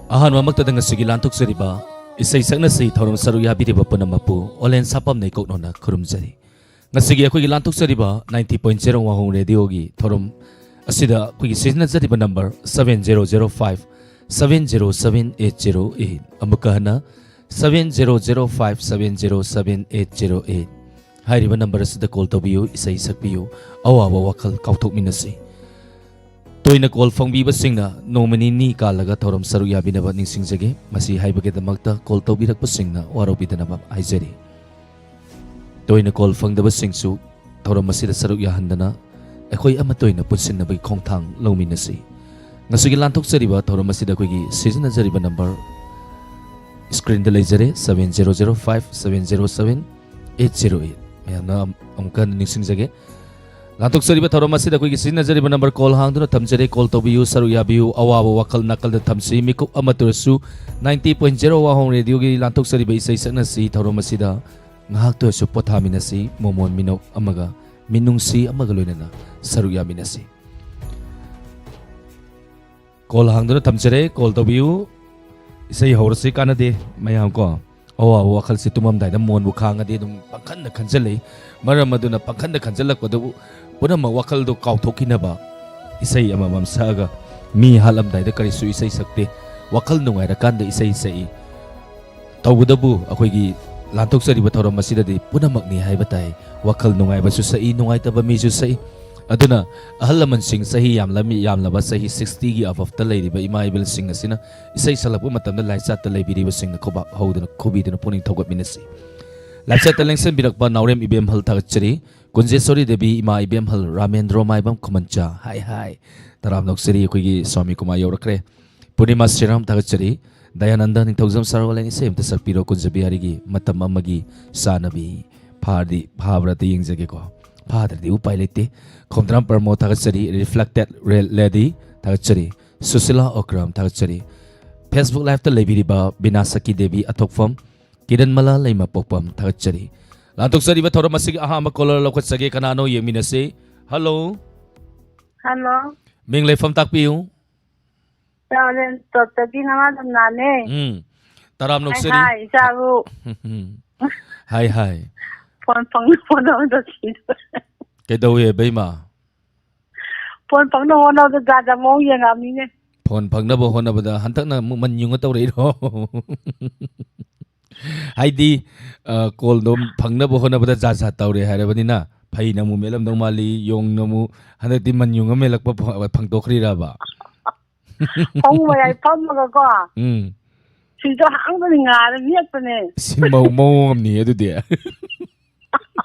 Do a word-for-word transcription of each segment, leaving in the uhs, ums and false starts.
ꯑꯍꯥꯟꯕꯃꯛꯇꯗ ꯉꯁꯤꯒꯤ ꯂꯥꯟꯊꯣꯛꯆꯔꯤꯕ ꯏꯁꯩ ꯁꯛꯅꯁꯤ ꯊꯧꯔꯝ ꯁꯔꯨꯛ ꯌꯥꯕꯤꯔꯤꯕ ꯄꯨꯝꯅꯃꯛꯄꯨ ꯑꯣꯂꯦꯟ ꯁꯥꯄꯝꯅ ꯏꯀꯣꯛꯅꯅ ꯈꯨꯔꯨꯝꯖꯔꯤ꯫ ꯉꯁꯤꯒꯤ ꯑꯩꯈꯣꯏꯒꯤ ꯂꯥꯟꯊꯣꯛꯆꯔꯤꯕ ninety point zero ꯋꯥꯍꯣꯡ ꯔꯦꯗꯤꯑꯣꯒꯤ ꯊꯧꯔꯝ ꯑꯁꯤꯗ ꯑꯩꯈꯣꯏꯒꯤ ꯁꯤꯖꯤꯟꯅꯖꯔꯤꯕ number seven zero zero five seven zero seven eight zero eight, ꯑꯃꯨꯛꯀ ꯍꯟꯅ seven zero zero five seven zero seven eight zero eight꯫ ꯍꯥꯏꯔꯤꯕ ꯅꯝꯕꯔ ꯑꯁꯤꯗ ꯀꯣꯜ ꯇꯧꯕꯤꯌꯨ, ꯏꯁꯩ ꯁꯛꯄꯤꯌꯨ, ꯑꯋꯥꯕ ꯋꯥꯈꯜ ꯀꯥꯎꯊꯣꯛꯃꯤꯟꯅꯁꯤ꯫ ꯇꯣꯏꯅ ꯀꯣꯜ ꯐꯪꯕꯤꯕꯁꯤꯡꯅ ꯅꯣꯡꯃ ꯅꯤꯅꯤ ꯀꯥꯜꯂꯒ ꯊꯧꯔꯝ ꯁꯔꯨꯛ ꯌꯥꯕꯤꯅꯕ ꯅꯤꯡꯁꯤꯡꯖꯒꯦ꯫ ꯃꯁꯤ ꯍꯥꯏꯕꯒꯤꯗꯃꯛꯇ ꯀꯣꯜ ꯇꯧꯕꯤꯔꯛꯄꯁꯤꯡꯅ ꯋꯥꯔꯧꯕꯤꯗꯅꯕ ꯍꯥꯏꯖꯔꯤ꯫ ꯇꯣꯏꯅ ꯀꯣꯜ ꯐꯪꯗꯕꯁꯤꯡꯁꯨ ꯊꯧꯔꯝ ꯑꯁꯤꯗ ꯁꯔꯨꯛ ꯌꯥꯍꯟꯗꯅ ꯑꯩꯈꯣꯏ ꯑꯃꯠꯇ ꯑꯣꯏꯅ ꯄꯨꯟꯁꯤꯟꯅꯕꯒꯤ ꯈꯣꯡꯊꯥꯡ ꯂꯧꯃꯤꯟꯅꯁꯤ꯫ ꯉꯁꯤꯒꯤ ꯂꯥꯟꯊꯣꯛꯆꯔꯤꯕ ꯊꯧꯔꯝ ꯑꯁꯤꯗ ꯑꯩꯈꯣꯏꯒꯤ ꯁꯤꯖꯤꯟꯅꯖꯔꯤꯕ ꯅꯝꯕꯔ ꯁ꯭ꯀ꯭ꯔꯤꯟꯗ ꯂꯩꯖꯔꯦ, seven zero zero five seven zero seven eight zero eight꯫ ꯃꯌꯥꯝꯅ ꯑꯃꯨꯛꯀ ꯍꯟꯅ ꯅꯤꯡꯁꯤꯡꯖꯒꯦ, ꯂꯥꯟꯊꯣꯛꯆꯔꯤꯕ ꯊꯧꯔꯝ ꯑꯁꯤꯗ ꯑꯩꯈꯣꯏꯒꯤ ꯁꯤꯖꯤꯟꯅꯖꯔꯤꯕ ꯅꯝꯕꯔ ꯀꯣꯜ ꯍꯥꯡꯗꯨꯅ ꯊꯝꯖꯔꯦ꯫ ꯀꯣꯜ ꯇꯧꯕꯤꯌꯨ, ꯁꯔꯨꯛ ꯌꯥꯕꯤꯌꯨ, ꯑꯋꯥꯕ ꯋꯥꯈꯜ ꯅꯥꯀꯜꯗ ꯊꯝꯁꯤ, ꯃꯤꯀꯨꯞ ꯑꯃꯠꯇ ꯑꯣꯏꯔꯁꯨ ninety point zero ꯋꯥꯍꯣꯡ ꯔꯦꯗꯤꯑꯣꯒꯤ ꯂꯥꯟꯊꯣꯛꯆꯔꯤꯕ ꯏꯁꯩ ꯁꯛꯅꯁꯤ ꯊꯧꯔꯝ ꯑꯁꯤꯗ ꯉꯥꯏꯍꯥꯛꯇ ꯑꯣꯏꯔꯁꯨ ꯄꯣꯊꯥꯃꯤꯟꯅꯁꯤ, ꯃꯣꯃꯣꯟ ꯃꯤꯅꯣꯛ ꯑꯃꯒ ꯃꯤꯅꯨꯡꯁꯤ ꯑꯃꯒ ꯂꯣꯏꯅꯅ ꯁꯔꯨꯛ ꯌꯥꯃꯤꯟꯅꯁꯤ꯫ ꯀꯣꯜ ꯍꯥꯡꯗꯨꯅ ꯊꯝꯖꯔꯦ, ꯀꯣꯜ ꯇꯧꯕꯤꯌꯨ꯫ ꯏꯁꯩ ꯍꯧꯔꯁꯤ, ꯀꯥꯟꯅꯗꯦ ꯃꯌꯥꯝ ꯀꯣ꯫ ꯑꯋꯥꯕ ꯋꯥꯈꯜꯁꯦ ꯇꯨꯝꯃꯝꯗꯥꯏꯗ ꯃꯣꯟꯕꯨ ꯈꯥꯡꯉꯗꯤ ꯑꯗꯨꯝ ꯄꯪꯈꯟꯗ ꯈꯟꯖꯜꯂꯛꯏ꯫ ꯃꯔꯝ ꯑꯗꯨꯅ ꯄꯪꯈꯟꯗ ꯈꯟꯖꯜꯂꯛꯄꯗꯨꯕꯨ ꯄꯨꯝꯅꯃꯛ ꯋꯥꯈꯜꯗꯣ ꯀꯥꯎꯊꯣꯛꯈꯤꯅꯕ ꯏꯁꯩ ꯑꯃꯃꯝ ꯁꯛꯑꯒ, ꯃꯤ ꯍꯥꯠꯂꯝꯗꯥꯏꯗ ꯀꯔꯤꯁꯨ ꯏꯁꯩ ꯁꯛꯇꯦ꯫ ꯋꯥꯈꯜ ꯅꯨꯡꯉꯥꯏꯔꯀꯥꯟꯗ ꯏꯁꯩ ꯁꯛꯏ꯫ ꯇꯧꯕꯇꯕꯨ ꯑꯩꯈꯣꯏꯒꯤ ꯂꯥꯟꯊꯣꯛꯆꯔꯤꯕ ꯊꯧꯔꯝ ꯑꯁꯤꯗꯗꯤ ꯄꯨꯝꯅꯃꯛꯅꯤ ꯍꯥꯏꯕ ꯇꯥꯏ꯫ ꯋꯥꯈꯜ ꯅꯨꯡꯉꯥꯏꯕꯁꯨ ꯁꯛꯏ, ꯅꯨꯡꯉꯥꯏꯇꯕ ꯃꯤꯁꯨ ꯁꯛꯏ꯫ ꯑꯗꯨꯅ ꯑꯍꯜ ꯂꯃꯟꯁꯤꯡ, ꯆꯍꯤ ꯌꯥꯝꯂꯝ-, ꯌꯥꯝꯂꯕ ꯆꯍꯤ sixtyꯒꯤ above ꯇ ꯂꯩꯔꯤꯕ ꯏꯃꯥ ꯏꯕꯦꯜꯁꯤꯡ ꯑꯁꯤꯅ ꯏꯁꯩ ꯁꯛꯂꯛꯄ ꯃꯇꯝꯗ ꯂꯥꯏꯆꯥꯠꯇ ꯂꯩꯕꯤꯔꯤꯕꯁꯤꯡꯅ ꯈꯨꯕꯥꯛ ꯍꯧꯗꯨꯅ ꯈꯨꯕꯤꯗꯨꯅ ꯄꯨꯛꯅꯤꯡ ꯊꯧꯒꯠꯃꯤꯟꯅꯁꯤ꯫ ꯂꯥꯏꯆꯥꯠꯇ ꯂꯦꯡꯁꯤꯟꯕꯤꯔꯛꯄ ꯅꯥꯎꯔꯦꯝ ꯏꯕꯦꯝꯍꯜ ꯊꯥꯒꯠꯆꯔꯤ꯫ ꯀꯨꯟꯖꯦꯁꯣꯔꯤ ꯗꯦꯕꯤ, ꯏꯃꯥ ꯏꯕꯦꯝꯍꯜ, ꯔꯥꯃꯦꯟꯗ꯭ꯔꯣ ꯃꯥꯏꯕꯝ ꯈꯨꯃꯟꯆꯥ, ꯍꯥꯏ ꯍꯥꯏ꯫ ꯇꯔꯥꯝꯅ ꯑꯣꯛꯆꯔꯤ, ꯑꯩꯈꯣꯏꯒꯤ ꯁ꯭ꯋꯥꯃꯤ ꯀꯨꯃꯥꯔ ꯌꯧꯔꯛꯈ꯭ꯔꯦ꯫ ꯄꯨꯔꯅꯤꯃꯥ ꯁꯤꯔꯥꯝ ꯊꯥꯒꯠꯆꯔꯤ꯫ ꯗꯌꯥꯅꯟꯗ ꯅꯤꯡꯊꯧꯖꯝ ꯁꯔꯋꯥꯂꯦꯟ ꯏꯁꯩ ꯑꯝꯇ ꯁꯛꯄꯤꯔꯣ, ꯀꯨꯟꯖꯕꯤꯍꯥꯔꯤꯒꯤ ꯃꯇꯝ ꯑꯃꯒꯤ ꯆꯥꯅꯕꯤ꯫ ꯐꯥꯔꯗꯤ, ꯐꯥꯕ꯭ꯔꯥ ꯑꯝꯇ ꯌꯦꯡꯖꯒꯦꯀꯣ꯫ ꯐꯥꯗ꯭ꯔꯗꯤ ꯎꯄꯥꯏ ꯂꯩꯇꯦ꯫ ꯈꯣꯝꯗ꯭ꯔꯥꯝ ꯄ꯭ꯔꯃꯣ ꯊꯥꯒꯠꯆꯔꯤ꯫ Reflected Red Lady ꯊꯥꯒꯠꯆꯔꯤ꯫ ꯁꯨꯁꯤꯂꯥ ꯑꯣꯀ꯭ꯔꯥꯝ ꯊꯥꯒꯠꯆꯔꯤ꯫ Facebook Live ꯇ ꯂꯩꯕꯤꯔꯤꯕ ꯕꯤꯅꯥꯁꯀꯤ ꯗꯦꯕꯤ ꯑꯊꯣꯛꯐꯝ, ꯀꯤꯔꯟꯃꯂꯥ ꯂꯩꯃꯄꯣꯛꯄꯝ ꯊꯥꯒꯠꯆꯔꯤ꯫ ꯂꯥꯟꯊꯣꯛꯆꯔꯤꯕ ꯊꯧꯔꯝ ꯑꯁꯤꯒꯤ ꯑꯍꯥꯟꯕ caller ꯂꯧꯈꯠꯆꯒꯦ꯫ ꯀꯅꯥꯅꯣ ꯌꯦꯡꯃꯤꯟꯅꯁꯤ꯫ Hello꯫ Hello꯫ ꯃꯤꯡ ꯂꯩꯐꯝ ꯇꯥꯛꯄꯤꯌꯨ꯫ ꯆꯥꯎꯔꯦꯟ ꯇꯣꯞꯇꯒꯤ ꯅꯃꯥ ꯅꯝꯅꯥꯅꯦ꯫ ꯎꯝ꯫ ꯇꯔꯥꯝ ꯍꯥꯏ ꯅꯣꯛꯆꯔꯤ꯫ ꯍꯥꯏ, ꯏꯆꯥꯕꯨ꯫ ꯎꯝ꯫ ꯍꯥꯏ ꯍꯥꯏ꯫ ꯐꯣꯟ ꯐꯪꯅ ꯐꯣꯟ ꯑꯃꯗ ꯊꯤꯗꯣꯔꯦ꯫ ꯀꯩꯗꯧꯋꯦꯕ ꯏꯃꯥ? ꯐꯣꯟ ꯐꯪꯅ ꯍꯣꯠꯅꯕꯗ ꯖꯥꯠ ꯖꯥꯠ ꯃꯑꯣꯡ ꯌꯦꯡꯉꯛꯑꯕꯅꯤꯅꯦ꯫ ꯐꯣꯟ ꯐꯪꯅꯕ ꯍꯣꯠꯅꯕꯗ ꯍꯟꯗꯛꯅ ꯑꯃꯨꯛ ꯃꯟ ꯌꯨꯡꯉ ꯇꯧꯔꯛꯏꯔꯣ? ꯍꯥꯏꯗꯤ, ꯑ, ꯀꯣꯜꯗꯣ ꯐꯪꯅꯕ ꯍꯣꯠꯅꯕꯗ ꯖꯥꯠ ꯖꯥꯠ ꯇꯧꯔꯦ ꯍꯥꯏꯔꯕꯅꯤꯅ, ꯐꯩꯅ ꯑꯃꯨꯛ ꯃꯦꯠꯂꯝꯗꯧ ꯃꯥꯜꯂꯤ, ꯌꯣꯡꯅ ꯑꯃꯨꯛ ꯍꯟꯗꯛꯇꯤ ꯃꯟ ꯌꯨꯡꯉ ꯃꯦꯜꯂꯛꯄ ꯐ-, ꯐꯪꯗꯣꯛꯈ꯭ꯔꯤꯔꯕ? ꯐꯃꯨꯡ ꯃꯌꯥꯏ ꯐꯝꯃꯒꯀꯣ, ꯎꯝ꯫ ꯁꯤꯗ ꯍꯥꯡꯕꯅꯤ ꯉꯥꯔ ꯃꯦꯠꯄꯅꯦ꯫ ꯁꯤ ꯃꯧ-, ꯃꯑꯣꯡ ꯑꯃꯅꯤ ꯑꯗꯨꯗꯤ꯫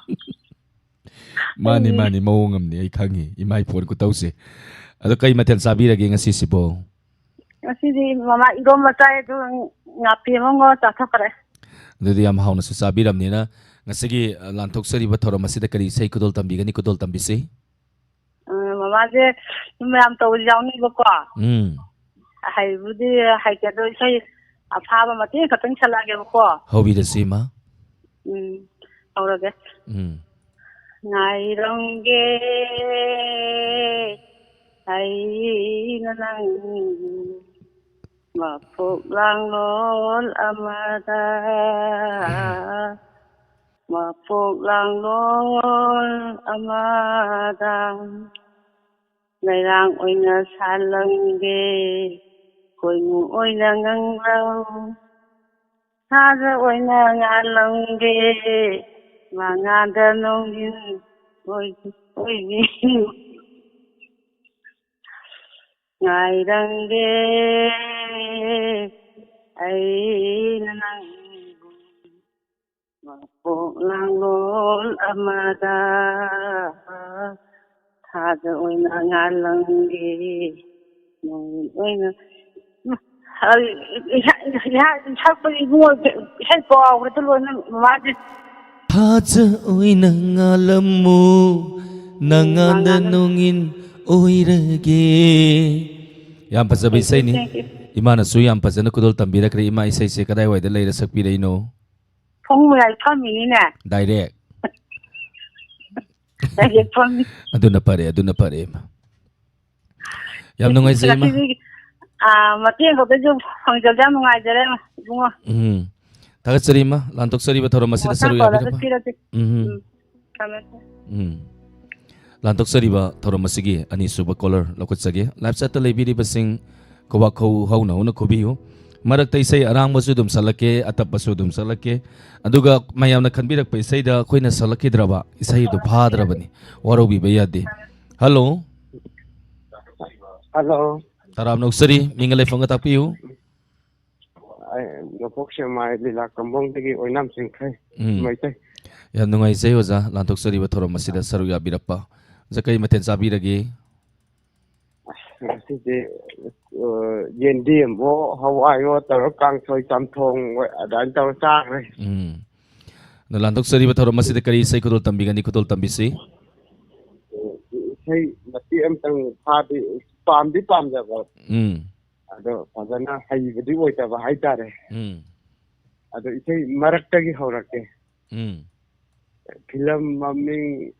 ꯃꯥꯅꯤ, ꯎꯝ꯫ ꯃꯥꯅꯤ, ꯃꯑꯣꯡ ꯑꯃꯅꯤ, ꯑꯩ ꯈꯪꯉꯤ, ꯏꯃꯥꯏ ꯐꯣꯟ ꯈꯨꯇꯧꯁꯦ꯫ ꯑꯗꯣ ꯀꯩ ꯃꯊꯦꯜ ꯆꯥꯕꯤꯔꯒꯦ ꯉꯁꯤꯁꯤꯕꯣ? ꯉꯁꯤꯗꯤ ꯃꯃꯥ ꯏꯔꯣꯝꯕ ꯆꯥꯏ, ꯑꯗꯨꯒ ꯉꯥꯄꯤ ꯑꯃꯒ ꯆꯥꯊꯣꯛꯈ꯭ꯔꯦ꯫ ꯑꯗꯨꯗꯤ ꯌꯥꯝ ꯍꯥꯎꯅꯁꯨ ꯆꯥꯕꯤꯔꯝꯅꯤꯅ, ꯉꯁꯤꯒꯤ, ꯑ, ꯂꯥꯟꯊꯣꯛꯆꯔꯤꯕ ꯊꯧꯔꯝ ꯑꯁꯤꯗ ꯀꯔꯤ ꯏꯁꯩ ꯈꯨꯗꯣꯜ ꯇꯝꯕꯤꯒꯅꯤ? ꯈꯨꯗꯣꯜ ꯇꯝꯕꯤꯁꯤ꯫ ꯑ, ꯃꯃꯥꯁꯦ ꯃꯌꯥꯝ ꯇꯧꯕ ꯌꯥꯎꯅꯤꯕꯀꯣ꯫ ꯎꯝ꯫ ꯑꯍꯩꯕꯨꯗꯤ ꯍꯩꯇꯦ, ꯑꯗꯣ ꯏꯁꯩ ꯑꯐꯥꯕ ꯃꯇꯦꯛ ꯈꯛꯇꯪ ꯁꯛꯂꯛꯑꯒꯦꯕꯀꯣ꯫ ꯍꯧꯕꯤꯔꯁꯤ, ꯏꯃꯥ꯫ ꯎꯝ, ꯍꯧꯔꯒꯦ꯫ ꯎꯝ꯫ ꯉꯥꯏꯔꯝꯒꯦ ꯑꯩꯅ ꯅꯪ ꯃꯄꯣꯛ ꯂꯥꯡꯂꯣꯟ ꯑꯃꯗ, ꯃꯄꯣꯛ ꯂꯥꯡꯂꯣꯟ ꯑꯃꯗ꯫ ꯂꯩꯔꯥꯡ ꯑꯣꯏꯅ ꯁꯥꯠꯂꯝꯒꯦ, ꯈꯣꯏꯃꯨ ꯑꯣꯏꯅ ꯉꯪꯂꯧ, ꯁꯥꯖ ꯑꯣꯏꯅ ꯉꯥꯜꯂꯝꯒꯦ, ꯃꯉꯥꯗ ꯅꯣꯡꯒꯤꯟ ꯑꯣꯏ-, ꯑꯣꯏꯕꯤ꯫ ꯉꯥꯏꯔꯝꯒꯦ ꯑꯩꯅ ꯅꯪꯕꯨ꯫ ꯃꯄꯣꯛ ꯂꯥꯡꯂꯣꯟ ꯑꯃꯗ ꯊꯥꯖ ꯑꯣꯏꯅ ꯉꯥꯜꯂꯝꯒꯦ, ꯅꯨꯃꯤꯠ ꯑꯣꯏꯅ꯫ ꯁꯛꯄꯗꯤ ꯏꯕꯨꯡꯉꯣ, ꯏꯁꯩ ꯀꯥꯎꯈ꯭ꯔꯦꯗ ꯂꯣꯏꯅ, ꯃꯃꯥꯁꯦ꯫ ꯊꯥꯖ ꯑꯣꯏꯅ ꯉꯥꯜꯂꯝꯃꯨ, ꯅꯉꯥꯟꯗ ꯅꯣꯡꯉꯤꯟ ꯑꯣꯏꯔꯒꯦ꯫ ꯌꯥꯝ ꯐꯖꯕ ꯏꯁꯩꯅꯤ꯫ Thank you, thank you. ꯏꯃꯥꯅꯁꯨ ꯌꯥꯝ ꯐꯖꯅ ꯈꯨꯗꯣꯜ ꯇꯝꯕꯤꯔꯛꯈ꯭ꯔꯦ꯫ ꯏꯃꯥ, ꯏꯁꯩꯁꯦ ꯀꯗꯥꯏꯋꯥꯏꯗ ꯂꯩꯔ ꯁꯛꯄꯤꯔꯛꯏꯅꯣ? ꯐꯃꯨꯡ ꯃꯌꯥꯏ ꯐꯝꯃꯤꯅꯤꯅꯦ꯫ Direct꯫ Direct ꯐꯝꯃꯤ꯫ ꯑꯗꯨꯅ ꯐꯔꯦ, ꯑꯗꯨꯅ ꯐꯔꯦ, ꯏꯃꯥ꯫ ꯌꯥꯝ ꯅꯨꯡꯉꯥꯏꯖꯩ, ꯏꯃꯥ꯫ ꯉꯁꯤꯗꯤ, ꯑꯥ, ꯃꯇꯦꯡ ꯈꯛꯇꯁꯨ ꯐꯪꯖꯕꯁꯦ ꯌꯥꯝ ꯅꯨꯡꯉꯥꯏꯖꯔꯦ, ꯏꯕꯨꯡꯉꯣ꯫ ꯎꯝ꯫ ꯊꯥꯒꯠꯆꯔꯤ, ꯏꯃꯥ꯫ ꯂꯥꯟꯊꯣꯛꯆꯔꯤꯕ ꯊꯧꯔꯝ ꯑꯁꯤꯗ ꯃꯊꯪ ꯁꯔꯨꯛ ꯀꯣꯜꯗ ꯌꯥꯕꯤꯅꯕ꯫ ꯆꯠꯄꯤꯔꯁꯤ꯫ ꯎꯝ꯫ ꯎꯝ, ꯊꯝꯃꯦ, ꯊꯝꯃꯦ꯫ ꯎꯝ꯫ ꯂꯥꯟꯊꯣꯛꯆꯔꯤꯕ ꯊꯧꯔꯝ ꯑꯁꯤꯒꯤ ꯑꯅꯤꯁꯨꯕ ꯀꯣꯂꯔ ꯂꯧꯈꯠꯆꯒꯦ꯫ ꯂꯥꯏꯞ ꯆꯥꯠꯇ ꯂꯩꯕꯤꯔꯤꯕꯁꯤꯡ ꯈꯨꯕꯥꯛ ꯈꯧ ꯍꯧꯅ ꯍꯧꯅ ꯈꯨꯕꯤꯌꯨ꯫ ꯃꯔꯛꯇ ꯏꯁꯩ ꯑꯔꯥꯡꯕꯁꯨ ꯑꯗꯨꯝ ꯁꯛꯂꯛꯀꯦ, ꯑꯇꯞꯄꯁꯨ ꯑꯗꯨꯝ ꯁꯛꯂꯛꯀꯦ꯫ ꯑꯗꯨꯒ ꯃꯌꯥꯝꯅ ꯈꯟꯕꯤꯔꯛꯄ ꯏꯁꯩꯗ ꯑꯩꯈꯣꯏꯅ ꯁꯛꯂꯛꯈꯤꯗ꯭ꯔꯕ ꯏꯁꯩꯗꯨ ꯐꯥꯗ꯭ꯔꯕꯅꯤ꯫ ꯋꯥꯔꯧꯕꯤꯕ ꯌꯥꯗꯦ꯫ ꯍꯜꯂꯣ꯫ ꯍꯜꯂꯣ꯫ ꯇꯔꯥꯝꯅ ꯑꯣꯛꯆꯔꯤ, ꯃꯤꯡꯒ ꯂꯩꯐꯝꯒ ꯇꯥꯛꯄꯤꯌꯨ꯫ ꯑꯩ ꯅꯣꯡꯄꯣꯛ ꯁꯦꯛꯃꯥꯏ ꯂꯤꯂꯥ ꯀꯝꯕꯣꯡꯗꯒꯤ ꯑꯣꯏꯅꯥꯝ ꯆꯤꯡꯈꯩ ꯎꯝ꯫ ꯃꯩꯇꯩ꯫ ꯌꯥꯝ ꯅꯨꯡꯉꯥꯏꯖꯩ ꯑꯣꯖꯥ, ꯂꯥꯟꯊꯣꯛꯆꯔꯤꯕ ꯊꯧꯔꯝ ꯑꯁꯤꯗ ꯁꯔꯨꯛ ꯌꯥꯕꯤꯔꯛꯄ꯫ ꯑꯣꯖꯥ, ꯀꯔꯤ ꯃꯊꯦꯜ ꯆꯥꯕꯤꯔꯒꯦ? ꯑꯁ, ꯉꯁꯤꯗꯤ, ꯑ, ꯌꯦꯟꯗꯦꯝꯑꯣ, ꯍꯋꯥꯏꯑꯣ ꯇꯧꯔ ꯀꯥꯡꯁꯣꯏ, ꯆꯝꯊꯣꯡ ꯑꯣꯏ, ꯑꯗꯨꯃꯥꯏꯅ ꯇꯧꯔ ꯆꯥꯈ꯭ꯔꯦ꯫ ꯎꯝ꯫ ꯑꯗꯣ ꯂꯥꯟꯊꯣꯛꯆꯔꯤꯕ ꯊꯧꯔꯝ ꯑꯁꯤꯗ ꯀꯔꯤ ꯏꯁꯩ ꯈꯨꯗꯣꯜ ꯇꯝꯕꯤꯒꯅꯤ? ꯈꯨꯗꯣꯜ ꯇꯝꯕꯤꯁꯤ꯫ ꯏꯁꯩ ꯃꯇꯦꯛ ꯑꯃꯇꯪ ꯐꯥꯗꯤ ꯄꯥꯝꯗꯤ ꯄꯥꯝꯖꯕ꯫ ꯎꯝ꯫ ꯑꯗꯣ ꯐꯖꯅ ꯍꯩꯕꯗꯤ ꯑꯣꯏꯗꯕ ꯍꯥꯏꯇꯥꯔꯦ꯫ ꯎꯝ꯫ ꯑꯗꯣ ꯏꯁꯩ ꯃꯔꯛꯇꯒꯤ ꯍꯧꯔꯛꯀꯦ꯫ ꯎꯝ꯫ ꯐꯤꯂꯝ ꯃꯃꯤꯡ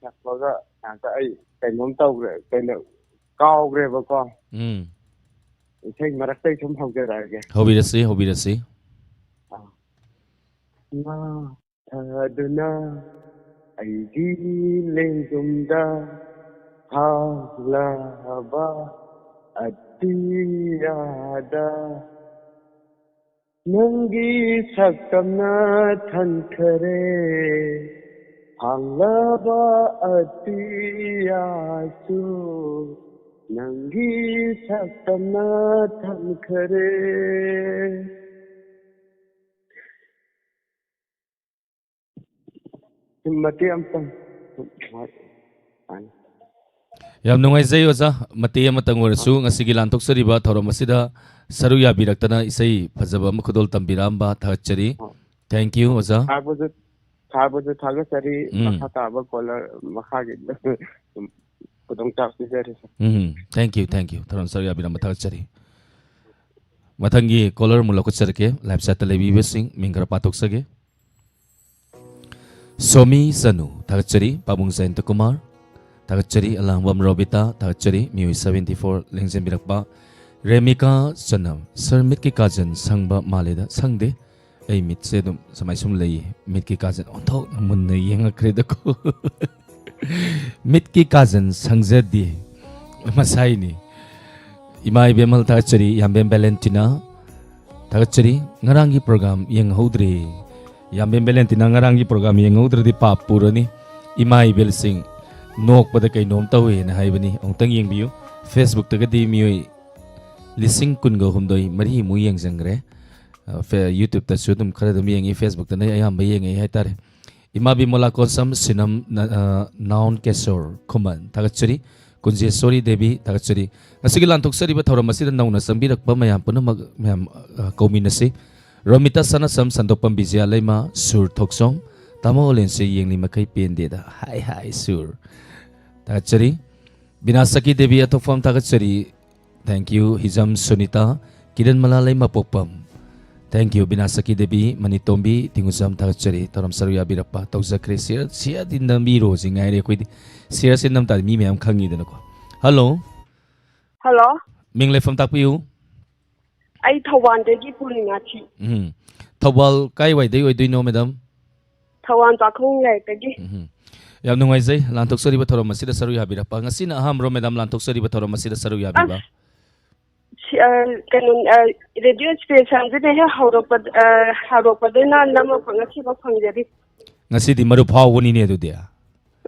ꯁꯛꯄꯒ ꯉꯥꯛꯇ ꯑꯩ ꯀꯩꯅꯣꯝ ꯇꯧꯈ꯭ꯔꯦ, ꯀꯩꯅꯣ, ꯀꯥꯎꯈ꯭ꯔꯦꯕꯀꯣ꯫ ꯎꯝ꯫ ꯏꯁꯩ ꯃꯔꯛꯇꯩ ꯁꯨꯝ ꯍꯧꯖꯔꯛꯑꯒꯦ꯫ ꯍꯧꯕꯤꯔꯁꯤ, ꯍꯧꯕꯤꯔꯁꯤ꯫ ꯑꯥ꯫ ꯃꯥꯊꯗꯨꯅ ꯑꯩꯒꯤ ꯂꯦꯡꯖꯨꯝꯗ ꯍꯥꯎꯂꯕ ꯑꯇꯤꯌꯥꯗ ꯅꯪꯒꯤ ꯁꯛꯇꯝꯅ ꯊꯟꯈꯔꯦ, ꯍꯥꯡꯂꯕ ꯑꯇꯤꯌꯥꯁꯨ ꯅꯪꯒꯤ ꯁꯛꯇꯝꯅ ꯊꯟꯈꯔꯦ꯫ ꯁꯨꯝ ꯃꯇꯦꯛ ꯑꯃꯇꯪ꯫ ꯌꯥꯝ ꯅꯨꯡꯉꯥꯏꯖꯩ ꯑꯣꯖꯥ, ꯃꯇꯦꯛ ꯑꯃꯇꯪ ꯑꯣꯏꯔꯁꯨ ꯉꯁꯤꯒꯤ ꯂꯥꯟꯊꯣꯛꯆꯔꯤꯕ ꯊꯧꯔꯝ ꯑꯁꯤꯗ ꯁꯔꯨꯛ ꯌꯥꯕꯤꯔꯛꯇꯅ ꯏꯁꯩ ꯐꯖꯕ ꯑꯃ ꯈꯨꯗꯣꯜ ꯇꯝꯕꯤꯔꯛꯑꯝꯕ ꯊꯥꯒꯠꯆꯔꯤ꯫ ꯍꯣꯏ꯫ Thank you, ꯑꯣꯖꯥ꯫ ꯁꯥꯔꯕꯨꯁꯨ, ꯁꯥꯔꯕꯨꯁꯨ ꯊꯥꯒꯠꯆꯔꯤ꯫ ꯎꯝ꯫ ꯃꯈꯥ ꯇꯥꯕ ꯀꯣꯂꯔ ꯃꯈꯥꯒꯤ ꯈꯨꯗꯣꯡꯆꯥꯕ ꯄꯤꯖꯔꯤ, ꯁꯥꯔ꯫ ꯎꯝ, thank you, thank you꯫ ꯊꯧꯔꯝ ꯁꯔꯨꯛ ꯌꯥꯕꯤꯔꯝꯕ ꯊꯥꯒꯠꯆꯔꯤ꯫ ꯃꯊꯪꯒꯤ ꯀꯣꯂꯔ ꯑꯃꯨꯛ ꯂꯧꯈꯠꯆꯔꯛꯀꯦ꯫ ꯂꯥꯏꯞ ꯆꯥꯠꯇ ꯂꯩꯕꯤꯕꯁꯤꯡ ꯃꯤꯡ ꯈꯔ ꯄꯥꯊꯣꯛꯆꯒꯦ꯫ ꯁꯣꯃꯤ ꯆꯅꯨ ꯊꯥꯒꯠꯆꯔꯤ, ꯄꯥꯕꯨꯡ ꯖꯌꯟꯇ ꯀꯨꯃꯥꯔ ꯊꯥꯒꯠꯆꯔꯤ, ꯑꯂꯥꯡꯕꯝ ꯔꯣꯕꯤꯇꯥ ꯊꯥꯒꯠꯆꯔꯤ, ꯃꯤꯑꯣꯏ seventy four ꯂꯦꯡꯖꯟꯕꯤꯔꯛꯄ, ꯔꯦꯃꯤꯀꯥ ꯆꯅꯝ, "ꯁꯥꯔ, ꯃꯤꯠꯀꯤ ꯀꯥꯖꯟ ꯁꯪꯕ ꯃꯥꯜꯂꯦꯗ?" ꯁꯪꯗꯦ꯫ ꯑꯩ ꯃꯤꯠꯁꯦ ꯑꯗꯨꯝ ꯁꯨꯃꯥꯏ ꯁꯨꯝ ꯂꯩꯌꯦ꯫ ꯃꯤꯠꯀꯤ ꯀꯥꯖꯟ ꯑꯣꯟꯊꯣꯛꯅ ꯃꯨꯟꯅ ꯌꯦꯡꯉꯛꯈ꯭ꯔꯦꯗꯀꯣ꯫ ꯃꯤꯠꯀꯤ ꯀꯥꯖꯟ ꯁꯪꯖꯗꯦ꯫ ꯃꯁꯥꯏꯅꯤ꯫ ꯏꯃꯥ ꯏꯕꯦꯝꯃ ꯊꯥꯒꯠꯆꯔꯤ, ꯌꯥꯝꯕꯦꯝ ꯚꯦꯂꯦꯟꯇꯤꯅꯥ꯫ ꯊꯥꯒꯠꯆꯔꯤ꯫ ꯉꯔꯥꯡꯒꯤ ꯄ꯭ꯔꯣꯒ꯭ꯔꯥꯝ ꯌꯦꯡꯍꯧꯗ꯭ꯔꯦ꯫ ꯌꯥꯝꯕꯦꯝ ꯚꯦꯂꯦꯟꯇꯤꯅꯥ ꯉꯔꯥꯡꯒꯤ ꯄ꯭ꯔꯣꯒ꯭ꯔꯥꯝ ꯌꯦꯡꯍꯧꯗ꯭ꯔꯗꯤ ꯄꯥꯞ ꯄꯨꯔꯅꯤ꯫ ꯏꯃꯥ ꯏꯕꯦꯜꯁꯤꯡ ꯅꯣꯛꯄꯗ ꯀꯩꯅꯣꯝ ꯇꯧꯋꯦꯅ ꯍꯥꯏꯕꯅꯤ꯫ ꯑꯃꯨꯛꯇꯪ ꯌꯦꯡꯕꯤꯌꯨ꯫ ꯐꯦꯁꯕꯨꯛꯇꯒꯗꯤ ꯃꯤꯑꯣꯏ ꯂꯤꯁꯤꯡ ꯀꯨꯟꯒ ꯍꯨꯝꯗꯣꯏ ꯃꯔꯤꯃꯨꯛ ꯌꯦꯡꯖꯪꯈ꯭ꯔꯦ꯫ ꯑ, ꯐꯦ-, ꯌꯨꯇ꯭ꯌꯨꯕꯇꯁꯨ ꯑꯗꯨꯝ ꯈꯔ ꯑꯗꯨꯝ ꯌꯦꯡꯉꯤ, ꯐꯦꯁꯕꯨꯛꯇꯅ ꯑꯌꯥꯝꯕ ꯌꯦꯡꯉꯛꯏ ꯍꯥꯏꯇꯥꯔꯦ꯫ ꯏꯃꯥ ꯕꯤꯃꯣꯂꯥ ꯀꯣꯟꯁꯝ, ꯁꯤꯅꯝ, ꯅ-, ꯑ, ꯅꯥꯎꯟ ꯀꯦꯁꯣꯔ ꯈꯨꯃꯟ, ꯊꯥꯒꯠꯆꯔꯤ꯫ ꯀꯨꯟꯖꯦꯁꯣꯔꯤ ꯗꯦꯕꯤ, ꯊꯥꯒꯠꯆꯔꯤ꯫ ꯉꯁꯤꯒꯤ ꯂꯥꯟꯊꯣꯛꯆꯔꯤꯕ ꯊꯧꯔꯝ ꯑꯁꯤꯗ ꯅꯧꯅ ꯆꯪꯕꯤꯔꯛꯄ ꯃꯌꯥꯝ ꯄꯨꯝꯅꯃꯛ, ꯃꯌꯥꯝ, ꯑ, ꯀꯧꯃꯤꯟꯅꯁꯤ꯫ ꯔꯣꯃꯤꯇꯥ ꯁꯅꯥꯁꯝ, ꯁꯟꯗꯣꯛꯄꯝ ꯕꯤꯖꯌ ꯂꯩꯃ, ꯁꯨꯔ ꯊꯣꯛꯆꯣꯝ, ꯇꯥꯃꯣ ꯑꯣꯂꯦꯟꯁꯦ ꯌꯦꯡꯂꯤ ꯃꯈꯩ ꯄꯦꯟꯗꯦꯗ꯫ ꯍꯥꯏ ꯍꯥꯏ ꯁꯨꯔ꯫ ꯊꯥꯒꯠꯆꯔꯤ꯫ ꯕꯤꯅꯥꯁꯀꯤ ꯗꯦꯕꯤ ꯑꯊꯣꯛꯐꯝ, ꯊꯥꯒꯠꯆꯔꯤ꯫ Thank you, Hijam Sunita, Kiran ꯃꯂꯥꯂꯩ ꯃꯄꯣꯛꯄꯝ꯫ Thank you, ꯕꯤꯅꯥꯁꯀꯤ Devi, ꯃꯅꯤꯇꯣꯝꯕꯤ, ꯇꯤꯡꯉꯨꯖꯝ, ꯊꯥꯒꯠꯆꯔꯤ꯫ ꯊꯧꯔꯝ ꯁꯔꯨꯛ ꯌꯥꯕꯤꯔꯛꯄ ꯇꯧꯖꯈ꯭ꯔꯦ꯫ ꯁꯤꯌꯔ, ꯁꯤꯌꯔꯗꯤ ꯅꯝꯕꯤꯔꯣ ꯁꯤ ꯉꯥꯏꯔꯦ ꯑꯩꯈꯣꯏꯗꯤ꯫ ꯁꯤꯌꯔꯁꯦ ꯅꯝ ꯇꯥꯔꯗꯤ ꯃꯤ ꯃꯌꯥꯝ ꯈꯪꯉꯤꯗꯅꯀꯣ꯫ ꯍꯜꯂꯣ꯫ ꯍꯜꯂꯣ꯫ ꯃꯤꯡ ꯂꯩꯐꯝ ꯇꯥꯛꯄꯤꯌꯨ꯫ ꯑꯩ ꯊꯧꯕꯥꯜꯗꯒꯤ ꯄꯨꯔꯅꯤꯃꯥ ꯊꯤ꯫ ꯎꯝ꯫ ꯊꯧꯕꯥꯜ ꯀꯥꯏꯋꯥꯏꯗꯩ ꯑꯣꯏꯗꯣꯏꯅꯣ, ꯃꯦꯗꯥꯝ? ꯊꯧꯕꯥꯜ ꯄꯥꯈꯪ ꯂꯩꯔꯛꯇꯒꯤ꯫ ꯎꯝ꯫ ꯌꯥꯝ ꯅꯨꯡꯉꯥꯏꯖꯩ ꯂꯥꯟꯊꯣꯛꯆꯔꯤꯕ ꯊꯧꯔꯝ ꯑꯁꯤꯗ ꯁꯔꯨꯛ ꯌꯥꯕꯤꯔꯛꯄ꯫ ꯉꯁꯤꯅ ꯑꯍꯥꯟꯕꯔꯣ, ꯃꯦꯗꯥꯝ, ꯂꯥꯟꯊꯣꯛꯆꯔꯤꯕ ꯊꯧꯔꯝ ꯑꯁꯤꯗ ꯁꯔꯨꯛ ꯌꯥꯕꯤꯕ? ꯑꯁ, ꯁꯤ, ꯑ, ꯀꯩꯅꯣ, ꯑ, ꯔꯦꯗꯤꯑꯣ ꯏꯁꯇꯦꯁꯟꯁꯤꯅ ꯍꯦꯛ ꯍꯧꯔꯛꯄ-, ꯑ, ꯍꯧꯔꯛꯄꯗꯩꯅ ꯅꯝꯃꯛꯄ ꯉꯁꯤꯐꯥꯎ ꯐꯪꯖꯔꯤ꯫ ꯉꯁꯤꯗꯤ ꯃꯔꯨꯞ ꯐꯥꯎꯕꯅꯤꯅꯦ ꯑꯗꯨꯗꯤ꯫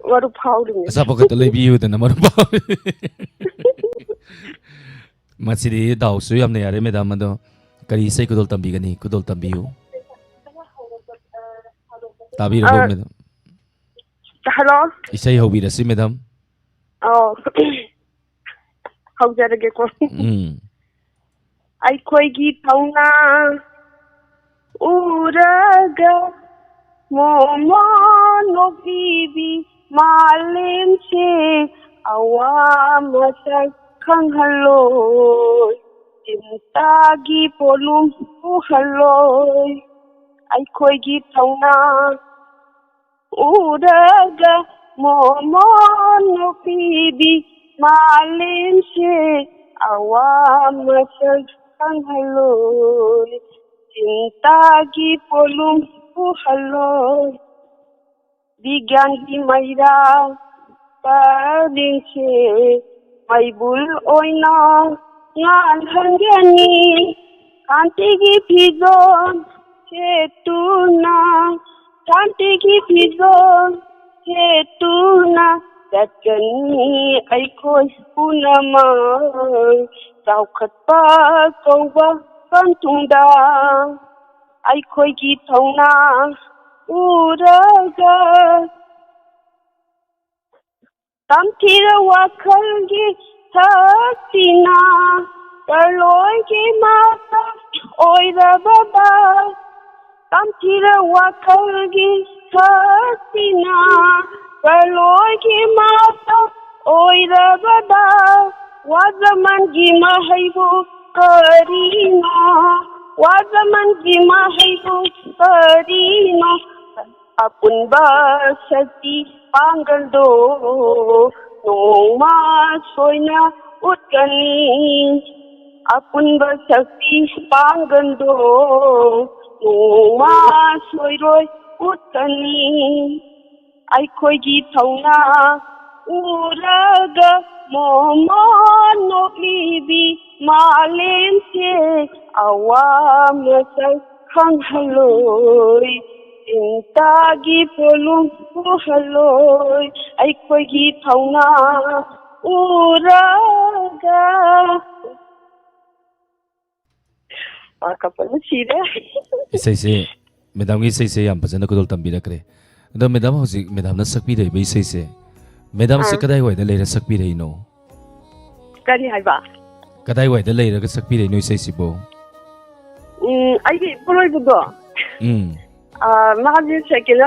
ꯃꯔꯨꯞ ꯐꯥꯎꯔꯤꯅꯦ꯫ ꯑꯆꯥꯄꯣꯠ ꯈꯛꯇ ꯂꯩꯕꯤꯌꯨꯗꯅ ꯃꯔꯨꯞ ꯐꯥꯎ-, ꯃꯁꯤꯗꯤ ꯗꯥꯎꯁꯨ ꯌꯥꯝꯅ ꯌꯥꯔꯦ, ꯃꯦꯗꯥꯝ꯫ ꯑꯗꯣ ꯀꯔꯤ ꯏꯁꯩ ꯈꯨꯗꯣꯜ ꯇꯝꯕꯤꯒꯅꯤ? ꯈꯨꯗꯣꯜ ꯇꯝꯕꯤꯌꯨ꯫ ꯇꯥꯕꯤꯔꯕꯣ, ꯑ, ꯃꯦꯗꯥꯝ? ꯍꯜꯂꯣ꯫ ꯏꯁꯩ ꯍꯧꯕꯤꯔꯁꯤ, ꯃꯦꯗꯥꯝ꯫ ꯑꯧ꯫ ꯍꯧꯖꯔꯒꯦꯀꯣ꯫ ꯎꯝ꯫ ꯑꯩꯈꯣꯏꯒꯤ ꯊꯧꯅꯥ ꯎꯔꯒ ꯃꯣꯃꯣꯟ ꯅꯣꯛꯄꯤꯕꯤ ꯃꯥꯂꯦꯝꯁꯦ ꯑꯋꯥ ꯃꯁꯛ ꯈꯪꯍꯜꯂꯣꯏ, ꯆꯤꯟꯇꯥꯒꯤ ꯄꯣꯠꯂꯨꯝ ꯄꯨꯍꯜꯂꯣꯏ꯫ ꯑꯩꯈꯣꯏꯒꯤ ꯊꯧꯅꯥ ꯎꯔꯒ ꯃꯣꯃꯣꯟ ꯅꯣꯛꯄꯤꯕꯤ ꯃꯥꯂꯦꯝꯁꯦ ꯑꯋꯥ ꯃꯁꯛ ꯈꯪꯍꯜꯂꯣꯏ, ꯆꯤꯟꯇꯥꯒꯤ ꯄꯣꯂꯨꯝ ꯄꯨꯍꯜꯂꯣꯏ꯫ ꯕꯤꯒ꯭ꯌꯥꯟꯒꯤ ꯃꯩꯔꯥ ꯄꯔꯦꯡꯁꯦ ꯃꯩꯕꯨꯜ ꯑꯣꯏꯅ ꯉꯥꯜꯍꯟꯒꯅꯤ꯫ ꯁꯥꯟꯇꯤꯒꯤ ꯐꯤꯖꯣꯜ ꯁꯦꯠꯇꯨꯅ, ꯁꯥꯟꯇꯤꯒꯤ ꯐꯤꯖꯣꯜ ꯁꯦꯠꯇꯨꯅ ꯆꯠꯀꯅꯤ ꯑꯩꯈꯣꯏ ꯄꯨꯝꯅꯃꯛ꯫ ꯆꯥꯎꯈꯠꯄ ꯀꯧꯕ ꯄꯟꯊꯨꯡꯗ ꯑꯩꯈꯣꯏꯒꯤ ꯊꯧꯅꯥ ꯎꯔꯒ ꯇꯝꯊꯤꯔ ꯋꯥꯈꯜꯒꯤ ꯁꯛꯇꯤꯅ ꯄꯔꯂꯣꯏꯒꯤ ꯃꯥꯇ ꯑꯣꯏꯔꯕꯗ, ꯇꯝꯊꯤꯔ ꯋꯥꯈꯜꯒꯤ ꯁꯛꯇꯤꯅ ꯄꯔꯂꯣꯏꯒꯤ ꯃꯥꯇ ꯑꯣꯏꯔꯕꯗ, ꯋꯥꯖꯃꯟꯒꯤ ꯃꯍꯩꯕꯨ ꯀꯔꯤꯅꯣ? ꯋꯥꯖꯃꯟꯒꯤ ꯃꯍꯩꯕꯨ ꯀꯔꯤꯅꯣ? ꯑꯄꯨꯟꯕ ꯁꯛꯇꯤ ꯄꯥꯡꯒꯜꯗꯣ ꯅꯣꯡꯃ ꯁꯣꯏꯅ ꯎꯠꯀꯅꯤ꯫ ꯑꯄꯨꯟꯕ ꯁꯛꯇꯤ ꯄꯥꯡꯒꯜꯗꯣ ꯅꯣꯡꯃ ꯁꯣꯏꯔꯣꯏ ꯎꯠꯀꯅꯤ꯫ ꯑꯩꯈꯣꯏꯒꯤ ꯊꯧꯅꯥ ꯎꯔꯒ ꯃꯣꯃꯣꯟ ꯅꯣꯛꯂꯤꯕꯤ ꯃꯥꯂꯦꯝꯁꯦ ꯑꯋꯥ ꯃꯁꯛ ꯈꯪꯍꯜꯂꯣꯏ, ꯆꯤꯟꯇꯥꯒꯤ ꯄꯣꯂꯨꯝ ꯄꯨꯍꯜꯂꯣꯏ꯫ ꯑꯩꯈꯣꯏꯒꯤ ꯊꯧꯅꯥ ꯎꯔꯒ꯫ ꯑ, ꯀꯞꯄꯅ ꯁꯤꯔꯦ꯫ ꯏꯁꯩꯁꯦ, ꯃꯦꯗꯥꯝꯒꯤ ꯏꯁꯩꯁꯦ ꯌꯥꯝ ꯐꯖꯅ ꯈꯨꯗꯣꯜ ꯇꯝꯕꯤꯔꯛꯈ꯭ꯔꯦ꯫ ꯑꯗꯣ ꯃꯦꯗꯥꯝ, ꯍꯧꯖꯤꯛ ꯃꯦꯗꯥꯝꯅ ꯁꯛꯄꯤꯔꯛꯏꯕ ꯏꯁꯩꯁꯦ, ꯃꯦꯗꯥꯝꯁꯦ ꯑꯥ꯫ ꯀꯗꯥꯏꯋꯥꯏꯗ ꯂꯩꯔ ꯁꯛꯄꯤꯔꯛꯏꯅꯣ? ꯀꯔꯤ ꯍꯥꯏꯕ? ꯀꯗꯥꯏꯋꯥꯏꯗ ꯂꯩꯔꯒ ꯁꯛꯄꯤꯔꯛꯏꯅꯣ ꯏꯁꯩꯁꯤꯕꯣ? ꯎꯝ, ꯑꯩꯒꯤ ꯏꯄꯨꯔꯣꯏꯕꯗꯣ꯫ ꯎꯝ꯫ ꯑꯥ, ꯃꯥꯁꯦ ꯁꯦꯀꯦꯟ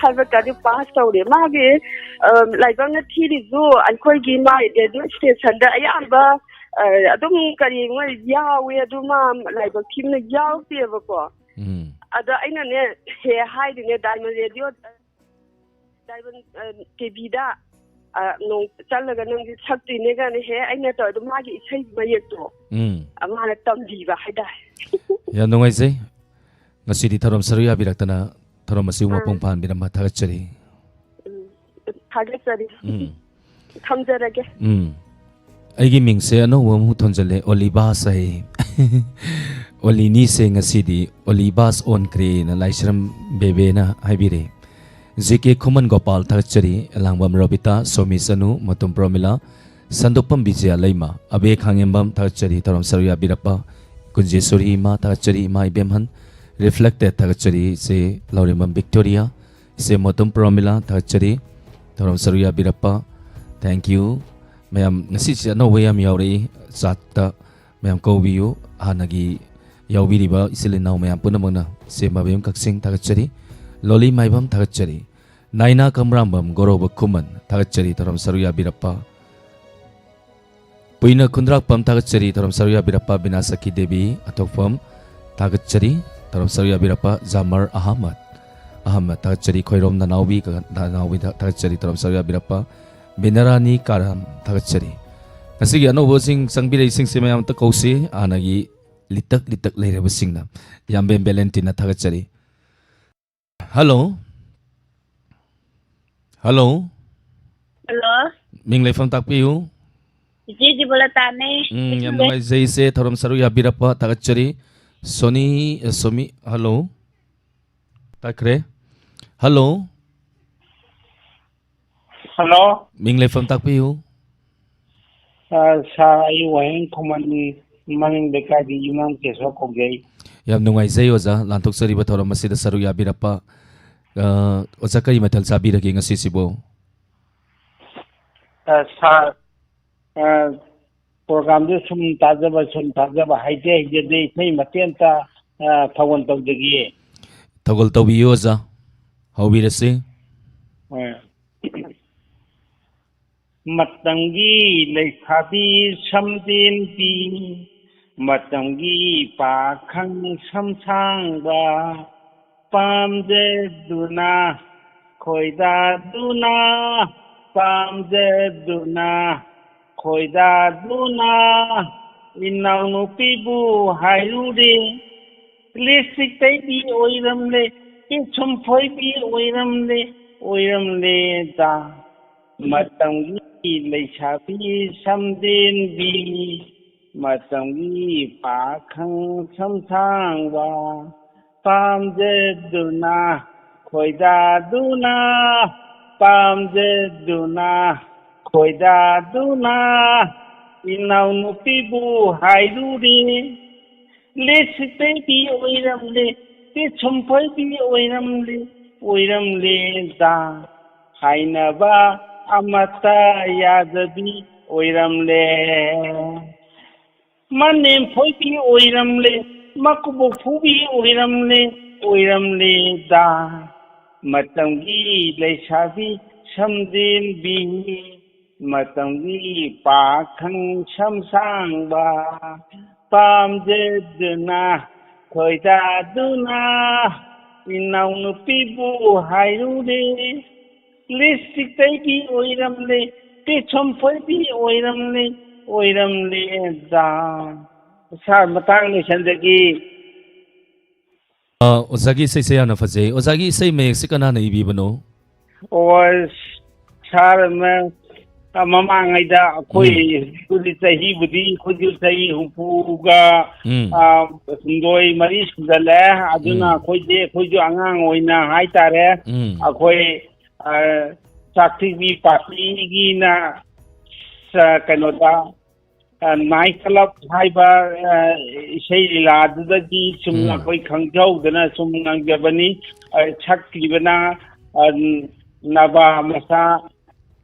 ꯍꯥꯏꯕ ꯀꯥꯗꯤ ꯄꯥꯁ ꯇꯧꯔꯦ꯫ ꯃꯥꯒꯤ, ꯑꯥ, ꯂꯥꯏꯕꯛꯅ ꯊꯤꯔꯤꯁꯨ ꯑꯩꯈꯣꯏꯒꯤ ꯃꯥ ꯔꯦꯗꯤꯑꯣ ꯁ꯭ꯇꯦꯁꯟꯗ ꯑꯌꯥꯝꯕ, ꯑꯥ, ꯑꯗꯨꯝ ꯀꯔꯤ ꯃꯣꯏ ꯌꯥꯎꯋꯦ, ꯑꯗꯨ ꯃꯥ ꯂꯥꯏꯕꯛ ꯊꯤꯕꯅ ꯌꯥꯎꯗꯦꯕꯀꯣ꯫ ꯎꯝ꯫ ꯑꯗ ꯑꯩꯅꯅꯦ, ꯍꯦ ꯍꯥꯏꯔꯤꯅꯦ, ꯗꯥꯏꯃꯟ ꯔꯦꯗꯤꯑꯣ, ꯗꯥꯏꯃꯟ, ꯑ, ꯇꯤ ꯚꯤꯗ ꯑ, ꯅꯣꯡ ꯆꯠꯂꯒ ꯅꯪꯁꯦ ꯁꯛꯇꯣꯏꯅꯦ ꯀꯥꯏꯅ ꯍꯦꯛ ꯑꯩꯅ ꯇꯧꯔꯦ꯫ ꯑꯗꯨ ꯃꯥꯒꯤ ꯏꯁꯩ ꯃꯌꯦꯛꯇꯣ, ꯎꯝ꯫ ꯑ, ꯃꯥꯅ ꯇꯝꯕꯤꯕ ꯍꯥꯏꯇꯥꯔꯦ꯫ ꯌꯥꯝ ꯅꯨꯡꯉꯥꯏꯖꯩ꯫ ꯉꯁꯤꯗꯤ ꯊꯧꯔꯝ ꯁꯔꯨꯛ ꯌꯥꯕꯤꯔꯛꯇꯅ ꯊꯧꯔꯝ ꯑꯁꯤꯕꯨ ꯑꯥ꯫ ꯃꯄꯨꯡ ꯐꯥꯍꯟꯕꯤꯔꯝꯕ ꯊꯥꯒꯠꯆꯔꯤ꯫ ꯎꯝ, ꯊꯥꯒꯠꯆꯔꯤ꯫ ꯎꯝ꯫ ꯊꯝꯖꯔꯒꯦ꯫ ꯎꯝ꯫ ꯑꯩꯒꯤ ꯃꯤꯡꯁꯦ ꯑꯅꯧꯕ ꯑꯃꯨꯛ ꯊꯣꯟꯖꯜꯂꯦ, ꯑꯣꯂꯤꯕꯥꯁ ꯍꯥꯏꯌꯦ꯫ ꯑꯣꯂꯤꯅꯤꯁꯦ ꯉꯁꯤꯗꯤ ꯑꯣꯂꯤꯕꯥꯁ ꯑꯣꯟꯈ꯭ꯔꯦꯅ ꯂꯥꯏꯁ꯭ꯔꯝ ꯕꯦꯕꯦꯅ ꯍꯥꯏꯕꯤꯔꯦ꯫ ꯖꯦ ꯀꯦ ꯈꯨꯃꯟ ꯒꯣꯄꯥꯜ ꯊꯥꯒꯠꯆꯔꯤ, ꯑꯦꯂꯥꯡꯕꯝ ꯔꯣꯕꯤꯇꯥ, ꯁꯣꯃꯤ ꯁꯅꯨ, ꯃꯇꯨꯝ ꯄ꯭ꯔꯣꯃꯤꯂꯥ, ꯁꯟꯗꯣꯛꯄꯝ ꯕꯤꯖꯌ ꯂꯩꯃ, ꯑꯕꯦ ꯈꯥꯉꯦꯝꯕꯝ ꯊꯥꯒꯠꯆꯔꯤ, ꯊꯧꯔꯝ ꯁꯔꯨꯛ ꯌꯥꯕꯤꯔꯛꯄ, ꯀꯨꯟꯖꯦꯁꯣꯔꯤ ꯏꯃꯥ ꯊꯥꯒꯠꯆꯔꯤ, ꯏꯃꯥ ꯏꯕꯦꯝꯍꯟ, ꯔꯤꯐ꯭ꯂꯦꯛꯇꯦꯠ ꯊꯥꯒꯠꯆꯔꯤ, ꯏꯆꯦ ꯂꯧꯔꯦꯝꯕꯝ ꯕꯤꯛꯇꯣꯔꯤꯌꯥ, ꯏꯆꯦ ꯃꯣꯇꯨꯝ ꯄ꯭ꯔꯣꯃꯤꯂꯥ ꯊꯥꯒꯠꯆꯔꯤ, ꯊꯧꯔꯝ ꯁꯔꯨꯛ ꯌꯥꯕꯤꯔꯛꯄ, thank you꯫ ꯃꯌꯥꯝ ꯉꯁꯤꯁꯦ ꯑꯅꯧꯕ ꯌꯥꯝ ꯌꯥꯎꯔꯛꯏ, ꯆꯥꯠꯇ ꯃꯌꯥꯝ ꯀꯧꯕꯤꯌꯨ꯫ ꯍꯥꯟꯅꯒꯤ ꯌꯥꯎꯕꯤꯔꯤꯕ ꯏꯆꯤꯜ ꯏꯅꯥꯎ ꯃꯌꯥꯝ ꯄꯨꯝꯅꯃꯛꯅ, ꯏꯆꯦ ꯃꯕꯦꯝ ꯀꯛꯆꯤꯡ ꯊꯥꯒꯠꯆꯔꯤ, ꯂꯣꯂꯤ ꯃꯥꯏꯕꯝ ꯊꯥꯒꯠꯆꯔꯤ, ꯅꯥꯏꯅꯥ ꯀꯝꯔꯥꯝꯕꯝ ꯒꯣꯔꯣꯕ ꯈꯨꯃꯟ ꯊꯥꯒꯠꯆꯔꯤ, ꯊꯧꯔꯝ ꯁꯔꯨꯛ ꯌꯥꯕꯤꯔꯛꯄ꯫ ꯄꯨꯏꯅ ꯈꯨꯟꯗ꯭ꯔꯥꯛꯄꯝ ꯊꯥꯒꯠꯆꯔꯤ, ꯊꯧꯔꯝ ꯁꯔꯨꯛ ꯌꯥꯕꯤꯔꯛꯄ꯫ ꯕꯤꯅꯥ ꯁꯈꯤ ꯗꯦꯕꯤ ꯑꯊꯣꯛꯐꯝ ꯊꯥꯒꯠꯆꯔꯤ, ꯊꯧꯔꯝ ꯁꯔꯨꯛ ꯌꯥꯕꯤꯔꯛꯄ꯫ ꯖꯥꯃꯔ ꯑꯍꯃꯗ, ꯑꯍꯃꯗ ꯊꯥꯒꯠꯆꯔꯤ꯫ ꯈꯣꯏꯔꯣꯝ ꯅꯅꯥꯎꯕꯤ, ꯅꯅꯥꯎꯕꯤꯗ ꯊꯥꯒꯠꯆꯔꯤ, ꯊꯧꯔꯝ ꯁꯔꯨꯛ ꯌꯥꯕꯤꯔꯛꯄ꯫ ꯕꯤꯅꯔꯥꯅꯤ ꯀꯥꯔꯥꯝ ꯊꯥꯒꯠꯆꯔꯤ꯫ ꯉꯁꯤꯒꯤ ꯑꯅꯧꯕꯁꯤꯡ ꯆꯪꯕꯤꯔꯛꯏꯁꯤꯡꯁꯦ ꯃꯌꯥꯝ ꯑꯝꯇ ꯀꯧꯁꯤ, ꯍꯥꯟꯅꯒꯤ ꯂꯤꯇꯛ ꯂꯤꯇꯛ ꯂꯩꯔꯕꯁꯤꯡꯅ꯫ ꯌꯥꯝꯕꯦꯝ ꯕꯦꯂꯦꯟꯇꯤꯅ ꯊꯥꯒꯠꯆꯔꯤ꯫ ꯍꯜꯂꯣ꯫ ꯍꯜꯂꯣ꯫ ꯍꯜꯂꯣ꯫ ꯃꯤꯡ ꯂꯩꯐꯝ ꯇꯥꯛꯄꯤꯌꯨ꯫ ꯏꯆꯦ ꯖꯤꯕꯂꯇꯥꯅꯦ꯫ ꯎꯝ, ꯌꯥꯝ ꯅꯨꯡꯉꯥꯏꯖꯩ ꯏꯆꯦ, ꯊꯧꯔꯝ ꯁꯔꯨꯛ ꯌꯥꯕꯤꯔꯛꯄ ꯊꯥꯒꯠꯆꯔꯤ꯫ ꯁꯣꯅꯤ, ꯑ, ꯁꯣꯃꯤ, ꯍꯜꯂꯣ꯫ ꯇꯠꯈ꯭ꯔꯦ꯫ ꯍꯜꯂꯣ꯫ ꯍꯜꯂꯣ꯫ ꯃꯤꯡ ꯂꯩꯐꯝ ꯇꯥꯛꯄꯤꯌꯨ꯫ ꯑ, ꯁꯥꯔ, ꯑꯩ ꯋꯥꯍꯦꯡ ꯈꯨꯃꯟꯒꯤ ꯃꯅꯤꯡ ꯂꯩꯀꯥꯏꯒꯤ ꯌꯨꯝꯅꯥꯝ ꯀꯦꯁꯣ ꯀꯧꯖꯩ꯫ ꯌꯥꯝ ꯅꯨꯡꯉꯥꯏꯖꯩ ꯑꯣꯖꯥ, ꯂꯥꯟꯊꯣꯛꯆꯔꯤꯕ ꯊꯧꯔꯝ ꯑꯁꯤꯗ ꯁꯔꯨꯛ ꯌꯥꯕꯤꯔꯛꯄ꯫ ꯑ, ꯑꯣꯖꯥ ꯀꯔꯤ ꯃꯊꯦꯜ ꯆꯥꯕꯤꯔꯒꯦ ꯉꯁꯤꯁꯤꯕꯨ? ꯑ, ꯁꯥꯔ, ꯑ, ꯄ꯭ꯔꯣꯒ꯭ꯔꯥꯝꯗꯨ ꯁꯨꯝ ꯇꯥꯖꯕ, ꯁꯨꯝ ꯇꯥꯖꯕ, ꯍꯩꯖ ꯍꯩꯖꯗꯦ, ꯏꯁꯩ ꯃꯇꯦꯛ ꯑꯝꯇ, ꯑ, ꯊꯧꯒꯜ ꯇꯧꯖꯒꯦ꯫ ꯊꯧꯒꯜ ꯇꯧꯕꯤꯌꯨ ꯑꯣꯖꯥ, ꯍꯧꯕꯤꯔꯁꯤ꯫ ꯑ, ꯃꯇꯝꯒꯤ ꯂꯩꯁꯥꯕꯤ ꯁꯝꯇꯦꯟꯕꯤ, ꯃꯇꯝꯒꯤ ꯄꯥꯈꯪ ꯁꯝꯁꯥꯡꯕ, ꯄꯥꯝꯖꯗꯨꯅ ꯈꯣꯏꯗꯥꯗꯨꯅ ꯄꯥꯝꯖꯗꯨꯅ ꯈꯣꯏꯗꯥꯗꯨꯅ ꯏꯅꯥꯎꯅꯨꯄꯤꯕꯨ ꯍꯥꯏꯔꯨꯔꯦ꯫ ꯂꯤꯞꯁꯇꯤꯛ ꯇꯩꯕꯤ ꯑꯣꯏꯔꯝꯂꯦ, ꯄꯤꯁꯨꯝ ꯐꯣꯏꯕꯤ ꯑꯣꯏꯔꯝꯂꯦ, ꯑꯣꯏꯔꯝꯂꯦꯗ꯫ ꯃꯇꯝꯒꯤ ꯂꯩꯁꯥꯕꯤ ꯁꯝꯗꯦꯟꯕꯤ, ꯃꯇꯝꯒꯤ ꯄꯥꯈꯪ ꯁꯝꯁꯥꯡꯕ꯫ ꯄꯥꯝꯖꯗꯨꯅ ꯈꯣꯏꯗꯥꯗꯨꯅ, ꯄꯥꯝꯖꯗꯨꯅ ꯈꯣꯏꯗꯥꯗꯨꯅ ꯏꯅꯥꯎꯅꯨꯄꯤꯕꯨ ꯍꯥꯏꯔꯨꯔꯦ꯫ ꯂꯤꯞꯁꯇꯤꯛ ꯇꯩꯕꯤ ꯑꯣꯏꯔꯝꯂꯦ, ꯄꯤꯁꯨꯝ ꯐꯣꯏꯕꯤ ꯑꯣꯏꯔꯝꯂꯦ, ꯑꯣꯏꯔꯝꯂꯦꯗ꯫ ꯍꯥꯏꯅꯕ ꯑꯃꯠꯇ ꯌꯥꯗꯕꯤ ꯑꯣꯏꯔꯝꯂꯦ꯫ ꯃꯅꯦꯝ ꯐꯣꯏꯕꯤ ꯑꯣꯏꯔꯝꯂꯦ, ꯃꯀꯨꯕꯣꯛ ꯐꯨꯕꯤ ꯑꯣꯏꯔꯝꯂꯦ, ꯑꯣꯏꯔꯝꯂꯦꯗ꯫ ꯃꯇꯝꯒꯤ ꯂꯩꯁꯥꯕꯤ ꯁꯝꯗꯦꯟꯕꯤ, ꯃꯇꯝꯒꯤ ꯄꯥꯈꯪ ꯁꯝꯁꯥꯡꯕ꯫ ꯄꯥꯝꯖꯗꯨꯅ ꯈꯣꯏꯗꯥꯗꯨꯅ ꯏꯅꯥꯎꯅꯨꯄꯤꯕꯨ ꯍꯥꯏꯔꯨꯔꯦ꯫ ꯂꯤꯞꯁꯇꯤꯛ ꯇꯩꯕꯤ ꯑꯣꯏꯔꯝꯂꯦ, ꯄꯤꯁꯨꯝ ꯐꯣꯏꯕꯤ ꯑꯣꯏꯔꯝꯂꯦ, ꯑꯣꯏꯔꯝꯂꯦꯗ꯫ ꯁꯥꯔ, ꯃꯇꯥꯡ ꯂꯣꯏꯁꯟꯖꯒꯦ꯫ ꯑ, ꯑꯣꯖꯥꯒꯤ ꯏꯁꯩꯁꯦ ꯌꯥꯝꯅ ꯐꯖꯩ꯫ ꯑꯣꯖꯥꯒꯤ ꯏꯁꯩ ꯃꯌꯦꯛꯁꯦ ꯀꯅꯥꯅ ꯏꯕꯤꯕꯅꯣ? ꯑꯣ, ꯁꯥꯔ, ꯃ-, ꯑ, ꯃꯃꯥꯡꯉꯩꯗ ꯑꯩꯈꯣꯏ ꯎꯝ꯫ ꯍꯧꯖꯤꯛꯄꯨꯗꯤ ꯆꯍꯤꯕꯨꯗꯤ ꯑꯩꯈꯣꯏꯁꯨ ꯆꯍꯤ ꯍꯨꯝꯐꯨꯒ, ꯎꯝ꯫ ꯑ, ꯍꯨꯝꯗꯣꯏ ꯃꯔꯤ ꯁꯨꯖꯜꯂꯛꯑꯦ꯫ ꯑꯗꯨꯅ ꯎꯝ꯫ ꯑꯩꯈꯣꯏꯗꯤ, ꯑꯩꯈꯣꯏꯁꯨ ꯑꯉꯥꯡ ꯑꯣꯏꯅ ꯍꯥꯏꯇꯥꯔꯦ, ꯎꯝ꯫ ꯑꯩꯈꯣꯏ, ꯑ, ꯆꯥꯛꯊꯤꯕꯤ ꯄꯥꯔꯇꯤꯒꯤꯅ, ꯑ, ꯀꯩꯅꯣꯗ, ꯑ, ꯅꯥꯏꯠ ꯀ꯭ꯂꯕ ꯍꯥꯏꯕ, ꯑ, ꯏꯁꯩ ꯂꯤꯂꯥꯗꯨꯗꯒꯤ ꯁꯨꯝ ꯎꯝ꯫ ꯑꯩꯈꯣꯏ ꯈꯪꯖꯍꯧꯗꯅ ꯁꯨꯝ ꯉꯥꯡꯖꯕꯅꯤ꯫ ꯑ, ꯁꯛꯂꯤꯕꯅ, ꯑ, ꯅꯕꯥ ꯃꯆꯥ,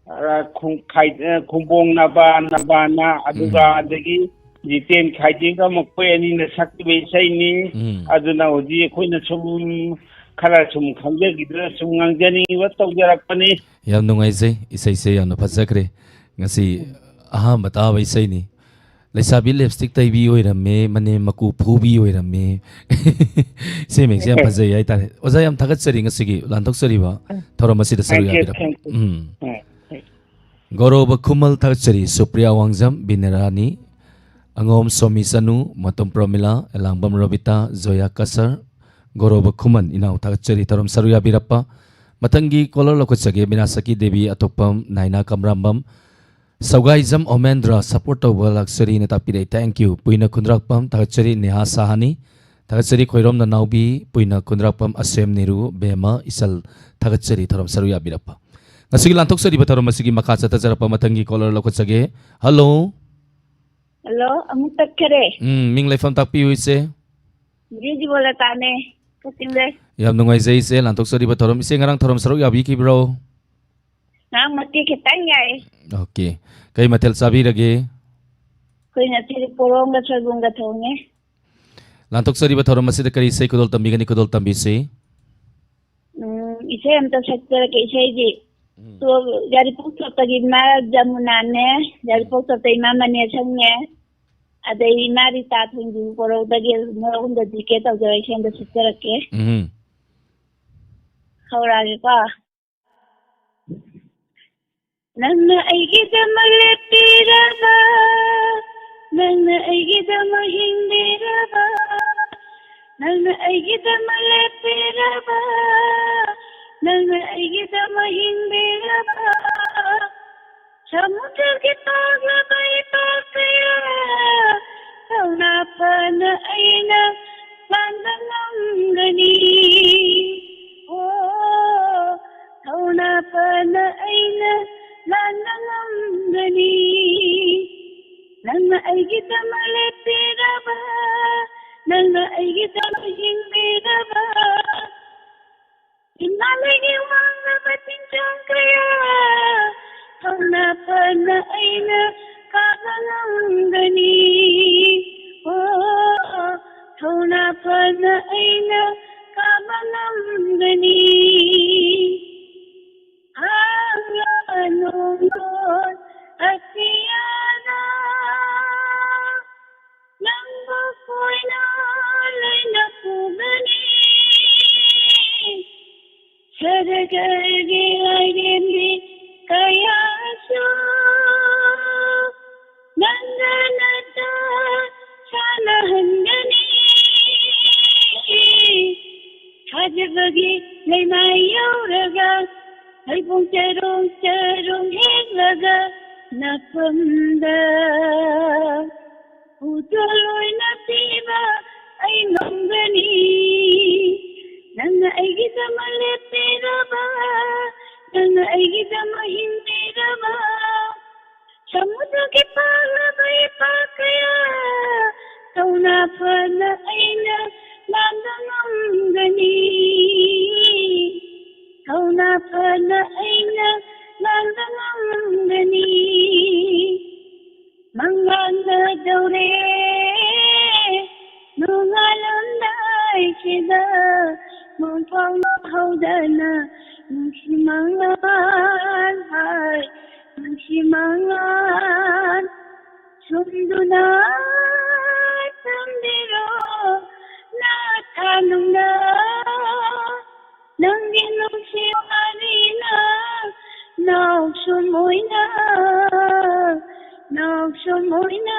ꯑ, ꯈꯣꯡ-, ꯈꯥꯏ-, ꯑ, ꯈꯣꯡꯕꯣꯡ ꯅꯕꯥ, ꯅꯕꯥꯅ, ꯑꯗꯨꯒ ꯎꯝ꯫ ꯑꯗꯒꯤ ꯖꯤꯇꯦꯟ ꯈꯥꯏꯗꯦꯟꯒ ꯃꯈꯣꯏ ꯑꯅꯤꯅ ꯁꯛꯈꯤꯕ ꯏꯁꯩꯅꯤ꯫ ꯎꯝ꯫ ꯑꯗꯨꯅ ꯍꯧꯖꯤꯛ ꯑꯩꯈꯣꯏꯅ ꯁꯨꯝ ꯈꯔ ꯁꯨꯝ ꯈꯪꯖꯈꯤꯗꯅ ꯁꯨꯝ ꯉꯥꯡꯖꯅꯤꯡꯉꯤꯕ ꯇꯧꯖꯔꯛꯄꯅꯤ꯫ ꯌꯥꯝ ꯅꯨꯡꯉꯥꯏꯖꯩ, ꯏꯁꯩꯁꯦ ꯌꯥꯝꯅ ꯐꯖꯈ꯭ꯔꯦ꯫ ꯉꯁꯤ ꯑꯍꯥꯟꯕ ꯇꯥꯕ ꯏꯁꯩꯅꯤ꯫ ꯂꯩꯁꯥꯕꯤ ꯂꯤꯞꯁꯇꯤꯛ ꯇꯩꯕꯤ ꯑꯣꯏꯔꯝꯃꯦ, ꯃꯅꯦꯝ ꯃꯀꯨ ꯐꯨꯕꯤ ꯑꯣꯏꯔꯝꯃꯦ꯫ ꯏꯁꯩ ꯃꯌꯦꯛꯁꯦ ꯌꯥꯝ ꯐꯖꯩ ꯍꯥꯏꯇꯥꯔꯦ꯫ ꯑꯣꯖꯥ, ꯌꯥꯝ ꯊꯥꯒꯠꯆꯔꯤ ꯉꯁꯤꯒꯤ ꯂꯥꯟꯊꯣꯛꯆꯔꯤꯕ ꯊꯧꯔꯝ ꯑꯁꯤꯗ ꯁꯔꯨꯛ Thank you, ꯌꯥꯕꯤꯔꯛꯄ꯫ Thank you. ꯎꯝ꯫ ꯎꯝ꯫ ꯒꯧꯔꯕ ꯈꯨꯃꯜ ꯊꯥꯒꯠꯆꯔꯤ, ꯁꯨꯄ꯭ꯔꯤꯌꯥ ꯋꯥꯡꯖꯝ, ꯕꯤꯅꯔꯥꯅꯤ, ꯑꯉꯣꯝ ꯁꯣꯃꯤ ꯆꯅꯨ, ꯃꯇꯣꯝ ꯄ꯭ꯔꯃꯤꯂꯥ, ꯑꯦꯂꯥꯡꯕꯝ ꯔꯣꯕꯤꯇꯥ, ꯖꯣꯌꯥ ꯀꯁꯔ, ꯒꯧꯔꯕ ꯈꯨꯃꯟ ꯏꯅꯥꯎ ꯊꯥꯒꯠꯆꯔꯤ, ꯊꯧꯔꯝ ꯁꯔꯨꯛ ꯌꯥꯕꯤꯔꯛꯄ꯫ ꯃꯊꯪꯒꯤ caller ꯂꯧꯈꯠꯆꯒꯦ, ꯕꯤꯅꯥꯁꯀꯤ ꯗꯦꯕꯤ, ꯑꯇꯣꯞꯄꯝ, ꯅꯥꯏꯅꯥ ꯀꯝꯔꯥꯝꯕꯝ, ꯁꯧꯒꯥꯏꯖꯝ ꯑꯣꯃꯦꯟꯗ꯭ꯔ, support ꯇꯧꯕ ꯂꯥꯛꯆꯔꯤꯅ ꯇꯥꯛꯄꯤꯔꯛꯏ, thank you꯫ ꯄꯨꯏꯅ ꯈꯨꯟꯗ꯭ꯔꯥꯛꯄꯝ ꯊꯥꯒꯠꯆꯔꯤ, ꯅꯦꯍꯥ ꯁꯥꯍꯥꯅꯤ ꯊꯥꯒꯠꯆꯔꯤ, ꯈꯣꯏꯔꯣꯝ ꯅꯅꯥꯎꯕꯤ, ꯄꯨꯏꯅ ꯈꯨꯟꯗ꯭ꯔꯥꯛꯄꯝ, ꯑꯁꯦꯝ ꯅꯤꯔꯨ, ꯕꯦꯝꯃ, ꯏꯆꯜ ꯊꯥꯒꯠꯆꯔꯤ, ꯊꯧꯔꯝ ꯁꯔꯨꯛ ꯌꯥꯕꯤꯔꯛꯄ꯫ ꯉꯁꯤꯒꯤ ꯂꯥꯟꯊꯣꯛꯆꯔꯤꯕ ꯊꯧꯔꯝ ꯑꯁꯤꯒꯤ ꯃꯈꯥ ꯆꯠꯊꯖꯔꯛꯄ ꯃꯊꯪꯒꯤ caller ꯂꯧꯈꯠꯆꯒꯦ꯫ Hello꯫ Hello, ꯑꯃꯨꯛ ꯇꯠꯈꯔꯦ꯫ ꯎꯝ, ꯃꯤꯡ ꯂꯩꯐꯝ ꯇꯥꯛꯄꯤꯌꯨ, ꯏꯆꯦ꯫ ꯖꯤ ꯖꯤꯕꯣꯂꯇꯥꯅꯦ, ꯀꯛꯆꯤꯡꯗꯩ꯫ ꯌꯥꯝ ꯅꯨꯡꯉꯥꯏꯖꯩ, ꯏꯆꯦ, ꯂꯥꯟꯊꯣꯛꯆꯔꯤꯕ ꯊꯧꯔꯝ꯫ ꯏꯆꯦ, ꯉꯔꯥꯡ ꯊꯧꯔꯝ ꯁꯔꯨꯛ ꯌꯥꯕꯤꯈꯤꯕ꯭ꯔꯣ? ꯉꯔꯥꯡ ꯃꯇꯦꯛ ꯈꯤꯇꯪ ꯌꯥꯏ꯫ Okay꯫ ꯀꯩ ꯃꯊꯦꯜ ꯆꯥꯕꯤꯔꯒꯦ? ꯑꯩꯈꯣꯏ ꯉꯁꯤꯗꯤ ꯄꯣꯔꯣꯝꯒ ꯁꯣꯏꯕꯨꯝꯒ ꯊꯣꯡꯉꯦ꯫ ꯂꯥꯟꯊꯣꯛꯆꯔꯤꯕ ꯊꯧꯔꯝ ꯑꯁꯤꯗ ꯀꯔꯤ ꯏꯁꯩ ꯈꯨꯗꯣꯜ ꯇꯝꯕꯤꯒꯅꯤ? ꯈꯨꯗꯣꯜ ꯇꯝꯕꯤꯁꯤ꯫ ꯎꯝ, ꯏꯁꯩ ꯑꯝꯇ ꯁꯛꯆꯔꯛꯀꯦ, ꯏꯁꯩꯗꯤ꯫ ꯎꯝ꯫ ꯇꯣ-, ꯌꯥꯏꯔꯤꯄꯣꯛ ꯇꯣꯞꯇꯒꯤ ꯏꯃꯥ ꯖꯃꯨꯅꯥꯅꯦ, ꯌꯥꯏꯔꯤꯄꯣꯛ ꯇꯣꯞꯇ ꯏꯃꯥ ꯃꯅꯦꯁꯪꯅꯦ, ꯑꯗꯩ ꯏꯃꯥ ꯔꯤꯇꯥ ꯊꯣꯏꯕꯤ ꯄꯣꯔꯧꯗꯒꯤ ꯃꯣꯏ ꯑꯍꯨꯝꯗ dedicate ꯇꯧꯖꯔꯛꯏ, ꯏꯁꯩ ꯑꯝꯇ ꯁꯛꯆꯔꯛꯀꯦ꯫ ꯎꯝ꯫ ꯍꯧꯔꯛꯑꯒꯦꯀꯣ꯫ ꯅꯪꯅ ꯑꯩꯒꯤꯗꯃꯛ ꯂꯦꯞꯄꯤꯔꯕ, ꯅꯪꯅ ꯑꯩꯒꯤꯗꯃꯛ ꯍꯤꯡꯕꯤꯔꯕ, ꯅꯪꯅ ꯑꯩꯒꯤꯗꯃꯛ ꯂꯦꯞꯄꯤꯔꯕ, ꯅꯪꯅ ꯑꯩꯒꯤꯗꯃꯛ ꯍꯤꯡꯕꯤꯔꯕ, ꯁꯃꯨꯗ꯭ꯔꯒꯤ ꯇꯥꯡꯂꯕ ꯏꯄꯥꯛ ꯀꯌꯥ ꯊꯧꯅꯥ ꯐꯅ ꯑꯩꯅ ꯂꯥꯟꯕ ꯉꯝꯒꯅꯤ꯫ ꯑꯣ, ꯊꯧꯅꯥ ꯐꯅ ꯑꯩꯅ ꯂꯥꯟꯕ ꯉꯝꯒꯅꯤ꯫ ꯅꯪꯅ ꯑꯩꯒꯤꯗꯃꯛ ꯂꯦꯞꯄꯤꯔꯕ, ꯅꯪꯅ ꯑꯩꯒꯤꯗꯃꯛ ꯍꯤꯡꯕꯤꯔꯕ, ꯍꯤꯃꯥꯂꯌꯒꯤ ꯋꯥꯡꯂꯕ ꯆꯤꯡꯁꯥꯡ ꯀꯌꯥ ꯊꯧꯅꯥ ꯐꯅ ꯑꯩꯅ ꯀꯥꯕ ꯉꯝꯒꯅꯤ꯫ ꯑꯣ, ꯊꯧꯅꯥ ꯐꯅ ꯑꯩꯅ ꯀꯥꯕ ꯉꯝꯒꯅꯤ꯫ ꯍꯥꯡꯂꯕ ꯅꯣꯡꯂꯣꯏ ꯑꯇꯤꯌꯥꯗ ꯅꯪꯕꯨ ꯀꯣꯏꯅ ꯂꯣꯏꯅ ꯄꯨꯒꯅꯤ꯫ ꯁꯔꯒꯒꯤ ꯂꯥꯏꯔꯦꯝꯕꯤ ꯀꯌꯥꯁꯨ ꯂꯩꯃꯥꯏ ꯌꯧꯔꯒ ꯍꯩꯕꯣꯡ ꯆꯔꯣꯡ ꯆꯔꯣꯡ ꯍꯦꯛꯂꯒ ꯅꯥꯐꯝꯗ ꯎꯗꯣꯜ ꯑꯣꯏꯅ ꯄꯤꯕ ꯑꯩ ꯉꯝꯒꯅꯤ꯫ ꯅꯪꯅ ꯑꯩꯒꯤꯗꯃꯛ ꯂꯦꯞꯄꯤꯔꯕ, ꯅꯪꯅ ꯑꯩꯒꯤꯗꯃꯛ ꯍꯤꯡꯕꯤꯔꯕ, ꯁꯃꯨꯗ꯭ꯔꯒꯤ ꯄꯥꯛꯂꯕ ꯏꯄꯥꯛ ꯀꯌꯥ ꯊꯧꯅꯥ ꯐꯅ ꯑꯩꯅ ꯂꯥꯟꯕ ꯉꯝꯒꯅꯤ꯫ ꯊꯧꯅꯥ ꯐꯅ ꯑꯩꯅ ꯂꯥꯟꯕ ꯉꯝꯒꯅꯤ꯫ ꯃꯪꯂꯥꯟꯅꯗꯧꯔꯦ ꯅꯣꯡꯉꯥꯜꯂꯝꯗꯥꯏꯁꯤꯗ ꯃꯣꯟ ꯄꯥꯎꯅ ꯍꯧꯗꯅ ꯅꯨꯡꯁꯤ ꯃꯪꯂꯥꯟ ꯍꯥꯏ, ꯅꯨꯡꯁꯤ ꯃꯪꯂꯥꯟ ꯁꯨꯝꯗꯨꯅ ꯊꯝꯕꯤꯔꯣ ꯅꯊꯥꯅꯨꯡꯗ꯫ ꯅꯪꯒꯤ ꯅꯨꯡꯁꯤ ꯋꯥꯔꯤꯅ ꯅꯥꯎꯁꯨꯝ ꯑꯣꯏꯅ, ꯅꯥꯎꯁꯨꯝ ꯑꯣꯏꯅ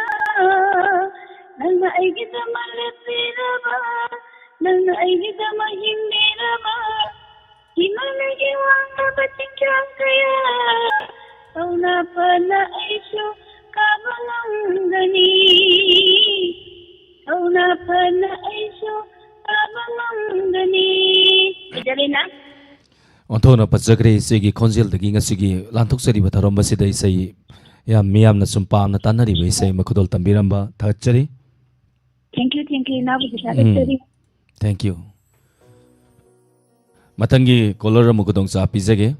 ꯅꯪꯅ ꯑꯩꯒꯤꯗꯃꯛ ꯂꯦꯞꯄꯤꯔꯕ, ꯅꯪꯅ ꯑꯩꯒꯤꯗꯃꯛ ꯍꯤꯡꯕꯤꯔꯕ, ꯏꯃꯥꯅꯒꯤ ꯋꯥꯡꯂꯕ ꯆꯤꯡꯁꯥꯡ ꯀꯌꯥ ꯊꯧꯅꯥ ꯐꯅ ꯑꯩꯁꯨ ꯀꯥꯕ ꯉꯝꯒꯅꯤ꯫ ꯊꯧꯅꯥ ꯐꯅ ꯑꯩꯁꯨ ꯀꯥꯕ ꯉꯝꯒꯅꯤ꯫ ꯏꯗꯔꯤꯅ ꯑꯣꯟꯊꯣꯛꯅ ꯐꯖꯈ꯭ꯔꯦ ꯏꯆꯦꯒꯤ ꯈꯣꯟꯖꯦꯜꯗꯒꯤ ꯉꯁꯤꯒꯤ ꯂꯥꯟꯊꯣꯛꯆꯔꯤꯕ ꯊꯧꯔꯝ ꯑꯁꯤꯗ ꯏꯁꯩ ꯌꯥꯝ ꯃꯤꯌꯥꯝꯅ ꯁꯨꯝ ꯄꯥꯝꯅ ꯇꯥꯅꯔꯤꯕ ꯏꯁꯩ ꯑꯃ ꯈꯨꯗꯣꯜ ꯇꯝꯕꯤꯔꯝꯕ ꯊꯥꯒꯠꯆꯔꯤ꯫ Thank you, thank you, ꯏꯅꯥꯎꯕꯨꯗꯤ ꯊꯥꯒꯠꯆꯔꯤ꯫ ꯎꯝ꯫ Thank you꯫ ꯃꯊꯪꯒꯤ caller ꯑꯃ ꯈꯨꯗꯣꯡꯆꯥꯕ ꯄꯤꯖꯒꯦ꯫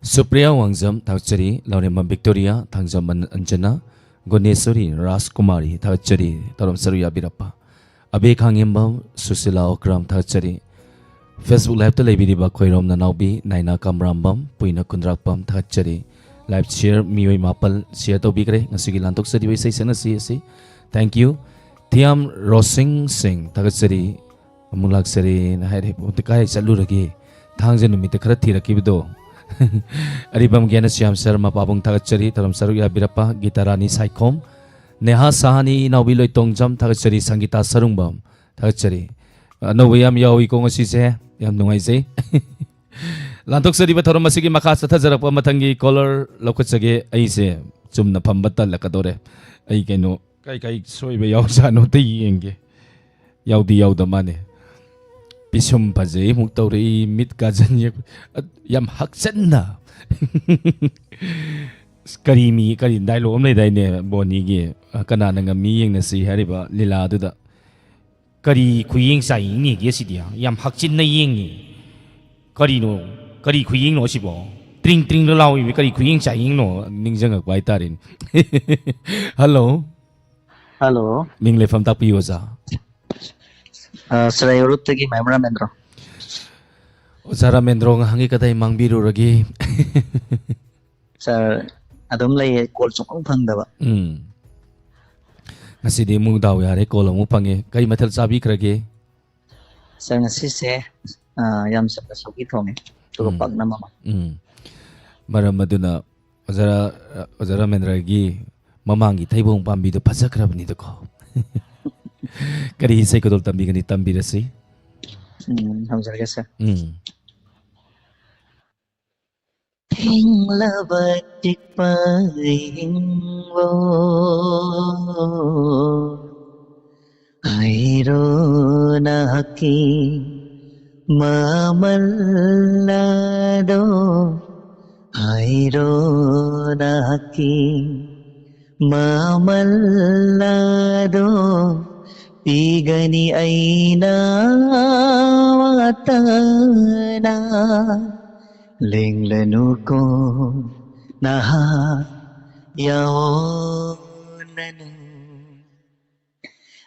ꯁꯨꯄ꯭ꯔꯤꯌꯥ ꯋꯥꯡꯖꯝ ꯊꯥꯒꯠꯆꯔꯤ, ꯂꯧꯔꯦꯝꯕꯝ ꯕꯤꯛꯇꯣꯔꯤꯌꯥ, ꯊꯥꯡꯖꯝ ꯑꯟ-, ꯑꯟꯖꯅꯥ, ꯒꯨꯅꯦꯁꯣꯔꯤ ꯔꯥꯖꯀꯨꯃꯥꯔꯤ ꯊꯥꯒꯠꯆꯔꯤ, ꯊꯧꯔꯝ ꯁꯔꯨꯛ ꯌꯥꯕꯤꯔꯛꯄ꯫ ꯑꯕꯦ ꯈꯥꯡꯉꯦꯝꯕꯝ, ꯁꯨꯁꯤꯂꯥ ꯑꯣꯀ꯭ꯔꯥꯝ ꯊꯥꯒꯠꯆꯔꯤ꯫ Facebook liveꯇ ꯂꯩꯕꯤꯔꯤꯕ ꯈꯣꯏꯔꯣꯝ ꯅꯅꯥꯎꯕꯤ, ꯅꯥꯏꯅꯥ ꯀꯝꯔꯥꯝꯕꯝ, ꯄꯨꯏꯅ ꯀꯨꯟꯗ꯭ꯔꯥꯛꯄꯝ ꯊꯥꯒꯠꯆꯔꯤ꯫ Live share ꯃꯤꯑꯣꯏ ꯃꯥꯄꯜ share ꯇꯧꯕꯤꯈ꯭ꯔꯦ ꯉꯁꯤꯒꯤ ꯂꯥꯟꯊꯣꯛꯆꯔꯤꯕ ꯏꯁꯩ ꯁꯛꯅꯁꯤ ꯑꯁꯤ꯫ Thank you꯫ ꯊꯤꯌꯥꯝ ꯔꯣꯁꯤꯡ ꯁꯤꯡ ꯊꯥꯒꯠꯆꯔꯤ꯫ ꯑꯃꯨꯛ ꯂꯥꯛꯆꯔꯦꯅ ꯍꯥꯏꯔꯦ꯫ ꯄꯣꯠꯇ ꯀꯥꯏ ꯆꯠꯂꯨꯔꯒꯦ? ꯊꯥꯡꯖ ꯅꯨꯃꯤꯠꯇ ꯈꯔ ꯊꯤꯔꯛꯈꯤꯕꯗꯣ꯫ ꯑꯔꯤꯕꯝ ꯒ꯭ꯌꯥꯅꯁ꯭ꯌꯥꯝ ꯁꯔꯃ ꯄꯥꯕꯨꯡ ꯊꯥꯒꯠꯆꯔꯤ, ꯊꯧꯔꯝ ꯁꯔꯨꯛ ꯌꯥꯕꯤꯔꯛꯄ꯫ ꯒꯤꯇꯥꯔꯥꯅꯤ ꯁꯥꯏꯈꯣꯝ, ꯅꯦꯍꯥ ꯁꯍꯥꯅꯤ, ꯏꯅꯥꯎꯕꯤ ꯂꯣꯏꯇꯣꯡꯖꯝ ꯊꯥꯒꯠꯆꯔꯤ, ꯁꯪꯒꯤꯇꯥ ꯁꯔꯨꯡꯕꯝ ꯊꯥꯒꯠꯆꯔꯤ꯫ ꯑꯅꯧꯕ ꯌꯥꯝ ꯌꯥꯎꯏꯀꯣ ꯉꯁꯤꯁꯦ꯫ ꯌꯥꯝ ꯅꯨꯡꯉꯥꯏꯖꯩ꯫ ꯂꯥꯟꯊꯣꯛꯆꯔꯤꯕ ꯊꯧꯔꯝ ꯑꯁꯤꯒꯤ ꯃꯈꯥ ꯆꯠꯊꯖꯔꯛꯄ ꯃꯊꯪꯒꯤ ꯀꯣꯂꯔ ꯂꯧꯈꯠꯆꯒꯦ꯫ ꯑꯩꯁꯦ ꯆꯨꯝꯅ ꯐꯝꯕ ꯇꯜꯂꯛꯀꯗꯧꯔꯦ꯫ ꯑꯩ ꯀꯩꯅꯣ ꯀꯥꯏ ꯀꯥꯏ ꯁꯣꯏꯕ ꯌꯥꯎꯖꯥꯠꯅꯣ ꯑꯝꯇ ꯌꯦꯡꯒꯦ꯫ ꯌꯥꯎꯗꯤ ꯌꯥꯎꯗ ꯃꯥꯅꯦ꯫ ꯄꯤꯁꯨꯝ ꯐꯖꯩ ꯑꯃꯨꯛ ꯇꯧꯔꯛꯏ, ꯃꯤꯠ ꯀꯥꯖꯟ ꯌꯦꯛ-, ꯑ, ꯌꯥꯝ ꯍꯛꯆꯟꯅ꯫ ꯑꯁ, ꯀꯔꯤ ꯃꯤ, ꯀꯔꯤ ꯗꯥꯏꯂꯣꯛ ꯑꯃ ꯂꯩꯗꯥꯏꯅꯦ ꯕꯣꯅꯤꯒꯤ? ꯑ, ꯀꯅꯥꯅ ꯉꯝꯃꯤ ꯌꯦꯡꯅꯁꯤ ꯍꯥꯏꯔꯤꯕ ꯂꯤꯂꯥꯗꯨꯗ꯫ ꯀꯔꯤ ꯈꯨꯌꯦꯡ ꯆꯥꯏꯌꯦꯡꯅꯦꯒꯦ ꯁꯤꯗꯤ? ꯌꯥꯝ ꯍꯛꯆꯤꯟꯅ ꯌꯦꯡꯉꯤ꯫ ꯀꯔꯤꯅꯣ? ꯀꯔꯤ ꯈꯨꯌꯦꯡꯅꯣ ꯁꯤꯕꯣ? ꯇ꯭ꯔꯤꯡ ꯇ꯭ꯔꯤꯡꯗ ꯂꯥꯎꯏꯕ ꯀꯔꯤ ꯈꯨꯌꯦꯡ ꯆꯥꯏꯌꯦꯡꯅꯣ? ꯅꯤꯡꯁꯤꯡꯉꯛꯄ ꯍꯥꯏꯇꯥꯔꯦꯅꯦ꯫ ꯍꯜꯂꯣ꯫ ꯍꯜꯂꯣ꯫ ꯃꯤꯡ ꯂꯩꯐꯝ ꯇꯥꯛꯄꯤꯌꯨ, ꯑꯣꯖꯥ꯫ ꯑ, ꯁꯤꯔꯥꯏ ꯎꯔꯨꯞꯇꯒꯤ ꯃꯌꯥꯝ ꯔꯥꯃꯦꯟꯗ꯭ꯔꯣ꯫ ꯑꯣꯖꯥ ꯔꯥꯃꯦꯟꯗ꯭ꯔꯣ, ꯉꯍꯥꯟꯒꯤ ꯀꯗꯥꯏ ꯃꯥꯡꯕꯤꯔꯨꯔꯒꯦ? ꯁꯥꯔ, ꯑꯗꯨꯝ ꯂꯩꯌꯦ, ꯀꯣꯜ ꯁꯨꯡꯐꯪ ꯐꯪꯗꯕ꯫ ꯎꯝ꯫ ꯉꯁꯤꯗꯤ ꯑꯃꯨꯛ ꯗꯥꯎ ꯌꯥꯔꯦ, ꯀꯣꯜ ꯑꯃꯨꯛ ꯐꯪꯉꯦ꯫ ꯀꯔꯤ ꯃꯊꯦꯜ ꯆꯥꯕꯤꯈ꯭ꯔꯒꯦ? ꯁꯥꯔ, ꯉꯁꯤꯁꯦ, ꯑ, ꯌꯥꯝ ꯆꯝꯅ ꯁꯧꯒ꯭ꯔꯤ ꯊꯣꯡꯉꯦ, ꯑꯗꯨꯒ ꯎꯝ꯫ ꯄꯥꯛꯅꯝ ꯑꯃ꯫ ꯎꯝ꯫ ꯃꯔꯝ ꯑꯗꯨꯅ ꯑꯣꯖꯥ ꯔꯥ-, ꯑꯣꯖꯥ ꯔꯥꯃꯦꯟꯗ꯭ꯔꯒꯤ ꯃꯃꯥꯡꯒꯤ ꯊꯩꯕꯣꯡ ꯄꯥꯝꯕꯤꯗꯣ ꯐꯖꯈ꯭ꯔꯕꯅꯤꯗꯀꯣ꯫ ꯀꯔꯤ ꯏꯁꯩ ꯈꯨꯗꯣꯜ ꯇꯝꯕꯤꯒꯅꯤ? ꯇꯝꯕꯤꯔꯁꯤ꯫ ꯎꯝ, ꯊꯝꯖꯔꯒꯦ, ꯁꯥꯔ꯫ ꯎꯝ꯫ ꯊꯦꯡꯂꯕ ꯆꯤꯛꯄ ꯑꯍꯤꯡꯕꯣ, ꯍꯥꯏꯔꯣ ꯅꯍꯥꯛꯀꯤ ꯃꯃꯜ ꯑꯗꯣ, ꯍꯥꯏꯔꯣ ꯅꯍꯥꯛꯀꯤ ꯃꯃꯜ ꯑꯗꯣ, ꯄꯤꯒꯅꯤ ꯑꯩꯅ ꯋꯥꯇꯅ꯫ ꯂꯦꯡꯂꯅꯨꯀꯣ ꯅꯍꯥ ꯌꯥꯑꯣꯅꯅꯨ꯫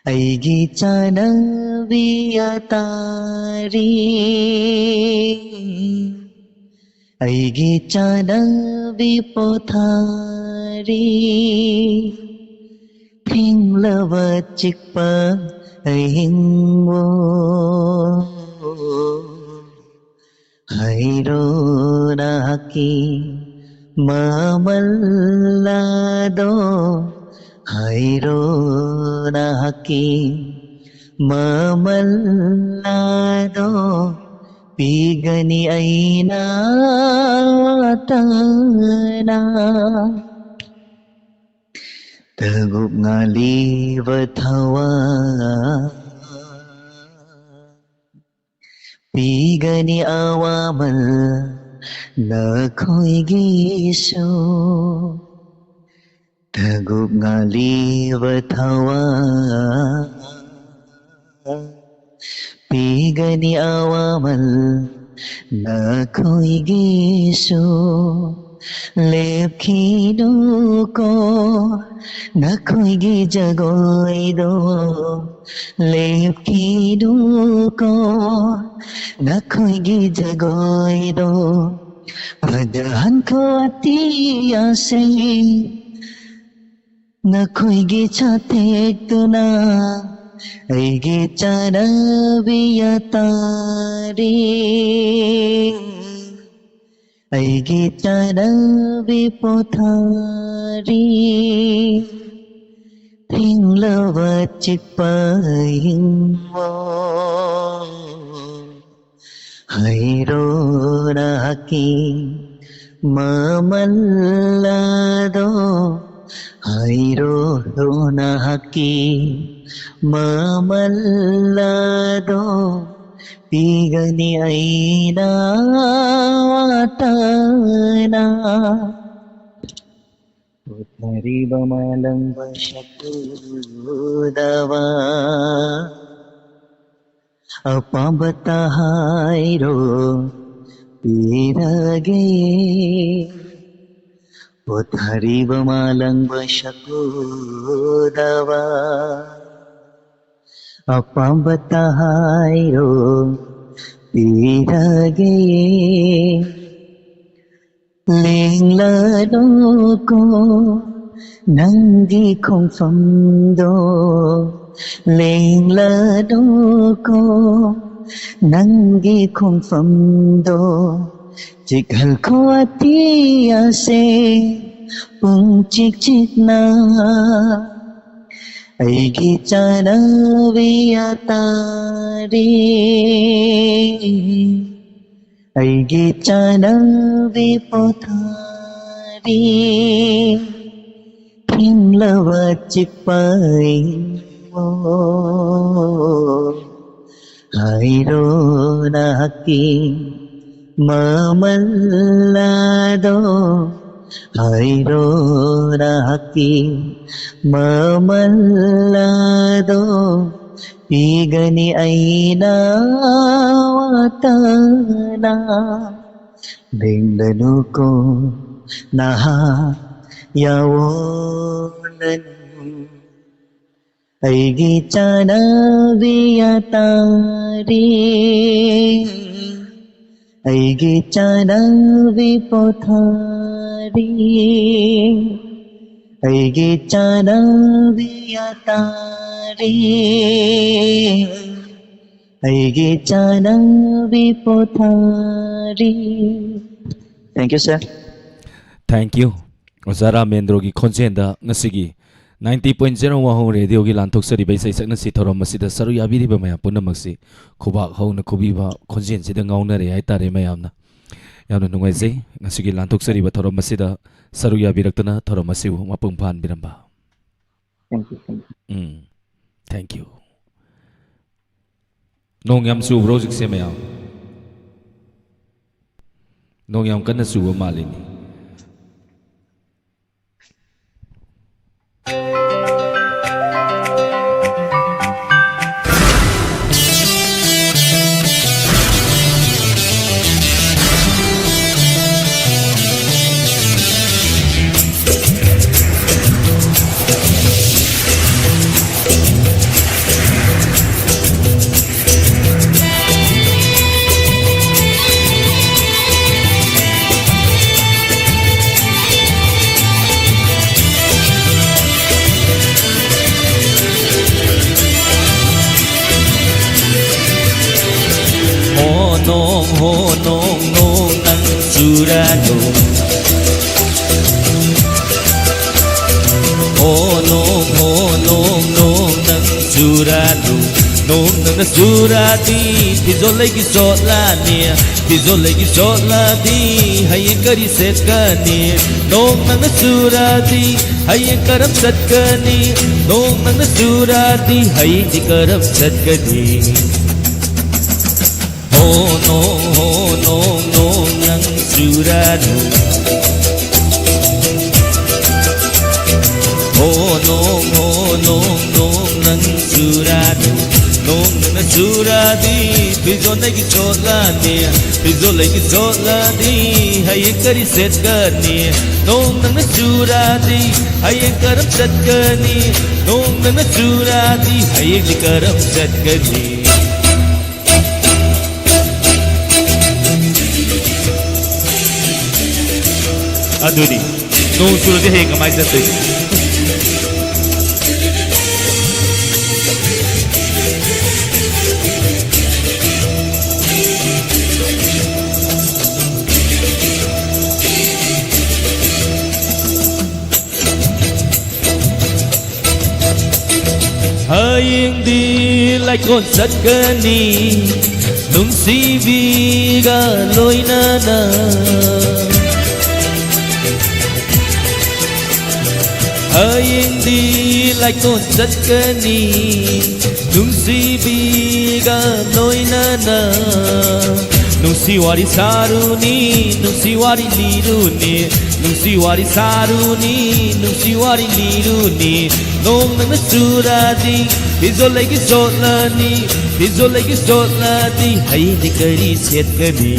ꯑꯩꯒꯤ ꯆꯥꯅꯕꯤ ꯑꯇꯥꯔꯤ, ꯑꯩꯒꯤ ꯆꯥꯅꯕꯤ ꯄꯣꯊꯥꯔꯤ, ꯊꯦꯡꯂꯕ ꯆꯤꯛꯄ ꯑꯍꯤꯡꯕꯣ꯫ ꯍꯥꯏꯔꯣ ꯅꯍꯥꯛꯀꯤ ꯃꯃꯜ ꯑꯗꯣ, ꯍꯥꯏꯔꯣ ꯅꯍꯥꯛꯀꯤ ꯃꯃꯜ ꯑꯗꯣ ꯄꯤꯒꯅꯤ ꯑꯩꯅ ꯋꯥꯇꯅ꯫ ꯇꯒꯨꯞ ꯉꯥꯂꯤꯕ ꯊꯋꯥꯏ ꯄꯤꯒꯅꯤ ꯑꯋꯥꯃꯜ ꯅꯈꯣꯏꯒꯤꯁꯨ꯫ ꯇꯒꯨꯞ ꯉꯥꯂꯤꯕ ꯊꯋꯥꯏ ꯄꯤꯒꯅꯤ ꯑꯋꯥꯃꯜ ꯅꯈꯣꯏꯒꯤꯁꯨ꯫ ꯂꯦꯞꯈꯤꯅꯨꯀꯣ ꯅꯈꯣꯏꯒꯤ ꯖꯒꯣꯏꯗꯣ, ꯂꯦꯞꯈꯤꯅꯨꯀꯣ ꯅꯈꯣꯏꯒꯤ ꯖꯒꯣꯏꯗꯣ꯫ ꯐꯖꯍꯟꯈꯣ ꯑꯇꯤꯌꯥꯁꯦ ꯅꯈꯣꯏꯒꯤ ꯆꯥꯊꯦꯛꯇꯨꯅ꯫ ꯑꯩꯒꯤ ꯆꯠꯅꯕꯤ ꯑꯇꯥꯔꯤ, ꯑꯩꯒꯤ ꯆꯠꯅꯕꯤ ꯄꯣꯊꯥꯔꯤ꯫ ꯊꯤꯡꯂꯕ ꯆꯤꯛꯄ ꯏꯪꯕ ꯍꯩꯔꯣ ꯅꯍꯥꯛꯀꯤ ꯃꯃꯜ ꯑꯗꯣ, ꯍꯩꯔꯣ ꯅꯍꯥꯛꯀꯤ ꯃꯃꯜ ꯑꯗꯣ, ꯄꯤꯒꯅꯤ ꯑꯩꯅ ꯋꯥꯇꯅ꯫ ꯄꯣꯊꯥꯔꯤꯕ ꯃꯥꯂꯪꯕ ꯁꯛꯎꯗꯕ ꯑꯄꯥꯝꯕꯇ ꯍꯥꯏꯔꯣ ꯄꯤꯔꯒꯦ꯫ ꯄꯣꯊꯥꯔꯤꯕ ꯃꯥꯂꯪꯕ ꯁꯛꯎꯗꯕ ꯑꯄꯥꯝꯕꯇ ꯍꯥꯏꯔꯣ ꯄꯤꯔꯒꯦ꯫ ꯂꯦꯡꯂꯅꯨꯀꯣ ꯅꯪꯒꯤ ꯈꯣꯡꯐꯝꯗꯣ, ꯂꯦꯡꯂꯅꯨꯀꯣ ꯅꯪꯒꯤ ꯈꯣꯡꯐꯝꯗꯣ꯫ ꯆꯤꯛꯍꯜꯈꯣ ꯑꯇꯤꯌꯥꯁꯦ ꯄꯨꯡ ꯆꯤꯛ ꯆꯤꯛꯅ꯫ ꯑꯩꯒꯤ ꯆꯥꯅꯕꯤ ꯑꯇꯥꯔꯤ, ꯑꯩꯒꯤ ꯆꯥꯅꯕꯤ ꯄꯣꯊꯥꯔꯤ, ꯊꯤꯡꯂꯕ ꯆꯤꯛꯄ ꯏꯃꯣ꯫ ꯍꯥꯏꯔꯣ ꯅꯍꯥꯛꯀꯤ ꯃꯃꯜ ꯑꯗꯣ, ꯍꯥꯏꯔꯣ ꯅꯍꯥꯛꯀꯤ ꯃꯃꯜ ꯑꯗꯣ, ꯄꯤꯒꯅꯤ ꯑꯩꯅ ꯋꯥꯇꯅ꯫ ꯂꯦꯡꯂꯅꯨꯀꯣ ꯅꯍꯥꯛ ꯌꯥꯑꯣꯂꯅꯨ꯫ ꯑꯩꯒꯤ ꯆꯥꯅꯕꯤ ꯑꯇꯥꯔꯤ, ꯑꯩꯒꯤ ꯆꯥꯅꯕꯤ ꯄꯣꯊꯥꯔꯤ, ꯑꯩꯒꯤ ꯆꯥꯅꯕꯤ ꯑꯇꯥꯔꯤ, ꯑꯩꯒꯤ ꯆꯥꯅꯕꯤ ꯄꯣꯊꯥꯔꯤ꯫ Thank you, sir. Thank you. ꯑꯣꯖꯥ ꯔꯥꯃꯦꯟꯗ꯭ꯔꯣꯒꯤ ꯈꯣꯟꯖꯦꯜꯗ ꯉꯁꯤꯒꯤ ninety point zero ꯋꯥꯍꯣꯡ ꯔꯦꯗꯤꯑꯣꯒꯤ ꯂꯥꯟꯊꯣꯛꯆꯔꯤꯕ ꯏꯁꯩ ꯁꯛꯅꯁꯤ ꯊꯧꯔꯝ ꯑꯁꯤꯗ ꯁꯔꯨꯛ ꯌꯥꯕꯤꯔꯤꯕ ꯃꯌꯥꯝ ꯄꯨꯝꯅꯃꯛꯁꯤ ꯈꯨꯕꯥꯛ ꯍꯧꯅ ꯈꯨꯕꯤꯕ ꯈꯣꯟꯖꯦꯜꯁꯤꯗ ꯉꯥꯎꯅꯔꯦ ꯍꯥꯏꯇꯥꯔꯦ ꯃꯌꯥꯝꯅ꯫ ꯌꯥꯝꯅ ꯅꯨꯡꯉꯥꯏꯖꯩ ꯉꯁꯤꯒꯤ ꯂꯥꯟꯊꯣꯛꯆꯔꯤꯕ ꯊꯧꯔꯝ ꯑꯁꯤꯗ ꯁꯔꯨꯛ ꯌꯥꯕꯤꯔꯛꯇꯅ ꯊꯧꯔꯝ ꯑꯁꯤꯕꯨ ꯃꯄꯨꯡ ꯐꯥꯍꯟꯕꯤꯔꯝꯕ꯫ Thank you, thank you. Um, thank you. ꯅꯣꯡ ꯌꯥꯝ ꯆꯨꯕ꯭ꯔꯣ ꯍꯧꯖꯤꯛꯁꯦ ꯃꯌꯥꯝ? ꯅꯣꯡ ꯌꯥꯝ ꯀꯟꯅ ꯆꯨꯕ ꯃꯥꯜꯂꯤꯅꯦ꯫ ꯍꯣ ꯅꯣꯡ, ꯍꯣ ꯅꯣꯡ, ꯅꯣꯡ ꯅꯪ ꯆꯨꯔꯅꯨ꯫ ꯍꯣ ꯅꯣꯡ, ꯍꯣ ꯅꯣꯡ, ꯆꯨꯔꯥꯅꯨ꯫ ꯅꯣꯡ ꯅꯪꯅ ꯆꯨꯔꯗꯤ ꯐꯤꯖꯣꯜ ꯑꯩꯒꯤ ꯆꯣꯠꯂꯅꯤ꯫ ꯐꯤꯖꯣꯜ ꯑꯩꯒꯤ ꯆꯣꯠꯂꯗꯤ ꯍꯌꯦꯡ ꯀꯔꯤ ꯁꯦꯠꯀꯅꯤ? ꯅꯣꯡ ꯅꯪꯅ ꯆꯨꯔꯗꯤ ꯍꯌꯦꯡ ꯀꯔꯝ ꯆꯠꯀꯅꯤ? ꯅꯣꯡ ꯅꯪꯅ ꯆꯨꯔꯗꯤ ꯍꯌꯦꯡꯗꯤ ꯀꯔꯝ ꯆꯠꯀꯅꯤ? ꯍꯣ ꯅꯣꯡ, ꯍꯣ ꯅꯣꯡ, ꯅꯣꯡ ꯅꯪ ꯆꯨꯔꯅꯨ꯫ ꯍꯣ ꯅꯣꯡ, ꯍꯣ ꯅꯣꯡ, ꯅꯣꯡ ꯅꯪ ꯆꯨꯔꯅꯨ꯫ ꯅꯣꯡ ꯅꯪꯅ ꯆꯨꯔꯗꯤ ꯐꯤꯖꯣꯜ ꯑꯩꯒꯤ ꯆꯣꯠꯂꯅꯤ꯫ ꯐꯤꯖꯣꯜ ꯑꯩꯒꯤ ꯆꯣꯠꯂꯗꯤ ꯍꯌꯦꯡ ꯀꯔꯤ ꯁꯦꯠꯀꯅꯤ? ꯅꯣꯡ ꯅꯪꯅ ꯆꯨꯔꯗꯤ ꯍꯌꯦꯡ ꯀꯔꯝ ꯆꯠꯀꯅꯤ? ꯅꯣꯡ ꯅꯪꯅ ꯆꯨꯔꯗꯤ ꯍꯌꯦꯡꯗꯤ ꯀꯔꯝ ꯆꯠꯀꯅꯤ? ꯑꯗꯨꯅꯤ, ꯅꯣꯡ ꯆꯨꯔꯗꯤ ꯍꯌꯦꯡ ꯀꯃꯥꯏꯅ ꯆꯠꯇꯣꯏꯅꯣ? ꯍꯌꯦꯡꯗꯤ ꯂꯥꯏꯀꯣꯟ ꯆꯠꯀꯅꯤ ꯅꯨꯡꯁꯤꯕꯤꯒ ꯂꯣꯏꯅꯅ꯫ ꯍꯌꯦꯡꯗꯤ ꯂꯥꯏꯀꯣꯟ ꯆꯠꯀꯅꯤ ꯅꯨꯡꯁꯤꯕꯤꯒ ꯂꯣꯏꯅꯅ꯫ ꯅꯨꯡꯁꯤ ꯋꯥꯔꯤ ꯁꯥꯔꯨꯅꯤ, ꯅꯨꯡꯁꯤ ꯋꯥꯔꯤ ꯂꯤꯔꯨꯅꯤ, ꯅꯨꯡꯁꯤ ꯋꯥꯔꯤ ꯁꯥꯔꯨꯅꯤ, ꯅꯨꯡꯁꯤ ꯋꯥꯔꯤ ꯂꯤꯔꯨꯅꯤ꯫ ꯅꯣꯡ ꯅꯪꯅ ꯆꯨꯔꯗꯤ ꯐꯤꯖꯣꯜ ꯑꯩꯒꯤ ꯆꯣꯠꯂꯅꯤ, ꯐꯤꯖꯣꯜ ꯑꯩꯒꯤ ꯆꯣꯠꯂꯗꯤ ꯍꯌꯦꯡꯗꯤ ꯀꯔꯤ ꯁꯦꯠꯀꯅꯤ?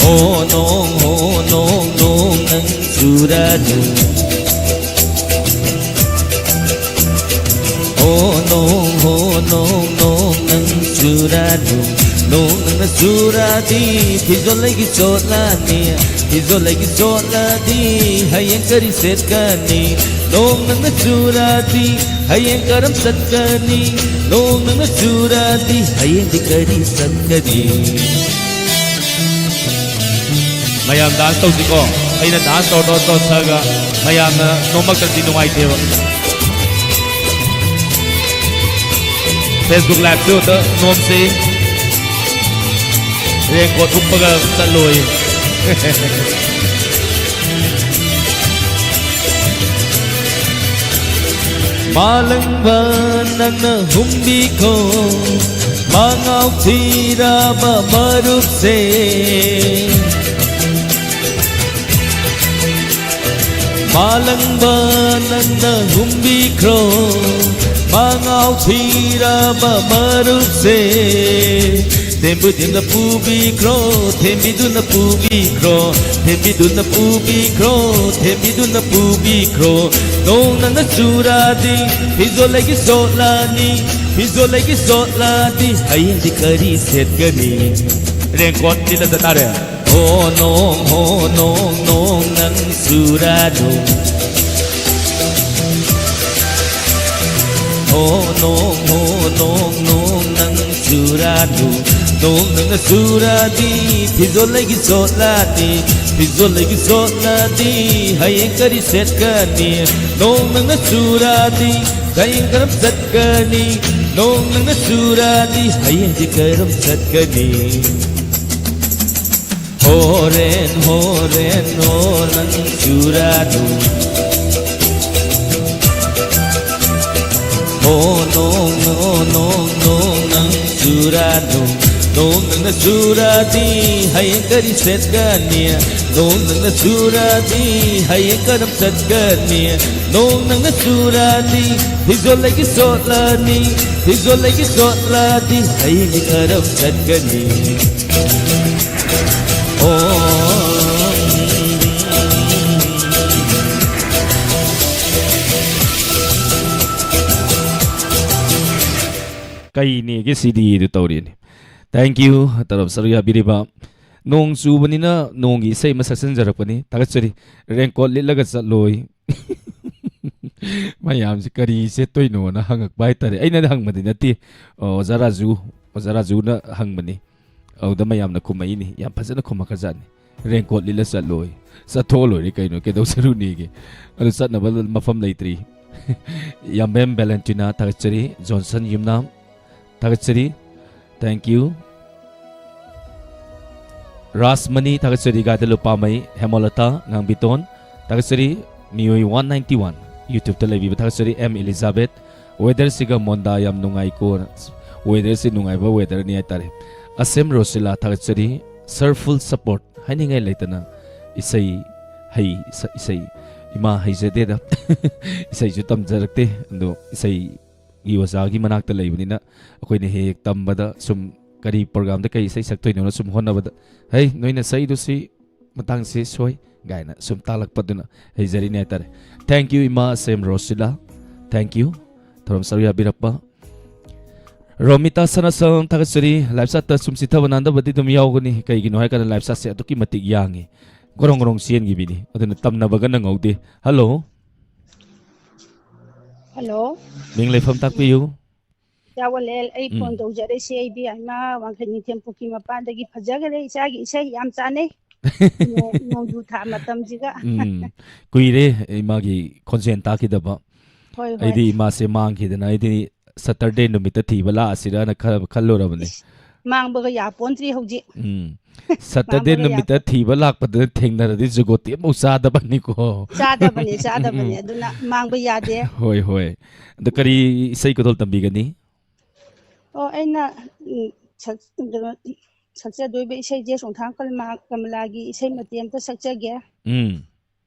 ꯍꯣ ꯅꯣꯡ, ꯍꯣ ꯅꯣꯡ, ꯅꯣꯡ ꯅꯪ ꯆꯨꯔꯅꯨ꯫ ꯍꯣ ꯅꯣꯡ, ꯍꯣ ꯅꯣꯡ, ꯅꯣꯡ ꯅꯪ ꯆꯨꯔꯅꯨ꯫ ꯅꯣꯡ ꯅꯪꯅ ꯆꯨꯔꯗꯤ ꯐꯤꯖꯣꯜ ꯑꯩꯒꯤ ꯆꯣꯠꯂꯅꯤ꯫ ꯐꯤꯖꯣꯜ ꯑꯩꯒꯤ ꯆꯣꯠꯂꯗꯤ ꯍꯌꯦꯡ ꯀꯔꯤ ꯁꯦꯠꯀꯅꯤ? ꯅꯣꯡ ꯅꯪꯅ ꯆꯨꯔꯗꯤ ꯍꯌꯦꯡ ꯀꯔꯝ ꯆꯠꯀꯅꯤ? ꯅꯣꯡ ꯅꯪꯅ ꯆꯨꯔꯗꯤ ꯍꯌꯦꯡꯗꯤ ꯀꯔꯤ ꯆꯠꯀꯅꯤ? ꯃꯌꯥꯝ ꯗꯥꯟꯁ ꯇꯧꯁꯤꯀꯣ꯫ ꯑꯩꯅ ꯗꯥꯟꯁ ꯇꯧꯔ ꯇꯧꯔ ꯇꯧꯊꯔꯒ ꯃꯌꯥꯝꯅ ꯅꯣꯝꯃꯛꯇ꯭ꯔꯗꯤ ꯅꯨꯡꯉꯥꯏꯇꯦꯕ꯫ Facebook Live ꯁꯨ ꯑꯝꯇ ꯅꯣꯝꯁꯤ꯫ Raincoat ꯎꯞꯄꯒ ꯆꯠꯂꯣꯏ꯫ ꯃꯥꯂꯪꯕ ꯅꯪꯅ ꯍꯨꯝꯕꯤꯈꯣ, ꯃꯉꯥꯎ ꯊꯤꯔꯕ ꯃꯔꯨꯞꯁꯦ꯫ ꯃꯥꯂꯪꯕ ꯅꯪꯅ ꯍꯨꯝꯕꯤꯈ꯭ꯔꯣ, ꯃꯉꯥꯎ ꯊꯤꯔꯕ ꯃꯔꯨꯞꯁꯦ꯫ ꯊꯦꯝꯕꯨꯗꯨꯅ ꯄꯨꯕꯤꯈ꯭ꯔꯣ, ꯊꯦꯝꯕꯤꯗꯨꯅ ꯄꯨꯕꯤꯈ꯭ꯔꯣ, ꯊꯦꯝꯕꯤꯗꯨꯅ ꯄꯨꯕꯤꯈ꯭ꯔꯣ, ꯊꯦꯝꯕꯤꯗꯨꯅ ꯄꯨꯕꯤꯈ꯭ꯔꯣ꯫ ꯅꯣꯡ ꯅꯪꯅ ꯆꯨꯔꯗꯤ, ꯐꯤꯖꯣꯜ ꯑꯩꯒꯤ ꯆꯣꯠꯂꯅꯤ, ꯐꯤꯖꯣꯜ ꯑꯩꯒꯤ ꯆꯣꯠꯂꯗꯤ, ꯍꯌꯦꯡꯗꯤ ꯀꯔꯤ ꯁꯦꯠꯀꯅꯤ? Raincoat ꯂꯤꯠꯂ ꯆꯠꯇꯥꯔꯦ꯫ ꯍꯣ ꯅꯣꯡ, ꯍꯣ ꯅꯣꯡ, ꯅꯣꯡ ꯅꯪ ꯆꯨꯔꯅꯨ꯫ ꯍꯣ ꯅꯣꯡ, ꯍꯣ ꯅꯣꯡ, ꯅꯣꯡ ꯅꯪ ꯆꯨꯔꯅꯨ꯫ ꯅꯣꯡ ꯅꯪꯅ ꯆꯨꯔꯗꯤ, ꯐꯤꯖꯣꯜ ꯑꯩꯒꯤ ꯆꯣꯠꯂꯅꯤ꯫ ꯐꯤꯖꯣꯜ ꯑꯩꯒꯤ ꯆꯣꯠꯂꯗꯤ, ꯍꯌꯦꯡ ꯀꯔꯤ ꯁꯦꯠꯀꯅꯤ? ꯅꯣꯡ ꯅꯪꯅ ꯆꯨꯔꯗꯤ, ꯍꯌꯦꯡ ꯀꯔꯝ ꯆꯠꯀꯅꯤ? ꯅꯣꯡ ꯅꯪꯅ ꯆꯨꯔꯗꯤ, ꯍꯌꯦꯡꯗꯤ ꯀꯔꯝ ꯆꯠꯀꯅꯤ? ꯍꯣꯔꯦꯟ, ꯍꯣꯔꯦꯟ, ꯍꯣ ꯅꯪ ꯆꯨꯔꯅꯨ꯫ ꯍꯣ ꯅꯣꯡ, ꯍꯣ ꯅꯣꯡ, ꯅꯣꯡ ꯅꯪ ꯆꯨꯔꯅꯨ꯫ ꯅꯣꯡ ꯅꯪꯅ ꯆꯨꯔꯗꯤ, ꯍꯌꯦꯡ ꯀꯔꯤ ꯁꯦꯠꯀꯅꯤ? ꯅꯣꯡ ꯅꯪꯅ ꯆꯨꯔꯗꯤ, ꯍꯌꯦꯡ ꯀꯔꯝ ꯆꯠꯀꯅꯤ? ꯅꯣꯡ ꯅꯪꯅ ꯆꯨꯔꯗꯤ, ꯐꯤꯖꯣꯜ ꯑꯩꯒꯤ ꯆꯣꯠꯂꯅꯤ꯫ ꯐꯤꯖꯣꯜ ꯑꯩꯒꯤ ꯆꯣꯠꯂꯗꯤ, ꯍꯌꯦꯡꯗꯤ ꯀꯔꯝ ꯆꯠꯀꯅꯤ? ꯑꯣ꯫ ꯀꯩꯅꯦꯒꯦ ꯁꯤꯗꯤ ꯑꯗꯨ ꯇꯧꯔꯤꯅꯤ꯫ Thank you ꯇꯧꯔꯞ ꯁꯔꯨꯛ ꯌꯥꯕꯤꯔꯤꯕ꯫ ꯅꯣꯡ ꯆꯨꯕꯅꯤꯅ ꯅꯣꯡꯒꯤ ꯏꯁꯩ ꯑꯃ ꯁꯛꯆꯤꯟꯖꯔꯛꯄꯅꯤ꯫ ꯊꯥꯒꯠꯆꯔꯤ꯫ Raincoat ꯂꯤꯠꯂꯒ ꯆꯠꯂꯣꯏ꯫ ꯃꯌꯥꯝꯁꯤ ꯀꯔꯤ ꯁꯦꯠꯇꯣꯏꯅꯣꯅ ꯍꯪꯉꯛꯄ ꯍꯥꯏꯇꯥꯔꯦ꯫ ꯑꯩꯅꯗꯤ ꯍꯪꯕꯗꯤ ꯅꯠꯇꯦ꯫ ꯑꯣꯖꯥ ꯔꯥꯖꯨ, ꯑꯣꯖꯥ ꯔꯥꯖꯨꯅ ꯍꯪꯕꯅꯤ꯫ ꯑꯗꯨꯗ ꯃꯌꯥꯝꯅ ꯈꯨꯝꯃꯛꯏꯅꯤ꯫ ꯌꯥꯝ ꯐꯖꯅ ꯈꯨꯝꯃꯛꯈ꯭ꯔꯖꯥꯠꯅꯤ꯫ Raincoat ꯂꯤꯠꯂ ꯆꯠꯂꯣꯏ꯫ ꯆꯠꯊꯣꯛꯑ ꯂꯣꯏꯔꯦ ꯀꯩꯅꯣ, ꯀꯩꯗꯧꯖꯔꯨꯅꯤꯒꯦ? ꯑꯗꯨ ꯆꯠꯅꯕ ꯃꯐꯝ ꯂꯩꯇ꯭ꯔꯤ꯫ ꯌꯥꯝꯕꯦꯝ ꯚꯦꯂꯦꯟꯇꯤꯅꯥ ꯊꯥꯒꯠꯆꯔꯤ꯫ ꯖꯣꯟꯁꯟ ꯌꯨꯝꯅꯥꯝ꯫ ꯊꯥꯒꯠꯆꯔꯤ꯫ Thank you꯫ ꯔꯥꯖꯃꯅꯤ ꯊꯥꯒꯠꯆꯔꯤ꯫ ꯒꯥꯏꯗ ꯂꯨꯄꯥꯃꯩ, ꯍꯦꯃꯂꯇꯥ ꯉꯥꯡꯕꯤꯇꯣꯟ ꯊꯥꯒꯠꯆꯔꯤ꯫ ꯃꯤꯑꯣꯏ ꯋꯥꯟ ꯅꯥꯏꯟꯇꯤ ꯋꯥꯟ YouTube ꯇ ꯂꯩꯕꯤꯕ ꯊꯥꯒꯠꯆꯔꯤ꯫ ꯑꯦꯝ ꯏꯂꯤꯖꯥꯕꯦꯠ, weather ꯁꯤꯒ ꯃꯣꯟꯗꯥ ꯌꯥꯝ ꯅꯨꯡꯉꯥꯏꯀꯣ꯫ Weather ꯁꯤ ꯅꯨꯡꯉꯥꯏꯕ weather ꯅꯤ ꯍꯥꯏꯇꯥꯔꯦ꯫ ꯑꯁꯦꯝ ꯔꯣꯁꯤꯂꯥ ꯊꯥꯒꯠꯆꯔꯤ꯫ Sir full support ꯍꯥꯏꯅꯤꯡꯉꯥꯏ ꯂꯩꯇꯅ ꯏꯁꯩ ꯍꯩ, ꯏꯁ-, ꯏꯁꯩ ꯏꯃꯥ ꯍꯩꯖꯗꯦꯗ꯫ ꯏꯁꯩꯁꯨ ꯇꯝꯖꯔꯛꯇꯦ꯫ ꯑꯗꯣ ꯏꯁꯩꯒꯤ ꯑꯣꯖꯥꯒꯤ ꯃꯅꯥꯛꯇ ꯂꯩꯕꯅꯤꯅ ꯑꯩꯈꯣꯏꯅ ꯍꯦꯛ ꯍꯦꯛ ꯇꯝꯕꯗ ꯁꯨꯝ ꯀꯔꯤ program ꯗ ꯀꯔꯤ ꯏꯁꯩ ꯁꯛꯇꯣꯏꯅꯣꯅ ꯁꯨꯝ ꯍꯣꯠꯅꯕꯗ, "ꯍꯩ, ꯅꯣꯏꯅ ꯁꯛꯏꯗꯨ ꯁꯤ ꯃꯇꯥꯡꯁꯤ ꯁꯣꯏ" ꯀꯥꯏꯅ ꯁꯨꯝ ꯇꯥꯛꯂꯛꯄꯗꯨꯅ ꯍꯩꯖꯔꯤꯅꯦ ꯍꯥꯏꯇꯥꯔꯦ꯫ Thank you, ꯏꯃꯥ ꯑꯁꯦꯝ ꯔꯣꯁꯤꯂꯥ꯫ Thank you꯫ ꯊꯧꯔꯝ ꯁꯔꯨꯛ ꯌꯥꯕꯤꯔꯛꯄ꯫ ꯔꯣꯃꯤꯇꯥ ꯁꯅꯥꯁꯝ ꯊꯥꯒꯠꯆꯔꯤ꯫ Live chat ꯇ ꯁꯨꯝ ꯆꯤꯊꯕ ꯅꯥꯟꯗꯕꯗꯤ ꯑꯗꯨꯝ ꯌꯥꯎꯒꯅꯤ꯫ ꯀꯩꯒꯤꯅꯣ ꯍꯥꯏꯀꯥꯟꯗ live chat ꯁꯦ ꯑꯗꯨꯛꯀꯤ ꯃꯇꯤꯛ ꯌꯥꯡꯉꯤ꯫ ꯒꯣꯔꯣꯡ ꯒꯣꯔꯣꯡ ꯆꯦꯟꯈꯤꯕꯤꯅꯤ꯫ ꯑꯗꯨꯅ ꯇꯝꯅꯕꯒ ꯅꯪꯍꯧꯗꯦ꯫ Hello꯫ Hello꯫ ꯃꯤꯡ ꯂꯩꯐꯝ ꯇꯥꯛꯄꯤꯌꯨ꯫ ꯏꯆꯥ ꯋꯥꯂꯦꯜ, ꯑꯩ ꯎꯝ꯫ Phone ꯇꯧꯖꯔꯛꯏꯁꯦ ꯏꯕꯦꯝꯃ ꯋꯥꯡꯈꯩ ꯅꯤꯡꯊꯦꯝ ꯄꯨꯈ꯭ꯔꯤ ꯃꯄꯥꯟꯗꯒꯤ꯫ ꯐꯖꯈ꯭ꯔꯦ ꯏꯆꯥꯒꯤ ꯏꯁꯩ, ꯌꯥꯝ ꯆꯥꯟꯅꯩ꯫ ꯅꯣꯡ-, ꯅꯣꯡꯖꯨ ꯊꯥ ꯃꯇꯝꯁꯤꯒ꯫ ꯎꯝ, ꯀꯨꯏꯔꯦ ꯏꯃꯥꯒꯤ ꯈꯣꯟꯖꯦꯜ ꯇꯥꯈꯤꯗꯕ꯫ ꯍꯣꯏ, ꯍꯣꯏ꯫ ꯑꯩꯗꯤ ꯏꯃꯥꯁꯦ ꯃꯥꯡꯈꯤꯗꯅ ꯑꯩꯗꯤ Saturday ꯅꯨꯃꯤꯠꯇ ꯊꯤꯕ ꯂꯥꯛꯑꯁꯤꯔꯅ ꯈ-, ꯈꯜꯂꯨꯔꯕꯅꯦ꯫ ꯏꯁ, ꯃꯥꯡꯕꯒ ꯌꯥꯄꯣꯟꯇ꯭ꯔꯤ ꯍꯧꯖꯤꯛ꯫ ꯎꯝ꯫ Saturday ꯃꯥꯡꯕꯒ ꯅꯨꯃꯤꯠꯇ ꯌꯥꯄꯣꯟꯇ꯭ꯔꯤ꯫ ꯊꯤꯕ ꯂꯥꯛꯄꯗꯨꯅ ꯊꯦꯡꯅꯔꯗꯤ ꯖꯨꯒꯣꯠꯇꯤ ꯑꯃꯐꯥꯎ ꯆꯥꯗꯕꯅꯤꯀꯣ꯫ ꯆꯥꯗꯕꯅꯤ, ꯆꯥꯗꯕꯅꯤ꯫ ꯎꯝ꯫ ꯑꯗꯨꯅ ꯃꯥꯡꯕ ꯌꯥꯗꯦ꯫ ꯍꯣꯏ, ꯍꯣꯏ꯫ ꯑꯗꯣ ꯀꯔꯤ ꯏꯁꯩ ꯈꯨꯗꯣꯜ ꯇꯝꯕꯤꯒꯅꯤ? ꯑꯣ, ꯑꯩꯅ, ꯎꯝ, ꯁꯛ-, ꯀꯩꯅꯣ, ꯁꯛꯆꯗꯣꯏꯕ ꯏꯁꯩꯁꯦ ꯆꯣꯡꯊꯥꯝ ꯀꯃꯂꯥ-, ꯀꯃꯂꯥꯒꯤ ꯏꯁꯩ ꯃꯇꯦꯛ ꯑꯝꯇ ꯁꯛꯆꯒꯦ꯫ ꯎꯝ꯫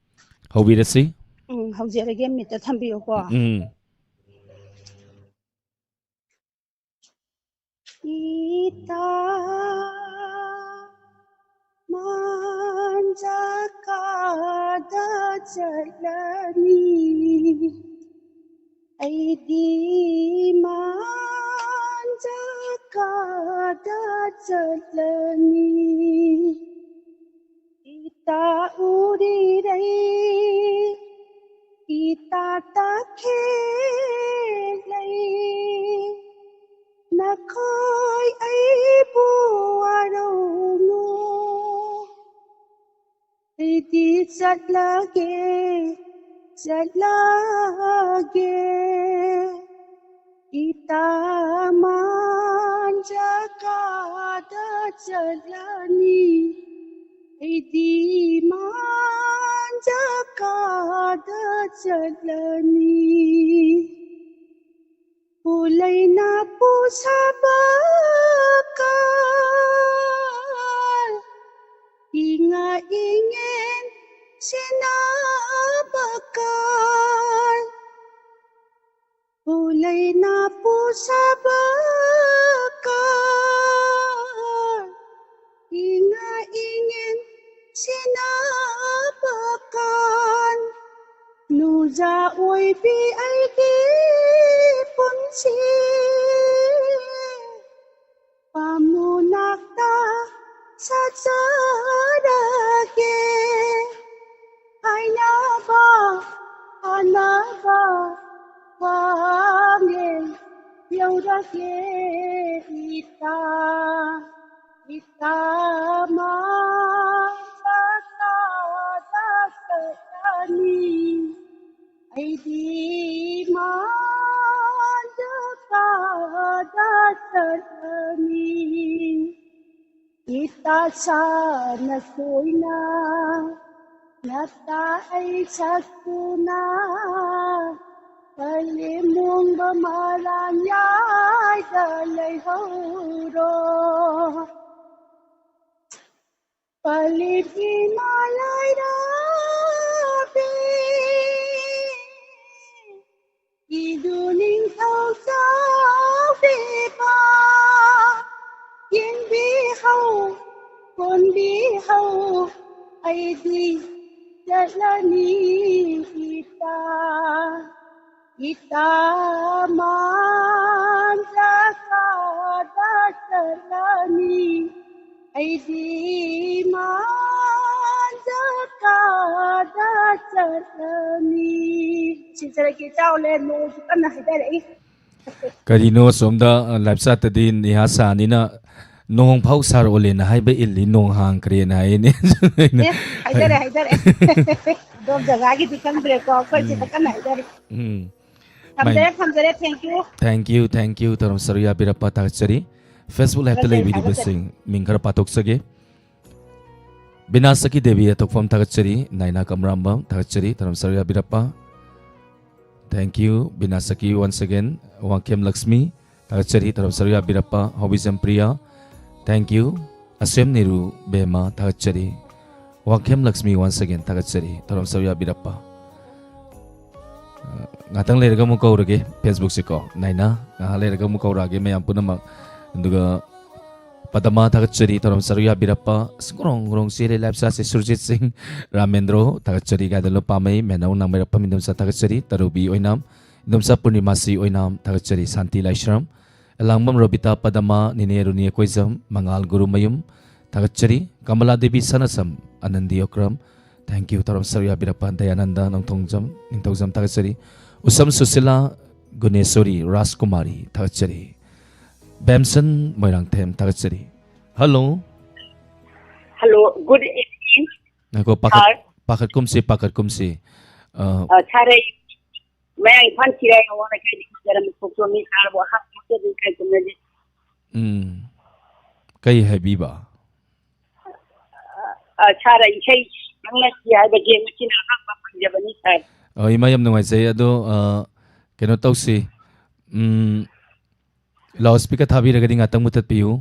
ꯍꯧꯕꯤꯔꯁꯤ꯫ ꯎꯝ, ꯍꯧꯖꯔꯒꯦ, ꯃꯤꯠꯇ ꯊꯝꯕꯤꯌꯨꯀꯣ꯫ ꯎꯝ꯫ ꯏꯇꯥ ꯃꯥꯟꯖ ꯀꯥꯗ ꯆꯠꯂꯅꯤ? ꯑꯩꯗꯤ ꯃꯥꯟꯖ ꯀꯥꯗ ꯆꯠꯂꯅꯤ? ꯏꯇꯥ ꯎꯔꯤꯔꯩ, ꯏꯇꯥ ꯇꯈꯦꯂꯩ, ꯅꯈꯣꯏ ꯑꯩꯕꯨ ꯋꯥꯔꯧꯅꯨ꯫ ꯑꯩꯗꯤ ꯆꯠꯂꯒꯦ, ꯆꯠꯂꯒꯦ, ꯏꯇꯥ ꯃꯥ ꯆꯠꯂꯅꯤ, ꯑꯩꯗꯤ ꯃꯥꯟꯖꯀꯥꯗ ꯆꯠꯂꯅꯤ꯫ ꯄꯨꯂꯩꯅ ꯄꯨꯁꯥꯕꯀꯥꯜ, ꯏꯉꯥ ꯏꯉꯦꯟ ꯁꯦꯟꯅꯕꯀꯥꯜ, ꯄꯨꯂꯩꯅ ꯄꯨꯁꯥꯕꯀꯥꯜ, ꯏꯉꯥ ꯏꯉꯦꯟ ꯁꯦꯟꯅꯕꯀꯥꯜ, ꯅꯨꯖꯥ ꯑꯣꯏꯕꯤ ꯑꯩꯒꯤ ꯄꯨꯟꯁꯤ, ꯄꯥꯝꯃꯨ ꯅꯥꯛꯇ ꯁꯥꯖꯔꯒꯦ꯫ ꯍꯥꯏꯅꯕ ꯍꯥꯟꯅꯕ ꯋꯥꯉꯦ ꯌꯧꯔꯒꯦ ꯏꯇꯥ, ꯏꯇꯥ ꯃꯥ ꯆꯠꯂꯅꯤ꯫ ꯑꯩꯗꯤ ꯃꯥꯟꯖꯀꯥꯗ ꯆꯠꯂꯅꯤ꯫ ꯏꯇꯥ ꯁꯥꯅ ꯁꯣꯏꯅ ꯅꯇꯥ ꯑꯩ ꯁꯛꯇꯨꯅ, ꯄꯂꯦꯝ ꯃꯣꯡꯕ ꯃꯔꯥꯟ ꯌꯥꯏꯗ ꯂꯩꯍꯧꯔꯣ꯫ ꯄꯂꯦꯝ ꯏꯃꯥ ꯂꯥꯏꯔꯥꯕꯤ, ꯏꯗꯨ ꯅꯤꯡꯊꯧ ꯆꯥꯎꯕꯤꯕ, ꯌꯦꯡꯕꯤꯍꯧ, ꯀꯣꯟꯕꯤꯍꯧ, ꯑꯩꯗꯤ ꯆꯠꯂꯅꯤ ꯏꯇꯥ, ꯏꯇꯥ ꯃꯥꯟꯖꯀꯥꯗ ꯆꯠꯂꯅꯤ, ꯑꯩꯗꯤ ꯃꯥꯟꯖꯀꯥꯗ ꯆꯠꯂꯅꯤ꯫ ꯁꯤꯟꯖꯔꯒꯦ, ꯆꯥꯎꯂꯦ, ꯅꯣꯡꯁꯨ ꯀꯟꯅ ꯍꯩꯊꯔꯛꯏ꯫ ꯀꯔꯤꯅꯣ ꯑꯁꯣꯝꯗ, ꯑ, live chat ꯇꯗꯤ ꯅꯤꯍꯥ ꯁꯥꯅꯤꯅ ꯅꯣꯡ ꯐꯥꯎ ꯁꯥꯔꯛꯑꯣꯂꯦꯅ ꯍꯥꯏꯕ ꯏꯜꯂꯤ, ꯅꯣꯡ ꯍꯥꯡꯈ꯭ꯔꯦꯅ ꯍꯥꯏꯅꯦ꯫ ꯑꯦ, ꯍꯥꯏꯊꯔꯦ, ꯍꯥꯏꯊꯔꯦ꯫ ꯑꯗꯣꯝ ꯖꯒꯥꯒꯤꯗꯤ ꯈꯪꯗ꯭ꯔꯦꯀꯣ, ꯑꯩꯈꯣꯏ ꯁꯤꯗ ꯎꯝ꯫ ꯀꯟꯅ ꯍꯥꯏꯊꯔꯤ꯫ ꯎꯝ꯫ ꯊꯝꯖꯔꯦ, ꯃꯥꯏ-, ꯊꯝꯖꯔꯦ, thank you꯫ Thank you, thank you, ꯊꯧꯔꯝ ꯁꯔꯨꯛ ꯌꯥꯕꯤꯔꯛꯄ ꯊꯥꯒꯠꯆꯔꯤ꯫ Facebook Live-ꯇ ꯊꯥꯒꯠꯆꯔꯤ, ꯂꯩꯕꯤꯔꯤꯕꯁꯤꯡ ꯊꯥꯒꯠꯆꯔꯤ꯫ ꯃꯤꯡ ꯈꯔ ꯄꯥꯊꯣꯛꯆꯒꯦ꯫ ꯕꯤꯅꯥꯁꯀꯤ ꯗꯦꯕꯤ, ꯑꯊꯣꯛꯐꯝ ꯊꯥꯒꯠꯆꯔꯤ, ꯅꯥꯏꯅꯥ ꯀꯃꯔꯥꯝꯕꯝ ꯊꯥꯒꯠꯆꯔꯤ, ꯇꯔꯥꯝ ꯁꯔꯨꯛ ꯌꯥꯕꯤꯔꯛꯄ꯫ Thank you, ꯕꯤꯅꯥꯁꯀꯤ once again, Wangkhem Lakshmi ꯊꯥꯒꯠꯆꯔꯤ, ꯇꯔꯥꯝ ꯁꯔꯨꯛ ꯌꯥꯕꯤꯔꯛꯄ, ꯍꯣꯕꯤꯖꯝ ꯄ꯭ꯔꯤꯌꯥ, thank you, ꯑꯁꯦꯝ ꯅꯤꯔꯨ ꯕꯦꯝꯃ ꯊꯥꯒꯠꯆꯔꯤ, ꯋꯥꯡꯈꯦꯝ ꯂꯛꯁꯃꯤ once again ꯊꯥꯒꯠꯆꯔꯤ, ꯇꯔꯥꯝ ꯁꯔꯨꯛ ꯌꯥꯕꯤꯔꯛꯄ꯫ ꯑ, ꯉꯥꯛꯇꯪ ꯂꯩꯔꯒ ꯑꯃꯨꯛ ꯀꯧꯔꯒꯦ Facebook-ꯁꯦꯀꯣ, ꯅꯥꯏꯅꯥ, ꯉꯥꯏꯍꯥꯛ ꯂꯩꯔꯒ ꯑꯃꯨꯛ ꯀꯧꯔꯛꯑꯒꯦ ꯃꯌꯥꯝ ꯄꯨꯝꯅꯃꯛ꯫ ꯑꯗꯨꯒ ꯄꯗꯃꯥ ꯊꯥꯒꯠꯆꯔꯤ, ꯇꯧꯔꯝ ꯁꯔꯨꯛ ꯌꯥꯕꯤꯔꯛꯄ꯫ ꯑꯁ, ꯒ꯭ꯔꯣꯡ ꯒ꯭ꯔꯣꯡ ꯆꯦꯜꯂꯦ live chat-ꯁꯦ꯫ ꯁꯨꯔꯖꯤꯠ ꯁꯤꯡ, ꯔꯥꯃꯦꯟꯗ꯭ꯔꯣ ꯊꯥꯒꯠꯆꯔꯤ, ꯒꯥꯏꯗ ꯂꯨꯄꯥꯃꯩ, ꯃꯦꯅꯧ ꯅꯥꯡꯃꯩꯔꯛꯄꯝ ꯏꯟꯗꯣꯝꯆꯥ ꯊꯥꯒꯠꯆꯔꯤ, ꯇꯔꯨꯕꯤ ꯑꯣꯏꯅꯥꯝ, ꯏꯟꯗꯣꯝꯆꯥ ꯄꯨꯔꯅꯤꯃꯥꯁꯤ ꯑꯣꯏꯅꯥꯝ ꯊꯥꯒꯠꯆꯔꯤ, ꯁꯥꯟꯇꯤ ꯂꯥꯏꯁ꯭ꯔꯝ, ꯑꯦꯂꯥꯡꯕꯝ ꯔꯣꯕꯤꯇꯥ ꯄꯗꯃꯥ, ꯅꯤꯅꯦ ꯔꯨꯅꯤ ꯑꯀꯣꯏꯖꯝ, ꯃꯉꯥꯜ ꯒꯨꯔꯨꯃꯌꯨꯝ ꯊꯥꯒꯠꯆꯔꯤ, ꯀꯃꯂꯥ ꯗꯦꯕꯤ ꯁꯅꯥꯁꯝ, ꯑꯅꯟꯗꯤ ꯑꯣꯀ꯭ꯔꯝ, thank you, ꯇꯧꯔꯝ ꯁꯔꯨꯛ ꯌꯥꯕꯤꯔꯛꯄ, ꯗꯌꯥꯅꯟꯗ ꯅꯣꯡꯊꯣꯡꯖꯝ, ꯅꯤꯡꯊꯧꯖꯝ ꯊꯥꯒꯠꯆꯔꯤ, ꯎꯁꯝ ꯁꯨꯁꯤꯂꯥ, ꯒꯨꯅꯦꯁꯣꯔꯤ, ꯔꯥꯖꯀꯨꯃꯥꯔꯤ ꯊꯥꯒꯠꯆꯔꯤ꯫ ꯕꯦꯝꯁꯟ ꯃꯣꯏꯔꯥꯡꯊꯦꯝ ꯊꯥꯒꯠꯆꯔꯤ꯫ Hello꯫ Hello, good evening, ꯉꯥꯏꯈꯣ, ꯄꯥꯈꯠ-, sir꯫ ꯄꯥꯈꯠꯀꯨꯝꯁꯤ, ꯄꯥꯈꯠꯀꯨꯝꯁꯤ꯫ ꯑ, ꯑ, sir, ꯑꯩ ꯃꯌꯥꯡ ꯏꯝꯐꯥꯜ ꯆꯤꯔꯥꯏ ꯑꯋꯥꯡ ꯂꯩꯀꯥꯏꯗꯒꯤ ꯈꯨꯟꯖꯔꯝꯕ ꯊꯣꯛꯆꯣꯝꯅꯤ, sir ꯕꯨ ꯑꯍꯥꯟꯕ ꯃꯛꯇꯗ ꯏꯀꯥꯏ ꯈꯨꯝꯅꯖꯔꯤ꯫ ꯎꯝ꯫ ꯀꯩ ꯍꯥꯏꯕꯤꯕ? ꯑ, sir, ꯏꯁꯩ ꯈꯪꯅꯁꯤ ꯍꯥꯏꯕꯁꯦ ꯉꯁꯤꯅ ꯑꯍꯥꯟꯕ ꯐꯪꯖꯕꯅꯤ, sir꯫ ꯑ, ꯏꯃꯥ, ꯌꯥꯝ ꯅꯨꯡꯉꯥꯏꯖꯩ꯫ ꯑꯗꯣ, ꯑ, ꯀꯩꯅꯣ ꯇꯧꯁꯤ꯫ ꯎꯝ, loudspeaker ꯊꯥꯕꯤꯔꯒꯗꯤ ꯉꯥꯛꯇꯪ ꯃꯨꯊꯠꯄꯤꯌꯨ꯫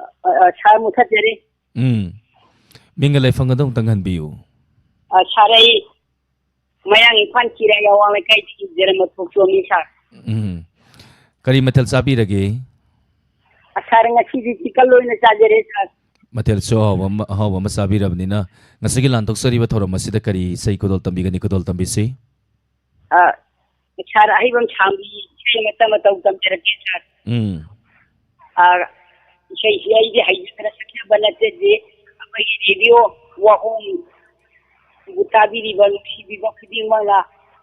ꯑ, ꯑ, sir, ꯃꯨꯊꯠꯆꯔꯤ꯫ ꯎꯝ꯫ ꯃꯤꯡꯒ ꯂꯩꯐꯝꯒꯗꯣ ꯑꯃꯨꯛꯇꯪ ꯍꯟꯕꯤꯌꯨ꯫ ꯑ, sir, ꯑꯩ ꯃꯌꯥꯡ ꯏꯝꯐꯥꯜ ꯆꯤꯔꯥꯏ ꯑꯋꯥꯡ ꯂꯩꯀꯥꯏꯗꯒꯤ ꯖꯔꯃ ꯊꯣꯛꯆꯣꯝꯅꯤ, sir꯫ ꯎꯝ꯫ ꯀꯔꯤ ꯃꯊꯦꯜ ꯆꯥꯕꯤꯔꯒꯦ? ꯑ, sir, ꯉꯁꯤꯗꯤ chicken ꯑꯣꯏꯅ ꯆꯥꯖꯔꯦ, sir꯫ ꯃꯊꯦꯜꯁꯨ ꯑꯍꯥꯎꯕ ꯑꯃ, ꯑꯍꯥꯎꯕ ꯑꯃ ꯆꯥꯕꯤꯔꯕꯅꯤꯅ, ꯉꯁꯤꯒꯤ ꯂꯥꯟꯊꯣꯛꯆꯔꯤꯕ ꯊꯧꯔꯝ ꯑꯁꯤꯗ ꯀꯔꯤ ꯏꯁꯩ ꯈꯨꯗꯣꯜ ꯇꯝꯕꯤꯒꯅꯤ? ꯈꯨꯗꯣꯜ ꯇꯝꯕꯤꯁꯤ꯫ ꯑ, sir, ꯑꯍꯩꯕꯝ ꯁꯥꯡꯕꯤ ꯏꯁꯩ ꯃꯇꯝ ꯃꯇꯧ ꯇꯝꯖꯔꯛꯀꯦ, sir꯫ ꯎꯝ꯫ ꯑ, ꯏꯁꯩꯁꯤ ꯑꯩꯗꯤ ꯍꯩꯖꯗꯅ ꯁꯛꯆꯕ ꯅꯠꯆꯗꯦ꯫ ꯑꯩꯈꯣꯏꯒꯤ radio ꯋꯥꯍꯣꯡꯕꯨ ꯇꯥꯕꯤꯔꯤꯕ ꯅꯨꯡꯁꯤꯕꯤꯕ ꯈꯨꯗꯤꯡꯃꯛꯅ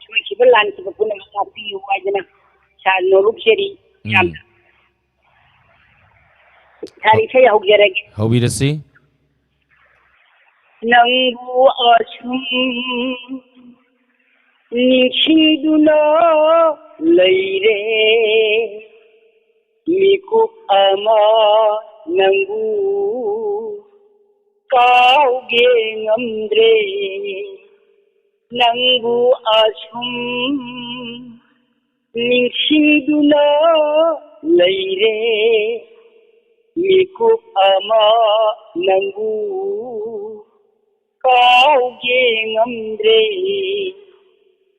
ꯁꯣꯏꯈꯤꯕ ꯂꯥꯟꯈꯤꯕ ꯄꯨꯝꯅꯃꯛ ꯉꯥꯛꯄꯤꯌꯨ ꯍꯥꯏꯗꯅ sir ꯅꯣꯂꯨꯛꯆꯔꯤ꯫ ꯎꯝ꯫ ꯌꯥꯝꯅ꯫ Sir, ꯏꯁꯩ ꯍꯧꯖꯔꯒꯦ꯫ ꯍꯧꯕꯤꯔꯁꯤ꯫ ꯅꯪꯕꯨ ꯑꯁꯨꯝ ꯅꯤꯡꯁꯤꯡꯗꯨꯅ ꯂꯩꯔꯦ ꯃꯤꯀꯨꯞ ꯑꯃ ꯅꯪꯕꯨ꯫ ꯀꯥꯎꯒꯦ ꯉꯝꯗ꯭ꯔꯦ ꯅꯪꯕꯨ ꯑꯁꯨꯝ ꯅꯤꯡꯁꯤꯡꯗꯨꯅ ꯂꯩꯔꯦ ꯃꯤꯀꯨꯞ ꯑꯃ ꯅꯪꯕꯨ꯫ ꯀꯥꯎꯒꯦ ꯉꯝꯗ꯭ꯔꯦ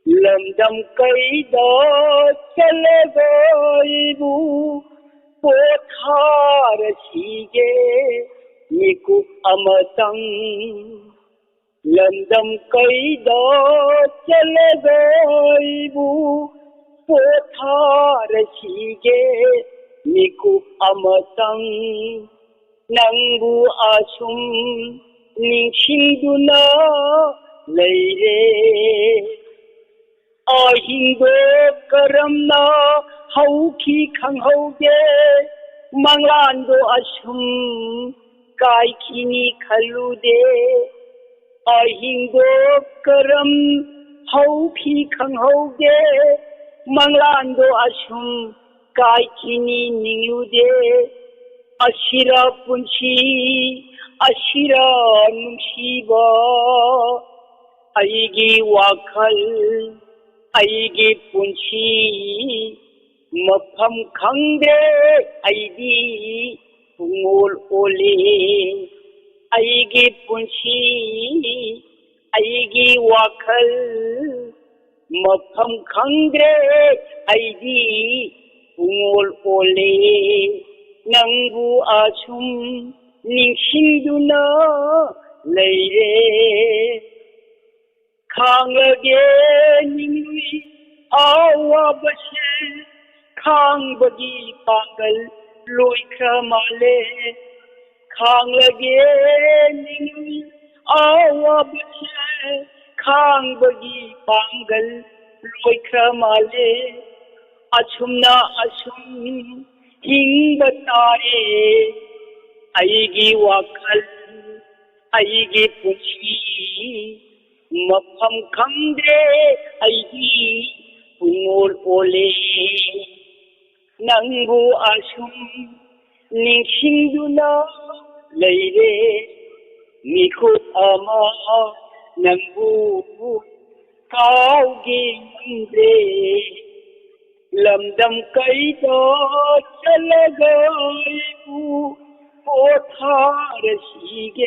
ꯂꯝꯗꯝ ꯀꯩꯗ ꯆꯠꯂꯒ ꯑꯩꯕꯨ ꯄꯣꯊꯥꯔꯁꯤꯒꯦ ꯃꯤꯀꯨꯞ ꯑꯃꯇꯪ꯫ ꯂꯝꯗꯝ ꯀꯩꯗ ꯆꯠꯂꯒ ꯑꯩꯕꯨ ꯄꯣꯊꯥꯔꯁꯤꯒꯦ ꯃꯤꯀꯨꯞ ꯑꯃꯇꯪ꯫ ꯅꯪꯕꯨ ꯑꯁꯨꯝ ꯅꯤꯡꯁꯤꯡꯗꯨꯅ ꯂꯩꯔꯦ꯫ ꯑꯍꯤꯡꯗꯣ ꯀꯔꯝꯅ ꯍꯧꯈꯤ ꯈꯪꯍꯧꯗꯦ꯫ ꯃꯪꯂꯥꯟꯗꯣ ꯑꯁꯨꯝ ꯀꯥꯏꯈꯤꯅꯤ ꯈꯜꯂꯨꯗꯦ꯫ ꯑꯍꯤꯡꯗꯣ ꯀꯔꯝ ꯍꯧꯈꯤ ꯈꯪꯍꯧꯗꯦ꯫ ꯃꯪꯂꯥꯟꯗꯣ ꯑꯁꯨꯝ ꯀꯥꯏꯈꯤꯅꯤ ꯅꯤꯡꯂꯨꯗꯦ꯫ ꯑꯁꯤꯔ ꯄꯨꯟꯁꯤ, ꯑꯁꯤꯔ ꯅꯨꯡꯁꯤꯕ꯫ ꯑꯩꯒꯤ ꯋꯥꯈꯜ, ꯑꯩꯒꯤ ꯄꯨꯟꯁꯤ, ꯃꯐꯝ ꯈꯪꯗ꯭ꯔꯦ ꯑꯩꯗꯤ ꯄꯨꯡꯑꯣꯜ ꯑꯣꯜꯂꯦ꯫ ꯑꯩꯒꯤ ꯄꯨꯟꯁꯤ, ꯑꯩꯒꯤ ꯋꯥꯈꯜ, ꯃꯐꯝ ꯈꯪꯗ꯭ꯔꯦ ꯑꯩꯗꯤ ꯄꯨꯡꯑꯣꯜ ꯑꯣꯜꯂꯦ꯫ ꯅꯪꯕꯨ ꯑꯁꯨꯝ ꯅꯤꯡꯁꯤꯡꯗꯨꯅ ꯂꯩꯔꯦ꯫ ꯈꯥꯡꯂꯒꯦ ꯅꯤꯡꯂꯨꯏ ꯑꯋꯥꯕꯁꯦ, ꯈꯥꯡꯕꯒꯤ ꯄꯥꯡꯒꯜ ꯂꯣꯏꯈ꯭ꯔ ꯃꯥꯜꯂꯦ꯫ ꯈꯥꯡꯂꯒꯦ ꯅꯤꯡꯂꯨꯏ ꯑꯋꯥꯕꯁꯦ, ꯈꯥꯡꯕꯒꯤ ꯄꯥꯡꯒꯜ ꯂꯣꯏꯈ꯭ꯔ ꯃꯥꯜꯂꯦ꯫ ꯑꯁꯨꯝꯅ ꯑꯁꯨꯝ ꯍꯤꯡꯕ ꯇꯥꯔꯦ꯫ ꯑꯩꯒꯤ ꯋꯥꯈꯜ, ꯑꯩꯒꯤ ꯄꯨꯟꯁꯤ, ꯃꯐꯝ ꯈꯪꯗ꯭ꯔꯦ ꯑꯩꯗꯤ ꯄꯨꯡꯑꯣꯜ ꯑꯣꯜꯂꯦ꯫ ꯅꯪꯕꯨ ꯑꯁꯨꯝ ꯅꯤꯡꯁꯤꯡꯗꯨꯅ ꯂꯩꯔꯦ꯫ ꯃꯤꯀꯨꯞ ꯑꯃ ꯅꯪꯕꯨ ꯀꯥꯎꯒꯦ ꯉꯝꯗ꯭ꯔꯦ꯫ ꯂꯝꯗꯝ ꯀꯩꯗ ꯆꯠꯂꯒ ꯑꯩꯕꯨ ꯄꯣꯊꯥꯔꯁꯤꯒꯦ꯫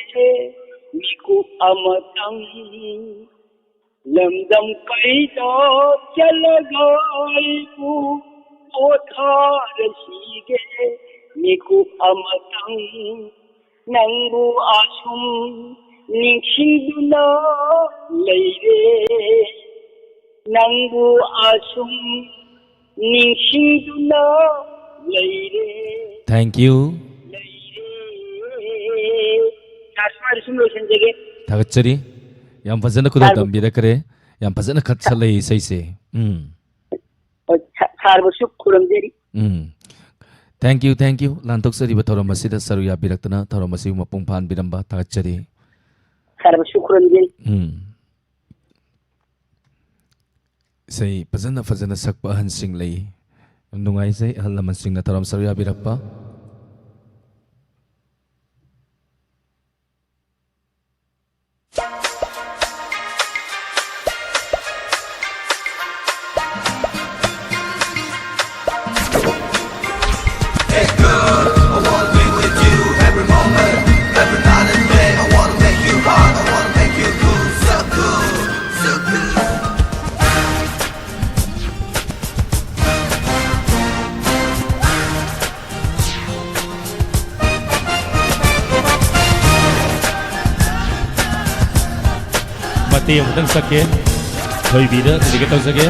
ꯃꯤꯀꯨꯞ ꯑꯃꯇꯪ ꯂꯝꯗꯝ ꯀꯩꯗ ꯆꯠꯂꯒ ꯑꯩꯕꯨ ꯄꯣꯊꯥꯔꯁꯤꯒꯦ꯫ ꯃꯤꯀꯨꯞ ꯑꯃꯇꯪ ꯅꯪꯕꯨ ꯑꯁꯨꯝ ꯅꯤꯡꯁꯤꯡꯗꯨꯅ ꯂꯩꯔꯦ꯫ ꯅꯪꯕꯨ ꯑꯁꯨꯝ ꯅꯤꯡꯁꯤꯡꯗꯨꯅ ꯂꯩꯔꯦ꯫ Thank you. ꯂꯩꯔꯦ꯫ ꯁꯥꯔ, ꯁꯨꯃꯥꯏꯅ ꯁꯨꯝ ꯂꯣꯏꯁꯤꯟꯖꯒꯦ꯫ ꯊꯥꯒꯠꯆꯔꯤ꯫ ꯌꯥꯝ ꯐꯖꯅ ꯈꯨꯗꯣꯜ ꯁꯥꯔ, ꯇꯝꯕꯤꯔꯛꯈ꯭ꯔꯦ꯫ ꯌꯥꯝ ꯐꯖꯅ ꯈꯠꯆꯜꯂꯛꯏ ꯏꯁꯩꯁꯦ꯫ ꯎꯝ꯫ ꯍꯣꯏ, ꯁꯥ-, ꯁꯥꯔꯕꯨꯁꯨ ꯈꯨꯔꯨꯝꯖꯔꯤ꯫ ꯎꯝ꯫ Thank you, thank you꯫ ꯂꯥꯟꯊꯣꯛꯆꯔꯤꯕ ꯊꯧꯔꯝ ꯑꯁꯤꯗ ꯁꯔꯨꯛ ꯌꯥꯕꯤꯔꯛꯇꯨꯅ ꯊꯧꯔꯝ ꯑꯁꯤꯕꯨ ꯃꯄꯨꯡ ꯐꯥꯍꯟꯕꯤꯔꯝꯕ ꯊꯥꯒꯠꯆꯔꯤ꯫ ꯁꯥꯔꯕꯨꯁꯨ ꯈꯨꯔꯨꯝꯖꯔꯤ꯫ ꯎꯝ꯫ ꯏꯁꯩ ꯐꯖꯅ ꯐꯖꯅ ꯁꯛꯄ ꯑꯍꯟꯁꯤꯡ ꯂꯩ꯫ ꯌꯥꯝ ꯅꯨꯡꯉꯥꯏꯖꯩ ꯑꯍꯜ ꯂꯃꯟꯁꯤꯡꯅ ꯊꯧꯔꯝ ꯁꯔꯨꯛ ꯌꯥꯕꯤꯔꯛꯄ꯫ ꯃꯇꯦꯛ ꯑꯃꯨꯛꯇꯪ ꯁꯛꯀꯦ꯫ ꯊꯣꯏꯕꯤꯗ dedicate ꯇꯧꯖꯒꯦ꯫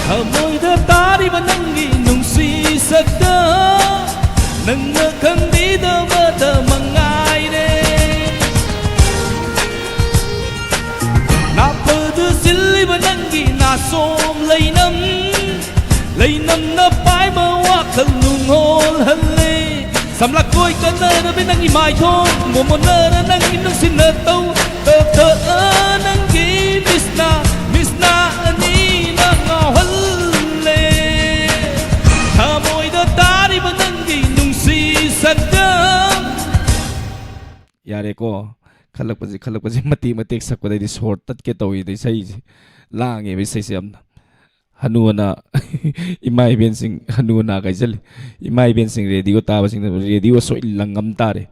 ꯊꯃꯣꯏꯗ ꯇꯥꯔꯤꯕ ꯅꯪꯒꯤ ꯅꯨꯡꯁꯤ ꯁꯛꯇꯝ, ꯅꯪꯅ ꯈꯪꯕꯤꯗꯕꯇ ꯃꯉꯥꯏꯔꯦ꯫ ꯁꯣꯝ ꯂꯩꯅꯝ, ꯂꯩꯅꯝꯅ ꯄꯥꯏꯕ ꯋꯥꯈꯜ ꯅꯨꯡꯉꯣꯜꯍꯜꯂꯦ꯫ ꯁꯝꯂꯥꯛꯀꯣꯏ ꯀꯟꯅꯔꯕꯤ ꯅꯪꯒꯤ ꯃꯥꯏꯊꯣꯡ, ꯃꯣꯃꯣꯟꯅꯔ ꯅꯪꯒꯤ ꯅꯨꯡꯁꯤꯅ ꯇꯧ, ꯇꯧ, ꯇꯧ, ꯅꯪꯒꯤ ꯃꯤꯁꯅ, ꯃꯤꯁꯅ ꯑꯅꯤꯅ ꯉꯥꯎꯍꯜꯂꯦ꯫ ꯊꯃꯣꯏꯗ ꯇꯥꯔꯤꯕ ꯅꯪꯒꯤ ꯅꯨꯡꯁꯤ ꯁꯛꯇꯝ꯫ ꯌꯥꯔꯦꯀꯣ, ꯈꯜꯂꯛꯄꯁꯦ, ꯈꯜꯂꯛꯄꯁꯦ ꯃꯇꯦꯛ ꯃꯇꯦꯛ ꯁꯛꯄꯗꯩꯗꯤ ꯁꯣꯔ ꯇꯠꯀꯦ ꯇꯧꯏꯗ ꯏꯁꯩꯁꯦ꯫ ꯂꯥꯡꯉꯦꯕ ꯏꯁꯩꯁꯦ ꯌꯥꯝꯅ꯫ ꯍꯅꯨ ꯑꯅꯥ, ꯏꯃꯥ ꯏꯕꯦꯟꯁꯤꯡ, ꯍꯅꯨ ꯑꯅꯥ ꯀꯥꯏꯖꯜꯂꯤ꯫ ꯏꯃꯥ ꯏꯕꯦꯟꯁꯤꯡ ꯔꯦꯗꯤꯑꯣ ꯇꯥꯕꯁꯤꯡꯅ ꯔꯦꯗꯤꯑꯣ ꯁꯣꯏ ꯂꯪꯉꯝ ꯇꯥꯔꯦ꯫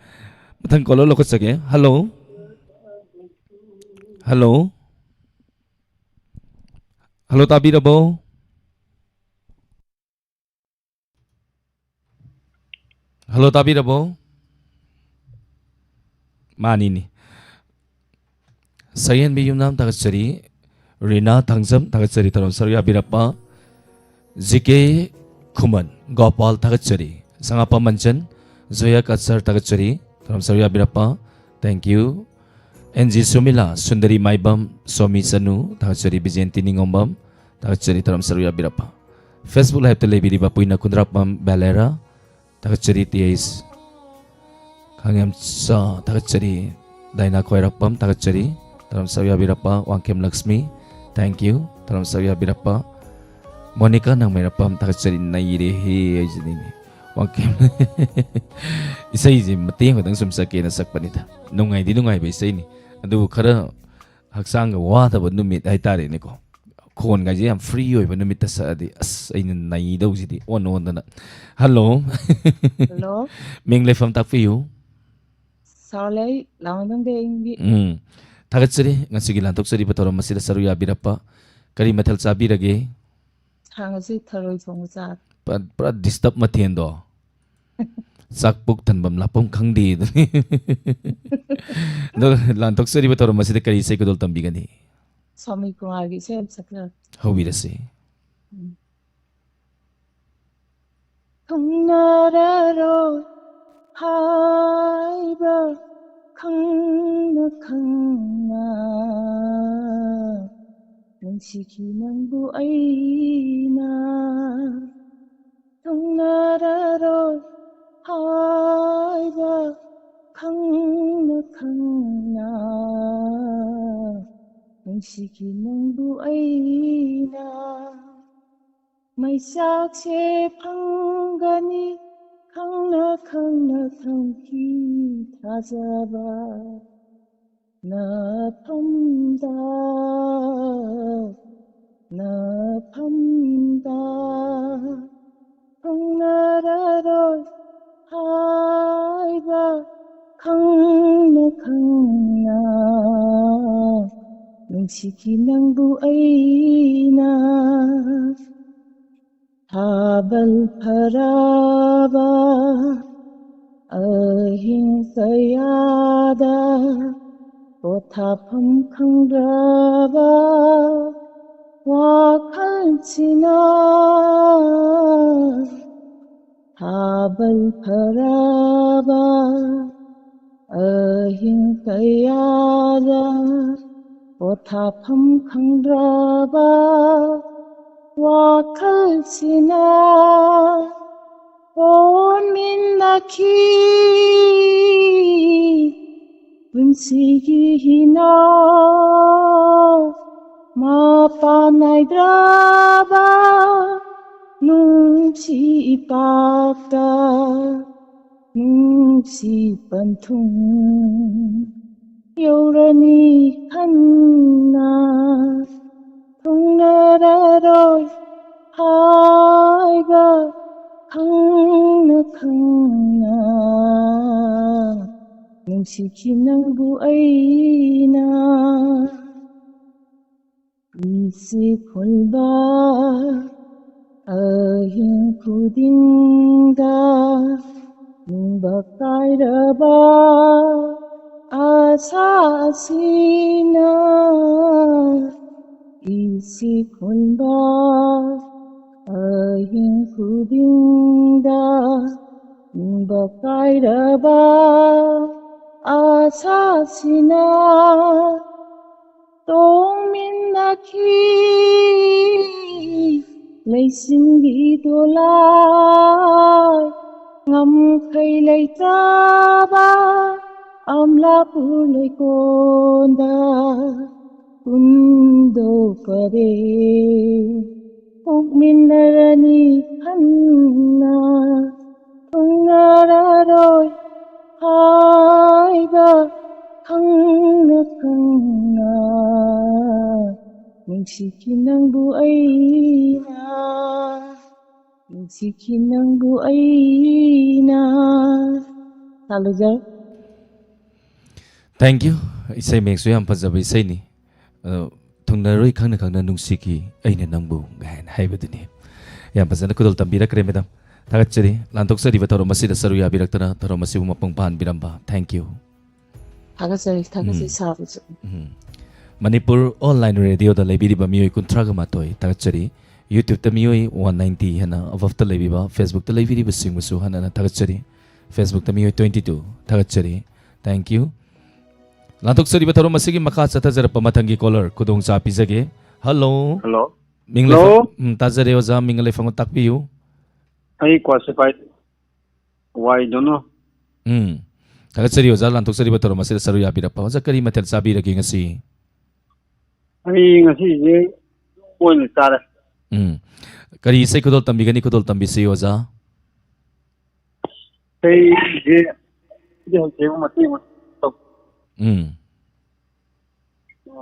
ꯃꯊꯪ ꯀꯣꯂꯔ ꯂꯧꯈꯠꯆꯒꯦ꯫ ꯍꯜꯂꯣ? ꯍꯜꯂꯣ? ꯍꯜꯂꯣ, ꯇꯥꯕꯤꯔꯕꯣ? ꯍꯜꯂꯣ, ꯇꯥꯕꯤꯔꯕꯣ? ꯃꯥꯅꯤꯅꯤ꯫ ꯁꯌꯦꯟꯕꯤ ꯌꯨꯝꯅꯥꯝ ꯊꯥꯒꯠꯆꯔꯤ꯫ ꯔꯤꯅꯥ ꯊꯥꯡꯖꯝ ꯊꯥꯒꯠꯆꯔꯤ, ꯊꯧꯔꯝ ꯁꯔꯨꯛ ꯌꯥꯕꯤꯔꯛꯄ꯫ ꯖꯤ ꯀꯦ ꯈꯨꯃꯟ ꯒꯣꯄꯥꯜ ꯊꯥꯒꯠꯆꯔꯤ꯫ ꯁꯉꯥꯄꯝ ꯃꯟꯆꯟ, ꯖꯣꯌꯥ ꯀꯠꯁꯔ ꯊꯥꯒꯠꯆꯔꯤ, ꯊꯧꯔꯝ ꯁꯔꯨꯛ ꯌꯥꯕꯤꯔꯛꯄ꯫ Thank you꯫ And G ꯁꯨꯃꯤꯂꯥ, Sundari ꯃꯥꯏꯕꯝ, ꯁꯣꯃꯤ ꯆꯅꯨ ꯊꯥꯒꯠꯆꯔꯤ, ꯕꯤꯖꯦꯟꯇꯤ ꯅꯤꯉꯣꯝꯕꯝ ꯊꯥꯒꯠꯆꯔꯤ, ꯊꯧꯔꯝ ꯁꯔꯨꯛ ꯌꯥꯕꯤꯔꯛꯄ꯫ Facebook live ꯇ ꯂꯩꯕꯤꯔꯤꯕ ꯄꯨꯏꯅ ꯈꯨꯟꯗ꯭ꯔꯥꯛꯄꯝ ꯕꯦꯂꯦꯔꯥ ꯊꯥꯒꯠꯆꯔꯤ, ꯇꯤ ꯑꯩꯆ ꯈꯥꯡꯉꯦꯝꯆꯥ ꯊꯥꯒꯠꯆꯔꯤ, ꯗꯥꯏꯅꯥ ꯈ꯭ꯋꯥꯏꯔꯥꯛꯄꯝ ꯊꯥꯒꯠꯆꯔꯤ, ꯊꯧꯔꯝ ꯁꯔꯨꯛ ꯌꯥꯕꯤꯔꯛꯄ꯫ ꯋꯥꯡꯈꯦꯝ ꯂꯛꯁꯃꯤ, thank you, ꯊꯧꯔꯝ ꯁꯔꯨꯛ ꯌꯥꯕꯤꯔꯛꯄ꯫ ꯃꯣꯅꯤꯀꯥ ꯅꯪꯃꯩꯔꯥꯛꯄꯝ ꯊꯥꯒꯠꯆꯔꯤ, ꯅꯩꯔꯦꯍꯦ ꯍꯥꯏꯁꯤꯅꯤꯅꯦ꯫ ꯋꯥꯡꯈꯦꯝ ꯏꯁꯩꯁꯦ ꯃꯇꯦꯛ ꯑꯃꯈꯛꯇꯪ ꯁꯨꯝ ꯁꯛꯀꯦꯅ ꯁꯛꯄꯅꯤꯗ꯫ ꯅꯨꯡꯉꯥꯏꯗꯤ ꯅꯨꯡꯉꯥꯏꯕ ꯏꯁꯩꯅꯤ, ꯑꯗꯨꯕꯨ ꯈꯔ ꯍꯛꯆꯥꯡꯒ ꯋꯥꯗꯕ ꯅꯨꯃꯤꯠ ꯍꯥꯏꯇꯥꯔꯦꯅꯦꯀꯣ, ꯈꯣꯟꯒꯁꯦ ꯌꯥꯝ ꯐ꯭ꯔꯤ ꯑꯣꯏꯕ ꯅꯨꯃꯤꯠꯇ ꯁꯛꯑꯗꯤ ꯑꯁ ꯑꯩꯅ ꯅꯩꯗꯧꯁꯤꯗꯤ ꯑꯣꯟ ꯑꯣꯟꯗꯅ꯫ ꯍꯜꯂꯣ꯫ ꯍꯜꯂꯣ꯫ ꯃꯤꯡ ꯂꯩꯐꯝ ꯇꯥꯛꯄꯤꯌꯨ꯫ ꯁꯥꯎꯂꯩ ꯂꯥꯡꯃꯩꯗꯣꯡꯗꯩ ꯑꯌꯤꯡꯕꯤ꯫ ꯎꯝ꯫ ꯊꯥꯒꯠꯆꯔꯤ ꯉꯁꯤꯒꯤ ꯂꯥꯟꯊꯣꯛꯆꯔꯤꯕ ꯊꯧꯔꯝ ꯑꯁꯤꯗ ꯁꯔꯨꯛ ꯌꯥꯕꯤꯔꯛꯄ꯫ ꯀꯔꯤ ꯃꯊꯦꯜ ꯆꯥꯕꯤꯔꯒꯦ? ꯁꯥ ꯉꯁꯤ ꯊꯔꯣꯏ ꯊꯣꯡꯕ ꯆꯥꯔꯦ꯫ ꯄꯨꯔꯥ, ꯄꯨꯔꯥ ꯗꯤꯁꯇꯔꯕ ꯃꯊꯦꯜꯗꯣ꯫ ꯆꯥꯛ ꯄꯨꯛ ꯊꯟꯐꯝ ꯂꯥꯛꯐꯝ ꯈꯪꯗꯦ ꯑꯗꯨꯅꯤ꯫ ꯑꯗꯣ ꯂꯥꯟꯊꯣꯛꯆꯔꯤꯕ ꯊꯧꯔꯝ ꯑꯁꯤꯗ ꯀꯔꯤ ꯏꯁꯩ ꯈꯨꯗꯣꯜ ꯇꯝꯕꯤꯒꯅꯤ? ꯁ꯭ꯋꯥꯃꯤ ꯀꯨꯃꯥꯔꯒꯤ ꯏꯁꯩ ꯑꯃ ꯁꯛꯆꯔꯛꯀꯦ꯫ ꯍꯧꯕꯤꯔꯁꯤ꯫ ꯎꯝ꯫ ꯊꯨꯡꯅꯔꯔꯣꯏ ꯍꯥꯏꯕ ꯈꯪꯅ ꯈꯪꯅ ꯅꯨꯡꯁꯤꯈꯤ ꯅꯪꯕꯨ ꯑꯩꯅ, ꯊꯨꯡꯅꯔꯔꯣꯏ ꯍꯥꯏꯕ ꯈꯪꯅ ꯈꯪꯅ, ꯅꯨꯡꯁꯤꯈꯤ ꯅꯪꯕꯨ ꯑꯩꯅ꯫ ꯃꯩꯆꯥꯛꯁꯦ ꯐꯪꯒꯅꯤ ꯈꯪꯅ ꯈꯪꯅ ꯊꯝꯈꯤ ꯊꯥꯖꯕ꯫ ꯅꯐꯝꯗ, ꯅꯐꯝꯗ ꯊꯨꯡꯅꯔꯔꯣꯏ ꯍꯥꯏꯕ ꯈꯪꯅ ꯈꯪꯅ, ꯅꯨꯡꯁꯤꯈꯤ ꯅꯪꯕꯨ ꯑꯩꯅ꯫ ꯊꯥꯕꯜ ꯐꯔꯕ ꯑꯍꯤꯡ ꯀꯌꯥꯗ, ꯄꯣꯊꯥꯐꯝ ꯈꯪꯗ꯭ꯔꯕ ꯋꯥꯈꯜꯁꯤꯅ꯫ ꯊꯥꯕꯜ ꯐꯔꯕ ꯑꯍꯤꯡ ꯀꯌꯥꯗ, ꯄꯣꯊꯥꯐꯝ ꯈꯪꯗ꯭ꯔꯕ ꯋꯥꯈꯜꯁꯤꯅ ꯑꯣꯟꯃꯤꯟꯅꯈꯤ꯫ ꯄꯨꯟꯁꯤꯒꯤ ꯍꯤꯅꯥꯎ ꯃꯄꯥꯟ ꯅꯥꯏꯗ꯭ꯔꯕ ꯅꯨꯡꯁꯤ ꯏꯄꯥꯛꯇ, ꯅꯨꯡꯁꯤ ꯄꯟꯊꯨꯡ ꯌꯧꯔꯅꯤ ꯈꯟꯅ, ꯊꯨꯡꯅꯔꯔꯣꯏ ꯍꯥꯏꯕ ꯈꯪꯅ ꯈꯪꯅ, ꯅꯨꯡꯁꯤꯈꯤ ꯅꯪꯕꯨ ꯑꯩꯅ꯫ ꯏꯁꯤꯛ ꯍꯨꯟꯕ ꯑꯍꯤꯡ ꯈꯨꯗꯤꯡꯗ, ꯅꯤꯡꯕ ꯀꯥꯏꯔꯕ ꯑꯁꯥꯁꯤꯅ꯫ ꯏꯁꯤꯛ ꯍꯨꯟꯕ ꯑꯍꯤꯡ ꯈꯨꯗꯤꯡꯗ, ꯅꯤꯡꯕ ꯀꯥꯏꯔꯕ ꯑꯁꯥꯁꯤꯅ꯫ ꯇꯣꯡꯃꯤꯟ ꯂꯥꯛꯈꯤ ꯂꯩꯆꯤꯟꯒꯤ ꯗꯣꯂꯥꯏ, ꯉꯝꯈꯩ ꯂꯩꯇꯥꯕ ꯑꯝꯂꯥꯄꯨ ꯂꯩꯀꯣꯟꯗ ꯄꯨꯟꯗꯣꯛꯄꯔꯦ꯫ ꯑꯣꯛꯃꯤꯟꯅꯔꯅꯤ ꯍꯟꯅ ꯊꯨꯡꯅꯔꯔꯣꯏ ꯍꯥꯏꯕ ꯈꯪꯅ ꯈꯪꯅ ꯅꯨꯡꯁꯤꯈꯤ ꯅꯪꯕꯨ ꯑꯩꯅ, ꯅꯨꯡꯁꯤꯈꯤ ꯅꯪꯕꯨ ꯑꯩꯅ꯫ ꯇꯥꯂꯨꯖꯔ꯫ Thank you. ꯏꯁꯩ ꯃꯌꯦꯛꯁꯨ ꯌꯥꯝ ꯐꯖꯕ ꯏꯁꯩꯅꯤ꯫ ꯑꯗꯣ, "ꯊꯨꯡꯅꯔꯣꯏ ꯈꯪꯅ ꯈꯪꯅ ꯅꯨꯡꯁꯤꯈꯤ ꯑꯩꯅ ꯅꯪꯕꯨ" ꯀꯥꯏꯅ ꯍꯥꯏꯕꯗꯨꯅꯤ꯫ ꯌꯥꯝ ꯐꯖꯅ ꯈꯨꯗꯣꯜ ꯇꯝꯕꯤꯔꯛꯈ꯭ꯔꯦ, ꯃꯦꯗꯥꯝ꯫ ꯊꯥꯒꯠꯆꯔꯤ꯫ ꯂꯥꯟꯊꯣꯛꯆꯔꯤꯕ ꯊꯧꯔꯝ ꯑꯁꯤꯗ ꯁꯔꯨꯛ ꯌꯥꯕꯤꯔꯛꯇꯅ ꯊꯧꯔꯝ ꯑꯁꯤꯕꯨ ꯃꯄꯨꯡ ꯐꯥꯍꯟꯕꯤꯔꯝꯕ꯫ Thank you꯫ ꯊꯥꯒꯠꯆꯔꯤ, ꯊꯥꯒꯠꯆꯔꯤ, ꯎꯝ꯫ ꯁꯥꯔꯕꯨꯁꯨ꯫ ꯎꯝ꯫ ꯃꯅꯤꯄꯨꯔ ꯑꯣꯟꯂꯥꯏꯟ ꯔꯦꯗꯤꯑꯣꯗ ꯂꯩꯕꯤꯔꯤꯕ ꯃꯤꯑꯣꯏ ꯀꯨꯟꯊ꯭ꯔꯥꯒ ꯃꯥꯊꯣꯏ ꯊꯥꯒꯠꯆꯔꯤ꯫ YouTube-ꯇ ꯃꯤꯑꯣꯏ one ninety ꯍꯦꯟꯅ ꯑꯕꯞꯇ ꯂꯩꯕꯤꯕ, Facebook-ꯇ ꯂꯩꯕꯤꯔꯤꯕꯁꯤꯡꯕꯨꯁꯨ ꯍꯟꯅ ꯍꯟꯅ ꯊꯥꯒꯠꯆꯔꯤ꯫ Facebook-ꯇ ꯃꯤꯑꯣꯏ twenty two ꯊꯥꯒꯠꯆꯔꯤ꯫ Thank you꯫ ꯂꯥꯟꯊꯣꯛꯆꯔꯤꯕ ꯊꯧꯔꯝ ꯑꯁꯤꯒꯤ ꯃꯈꯥ ꯆꯠꯊꯖꯔꯛꯄ ꯃꯊꯪꯒꯤ ꯀꯣꯂꯔ ꯈꯨꯗꯣꯡꯆꯥ ꯄꯤꯖꯒꯦ꯫ ꯍꯜꯂꯣ꯫ ꯍꯜꯂꯣ꯫ ꯃꯤꯡ ꯍꯜꯂꯣ꯫ ꯂꯩꯐꯝ, ꯎꯝ, ꯇꯥꯖꯔꯦ ꯑꯣꯖꯥ, ꯃꯤꯡ ꯂꯩꯐꯝ ꯇꯥꯛꯄꯤꯌꯨ꯫ ꯑꯩ ꯀ꯭ꯋꯥ ꯁꯤꯐꯥꯏ ꯋꯥꯏꯗꯣꯅꯣ꯫ ꯎꯝ꯫ ꯊꯥꯒꯠꯆꯔꯤ ꯑꯣꯖꯥ, ꯂꯥꯟꯊꯣꯛꯆꯔꯤꯕ ꯊꯧꯔꯝ ꯑꯁꯤꯗ ꯁꯔꯨꯛ ꯌꯥꯕꯤꯔꯛꯄ꯫ ꯑꯣꯖꯥ, ꯀꯔꯤ ꯃꯊꯦꯜ ꯆꯥꯕꯤꯔꯒꯦ ꯉꯁꯤ? ꯑꯩ ꯉꯁꯤꯁꯦ ꯑꯣꯏꯅ ꯆꯥꯔꯦ꯫ ꯎꯝ꯫ ꯀꯔꯤ ꯏꯁꯩ ꯈꯨꯗꯣꯜ ꯇꯝꯕꯤꯒꯅꯤ? ꯈꯨꯗꯣꯜ ꯇꯝꯕꯤꯁꯤ ꯑꯣꯖꯥ꯫ ꯏꯁꯩꯁꯦ ꯑꯩꯗꯤ ꯍꯧꯖꯤꯛ ꯃꯇꯦꯛ ꯃꯇꯦꯛ ꯇꯧ-, ꯎꯝ꯫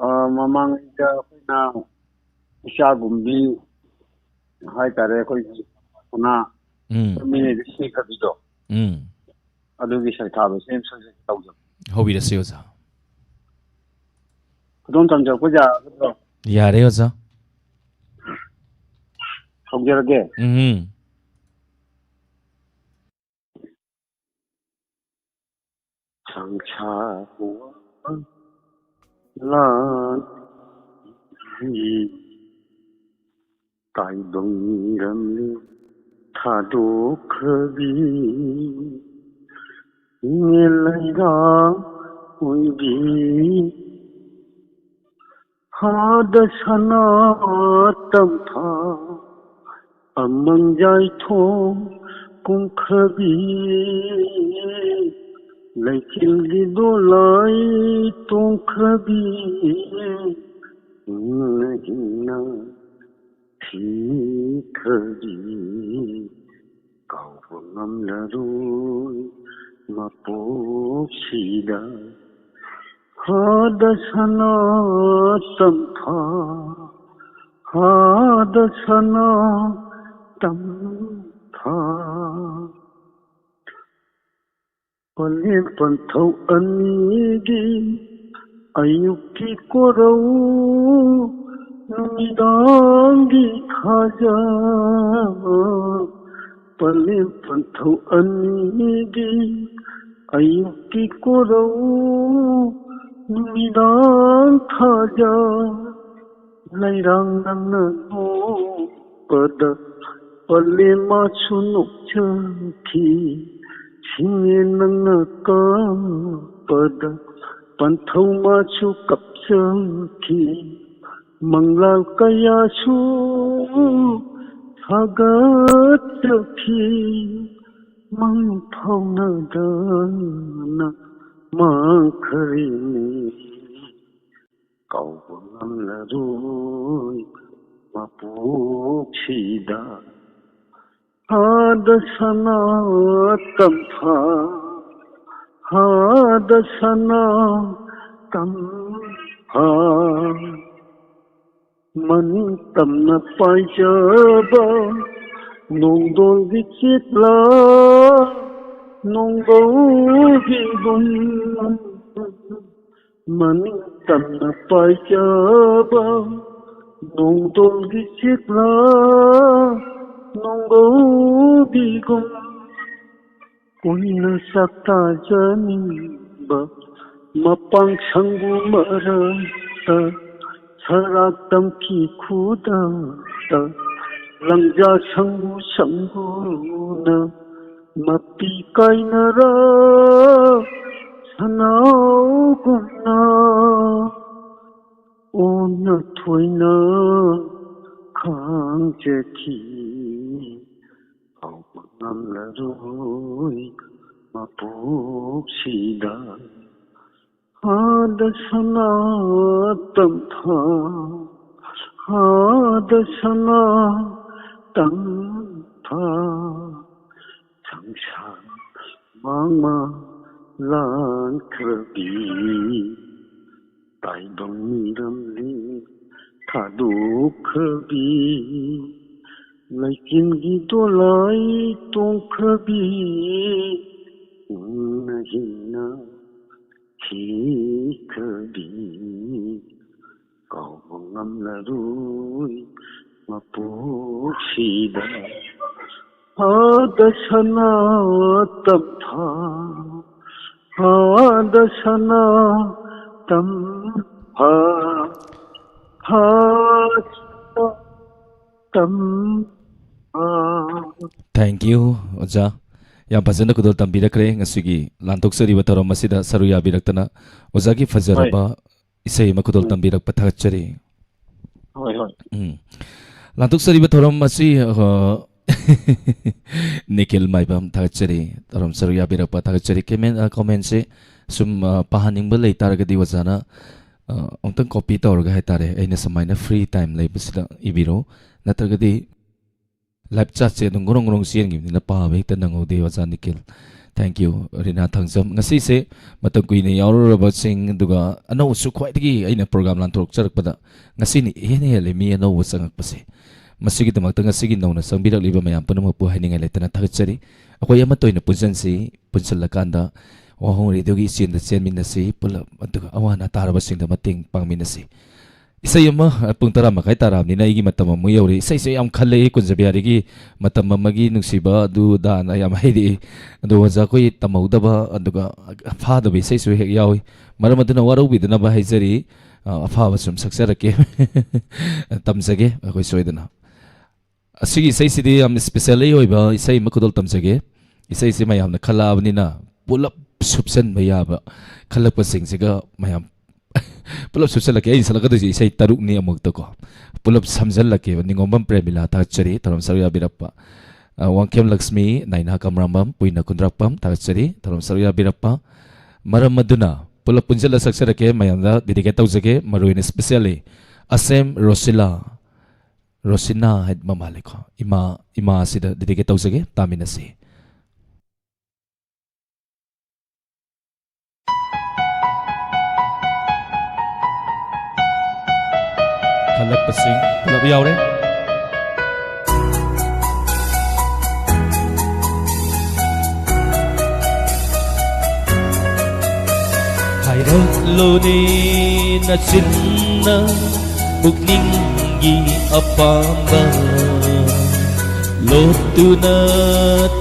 ꯑ, ꯃꯃꯥꯡꯉꯩꯗ ꯑꯩꯈꯣꯏꯅ ꯏꯆꯥꯒꯨꯝꯕꯤ ꯍꯥꯏꯇꯥꯔꯦ, ꯑꯩꯈꯣꯏꯒꯤ ꯁꯅꯥ ꯎꯝ꯫ ꯃꯤꯅꯩꯗ ꯁꯤꯈ꯭ꯔꯕꯤꯗꯣ, ꯎꯝ꯫ ꯑꯗꯨꯒꯤ ꯁꯩꯊꯥꯕ ꯁꯦꯝ ꯁꯥꯖꯦꯟ ꯇꯧꯖꯕ꯫ ꯍꯧꯕꯤꯔꯁꯤ ꯑꯣꯖꯥ꯫ ꯈꯨꯗꯣꯜ ꯇꯝꯖꯔꯛꯄ ꯌꯥꯒꯗ꯭ꯔꯣ? ꯌꯥꯔꯦ ꯑꯣꯖꯥ꯫ ꯍꯧꯖꯔꯒꯦ꯫ ꯎꯝ꯫ ꯁꯪꯁꯥꯔ ꯋꯥꯡꯃ ꯂꯥꯟ ꯇꯥꯏꯕꯪ ꯃꯤꯔꯝꯂꯦꯟ ꯊꯥꯗꯣꯛꯈ꯭ꯔꯕꯤ ꯏꯃꯦꯜ ꯂꯩꯔꯥꯡ ꯑꯣꯏꯕꯤ ꯍꯥꯗ ꯁꯅꯥ ꯇꯝꯐꯥ ꯑꯃꯪ ꯌꯥꯏꯊꯣꯡ ꯀꯨꯝꯈ꯭ꯔꯕꯤ, ꯂꯩꯆꯤꯜꯒꯤ ꯗꯣꯂꯥꯏ ꯇꯣꯡꯈ꯭ꯔꯕꯤ, ꯍꯤꯡꯅ ꯍꯤꯡꯅ ꯊꯤꯈ꯭ꯔꯕꯤ, ꯀꯥꯎꯕ ꯉꯝꯂꯔꯣꯏ ꯃꯄꯣꯛꯁꯤꯗ꯫ ꯍꯥꯗ ꯁꯅꯥ ꯇꯝꯐꯥ, ꯍꯥꯗ ꯁꯅꯥ ꯇꯝꯐꯥ꯫ ꯄꯂꯦꯝ ꯄꯟꯊꯧ ꯑꯅꯤꯒꯤ ꯑꯌꯨꯛꯀꯤ ꯀꯣꯔꯧ, ꯅꯨꯃꯤꯗꯥꯡꯒꯤ ꯈꯥꯖ꯫ ꯄꯂꯦꯝ ꯄꯟꯊꯧ ꯑꯅꯤꯒꯤ ꯑꯌꯨꯛꯀꯤ ꯀꯣꯔꯧ, ꯅꯨꯃꯤꯗꯥꯡ ꯈꯥꯖ꯫ ꯂꯩꯔꯥꯡ ꯅꯪꯅ ꯅꯣꯛꯄꯗ ꯄꯂꯦꯝ ꯃꯥꯁꯨ ꯅꯣꯛꯆꯈꯤ꯫ ꯁꯤꯡꯉꯦꯟ ꯅꯪꯅ ꯀꯞꯄꯗ ꯄꯟꯊꯧ ꯃꯥꯁꯨ ꯀꯞꯆꯈꯤ꯫ ꯃꯪꯂꯥꯜ ꯀꯌꯥꯁꯨ ꯁꯥꯒꯠꯆꯈꯤ꯫ ꯃꯪ ꯐꯥꯎꯅꯗꯅ ꯃꯥꯡꯈ꯭ꯔꯦꯅꯦ꯫ ꯀꯥꯎꯕ ꯉꯝꯂꯔꯣꯏ ꯃꯄꯣꯛꯁꯤꯗ꯫ ꯍꯥꯗ ꯁꯅꯥ ꯇꯝꯐꯥ, ꯍꯥꯗ ꯁꯅꯥ ꯇꯝꯐꯥ꯫ ꯃꯅꯤꯡ ꯇꯝꯅ ꯄꯥꯏꯖꯕ ꯅꯣꯡꯗꯣꯜꯒꯤ ꯆꯦꯛꯂꯥ, ꯅꯣꯡꯒꯧꯕꯤꯒꯨꯝ꯫ ꯃꯅꯤꯡ ꯇꯝꯅ ꯄꯥꯏꯖꯕ ꯅꯣꯡꯗꯣꯜꯒꯤ ꯆꯦꯛꯂꯥ, ꯅꯣꯡꯒꯧꯕꯤꯒꯨꯝ꯫ ꯀꯨꯏꯅ ꯆꯥꯛꯇꯥꯖꯅꯤꯡꯕ ꯃꯄꯥꯡ ꯁꯪꯒꯨ ꯃꯔꯛꯇ, ꯁꯔꯥꯛ ꯇꯝꯈꯤ ꯈꯨꯗꯛꯇ ꯂꯪꯖꯥ ꯁꯪꯒꯨ ꯁꯪꯒꯨꯅ ꯃꯄꯤ ꯀꯥꯏꯅꯔ ꯁꯅꯥꯎꯒꯨꯝꯅ꯫ ꯑꯣꯟꯅ ꯊꯣꯏꯅ ꯈꯥꯡꯖꯈꯤ꯫ ꯍꯧꯕ ꯉꯝꯂꯔꯣꯏ ꯃꯄꯣꯛꯁꯤꯗ꯫ ꯍꯥꯗ ꯁꯅꯥ ꯇꯝꯐꯥ, ꯍꯥꯗ ꯁꯅꯥ ꯇꯝꯐꯥ, ꯁꯪꯁꯥꯔ ꯃꯥꯡꯃ ꯂꯥꯟꯈ꯭ꯔꯕꯤ꯫ ꯇꯥꯏꯕꯪ ꯃꯤꯔꯝꯂꯤ ꯊꯥꯗꯣꯛꯈ꯭ꯔꯕꯤ, ꯂꯩꯆꯤꯟꯒꯤ ꯗꯣꯂꯥꯏ ꯇꯣꯡꯈ꯭ꯔꯕꯤ, ꯍꯤꯡꯅ ꯍꯤꯡꯅ ꯊꯤꯈ꯭ꯔꯕꯤ, ꯀꯥꯎꯕ ꯉꯝꯂꯔꯣꯏ ꯃꯄꯣꯛꯁꯤꯗ꯫ ꯍꯥꯗ ꯁꯅꯥ ꯇꯝꯐꯥ, ꯍꯥꯗ ꯁꯅꯥ ꯇꯝꯐꯥ, ꯍꯥꯗ ꯁꯅꯥ ꯇꯝꯐꯥ꯫ Thank you, ꯑꯣꯖꯥ꯫ ꯌꯥꯝ ꯐꯖꯅ ꯈꯨꯗꯣꯜ ꯇꯝꯕꯤꯔꯛꯈ꯭ꯔꯦ꯫ ꯉꯁꯤꯒꯤ ꯂꯥꯟꯊꯣꯛꯆꯔꯤꯕ ꯊꯧꯔꯝ ꯑꯁꯤꯗ ꯁꯔꯨꯛ ꯌꯥꯕꯤꯔꯛꯇꯅ ꯑꯣꯖꯥꯒꯤ ꯐꯖꯔꯕ ꯏꯁꯩ ꯑꯃ ꯈꯨꯗꯣꯜ ꯎꯝ꯫ ꯇꯝꯕꯤꯔꯛꯄ ꯊꯥꯒꯠꯆꯔꯤ꯫ ꯍꯣꯏ, ꯍꯣꯏ꯫ ꯎꯝ꯫ ꯂꯥꯟꯊꯣꯛꯆꯔꯤꯕ ꯊꯧꯔꯝ ꯑꯁꯤ, ꯑ, ꯅꯤꯈꯤꯜ ꯃꯥꯏꯕꯝ ꯊꯥꯒꯠꯆꯔꯤ꯫ ꯊꯧꯔꯝ ꯁꯔꯨꯛ ꯌꯥꯕꯤꯔꯛꯄ ꯊꯥꯒꯠꯆꯔꯤ꯫ ꯀꯃꯦꯟ-, ꯑ, ꯀꯃꯦꯟꯁꯦ ꯁꯨꯝ, ꯑ, ꯄꯥꯍꯟꯅꯤꯡꯕ ꯂꯩ ꯇꯥꯔꯒꯗꯤ ꯑꯣꯖꯥꯅ, ꯑ, ꯑꯃꯨꯛꯇꯪ copy ꯇꯧꯔꯒ ꯍꯥꯏꯇꯥꯔꯦ, ꯑꯩꯅ ꯁꯨꯃꯥꯏꯅ free time ꯂꯩꯕꯁꯤꯗ ꯏꯕꯤꯔꯣ꯫ ꯅꯠꯇ꯭ꯔꯒꯗꯤ live chatꯁꯦ ꯑꯗꯨꯝ ꯒ꯭ꯔꯣꯡ ꯒ꯭ꯔꯣꯡ ꯆꯦꯟꯈꯤꯕꯅꯤꯅ ꯄꯥꯕ ꯍꯦꯛꯇ ꯅꯪꯍꯧꯗꯦ ꯑꯣꯖꯥ ꯅꯤꯈꯤꯜ꯫ Thank you, ꯔꯤꯅꯥ ꯊꯥꯡꯖꯝ꯫ ꯉꯁꯤꯁꯦ ꯃꯇꯝ ꯀꯨꯏꯅ ꯌꯥꯎꯔꯨꯔꯕꯁꯤꯡ, ꯑꯗꯨꯒ ꯑꯅꯧꯕꯁꯨ ꯈ꯭ꯋꯥꯏꯗꯒꯤ ꯑꯩꯅ program ꯂꯥꯟꯊꯣꯔꯛꯆꯔꯛꯄꯗ ꯉꯁꯤꯅ ꯏꯍꯦꯟ ꯍꯦꯜꯂꯤ ꯃꯤ ꯑꯅꯧꯕ ꯆꯪꯉꯛꯄꯁꯦ꯫ ꯃꯁꯤꯒꯤꯗꯃꯛꯇ ꯉꯁꯤꯒꯤ ꯅꯧꯅ ꯆꯪꯕꯤꯔꯛꯂꯤꯕ ꯃꯌꯥꯝ ꯄꯨꯝꯅꯃꯛꯄꯨ ꯍꯥꯏꯅꯤꯡꯉꯥꯏ ꯂꯩꯇꯅ ꯊꯥꯒꯠꯆꯔꯤ꯫ ꯑꯩꯈꯣꯏ ꯑꯃꯠꯇ ꯑꯣꯏꯅ ꯄꯨꯟꯁꯤꯟꯁꯤ, ꯄꯨꯟꯁꯤꯜꯂꯀꯥꯟꯗ ꯋꯥꯍꯣꯡ ꯔꯦꯗꯤꯑꯣꯒꯤ ꯏꯆꯦꯜꯗ ꯆꯦꯟꯃꯤꯟꯅꯁꯤ, ꯄꯨꯂꯞ ꯑꯗꯨꯒ ꯑꯋꯥ ꯑꯅꯥ ꯇꯥꯔꯕꯁꯤꯡꯗ ꯃꯇꯦꯡ ꯄꯥꯡꯃꯤꯟꯅꯁꯤ꯫ ꯏꯁꯩ ꯑꯃ, ꯄꯨꯡ ꯇꯔꯥ ꯃꯈꯥꯏ ꯇꯥꯔꯛꯑꯕꯅꯤꯅ ꯑꯩꯒꯤ ꯃꯇꯝ ꯑꯃꯨꯛ ꯌꯧꯔꯛꯏ꯫ ꯏꯁꯩꯁꯦ ꯌꯥꯝ ꯈꯜꯂꯛꯏ, ꯀꯨꯟꯖꯕꯤꯍꯥꯔꯤꯒꯤ ꯃꯇꯝ ꯑꯃꯒꯤ ꯅꯨꯡꯁꯤꯕ ꯑꯗꯨ ꯑꯗꯥꯅ ꯌꯥꯝ ꯍꯩꯔꯛꯏ꯫ ꯑꯗꯣ ꯑꯣꯖꯥ ꯑꯩꯈꯣꯏ ꯇꯝꯍꯧꯗꯕ, ꯑꯗꯨꯒ ꯐꯥꯗꯕ ꯏꯁꯩꯁꯨ ꯍꯦꯛ ꯌꯥꯎꯏ꯫ ꯃꯔꯝ ꯑꯗꯨꯅ ꯋꯥꯔꯧꯕꯤꯗꯅꯕ ꯍꯥꯏꯖꯔꯤ꯫ ꯑ, ꯑꯐꯥꯕ ꯁꯨꯝ ꯁꯛꯆꯔꯛꯀꯦ꯫ ꯇꯝꯖꯒꯦ ꯑꯩꯈꯣꯏ ꯁꯣꯏꯗꯅ꯫ ꯑꯁꯤꯒꯤ ꯏꯁꯩꯁꯤꯗꯤ ꯌꯥꯝ specially ꯑꯣꯏꯕ ꯏꯁꯩ ꯑꯃ ꯈꯨꯗꯣꯜ ꯇꯝꯖꯒꯦ꯫ ꯏꯁꯩꯁꯤ ꯃꯌꯥꯝꯅ ꯈꯜꯂꯛꯑꯕꯅꯤꯅ ꯄꯨꯂꯞ ꯁꯨꯞꯆꯟꯕ ꯌꯥꯕ ꯈꯜꯂꯛꯄꯁꯤꯡꯁꯤꯒ ꯃꯌꯥꯝ ꯄꯨꯂꯞ ꯁꯨꯞꯆꯜꯂꯛꯀꯦ꯫ ꯑꯩꯅ ꯁꯛꯂꯛꯀꯗꯣꯏꯁꯦ ꯏꯁꯩ ꯇꯔꯨꯛꯅꯤ ꯑꯃꯨꯛꯇꯀꯣ꯫ ꯄꯨꯂꯞ ꯁꯝꯖꯜꯂꯛꯀꯦꯕ꯫ ꯅꯤꯉꯣꯝꯕꯝ ꯄ꯭ꯔꯦꯃꯤꯂꯥ, ꯊꯥꯒꯠꯆꯔꯤ ꯊꯧꯔꯝ ꯁꯔꯨꯛ ꯌꯥꯕꯤꯔꯛꯄ꯫ ꯑ, ꯋꯥꯡꯈꯦꯝ ꯂꯛꯁꯃꯤ, ꯅꯥꯏꯅꯥ ꯀꯃꯔꯥꯝꯕꯝ, ꯄꯨꯏꯅ ꯀꯨꯟꯗ꯭ꯔꯥꯛꯄꯝ, ꯊꯥꯒꯠꯆꯔꯤ ꯊꯧꯔꯝ ꯁꯔꯨꯛ ꯌꯥꯕꯤꯔꯛꯄ꯫ ꯃꯔꯝ ꯑꯗꯨꯅ ꯄꯨꯂꯞ ꯄꯨꯟꯁꯤꯜꯂ ꯁꯛꯆꯔꯛꯀꯦ꯫ ꯃꯌꯥꯝꯗ dedicate ꯇꯧꯖꯒꯦ꯫ ꯃꯔꯨ ꯑꯣꯏꯅ specially ꯑꯁꯦꯝ ꯔꯣꯁꯤꯂꯥ, ꯔꯣꯁꯤꯅꯥ ꯍꯥꯏꯕ ꯃꯥꯜꯂꯦꯀꯣ꯫ ꯏꯃꯥ, ꯏꯃꯥ ꯑꯁꯤꯗ dedicate ꯇꯧꯖꯒꯦ꯫ ꯇꯥꯃꯤꯟꯅꯁꯤ꯫ ꯈꯜꯂꯛꯄꯁꯤꯡ ꯄꯨꯂꯞ ꯌꯥꯎꯔꯦ꯫ ꯍꯥꯏꯔꯛꯂꯣꯅꯦ ꯅꯆꯤꯟꯅ ꯄꯨꯛꯅꯤꯡꯒꯤ ꯑꯄꯥꯝꯕ꯫ ꯂꯣꯠꯇꯨꯅ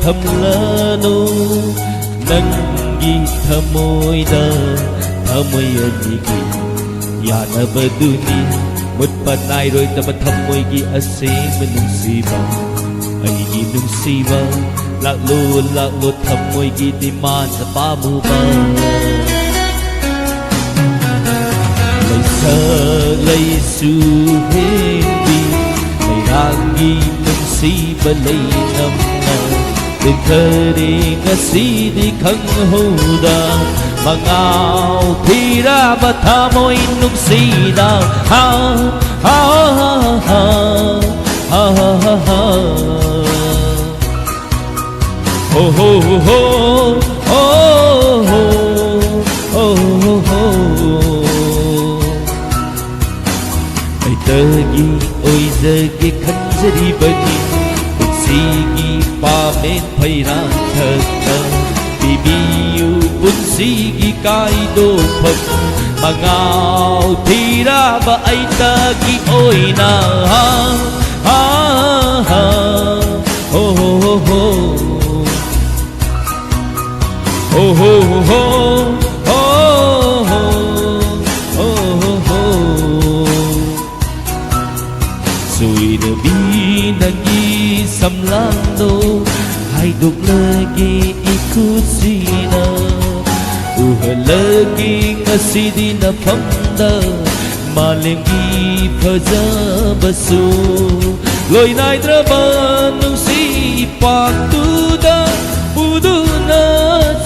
ꯊꯝꯂꯅꯨ ꯅꯪꯒꯤ ꯊꯃꯣꯏꯗ꯫ ꯊꯃꯣꯏ ꯑꯅꯤꯒꯤ ꯌꯥꯅꯕꯗꯨꯅꯤ ꯃꯨꯠꯄ ꯅꯥꯏꯔꯣꯏꯗꯕ ꯊꯃꯣꯏꯒꯤ ꯑꯁꯦꯡꯕ ꯅꯨꯡꯁꯤꯕ꯫ ꯑꯩꯒꯤ ꯅꯨꯡꯁꯤꯕ, ꯂꯥꯛꯂꯣ, ꯂꯥꯛꯂꯣ ꯊꯃꯣꯏꯒꯤ ꯗꯤꯃꯥꯟꯗ ꯄꯥꯝꯃꯨꯕ꯫ ꯂꯩꯁꯛ ꯂꯩꯁꯨ ꯍꯦꯟꯕꯤ ꯃꯩꯔꯥꯡꯒꯤ ꯅꯨꯡꯁꯤꯕ ꯂꯩꯅꯝꯅ ꯇꯦꯛꯊꯔꯦ ꯉꯁꯤꯗꯤ ꯈꯪꯍꯧꯗ꯫ ꯃꯉꯥꯎ ꯊꯤꯔꯕ ꯊꯃꯣꯏ ꯅꯨꯡꯁꯤꯗ꯫ ꯍꯥ, ꯍꯥ, ꯍꯥ, ꯍꯥ, ꯍꯥ, ꯍꯥ, ꯍꯥ, ꯍꯥ꯫ ꯍꯣ, ꯍꯣ, ꯍꯣ, ꯍꯣ, ꯍꯣ, ꯍꯣ, ꯍꯣ, ꯍꯣ, ꯍꯣ꯫ ꯑꯩꯇꯒꯤ ꯑꯣꯏꯖꯒꯦ ꯈꯟꯖꯔꯤꯕꯅꯤ ꯄꯨꯟꯁꯤꯒꯤ ꯄꯥꯃꯦꯟ ꯐꯩꯔꯥꯡ ꯊꯛꯇ꯫ ꯄꯤꯕꯤꯌꯨ ꯄꯨꯟꯁꯤꯒꯤ ꯀꯥꯏꯗꯣꯛꯐꯝ ꯃꯉꯥꯎ ꯊꯤꯔꯕ ꯑꯩꯇꯒꯤ ꯑꯣꯏꯅ꯫ ꯍꯥ, ꯍꯥ, ꯍꯥ, ꯍꯣ, ꯍꯣ, ꯍꯣ, ꯍꯣ꯫ ꯍꯣ, ꯍꯣ, ꯍꯣ, ꯍꯣ, ꯍꯣ, ꯍꯣ, ꯍꯣ, ꯍꯣ꯫ ꯁꯣꯏꯗꯕꯤ ꯅꯪꯒꯤ ꯁꯝꯂꯥꯡꯗꯣ ꯍꯥꯏꯗꯣꯛꯂꯒꯦ ꯏꯈꯨꯠꯁꯤꯅ꯫ ꯎꯍꯜꯂꯒꯦ ꯉꯁꯤꯗꯤ ꯅꯐꯝꯗ꯫ ꯃꯥꯂꯦꯝꯒꯤ ꯐꯖꯕꯁꯨ ꯂꯣꯏ ꯅꯥꯏꯗ꯭ꯔꯕ ꯅꯨꯡꯁꯤ ꯄꯥꯛꯇꯨꯗ ꯄꯨꯗꯨꯅ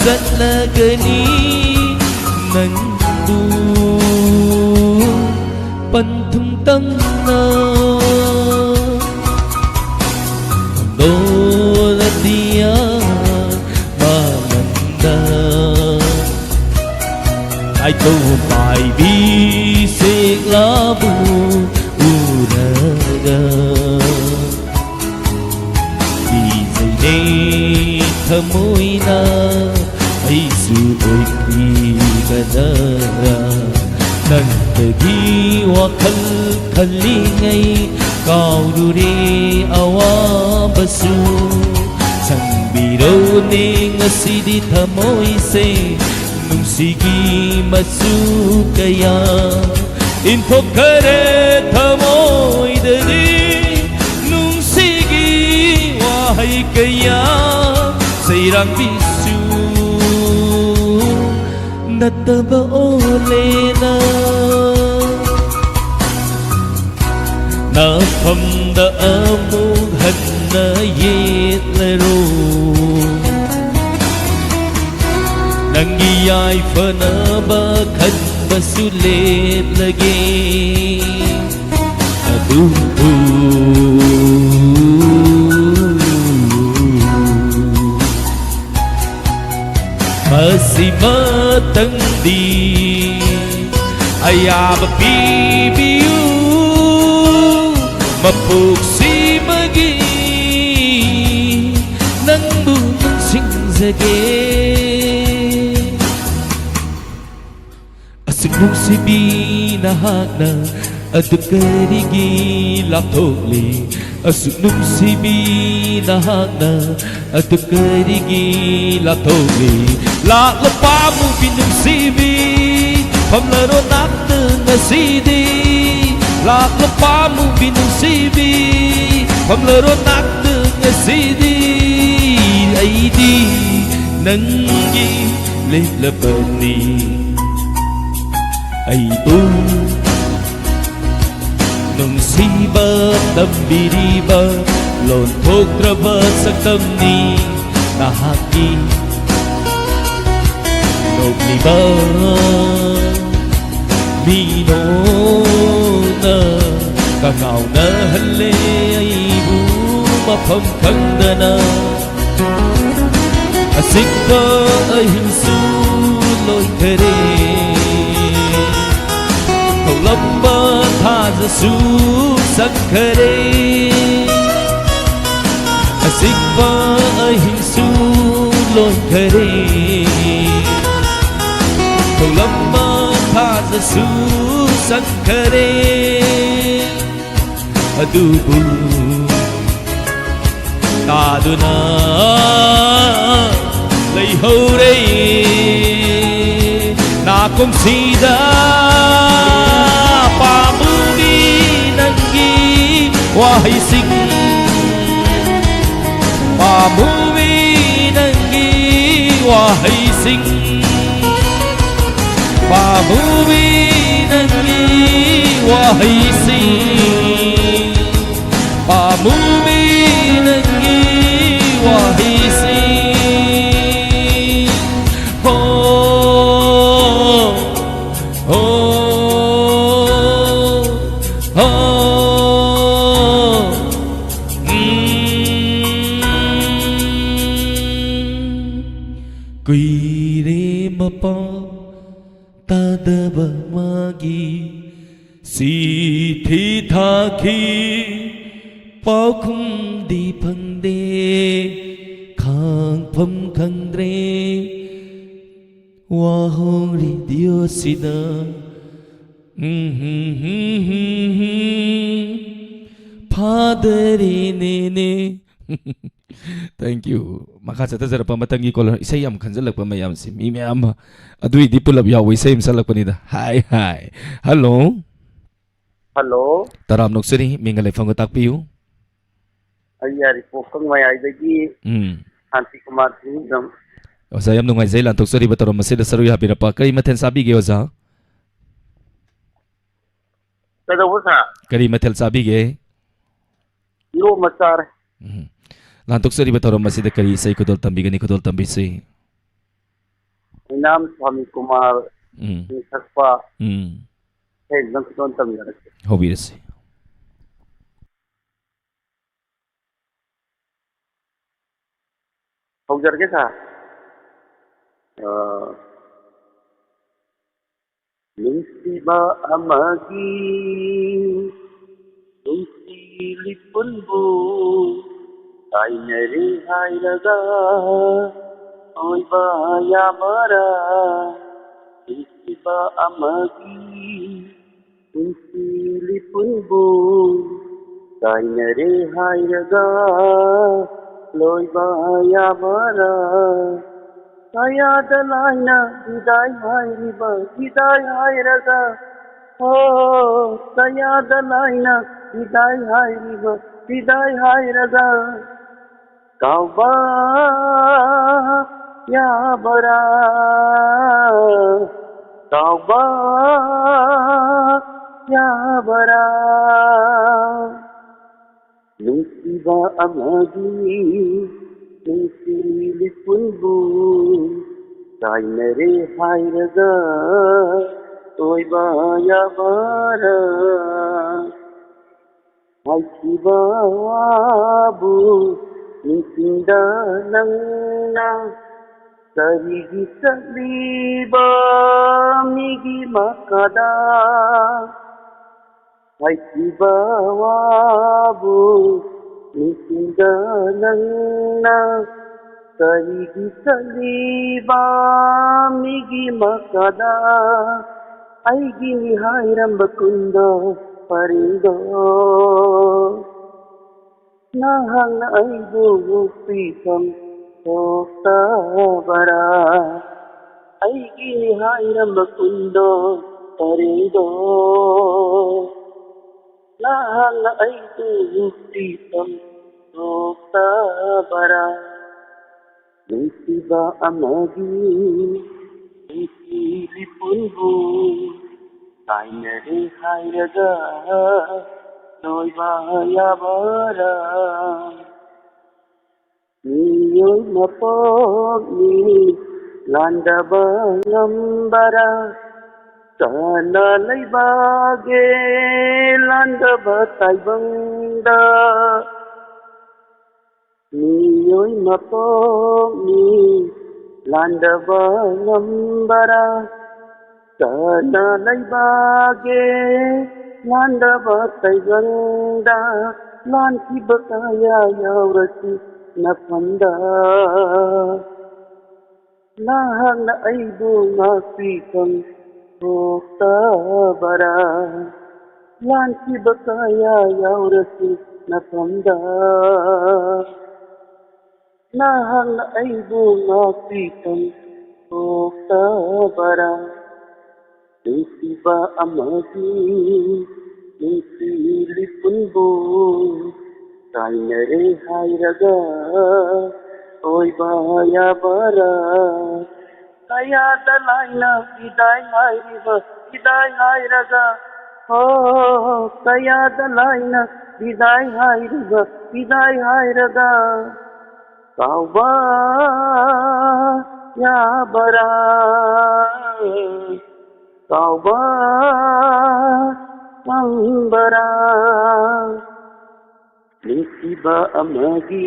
ꯆꯠꯂꯒꯅꯤ ꯅꯪꯕꯨ ꯄꯟꯊꯨꯡ ꯇꯝꯅ꯫ ꯈꯣꯡꯗꯣꯜ ꯑꯇꯤꯌꯥ ꯃꯥꯂꯪꯗ ꯅꯥꯏꯇꯣꯝ ꯄꯥꯏꯕꯤ ꯁꯦꯛꯂꯥꯕꯨ ꯎꯔꯒ ꯀꯤꯖꯩꯅꯦ ꯊꯃꯣꯏꯅ ꯑꯩꯁꯨ ꯑꯣꯏꯈꯤꯕꯗ ꯅꯪꯗꯒꯤ ꯋꯥꯈꯜ ꯈꯜꯂꯤꯉꯩ ꯀꯥꯎꯔꯨꯔꯦ ꯑꯋꯥꯕꯁꯨ꯫ ꯁꯪꯕꯤꯔꯧꯅꯦ ꯉꯁꯤꯗꯤ ꯊꯃꯣꯏꯁꯦ ꯅꯨꯡꯁꯤꯒꯤ ꯃꯆꯨ ꯀꯌꯥ ꯏꯟꯊꯣꯛꯈꯔꯦ ꯊꯃꯣꯏꯗꯗꯤ ꯅꯨꯡꯁꯤꯒꯤ ꯋꯥꯍꯩ ꯀꯌꯥ꯫ ꯁꯩꯔꯥꯡꯕꯤꯁꯨ ꯅꯠꯇꯕ ꯑꯣꯂꯦꯅ ꯅꯐꯝꯗ ꯑꯃꯨꯛ ꯍꯟꯅ ꯌꯦꯠꯂꯔꯣ꯫ ꯅꯪꯒꯤ ꯌꯥꯏꯐꯅꯕ ꯈꯟꯕꯁꯨ ꯂꯦꯞꯂꯒꯦ꯫ ꯑꯗꯨꯕꯨ ꯃꯁꯤꯃꯇꯪꯗꯤ ꯑꯌꯥꯕ ꯄꯤꯕꯤꯌꯨ꯫ ꯃꯄꯣꯛꯁꯤꯃꯒꯤ ꯅꯪꯕꯨ ꯅꯤꯡꯁꯤꯡꯖꯒꯦ꯫ ꯑꯁꯨꯛ ꯅꯨꯡꯁꯤꯕꯤ ꯅꯍꯥꯛꯅ ꯑꯗꯨ ꯀꯔꯤꯒꯤ ꯂꯥꯞꯊꯣꯛꯂꯤ? ꯑꯁꯨꯛ ꯅꯨꯡꯁꯤꯕꯤ ꯅꯍꯥꯛꯅ ꯑꯗꯨ ꯀꯔꯤꯒꯤ ꯂꯥꯞꯊꯣꯛꯂꯤ? ꯂꯥꯛꯂꯣ ꯄꯥꯝꯃꯨꯕꯤ ꯅꯨꯡꯁꯤꯕꯤ, ꯐꯝꯂꯔꯣ ꯅꯥꯛꯇ ꯉꯁꯤꯗꯤ꯫ ꯂꯥꯛꯂꯣ ꯄꯥꯝꯃꯨꯕꯤ ꯅꯨꯡꯁꯤꯕꯤ, ꯐꯝꯂꯔꯣ ꯅꯥꯛꯇ ꯉꯁꯤꯗꯤ꯫ ꯑꯩꯗꯤ ꯅꯪꯒꯤ ꯂꯦꯞꯂꯕꯅꯤ꯫ ꯑꯩꯕꯨ ꯅꯨꯡꯁꯤꯕ ꯇꯝꯕꯤꯔꯤꯕ ꯂꯣꯟꯊꯣꯛꯇ꯭ꯔꯕ ꯁꯛꯇꯝꯅꯤ ꯅꯍꯥꯛꯀꯤ꯫ ꯅꯣꯛꯂꯤꯕ ꯃꯤꯅꯣꯅ ꯀꯉꯥꯎꯅꯍꯜꯂꯦ ꯑꯩꯕꯨ ꯃꯐꯝ ꯈꯪꯗꯅ꯫ ꯑꯆꯤꯛꯄ ꯑꯍꯤꯡꯁꯨ ꯂꯣꯏꯈꯔꯦ, ꯊꯣꯛꯂꯝꯕ ꯊꯥꯖꯁꯨ ꯆꯪꯈꯔꯦ꯫ ꯑꯆꯤꯛꯄ ꯑꯍꯤꯡꯁꯨ ꯂꯣꯏꯈꯔꯦ, ꯊꯣꯛꯂꯝꯕ ꯊꯥꯖꯁꯨ ꯆꯪꯈꯔꯦ꯫ ꯑꯗꯨꯕꯨ ꯇꯥꯗꯨꯅ ꯂꯩꯍꯧꯔꯦ ꯅꯥꯀꯣꯡꯁꯤꯗ꯫ ꯄꯥꯝꯃꯨꯕꯤ ꯅꯪꯒꯤ ꯋꯥꯍꯩꯁꯤꯡ, ꯄꯥꯝꯃꯨꯕꯤ ꯅꯪꯒꯤ ꯋꯥꯍꯩꯁꯤꯡ, ꯄꯥꯝꯃꯨꯕꯤ ꯅꯪꯒꯤ ꯋꯥꯍꯩꯁꯤꯡ, ꯄꯥꯝꯃꯨꯕꯤ ꯅꯪꯒꯤ ꯋꯥꯍꯩꯁꯤꯡ꯫ ꯍꯣ, ꯍꯣ, ꯍꯣ꯫ ꯎꯝ꯫ ꯀꯨꯏꯔꯦ ꯃꯄꯥꯎ ꯇꯥꯗꯕ ꯃꯥꯒꯤ, ꯆꯤꯊꯤ ꯊꯥꯈꯤ ꯄꯥꯎꯈꯨꯝꯗꯤ ꯐꯪꯗꯦ, ꯈꯥꯡꯐꯝ ꯈꯪꯗ꯭ꯔꯦ ꯋꯥꯍꯣꯡ ꯔꯦꯗꯤꯑꯣꯁꯤꯗ꯫ ꯎꯝ, ꯍꯨꯝ, ꯍꯨꯝ, ꯍꯨꯝ, ꯍꯨꯝ꯫ ꯐꯥꯗꯔꯦꯅꯦꯅꯦ꯫ Thank you꯫ ꯃꯈꯥ ꯆꯠꯊꯖꯔꯛꯄ ꯃꯇꯝꯒꯤ ꯀꯣꯂꯔ ꯏꯁꯩ ꯌꯥꯝ ꯈꯟꯖꯜꯂꯛꯄ ꯃꯌꯥꯝꯁꯦ, ꯃꯤ ꯃꯌꯥꯝ ꯑꯃ ꯑꯗꯨꯏꯗꯤ ꯄꯨꯂꯞ ꯌꯥꯎꯕ ꯏꯁꯩ ꯑꯃ ꯁꯛꯂꯛꯄꯅꯤꯗ꯫ ꯍꯥꯏ, ꯍꯥꯏ꯫ ꯍꯜꯂꯣ꯫ ꯍꯜꯂꯣ꯫ ꯇꯔꯥꯝ ꯅꯣꯛꯆꯔꯤ, ꯃꯤꯡꯒ ꯂꯩꯐꯝꯒ ꯇꯥꯛꯄꯤꯌꯨ꯫ ꯑꯩ ꯌꯥꯏꯔꯤꯄꯣꯛ ꯀꯛꯃꯌꯥꯏꯗꯒꯤ ꯎꯝ꯫ ꯁꯥꯟꯇꯤ ꯀꯨꯃꯥꯔ ꯁꯤꯡꯖꯝ꯫ ꯑꯣꯖꯥ, ꯌꯥꯝ ꯅꯨꯡꯉꯥꯏꯖꯩ ꯂꯥꯟꯊꯣꯛꯆꯔꯤꯕ ꯇꯔꯥꯝ ꯑꯁꯤꯗ ꯁꯔꯨꯛ ꯌꯥꯕꯤꯔꯛꯄ꯫ ꯀꯔꯤ ꯃꯊꯦꯜ ꯆꯥꯕꯤꯒꯦ, ꯑꯣꯖꯥ? ꯀꯩꯗꯧꯕ ꯁꯥꯔ? ꯀꯔꯤ ꯃꯊꯦꯜ ꯆꯥꯕꯤꯒꯦ? ꯏꯔꯣꯝꯕ ꯆꯥꯔꯦ꯫ ꯎꯝ꯫ ꯂꯥꯟꯊꯣꯛꯆꯔꯤꯕ ꯊꯧꯔꯝ ꯑꯁꯤꯗ ꯀꯔꯤ ꯏꯁꯩ ꯈꯨꯗꯣꯜ ꯇꯝꯕꯤꯒꯅꯤ? ꯈꯨꯗꯣꯜ ꯇꯝꯕꯤꯁꯤ꯫ ꯑꯣꯏꯅꯥꯝ ꯁ꯭ꯋꯥꯃꯤ ꯀꯨꯃꯥꯔ ꯎꯝ꯫ ꯁꯛꯄ ꯎꯝ꯫ ꯏꯁꯩ ꯑꯝꯇꯪ ꯈꯨꯗꯣꯜ ꯇꯝꯖꯔꯛꯀꯦ꯫ ꯍꯧꯕꯤꯔꯁꯤ꯫ ꯍꯧꯖꯔꯒꯦ ꯁꯥꯔ꯫ ꯑ, ꯅꯨꯡꯁꯤꯕ ꯑꯃꯒꯤ ꯅꯨꯡꯁꯤ ꯂꯤꯄꯨꯟꯕꯨ ꯀꯥꯏꯅꯔꯦ ꯍꯥꯏꯔꯒ ꯑꯣꯏꯕ ꯌꯥꯕꯔꯥ? ꯅꯨꯡꯁꯤꯕ ꯑꯃꯒꯤ ꯄꯨꯟꯁꯤ ꯂꯤꯄꯨꯟꯕꯨ ꯀꯥꯏꯅꯔꯦ ꯍꯥꯏꯔꯒ ꯂꯣꯏꯕ ꯌꯥꯕꯔꯥ? ꯀꯌꯥꯗ ꯂꯥꯏꯅ ꯕꯤꯗꯥꯏ ꯍꯥꯏꯔꯤꯕ, ꯕꯤꯗꯥꯏ ꯍꯥꯏꯔꯒ, ꯍꯣ, ꯀꯌꯥꯗ ꯂꯥꯏꯅ ꯕꯤꯗꯥꯏ ꯍꯥꯏꯔꯤꯕ, ꯕꯤꯗꯥꯏ ꯍꯥꯏꯔꯒ, ꯀꯥꯎꯕ ꯌꯥꯕꯔꯥ? ꯀꯥꯎꯕ ꯌꯥꯕꯔꯥ? ꯅꯨꯡꯁꯤꯕ ꯑꯃꯒꯤ ꯅꯨꯡꯁꯤ ꯂꯤꯄꯨꯟꯕꯨ ꯀꯥꯏꯅꯔꯦ ꯍꯥꯏꯔꯒ ꯑꯣꯏꯕ ꯌꯥꯕꯔꯥ? ꯍꯥꯏꯈꯤꯕꯕꯨ ꯅꯤꯡꯁꯤꯡꯗ ꯅꯪꯅ ꯀꯔꯤꯒꯤ ꯆꯠꯂꯤꯕ ꯃꯤꯒꯤ ꯃꯈꯥꯗ? ꯍꯥꯏꯈꯤꯕ ꯋꯥꯕꯨ ꯅꯤꯡꯁꯤꯡꯗ ꯅꯪꯅ ꯀꯔꯤꯒꯤ ꯆꯠꯂꯤꯕ ꯃꯤꯒꯤ ꯃꯈꯥꯗ? ꯑꯩꯒꯤꯅꯤ ꯍꯥꯏꯔꯝꯕ ꯀꯨꯟꯗꯣ ꯄꯔꯤꯡꯗꯣ, ꯅꯍꯥꯛꯅ ꯑꯩꯕꯨ ꯄꯤꯐꯝ ꯊꯣꯛꯇꯕꯔꯥ? ꯑꯩꯒꯤꯅꯤ ꯍꯥꯏꯔꯝꯕ ꯀꯨꯟꯗꯣ ꯄꯔꯤꯡꯗꯣ, ꯅꯍꯥꯛꯅ ꯑꯩꯕꯨ ꯄꯤꯐꯝ ꯊꯣꯛꯇꯕꯔꯥ? ꯅꯨꯡꯁꯤꯕ ꯑꯃꯒꯤ ꯅꯨꯡꯁꯤ ꯂꯤꯄꯨꯟꯕꯨ ꯀꯥꯏꯅꯔꯦ ꯍꯥꯏꯔꯒ ꯂꯣꯏꯕ ꯌꯥꯕꯔꯥ? ꯃꯤꯑꯣꯏ ꯃꯄꯣꯛꯅꯤ ꯂꯥꯟꯗꯕ ꯉꯝꯕꯔꯥ? ꯀꯅꯥ ꯂꯩꯕꯒꯦ ꯂꯥꯟꯗꯕ ꯇꯥꯏꯕꯪꯗ? ꯃꯤꯑꯣꯏ ꯃꯄꯣꯛꯅꯤ ꯂꯥꯟꯗꯕ ꯉꯝꯕꯔꯥ? ꯀꯅꯥ ꯂꯩꯕꯒꯦ ꯂꯥꯟꯗꯕ ꯇꯥꯏꯕꯪꯗ? ꯂꯥꯟꯈꯤꯕ ꯀꯌꯥ ꯌꯥꯎꯔꯁꯨ ꯅꯐꯝꯗ꯫ ꯅꯍꯥꯛꯅ ꯑꯩꯕꯨ ꯉꯥꯛꯄꯤꯐꯝ ꯊꯣꯛꯇꯕꯔꯥ? ꯂꯥꯟꯈꯤꯕ ꯀꯌꯥ ꯌꯥꯎꯔꯁꯨ ꯅꯐꯝꯗ꯫ ꯅꯍꯥꯛꯅ ꯑꯩꯕꯨ ꯉꯥꯛꯄꯤꯐꯝ ꯊꯣꯛꯇꯕꯔꯥ? ꯅꯨꯡꯁꯤꯕ ꯑꯃꯒꯤ ꯅꯨꯡꯁꯤ ꯂꯤꯄꯨꯟꯕꯨ ꯀꯥꯏꯅꯔꯦ ꯍꯥꯏꯔꯒ ꯑꯣꯏꯕ ꯌꯥꯕꯔꯥ? ꯀꯌꯥꯗ ꯂꯥꯏꯅ ꯕꯤꯗꯥꯏ ꯍꯥꯏꯔꯤꯕ, ꯕꯤꯗꯥꯏ ꯍꯥꯏꯔꯒ, ꯍꯣ, ꯀꯌꯥꯗ ꯂꯥꯏꯅ ꯕꯤꯗꯥꯏ ꯍꯥꯏꯔꯤꯕ, ꯕꯤꯗꯥꯏ ꯍꯥꯏꯔꯒ ꯀꯥꯎꯕ ꯌꯥꯕꯔꯥ? ꯀꯥꯎꯕ ꯉꯝꯕꯔꯥ? ꯅꯨꯡꯁꯤꯕ ꯑꯃꯒꯤ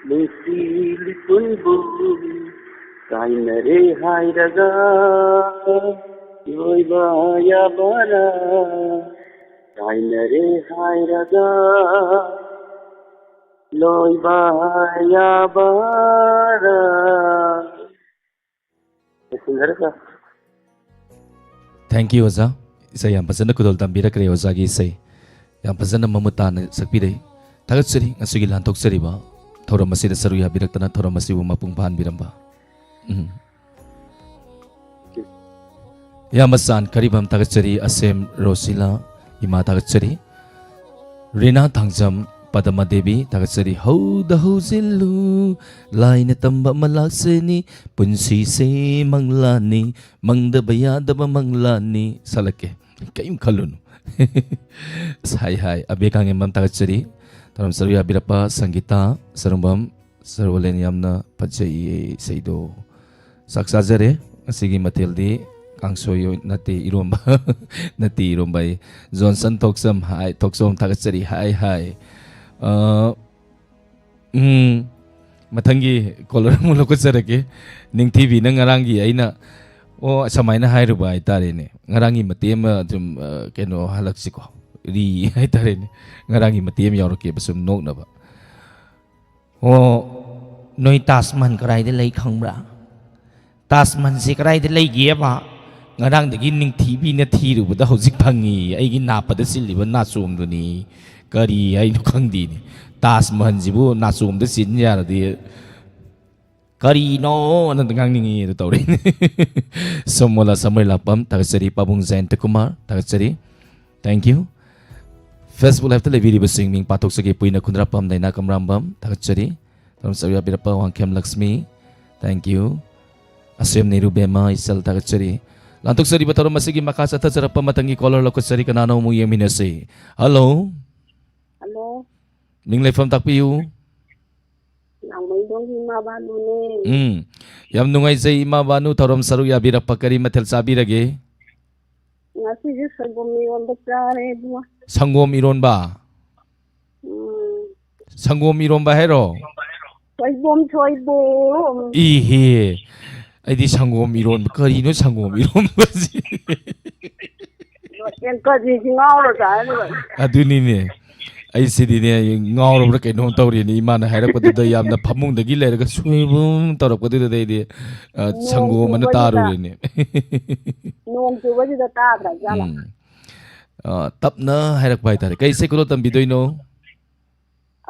ꯅꯨꯡꯁꯤ ꯂꯤꯄꯨꯟꯕꯨ ꯀꯥꯏꯅꯔꯦ ꯍꯥꯏꯔꯒ ꯂꯣꯏꯕ ꯌꯥꯕꯔꯥ? ꯀꯥꯏꯅꯔꯦ ꯍꯥꯏꯔꯒ ꯂꯣꯏꯕ ꯌꯥꯕꯔꯥ? ꯂꯣꯏꯁꯤꯟꯖꯔꯦ, ꯁꯥꯔ꯫ Thank you, ꯑꯣꯖꯥ꯫ ꯏꯁꯩ ꯌꯥꯝ ꯐꯖꯅ ꯈꯨꯗꯣꯜ ꯇꯝꯕꯤꯔꯛꯈ꯭ꯔꯦ ꯑꯣꯖꯥꯒꯤ ꯏꯁꯩ꯫ ꯌꯥꯝ ꯐꯖꯅ ꯃꯃꯨꯠ ꯇꯥꯅ ꯁꯛꯄꯤꯔꯛꯏ꯫ ꯊꯥꯒꯠꯆꯔꯤ ꯉꯁꯤꯒꯤ ꯂꯥꯟꯊꯣꯛꯆꯔꯤꯕ ꯊꯧꯔꯝ ꯑꯁꯤꯗ ꯁꯔꯨꯛ ꯌꯥꯕꯤꯔꯛꯇꯅ ꯊꯧꯔꯝ ꯑꯁꯤꯕꯨ ꯃꯄꯨꯡ ꯐꯥꯍꯟꯕꯤꯔꯝꯕ꯫ ꯎꯝ꯫ ꯏꯌꯥꯝꯕ ꯆꯥꯟ ꯈꯔꯤꯕꯝ ꯊꯥꯒꯠꯆꯔꯤ, ꯑꯁꯦꯝ ꯔꯣꯁꯤꯂꯥ ꯏꯃꯥ ꯊꯥꯒꯠꯆꯔꯤ, ꯔꯤꯅꯥ ꯊꯥꯡꯖꯝ ꯄꯗꯃꯥ ꯗꯦꯕꯤ, ꯊꯥꯒꯠꯆꯔꯤ꯫ ꯍꯧꯗ ꯍꯧꯖꯤꯜꯂꯨ, ꯂꯥꯏꯅ ꯇꯝꯕ ꯑꯃ ꯂꯥꯛꯆꯅꯤ, ꯄꯨꯟꯁꯤꯁꯦ ꯃꯪꯂꯥꯅꯤ, ꯃꯪꯗꯕ ꯌꯥꯗꯕ ꯃꯪꯂꯥꯅꯤ꯫ ꯁꯥꯠꯂꯛꯀꯦ, ꯀꯔꯤꯝ ꯈꯜꯂꯨꯅꯨ꯫ ꯑꯁ, ꯍꯥꯏ, ꯍꯥꯏ꯫ ꯑꯕꯦ ꯀꯥꯡꯉꯦꯝꯕꯝ, ꯊꯥꯒꯠꯆꯔꯤ꯫ ꯊꯧꯔꯝ ꯁꯔꯨꯛ ꯌꯥꯕꯤꯔꯛꯄ ꯁꯪꯒꯤꯇꯥ ꯁꯔꯨꯡꯕꯝ, ꯁꯔꯨꯂꯦꯟ, ꯌꯥꯝꯅ ꯐꯖꯩꯌꯦ ꯏꯁꯩꯗꯣ꯫ ꯆꯥꯛ ꯆꯥꯖꯔꯦ꯫ ꯉꯁꯤꯒꯤ ꯃꯊꯦꯜꯗꯤ ꯀꯥꯡꯁꯣꯏ ꯑꯣꯏ-, ꯅꯠꯇꯦ, ꯏꯔꯣꯝꯕ꯫ ꯅꯠꯇꯦ, ꯏꯔꯣꯝꯕ ꯑꯩ꯫ ꯖꯣꯟꯁꯟ ꯊꯣꯛꯆꯝ, ꯍꯥꯏ, ꯊꯣꯛꯆꯣꯝ, ꯊꯥꯒꯠꯆꯔꯤ, ꯍꯥꯏ, ꯍꯥꯏ꯫ ꯑ, ꯎꯝ, ꯃꯊꯪꯒꯤ caller ꯑꯃꯨꯛ ꯂꯧꯈꯠꯆꯔꯛꯀꯦ꯫ ꯅꯤꯡꯊꯤꯕꯤꯅ ꯉꯔꯥꯡꯒꯤ ꯑꯩꯅ, ꯑꯣ, ꯑꯁꯨꯃꯥꯏꯅ ꯍꯥꯏꯔꯨꯕ ꯍꯥꯏꯇꯥꯔꯦꯅꯦ꯫ ꯉꯔꯥꯡꯒꯤ ꯃꯇꯦꯛ ꯑꯃ ꯁꯨꯝ, ꯑ, ꯀꯩꯅꯣ ꯍꯜꯂꯛꯁꯤꯀꯣ꯫ ꯔꯤ ꯍꯥꯏꯇꯥꯔꯦꯅꯦ꯫ ꯉꯔꯥꯡꯒꯤ ꯃꯇꯦꯛ ꯑꯃ ꯌꯥꯎꯔꯛꯀꯦꯕ ꯁꯨꯝ ꯅꯣꯛꯅꯕ꯫ ꯑꯣ, ꯅꯣꯏ ꯇꯥꯖ ꯃꯍꯜ ꯀꯗꯥꯏꯗ ꯂꯩ ꯈꯪꯕ꯭ꯔꯥ? ꯇꯥꯖ ꯃꯍꯜꯁꯦ ꯀꯗꯥꯏꯗ ꯂꯩꯒꯦꯕ? ꯉꯔꯥꯡꯗꯒꯤ ꯅꯤꯡꯊꯤꯕꯤꯅ ꯊꯤꯔꯨꯕꯗ ꯍꯧꯖꯤꯛ ꯐꯪꯉꯤ꯫ ꯑꯩꯒꯤ ꯅꯥꯞꯄꯗ ꯆꯤꯜꯂꯤꯕ ꯅꯥꯆꯣꯝꯗꯨꯅꯤ꯫ ꯀꯔꯤ ꯍꯥꯏꯅꯣ ꯈꯪꯗꯦꯅꯦ꯫ ꯇꯥꯖ ꯃꯍꯜꯁꯤꯕꯨ ꯅꯥꯆꯣꯝꯗ ꯆꯤꯟ ꯌꯥꯔꯗꯤ ꯀꯔꯤꯅꯣ ꯑꯅ ꯉꯥꯡꯅꯤꯡꯉꯤ ꯑꯗꯨ ꯇꯧꯔꯦ꯫ ꯁꯣꯃꯣꯂꯥ ꯁꯃꯔ ꯂꯥꯛꯄꯝ, ꯊꯥꯒꯠꯆꯔꯤ꯫ ꯄꯥꯕꯨꯡ ꯖꯌꯟꯇ ꯀꯨꯃꯥꯔ, ꯊꯥꯒꯠꯆꯔꯤ꯫ Thank you꯫ Facebook Live-ꯇ ꯂꯩꯕꯤꯔꯤꯕꯁꯤꯡ ꯃꯤꯡ ꯄꯥꯊꯣꯛꯆꯒꯦ꯫ ꯄꯨꯏꯅ ꯈꯨꯟꯗ꯭ꯔꯥꯛꯄꯝ, ꯗꯥꯏꯅꯥ ꯀꯝꯔꯥꯝꯕꯝ, ꯊꯥꯒꯠꯆꯔꯤ꯫ ꯊꯧꯔꯝ ꯁꯔꯨꯛ ꯌꯥꯕꯤꯔꯛꯄ ꯋꯥꯡꯈꯦꯝ ꯂꯛꯁꯃꯤ, thank you꯫ ꯑꯁꯦꯝ ꯅꯦꯔꯨ ꯕꯦꯝꯃ, ꯏꯆꯜ, ꯊꯥꯒꯠꯆꯔꯤ꯫ ꯂꯥꯟꯊꯣꯛꯆꯔꯤꯕ ꯊꯧꯔꯝ ꯑꯁꯤꯒꯤ ꯃꯈꯥ ꯆꯠꯊꯖꯔꯛꯄ ꯃꯊꯪꯒꯤ caller ꯂꯧꯈꯠꯆꯔꯤ꯫ ꯀꯅꯥꯅꯣ ꯑꯃꯨꯛ ꯌꯦꯡꯃꯤꯟꯅꯁꯤ꯫ Hello꯫ Hello꯫ ꯃꯤꯡ ꯂꯩꯐꯝ ꯇꯥꯛꯄꯤꯌꯨ꯫ ꯂꯥꯡꯃꯩꯗꯣꯡꯒꯤ ꯏꯃꯥ ꯕꯥꯅꯨꯅꯦ꯫ ꯎꯝ꯫ ꯌꯥꯝ ꯅꯨꯡꯉꯥꯏꯖꯩ ꯏꯃꯥ ꯕꯥꯅꯨ, ꯊꯧꯔꯝ ꯁꯔꯨꯛ ꯌꯥꯕꯤꯔꯛꯄ꯫ ꯀꯔꯤ ꯃꯊꯦꯜ ꯆꯥꯕꯤꯔꯒꯦ? ꯉꯁꯤꯁꯦ ꯁꯣꯏꯕꯨꯝ ꯏꯔꯣꯟꯕ ꯆꯥꯔꯦ ꯏꯕꯨꯡꯉꯣ꯫ ꯁꯪꯒꯣꯝ ꯏꯔꯣꯟꯕ? ꯎꯝ꯫ ꯁꯪꯒꯣꯝ ꯏꯔꯣꯝꯕ ꯍꯥꯏꯔꯣ? ꯁꯣꯏꯕꯨꯝ, ꯁꯣꯏꯕꯨꯝ꯫ ꯏꯍꯦ, ꯑꯩꯗꯤ ꯁꯪꯒꯣꯝ ꯏꯔꯣꯟꯕ, ꯀꯔꯤꯅꯣ ꯁꯪꯒꯣꯝ ꯏꯔꯣꯟꯕꯁꯤ? ꯑꯦꯡꯀꯔꯁꯤꯡꯁꯤ ꯉꯥꯎꯔ ꯆꯥꯔꯅꯤ ꯂꯣꯏꯅ꯫ ꯑꯗꯨꯅꯤꯅꯦ꯫ ꯑꯩꯁꯤꯗꯤꯅꯦ, ꯉꯥꯎꯔꯕ꯭ꯔꯥ ꯀꯩꯅꯣꯝ ꯇꯧꯔꯦꯅꯦ꯫ ꯏꯃꯥꯅ ꯍꯥꯏꯔꯛꯄꯗꯨꯗ ꯌꯥꯝꯅ ꯐꯃꯨꯡꯗꯒꯤ ꯂꯩꯔꯒ ꯁꯣꯏꯕꯨꯝ ꯇꯧꯔꯛꯄꯗꯨꯗ ꯑꯩꯗꯤ, ꯑ, ꯅꯣꯡ ꯁꯪꯒꯣꯝ ꯑꯅ ꯆꯨꯕꯁꯤꯗ, ꯇꯥꯔꯨꯔꯦꯅꯦ꯫ ꯅꯣꯡ ꯆꯨꯕꯁꯤꯗ ꯇꯥꯗ꯭ꯔꯖꯥꯠꯂ? ꯎꯝ꯫ ꯑ, ꯇꯞꯅ ꯍꯥꯏꯔꯛꯄ ꯍꯥꯏꯇꯥꯔꯦ꯫ ꯀꯩ ꯏꯁꯩ ꯈꯨꯗꯣꯜ ꯇꯝꯕꯤꯗꯣꯏꯅꯣ?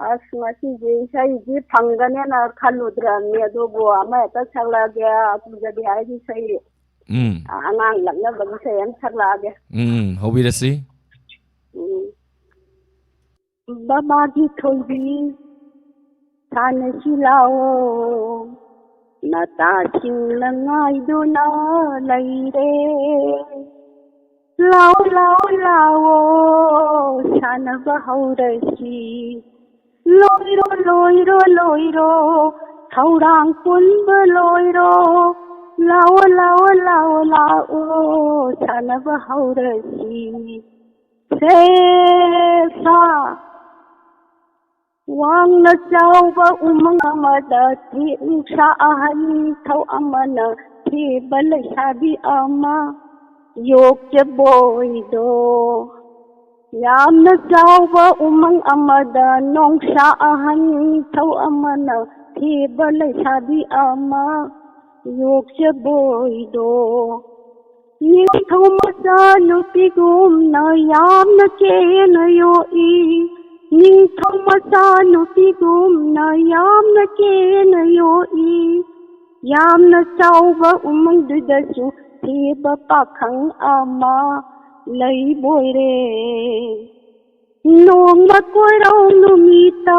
ꯑꯁ, ꯉꯁꯤꯁꯦ ꯏꯁꯩꯁꯤ ꯐꯪꯒꯅꯦꯅ ꯈꯜꯂꯨꯗ꯭ꯔꯕꯅꯤ, ꯑꯗꯨꯕꯨ ꯑꯃ ꯍꯦꯛꯇ ꯁꯛꯂꯛꯑꯒꯦ, ꯀꯨꯏꯖꯗꯦ ꯍꯥꯏꯒꯤ ꯏꯁꯩ, ꯎꯝ꯫ ꯑ, ꯑꯉꯥꯡ ꯂꯛꯅꯕꯒꯤ ꯏꯁꯩ ꯑꯃ ꯁꯛꯂꯛꯑꯒꯦ꯫ ꯎꯝ, ꯎꯝ, ꯍꯧꯕꯤꯔꯁꯤ꯫ ꯎꯝ꯫ ꯕꯕꯥꯒꯤ ꯊꯣꯏꯕꯤ, ꯁꯥꯟꯅꯁꯤ ꯂꯥꯛꯑꯣ, ꯅꯇꯥꯁꯤꯡꯅ ꯉꯥꯏꯗꯨꯅ ꯂꯩꯔꯦ꯫ ꯂꯥꯛꯑꯣ, ꯂꯥꯛꯑꯣ, ꯂꯥꯛꯑꯣ, ꯁꯥꯟꯅꯕ ꯍꯧꯔꯁꯤ꯫ ꯂꯣꯏꯔꯣ, ꯂꯣꯏꯔꯣ, ꯂꯣꯏꯔꯣ, ꯊꯧꯔꯥꯡ ꯄꯨꯟꯕ ꯂꯣꯏꯔꯣ꯫ ꯂꯥꯛꯑꯣ, ꯂꯥꯛꯑꯣ, ꯂꯥꯛꯑꯣ, ꯂꯥꯛꯑꯣ, ꯁꯥꯟꯅꯕ ꯍꯧꯔꯁꯤ꯫ ꯁꯦ ꯁꯥ꯫ ꯋꯥꯡꯅ ꯆꯥꯎꯕ ꯎꯃꯪ ꯑꯃꯗ ꯊꯦꯛ ꯅꯨꯡꯁꯥ ꯑꯍꯟ ꯊꯧ ꯑꯃꯅ ꯊꯦꯕ ꯂꯩꯁꯥꯕꯤ ꯑꯃ ꯌꯣꯛꯆꯕꯣꯏꯗꯣ꯫ ꯌꯥꯝꯅ ꯆꯥꯎꯕ ꯎꯃꯪ ꯑꯃꯗ ꯅꯣꯡꯁꯥ ꯑꯍꯟ ꯊꯧ ꯑꯃꯅ ꯊꯦꯕ ꯂꯩꯁꯥꯕꯤ ꯑꯃ ꯌꯣꯛꯆꯕꯣꯏꯗꯣ꯫ ꯅꯤꯡꯊꯧ ꯃꯆꯥ ꯅꯨꯄꯤꯒꯨꯝꯅ ꯌꯥꯝꯅ ꯀꯦꯅ ꯌꯣꯛꯏ꯫ ꯅꯤꯡꯊꯧ ꯃꯆꯥ ꯅꯨꯄꯤꯒꯨꯝꯅ ꯌꯥꯝꯅ ꯀꯦꯅ ꯌꯣꯛꯏ꯫ ꯌꯥꯝꯅ ꯆꯥꯎꯕ ꯎꯃꯪꯗꯨꯗꯁꯨ ꯊꯦꯕ ꯄꯥꯈꯪ ꯑꯃ ꯂꯩꯕꯣꯏꯔꯦ꯫ ꯅꯣꯡꯃ ꯀꯣꯏꯔꯧ ꯅꯨꯃꯤꯠꯇ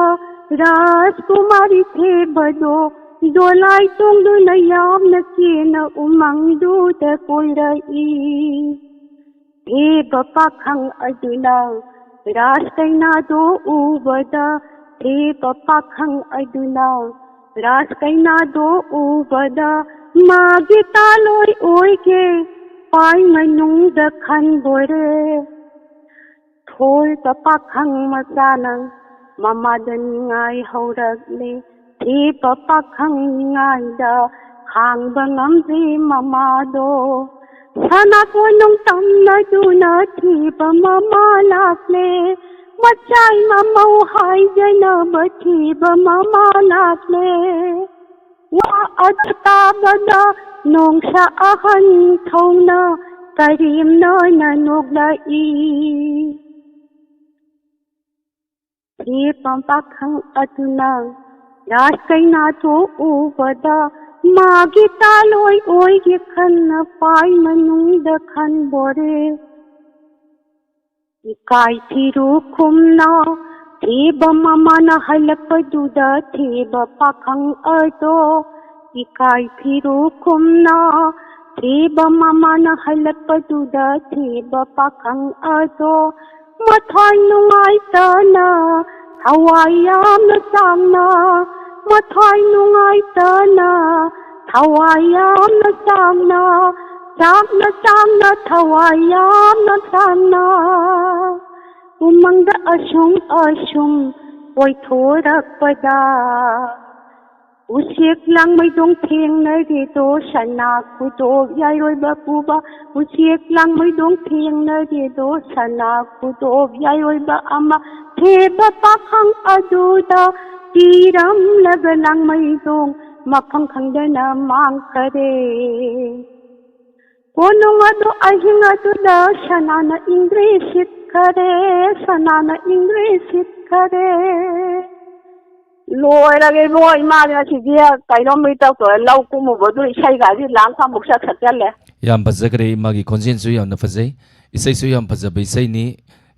ꯔꯥꯖꯀꯨꯃꯥꯔꯤ ꯊꯦꯕꯗꯣ ꯗꯣꯂꯥꯏ ꯇꯣꯡꯗꯨꯅ ꯌꯥꯝꯅ ꯀꯦꯅ ꯎꯃꯪꯗꯨꯗ ꯀꯣꯏꯔꯛꯏ꯫ ꯊꯦꯕ ꯄꯥꯈꯪ ꯑꯗꯨꯅ ꯔꯥꯖ ꯀꯩꯅꯥꯗꯣ ꯎꯕꯗ, ꯊꯦꯕ ꯄꯥꯈꯪ ꯑꯗꯨꯅ ꯔꯥꯖ ꯀꯩꯅꯥꯗꯣ ꯎꯕꯗ ꯃꯥꯒꯤ ꯇꯥꯂꯣꯏ ꯑꯣꯏꯒꯦ ꯄꯥꯏ ꯃꯅꯨꯡꯗ ꯈꯟꯕꯣꯔꯦ꯫ ꯊꯣꯏꯕ ꯄꯥꯈꯪ ꯃꯆꯥꯅ ꯃꯃꯥꯗ ꯅꯤꯡꯉꯥꯏ ꯍꯧꯔꯛꯂꯦ꯫ ꯊꯦꯕ ꯄꯥꯈꯪ ꯅꯤꯡꯉꯥꯏꯗ ꯈꯥꯡꯕ ꯉꯝꯗ꯭ꯔꯦ ꯃꯃꯥꯗꯣ꯫ ꯁꯅꯥ ꯀꯣꯅꯨꯡ ꯇꯝꯅꯗꯨꯅ ꯊꯦꯕ ꯃꯃꯥ ꯂꯥꯛꯂꯦ꯫ ꯃꯆꯥꯏ ꯃꯃꯧ ꯍꯥꯏꯗꯅꯕ ꯊꯦꯕ ꯃꯃꯥ ꯂꯥꯛꯂꯦ꯫ ꯋꯥ ꯑꯗꯨ ꯇꯥꯕꯗ ꯅꯣꯡꯁꯥ ꯑꯍꯟ ꯊꯧꯅ ꯀꯔꯤꯝꯅ ꯅꯣꯛꯂꯛꯏ꯫ ꯊꯦꯕ ꯄꯥꯈꯪ ꯑꯗꯨꯅ ꯔꯥꯖ ꯀꯩꯅꯥꯗꯨ ꯎꯕꯗ ꯃꯥꯒꯤ ꯇꯥꯂꯣꯏ ꯑꯣꯏꯒꯦ ꯈꯟꯅ ꯄꯥꯏ ꯃꯅꯨꯡꯗ ꯈꯟꯕꯣꯔꯦ꯫ ꯏꯀꯥꯏ ꯊꯤꯔꯨ ꯈꯨꯝꯅ ꯊꯦꯕ ꯃꯃꯥꯅ ꯍꯜꯂꯛꯄꯗꯨꯗ ꯊꯦꯕ ꯄꯥꯈꯪ ꯑꯗꯣ ꯏꯀꯥꯏ ꯐꯤꯔꯨ ꯈꯨꯝꯅ ꯊꯦꯕ ꯃꯃꯥꯅ ꯍꯜꯂꯛꯄꯗꯨꯗ ꯊꯦꯕ ꯄꯥꯈꯪ ꯑꯗꯣ ꯃꯊ꯭ꯋꯥꯏ ꯅꯨꯡꯉꯥꯏꯇꯅ ꯊꯋꯥꯏ ꯌꯥꯝꯅ ꯆꯥꯡꯅ ꯃꯊ꯭ꯋꯥꯏ ꯅꯨꯡꯉꯥꯏꯇꯅ ꯊꯋꯥꯏ ꯌꯥꯝꯅ ꯆꯥꯡꯅ ꯆꯥꯛꯅ ꯆꯥꯡꯅ ꯊꯋꯥꯏ ꯌꯥꯝꯅ ꯆꯥꯡꯅ ꯎꯃꯪꯗ ꯑꯁꯨꯝ ꯑꯁꯨꯝ ꯀꯣꯏꯊꯣꯔꯛꯄꯗ ꯎꯆꯦꯛ ꯂꯥꯡꯃꯩꯗꯣꯡ ꯊꯦꯡꯅꯔꯦꯗꯣ ꯁꯅꯥ ꯈꯨꯗꯣꯞ ꯌꯥꯏꯔꯣꯏꯕ ꯄꯨꯕ ꯎꯆꯦꯛ ꯂꯥꯡꯃꯩꯗꯣꯡ ꯊꯦꯡꯅꯔꯦꯗꯣ ꯁꯅꯥ ꯈꯨꯗꯣꯞ ꯌꯥꯏꯔꯣꯏꯕ ꯑꯃ ꯊꯦꯕ ꯄꯥꯈꯪ ꯑꯗꯨꯗ ꯄꯤꯔꯝꯂꯒ ꯂꯥꯡꯃꯩꯗꯣꯡ ꯃꯐꯝ ꯈꯪꯗꯅ ꯃꯥꯡꯈꯔꯦ꯫ ꯀꯣꯅꯨꯡ ꯑꯗꯨ ꯑꯍꯤꯡ ꯑꯗꯨꯗ ꯁꯅꯥꯅ ꯏꯪꯒ꯭ꯔꯤꯁꯤꯠꯈꯔꯦ, ꯁꯅꯥꯅ ꯏꯪꯒ꯭ꯔꯤꯁꯤꯠꯈꯔꯦ꯫ ꯂꯣꯏꯔꯒꯦ ꯏꯕꯨꯡꯉꯣ, ꯏꯃꯥꯗꯤ ꯉꯁꯤꯗꯤ ꯀꯩꯅꯣꯝ ꯏꯇꯧ ꯇꯧꯔꯦ, ꯂꯧ ꯀꯨꯝꯃꯨꯕꯗꯨ ꯏꯁꯩꯒꯥꯁꯤ ꯂꯥꯡ ꯐꯥꯡꯕꯧ ꯆꯠ ꯁꯛꯆꯜꯂꯦ꯫ ꯌꯥꯝ ꯐꯖꯈ꯭ꯔꯦ, ꯏꯃꯥꯒꯤ ꯈꯣꯟꯖꯦꯜꯁꯨ ꯌꯥꯝꯅ ꯐꯖꯩ, ꯏꯁꯩꯁꯨ ꯌꯥꯝ ꯐꯖꯕ ꯏꯁꯩꯅꯤ꯫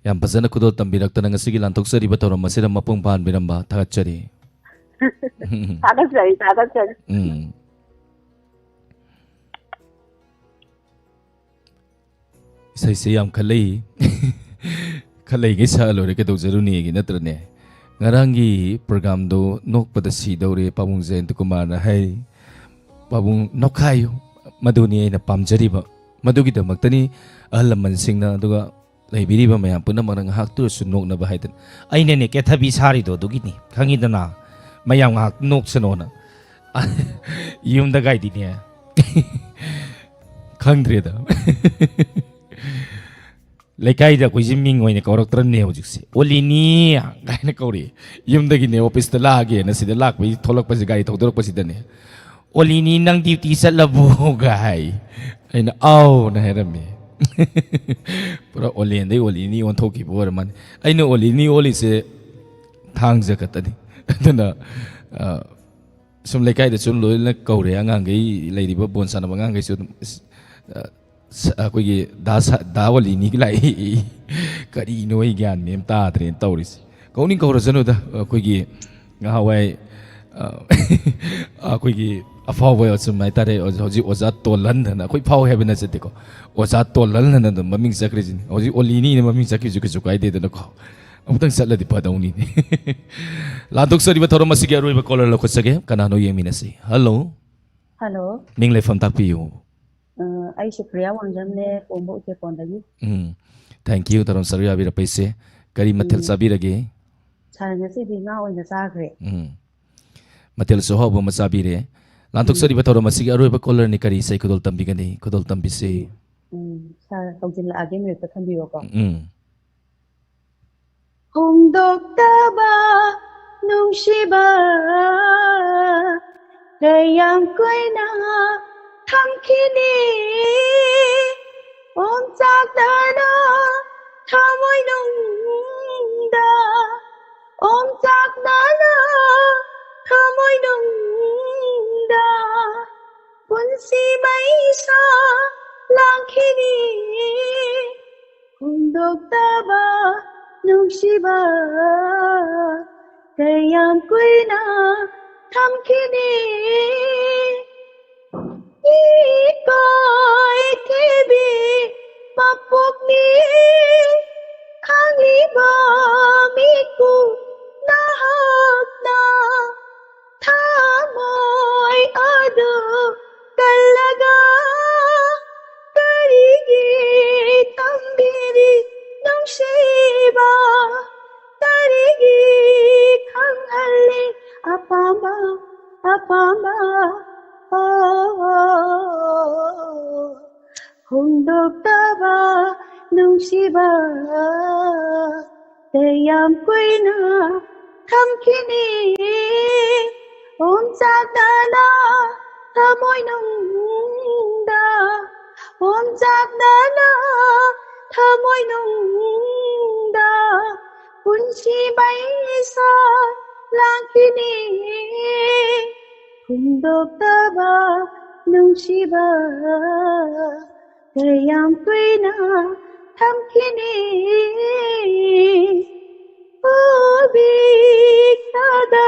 ꯌꯥꯝ ꯐꯖꯅ ꯈꯨꯗꯣꯜ ꯇꯝꯕꯤꯔꯛꯇꯅ ꯉꯁꯤꯒꯤ ꯂꯥꯟꯊꯣꯛꯆꯔꯤꯕ ꯊꯧꯔꯝ ꯑꯁꯤꯗ ꯃꯄꯨꯡ ꯐꯥꯍꯟꯕꯤꯔꯝꯕ ꯊꯥꯒꯠꯆꯔꯤ꯫ ꯊꯥꯒꯠꯆꯔꯤ, ꯊꯥꯒꯠꯆꯔꯤ꯫ ꯎꯝ꯫ ꯏꯁꯩꯁꯦ ꯌꯥꯝ ꯈꯜꯂꯛꯏ꯫ ꯈꯜꯂꯛꯏꯉꯩ ꯁꯛꯑ ꯂꯣꯏꯔꯦ, ꯀꯩꯗꯧꯖꯔꯨꯅꯤꯒꯤ ꯅꯠꯇ꯭ꯔꯅꯦ? ꯉꯔꯥꯡꯒꯤ ꯄ꯭ꯔꯣꯒꯥꯝꯗꯣ ꯅꯣꯛꯄꯗ ꯁꯤꯗꯧꯔꯦ, ꯄꯥꯕꯨꯡ ꯖꯌꯟꯇ ꯀꯨꯃꯥꯔꯅ ꯍꯥꯏ꯫ ꯄꯥꯕꯨꯡ ꯅꯣꯛꯈꯥꯏꯌꯨ, ꯃꯗꯨꯅꯤ ꯑꯩꯅ ꯄꯥꯝꯖꯔꯤꯕ꯫ ꯃꯗꯨꯒꯤꯗꯃꯛꯇꯅꯤ ꯑꯍꯜ ꯂꯃꯟꯁꯤꯡꯅ, ꯑꯗꯨꯒ ꯂꯩꯕꯤꯔꯤꯕ ꯃꯌꯥꯝ ꯄꯨꯝꯅꯃꯛꯅ ꯉꯥꯏꯍꯥꯛꯇ ꯑꯣꯏꯔꯁꯨ ꯅꯣꯛꯅꯕ ꯍꯥꯏꯗꯅ꯫ ꯑꯩꯅꯅꯦ ꯀꯦꯊꯕꯤ ꯁꯥꯔꯤꯗꯣ ꯑꯗꯨꯒꯤꯅꯤ, ꯈꯪꯉꯤꯗꯅ, ꯃꯌꯥꯝ ꯉꯥꯏꯍꯥꯛ ꯅꯣꯛꯁꯅꯣꯅ꯫ ꯌꯨꯝꯗ ꯒꯥꯏꯗꯤꯅꯦ꯫ ꯈꯪꯗ꯭ꯔꯦꯗ꯫ ꯂꯩꯀꯥꯏꯗ ꯑꯩꯈꯣꯏꯁꯦ ꯃꯤꯡ ꯑꯣꯏꯅ ꯀꯧꯔꯛꯇ꯭ꯔꯕꯅꯦ ꯍꯧꯖꯤꯛꯁꯦ꯫ "ꯑꯣꯂꯤꯅꯤ" ꯀꯥꯏꯅ ꯀꯧꯔꯛꯑꯦ꯫ ꯌꯨꯝꯗꯒꯤꯅꯦ ꯑꯣꯐꯤꯁꯇ ꯂꯥꯛꯑꯒꯦꯅ ꯁꯤꯗ ꯂꯥꯛꯄꯒꯤ, ꯊꯣꯛꯂꯛꯄꯁꯦ, ꯒꯥꯔꯤ ꯊꯧꯗꯣꯔꯛꯄꯁꯤꯗꯅꯦ, "ꯑꯣꯂꯤꯅꯤ, ꯅꯪ ꯗ꯭ꯌꯨꯇꯤ ꯆꯠꯂꯕꯣꯒ?" ꯍꯥꯏ꯫ ꯑꯩꯅ "ꯑꯥꯎꯅ" ꯍꯥꯏꯔꯝꯃꯦ꯫ ꯄꯨꯔꯥ ꯑꯣꯂꯦꯟꯗꯩ ꯑꯣꯂꯤꯅꯤ ꯑꯣꯟꯊꯣꯛꯈꯤꯕ ꯑꯣꯏꯔ ꯃꯥꯜꯂꯦ꯫ ꯑꯩꯅ ꯑꯣꯂꯤꯅꯤ ꯑꯣꯜꯂꯤꯁꯦ ꯊꯥꯡꯖ ꯈꯛꯇꯅꯤ꯫ ꯑꯗꯨꯅ, ꯑ, ꯁꯨꯝ ꯂꯩꯀꯥꯏꯗ ꯁꯨꯝ ꯂꯣꯏꯅ ꯀꯧꯔꯦ, ꯑꯉꯥꯡꯈꯩ, ꯂꯩꯔꯤꯕ ꯕꯣꯟ ꯁꯥꯟꯅꯕ ꯑꯉꯥꯡꯈꯩꯁꯨ ꯑꯗꯨꯝ, "ꯑꯁ, ꯑ, ꯁ-, ꯑꯩꯈꯣꯏꯒꯤ ꯗꯥ ꯁ-, ꯗꯥ ꯑꯣꯂꯤꯅꯤꯒꯤ ꯂꯥꯛꯏ꯫ ꯀꯔꯤꯅꯣ, ꯑꯩ ꯒ꯭ꯌꯥꯟ ꯃꯦꯟ ꯇꯥꯗ꯭ꯔꯦꯅ ꯇꯧꯔꯤꯁꯦ"꯫ ꯀꯧꯅꯤꯡ ꯀꯧꯔꯁꯅꯨꯗ, ꯑꯩꯈꯣꯏꯒꯤ ꯉꯍꯥꯟꯋꯥꯏ, ꯑ, ꯑꯩꯈꯣꯏꯒꯤ ꯑꯐꯥꯎꯕ ꯁꯨꯝ ꯍꯥꯏꯇꯥꯔꯦ, ꯍꯧꯖꯤꯛ ꯑꯣꯖꯥ ꯇꯣꯜꯍꯟ ꯍꯥꯏꯅ, ꯑꯩꯈꯣꯏ ꯐꯥꯎꯋꯦ ꯍꯥꯏꯕ ꯅꯠꯆꯗꯦꯀꯣ, ꯑꯣꯖꯥ ꯇꯣꯜꯍꯟ ꯍꯥꯏꯅ ꯑꯗꯨꯝ ꯃꯃꯤꯡ ꯆꯠꯈ꯭ꯔꯤꯁꯤꯅꯤ꯫ ꯍꯧꯖꯤꯛ ꯑꯣꯂꯤꯅꯤꯅ ꯃꯃꯤꯡ ꯆꯠꯈꯤꯕꯁꯨ ꯀꯩꯁꯨ ꯀꯥꯏꯗꯦꯗꯅꯀꯣ, ꯑꯃꯨꯛꯇꯪ ꯆꯠꯂꯗꯤ ꯐꯗꯧꯅꯤꯅꯦ꯫ ꯂꯥꯟꯊꯣꯛꯆꯔꯤꯕ ꯊꯧꯔꯝ ꯑꯁꯤꯒꯤ ꯑꯔꯣꯏꯕ ꯀꯣꯂꯔ ꯂꯧꯈꯠꯆꯒꯦ꯫ ꯀꯅꯥꯅꯣ ꯌꯦꯡꯃꯤꯟꯅꯁꯤ꯫ ꯍꯜꯂꯣ꯫ ꯍꯜꯂꯣ꯫ ꯃꯤꯡ ꯂꯩꯐꯝ ꯇꯥꯛꯄꯤꯌꯨ꯫ ꯑ, ꯑꯩ ꯁꯨꯄ꯭ꯔꯤꯌꯥ ꯋꯥꯡꯖꯝꯅꯦ, ꯄꯣꯝꯕ ꯎꯆꯦꯛꯀꯣꯟꯗꯒꯤ꯫ ꯎꯝ꯫ Thank you, ꯊꯧꯔꯝ ꯁꯔꯨꯛ ꯌꯥꯕꯤꯔꯛꯄꯩꯁꯦ꯫ ꯀꯔꯤ ꯃꯊꯦꯜ ꯎꯝ꯫ ꯆꯥꯕꯤꯔꯒꯦ? ꯁꯥꯔ, ꯉꯁꯤꯗꯤ ꯉꯥ ꯑꯣꯏꯅ ꯆꯥꯈ꯭ꯔꯦ꯫ ꯎꯝ꯫ ꯃꯊꯦꯜꯁꯨ ꯑꯍꯥꯎꯕ ꯑꯃ ꯆꯥꯕꯤꯔꯦ꯫ ꯂꯥꯟꯊꯣꯛꯆꯔꯤꯕ ꯎꯝ꯫ ꯊꯧꯔꯝ ꯑꯁꯤꯒꯤ ꯑꯔꯣꯏꯕ ꯀꯣꯂꯔꯅꯤ꯫ ꯀꯔꯤ ꯏꯁꯩ ꯈꯨꯗꯣꯜ ꯇꯝꯕꯤꯒꯅꯤ? ꯈꯨꯗꯣꯜ ꯇꯝꯕꯤꯁꯤ꯫ ꯎꯝ, ꯁꯥꯔ, ꯍꯧꯖꯤꯜꯂꯛꯑꯒꯦ, ꯃ꯭ꯌꯨꯠꯇ ꯊꯝꯕꯤꯌꯣꯀꯣ꯫ ꯎꯝ꯫ ꯍꯣꯡꯗꯣꯛꯇꯕ ꯅꯨꯡꯁꯤꯕ ꯀꯌꯥꯝ ꯀꯨꯏꯅ ꯊꯝꯈꯤꯅꯤ? ꯑꯣꯝꯆꯥꯛꯅꯅ ꯊꯃꯣꯏꯅꯨꯡꯗ, ꯑꯣꯝꯆꯥꯛꯅꯅ ꯊꯃꯣꯏꯅꯨꯡꯗ ꯄꯨꯟꯁꯤ ꯃꯩꯁꯥ ꯂꯥꯡꯈꯤꯅꯤ꯫ ꯍꯣꯡꯗꯣꯛꯇꯕ ꯅꯨꯡꯁꯤꯕ ꯀꯌꯥꯝ ꯀꯨꯏꯅ ꯊꯝꯈꯤꯅꯤ? ꯏꯀꯥꯏꯊꯤꯕꯤ ꯃꯄꯣꯛꯅꯤ ꯈꯪꯂꯤꯕ ꯃꯤꯀꯨꯞ ꯅꯍꯥꯛꯅ ꯊꯃꯣꯏ ꯑꯗꯨ ꯀꯜꯂꯒ ꯀꯔꯤꯒꯤ ꯊꯝꯕꯤꯔꯤ ꯅꯨꯡꯁꯤꯕ? ꯀꯔꯤꯒꯤ ꯈꯪꯍꯜꯂꯤ ꯑꯄꯥꯝꯕ, ꯑꯄꯥꯝꯕ? ꯑꯣ, ꯍꯣꯡꯗꯣꯛꯇꯕ ꯅꯨꯡꯁꯤꯕ ꯀꯌꯥꯝ ꯀꯨꯏꯅ ꯊꯝꯈꯤꯅꯤ? ꯑꯣꯝꯆꯥꯛꯅꯅ ꯊꯃꯣꯏꯅꯨꯡꯗ, ꯑꯣꯝꯆꯥꯛꯅꯅ ꯊꯃꯣꯏꯅꯨꯡꯗ ꯄꯨꯟꯁꯤ ꯃꯩꯁꯥ ꯂꯥꯡꯈꯤꯅꯤ꯫ ꯍꯣꯡꯗꯣꯛꯇꯕ ꯅꯨꯡꯁꯤꯕ ꯀꯌꯥꯝ ꯀꯨꯏꯅ ꯊꯝꯈꯤꯅꯤ? ꯄꯣꯕꯤꯛꯇꯗ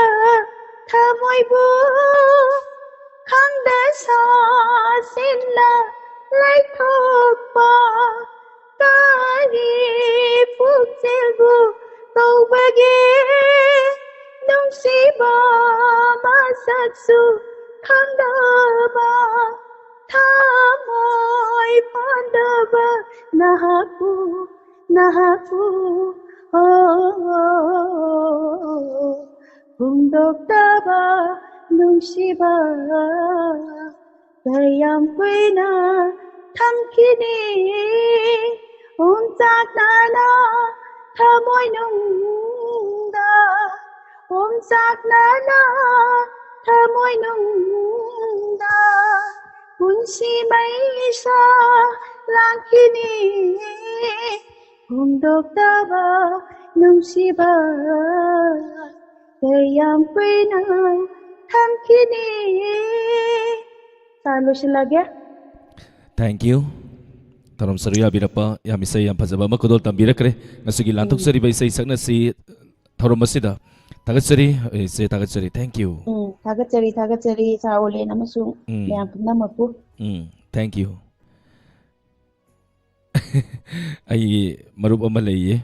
ꯊꯃꯣꯏꯕꯨ ꯈꯪꯗ ꯁꯥꯁꯤꯟꯅ ꯂꯩꯊꯣꯛꯄ ꯀꯔꯤ ꯄꯨꯛꯆꯦꯜꯕꯨ ꯇꯧꯕꯒꯦ? ꯅꯨꯡꯁꯤꯕ ꯃꯁꯛꯁꯨ ꯈꯪꯗꯕ ꯊꯃꯣꯏ ꯄꯥꯟꯗꯕ ꯅꯍꯥꯛꯄꯨ ꯅꯍꯥꯛꯄꯨ ꯐꯣꯡꯗꯣꯛꯇꯕ ꯅꯨꯡꯁꯤꯕ ꯀꯌꯥꯝ ꯀꯨꯏꯅ ꯊꯝꯈꯤꯅꯤ? ꯍꯣꯝꯆꯥꯛꯅꯅ ꯊꯃꯣꯏꯅꯨꯡꯗ ꯍꯣꯝꯆꯥꯛꯅꯅ ꯊꯃꯣꯏꯅꯨꯡꯗ ꯄꯨꯟꯁꯤ ꯃꯩꯁꯥ ꯂꯥꯡꯈꯤꯅꯤ꯫ ꯐꯣꯡꯗꯣꯛꯇꯕ ꯅꯨꯡꯁꯤꯕ ꯀꯌꯥꯝ ꯀꯨꯏꯅ ꯊꯝꯈꯤꯅꯤ? ꯁꯥꯔ, ꯂꯣꯏꯁꯤꯜꯂꯒꯦ꯫ Thank you. ꯊꯧꯔꯝ ꯁꯔꯨꯛ ꯌꯥꯕꯤꯔꯛꯄ, ꯌꯥꯝ ꯏꯁꯩ ꯌꯥꯝ ꯐꯖꯕ ꯑꯃ ꯈꯨꯗꯣꯜ ꯇꯝꯕꯤꯔꯛꯈ꯭ꯔꯦ꯫ ꯉꯁꯤꯒꯤ ꯎꯝ꯫ ꯂꯥꯟꯊꯣꯛꯆꯔꯤꯕ ꯏꯁꯩ ꯁꯛꯅꯁꯤ ꯊꯧꯔꯝ ꯑꯁꯤꯗ ꯊꯥꯒꯠꯆꯔꯤ, ꯏꯆꯦ, ꯊꯥꯒꯠꯆꯔꯤ꯫ Thank you. ꯎꯝ, ꯊꯥꯒꯠꯆꯔꯤ, ꯊꯥꯒꯠꯆꯔꯤ, ꯁꯥꯔ ꯑꯣꯂꯦꯟ ꯑꯃꯁꯨꯡ ꯎꯝ꯫ ꯃꯌꯥꯝ ꯄꯨꯝꯅꯃꯛꯄꯨ꯫ ꯎꯝ, thank you. ꯑꯩꯒꯤ ꯃꯔꯨꯞ ꯑꯃ ꯂꯩꯌꯦ,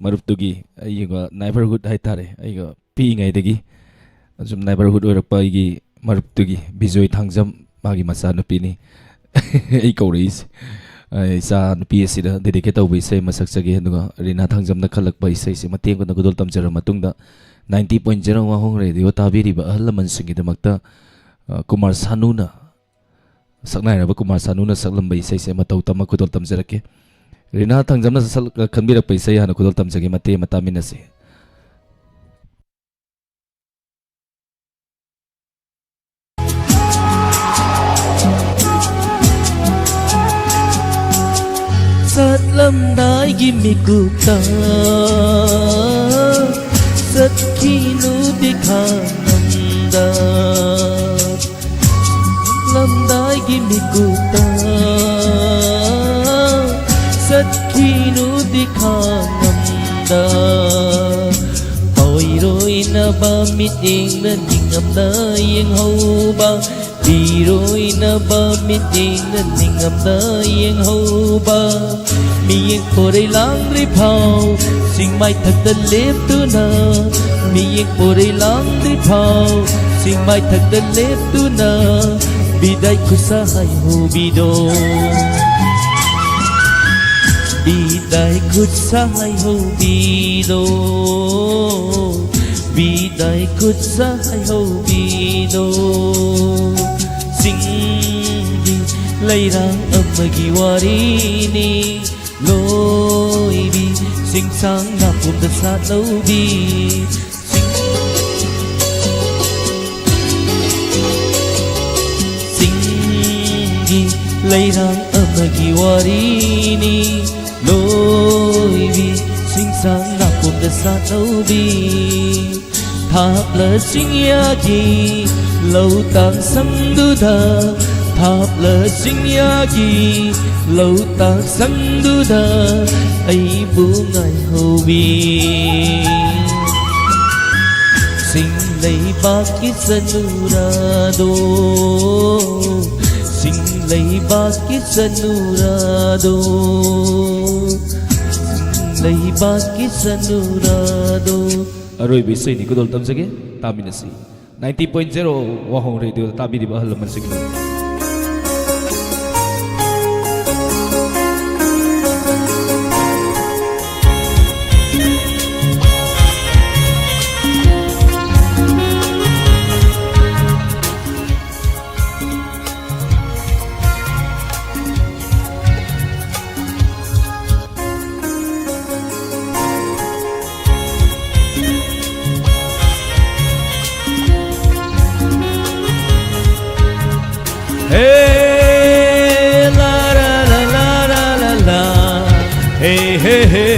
ꯃꯔꯨꯞꯇꯨꯒꯤ ꯑꯩꯒ neighborhood ꯍꯥꯏꯇꯥꯔꯦ, ꯑꯩꯒ ꯄꯤꯛꯏꯉꯩꯗꯒꯤ ꯑꯁꯨꯝ neighborhood ꯑꯣꯏꯔꯛꯄ ꯑꯩꯒꯤ ꯃꯔꯨꯞꯇꯨꯒꯤ, ꯕꯤꯖꯣꯏ ꯊꯥꯡꯖꯝ, ꯃꯥꯒꯤ ꯃꯆꯥꯅꯨꯄꯤꯅꯤ꯫ ꯑꯩ ꯀꯧꯔꯛꯏꯁꯦ꯫ ꯑ, ꯏꯆꯥ ꯅꯨꯄꯤ ꯑꯁꯤꯗ dedicate ꯇꯧꯕ ꯏꯁꯩ ꯑꯃ ꯁꯛꯆꯒꯦ, ꯑꯗꯨꯒ ꯔꯤꯅꯥ ꯊꯥꯡꯖꯝꯅ ꯈꯜꯂꯛꯄ ꯏꯁꯩꯁꯦ ꯃꯇꯦꯛ ꯑꯃꯇ ꯈꯨꯗꯣꯜ ꯇꯝꯖꯔꯕ ꯃꯇꯨꯡꯗ, ninety point zero ꯋꯥꯍꯣꯡ ꯔꯦꯗꯤꯑꯣ ꯇꯥꯕꯤꯔꯤꯕ ꯑꯍꯜ ꯂꯃꯟꯁꯤꯡꯒꯤꯗꯃꯛꯇ, ꯑ, ꯀꯨꯃꯥꯔ ꯁꯥꯅꯨꯅ, ꯁꯛꯅꯥꯏꯔꯕ ꯀꯨꯃꯥꯔ ꯁꯥꯅꯨꯅ ꯁꯛꯂꯝꯕ ꯏꯁꯩꯁꯦ ꯃꯇꯧ ꯇꯝꯃ ꯈꯨꯗꯣꯜ ꯇꯝꯖꯔꯛꯀꯦ꯫ ꯔꯤꯅꯥ ꯊꯥꯡꯖꯝꯅ ꯁꯛ-, ꯈꯟꯕꯤꯔꯛꯄ ꯏꯁꯩ ꯍꯥꯟꯅ ꯈꯨꯗꯣꯜ ꯇꯝꯖꯒꯦ, ꯃꯇꯦꯛ ꯑꯃ ꯇꯥꯃꯤꯟꯅꯁꯤ꯫ ꯆꯠꯂꯝꯗꯥꯏꯒꯤ ꯃꯤꯀꯨꯞꯇ ꯆꯠꯈꯤꯅꯨꯗꯤ ꯈꯪꯉꯝꯗ, ꯆꯠꯂꯝꯗꯥꯏꯒꯤ ꯃꯤꯀꯨꯞꯇ ꯆꯠꯈꯤꯅꯨꯗꯤ ꯈꯪꯉꯝꯗ꯫ ꯅꯕ ꯃꯤꯠꯌꯦꯡꯅ ꯅꯤꯡꯉꯝꯅ ꯌꯦꯡꯍꯧꯕ, ꯄꯤꯔꯣꯏꯅꯕ ꯃꯤꯠꯌꯦꯡꯅ ꯅꯤꯡꯉꯝꯅ ꯌꯦꯡꯍꯧꯕ, ꯃꯤꯠꯌꯦꯡ ꯄꯣꯔꯩ ꯂꯥꯡꯗ꯭ꯔꯤ ꯐꯥꯎ ꯆꯤꯡ ꯃꯥꯏꯊꯛꯇ ꯂꯦꯞꯇꯨꯅ, ꯃꯤꯠꯌꯦꯡ ꯄꯣꯔꯩ ꯂꯥꯡꯗ꯭ꯔꯤ ꯐꯥꯎ ꯆꯤꯡ ꯃꯥꯏꯊꯛꯇ ꯂꯦꯞꯇꯨꯅ, ꯕꯤꯗꯥꯏ ꯈꯨꯠꯁꯥ ꯍꯥꯏꯍꯧꯕꯤꯗꯣ, ꯕꯤꯗꯥꯏ ꯈꯨꯠꯁꯥ ꯍꯥꯏꯍꯧꯕꯤꯗꯣ, ꯕꯤꯗꯥꯏ ꯈꯨꯠꯁꯥ ꯍꯥꯏꯍꯧꯕꯤꯗꯣ꯫ ꯆꯤꯡꯒꯤ ꯂꯩꯔꯥꯡ ꯑꯃꯒꯤ ꯋꯥꯔꯤꯅꯤ ꯂꯣꯏꯕꯤ, ꯆꯤꯡꯁꯥꯡ ꯅꯥꯄꯣꯝꯗ ꯁꯥꯠꯍꯧꯕꯤ꯫ ꯆꯤꯡꯒꯤ ꯂꯩꯔꯥꯡ ꯑꯃꯒꯤ ꯋꯥꯔꯤꯅꯤ ꯂꯣꯏꯕꯤ, ꯆꯤꯡꯁꯥꯡ ꯅꯥꯄꯣꯝꯗ ꯁꯥꯠꯍꯧꯕꯤ꯫ ꯊꯥꯞꯂ ꯆꯤꯡꯌꯥꯒꯤ ꯂꯧꯇꯥꯛ ꯁꯪꯗꯨꯗ, ꯊꯥꯞꯂ ꯆꯤꯡꯌꯥꯒꯤ ꯂꯧꯇꯥꯛ ꯁꯪꯗꯨꯗ ꯑꯩꯕꯨ ꯉꯥꯏꯍꯧꯕꯤ꯫ ꯆꯤꯡ ꯂꯩꯕꯥꯛꯀꯤ ꯆꯅꯨꯔꯥꯗꯣ, ꯆꯤꯡ ꯂꯩꯕꯥꯛꯀꯤ ꯆꯅꯨꯔꯥꯗꯣ, ꯆꯤꯡ ꯂꯩꯕꯥꯛꯀꯤ ꯆꯅꯨꯔꯥꯗꯣ꯫ ꯑꯔꯣꯏꯕ ꯏꯁꯩꯅꯤ, ꯈꯨꯗꯣꯜ ꯇꯝꯖꯒꯦ, ꯇꯥꯃꯤꯟꯅꯁꯤ꯫ Ninety point zero ꯋꯥꯍꯣꯡ ꯔꯦꯗꯤꯑꯣꯗ ꯇꯥꯕꯤꯔꯤꯕ ꯑꯍꯜ ꯂꯃꯟꯁꯤꯡꯅ꯫ Hey, la, la, la. Hey, hey, hey.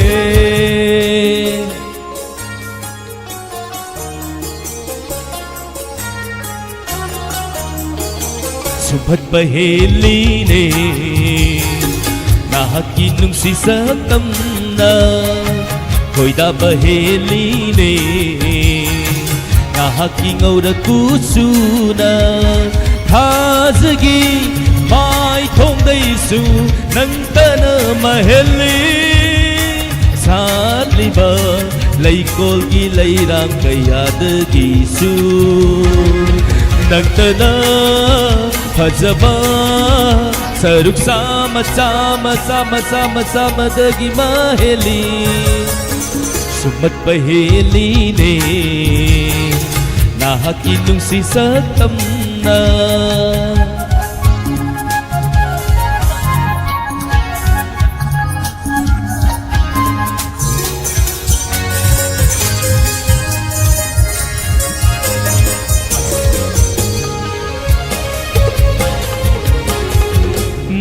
ꯁꯨꯝꯍꯠꯄ ꯍꯦꯜꯂꯤꯅꯦ ꯅꯍꯥꯛꯀꯤ ꯅꯨꯡꯁꯤ ꯁꯛꯇꯝꯅ, ꯈꯣꯏꯗꯥꯕ ꯍꯦꯜꯂꯤꯅꯦ ꯅꯍꯥꯛꯀꯤ ꯉꯧꯔ ꯀꯨꯆꯨꯅ ꯊꯥꯖꯒꯤ ꯃꯥꯏꯊꯣꯡꯗꯩꯁꯨ ꯅꯪꯇꯅ ꯃꯍꯦꯜꯂꯤ꯫ ꯁꯥꯠꯂꯤꯕ ꯂꯩꯀꯣꯜꯒꯤ ꯂꯩꯔꯥꯡ ꯀꯌꯥꯗꯒꯤꯁꯨ ꯅꯪꯇꯅ ꯐꯖꯕ ꯁꯔꯨꯛ ꯆꯥꯝꯃ, ꯆꯥꯝꯃ, ꯆꯥꯝꯃ, ꯆꯥꯝꯃ, ꯆꯥꯝꯃꯗꯒꯤ ꯃꯍꯦꯜꯂꯤ꯫ ꯁꯨꯝꯍꯠꯄ ꯍꯦꯜꯂꯤꯅꯦ ꯅꯍꯥꯛꯀꯤ ꯅꯨꯡꯁꯤ ꯁꯛꯇꯝꯅ꯫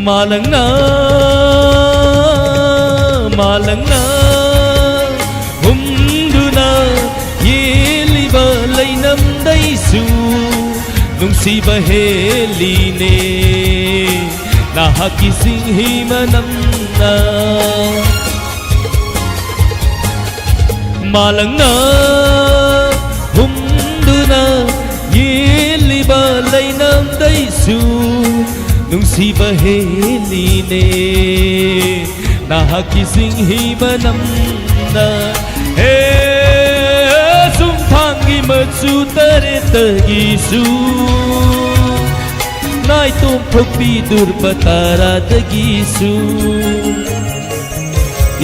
ꯃꯥꯂꯪꯅ, ꯃꯥꯂꯪꯅ ꯍꯨꯝꯗꯨꯅ ꯌꯦꯜꯂꯤꯕ ꯂꯩꯅꯝꯗꯩꯁꯨ ꯅꯨꯡꯁꯤꯕ ꯍꯦꯜꯂꯤꯅꯦ ꯅꯍꯥꯛꯀꯤ ꯆꯤꯡꯍꯤ ꯃꯅꯝꯅ꯫ ꯃꯥꯂꯪꯅ ꯍꯨꯝꯗꯨꯅ ꯌꯦꯜꯂꯤꯕ ꯂꯩꯅꯝꯗꯩꯁꯨ ꯅꯨꯡꯁꯤꯕ ꯍꯦꯜꯂꯤꯅꯦ ꯅꯍꯥꯛꯀꯤ ꯆꯤꯡꯍꯤ ꯃꯅꯝꯅ꯫ ꯍꯦ, ꯆꯨꯝꯊꯥꯡꯒꯤ ꯃꯆꯨ ꯇꯔꯦꯠꯇꯒꯤꯁꯨ, ꯅꯥꯏꯇꯣꯝ ꯊꯣꯛꯄꯤ ꯗꯨꯔꯕ ꯇꯔꯥꯗꯒꯤꯁꯨ,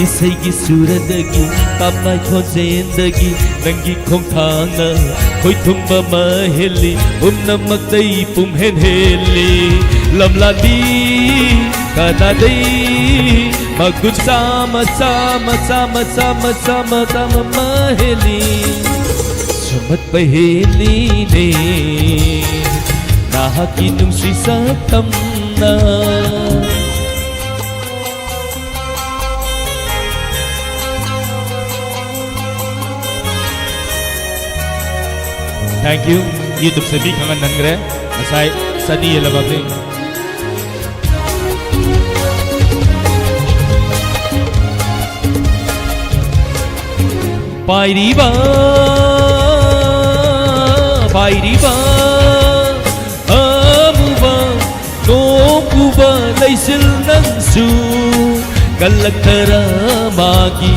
ꯏꯁꯩꯒꯤ ꯁꯨꯔꯗꯒꯤ, ꯇꯥꯞꯅꯥꯏ ꯈꯣꯟꯖꯦꯜꯗꯒꯤ, ꯅꯪꯒꯤ ꯈꯣꯡꯊꯥꯡꯅ ꯈꯣꯏꯊꯨꯝꯕ ꯃꯍꯦꯜꯂꯤ, ꯄꯨꯝꯅꯃꯛꯇꯩ ꯄꯨꯝꯍꯦꯟ ꯍꯦꯜꯂꯤ꯫ ꯂꯝꯂꯥꯟꯗꯤ ꯀꯅꯥꯗꯩ ꯃꯒꯨꯟ ꯆꯥꯝꯃ, ꯆꯥꯝꯃ, ꯆꯥꯝꯃ, ꯆꯥꯝꯃ, ꯆꯥꯝꯃ, ꯆꯥꯝꯃ ꯃꯍꯦꯜꯂꯤ꯫ ꯁꯨꯝꯍꯠꯄ ꯍꯦꯜꯂꯤꯅꯦ ꯅꯍꯥꯛꯀꯤ ꯅꯨꯡꯁꯤ ꯁꯛꯇꯝꯅ꯫ Thank you. YouTubeꯁꯦ ꯃꯤ ꯈꯪꯍꯟꯍꯟꯈ꯭ꯔꯦ꯫ ꯉꯁꯥꯏ ꯆꯅꯤ ꯍꯦꯜꯂꯝꯃꯕꯅꯤ꯫ ꯄꯥꯏꯔꯤꯕ ꯄꯥꯏꯔꯤꯕ ꯑꯃꯨꯕ ꯅꯣꯡ ꯎꯕ ꯂꯩꯆꯤꯜ ꯅꯪꯁꯨ ꯀꯜꯂꯛꯇꯔ ꯃꯥꯒꯤ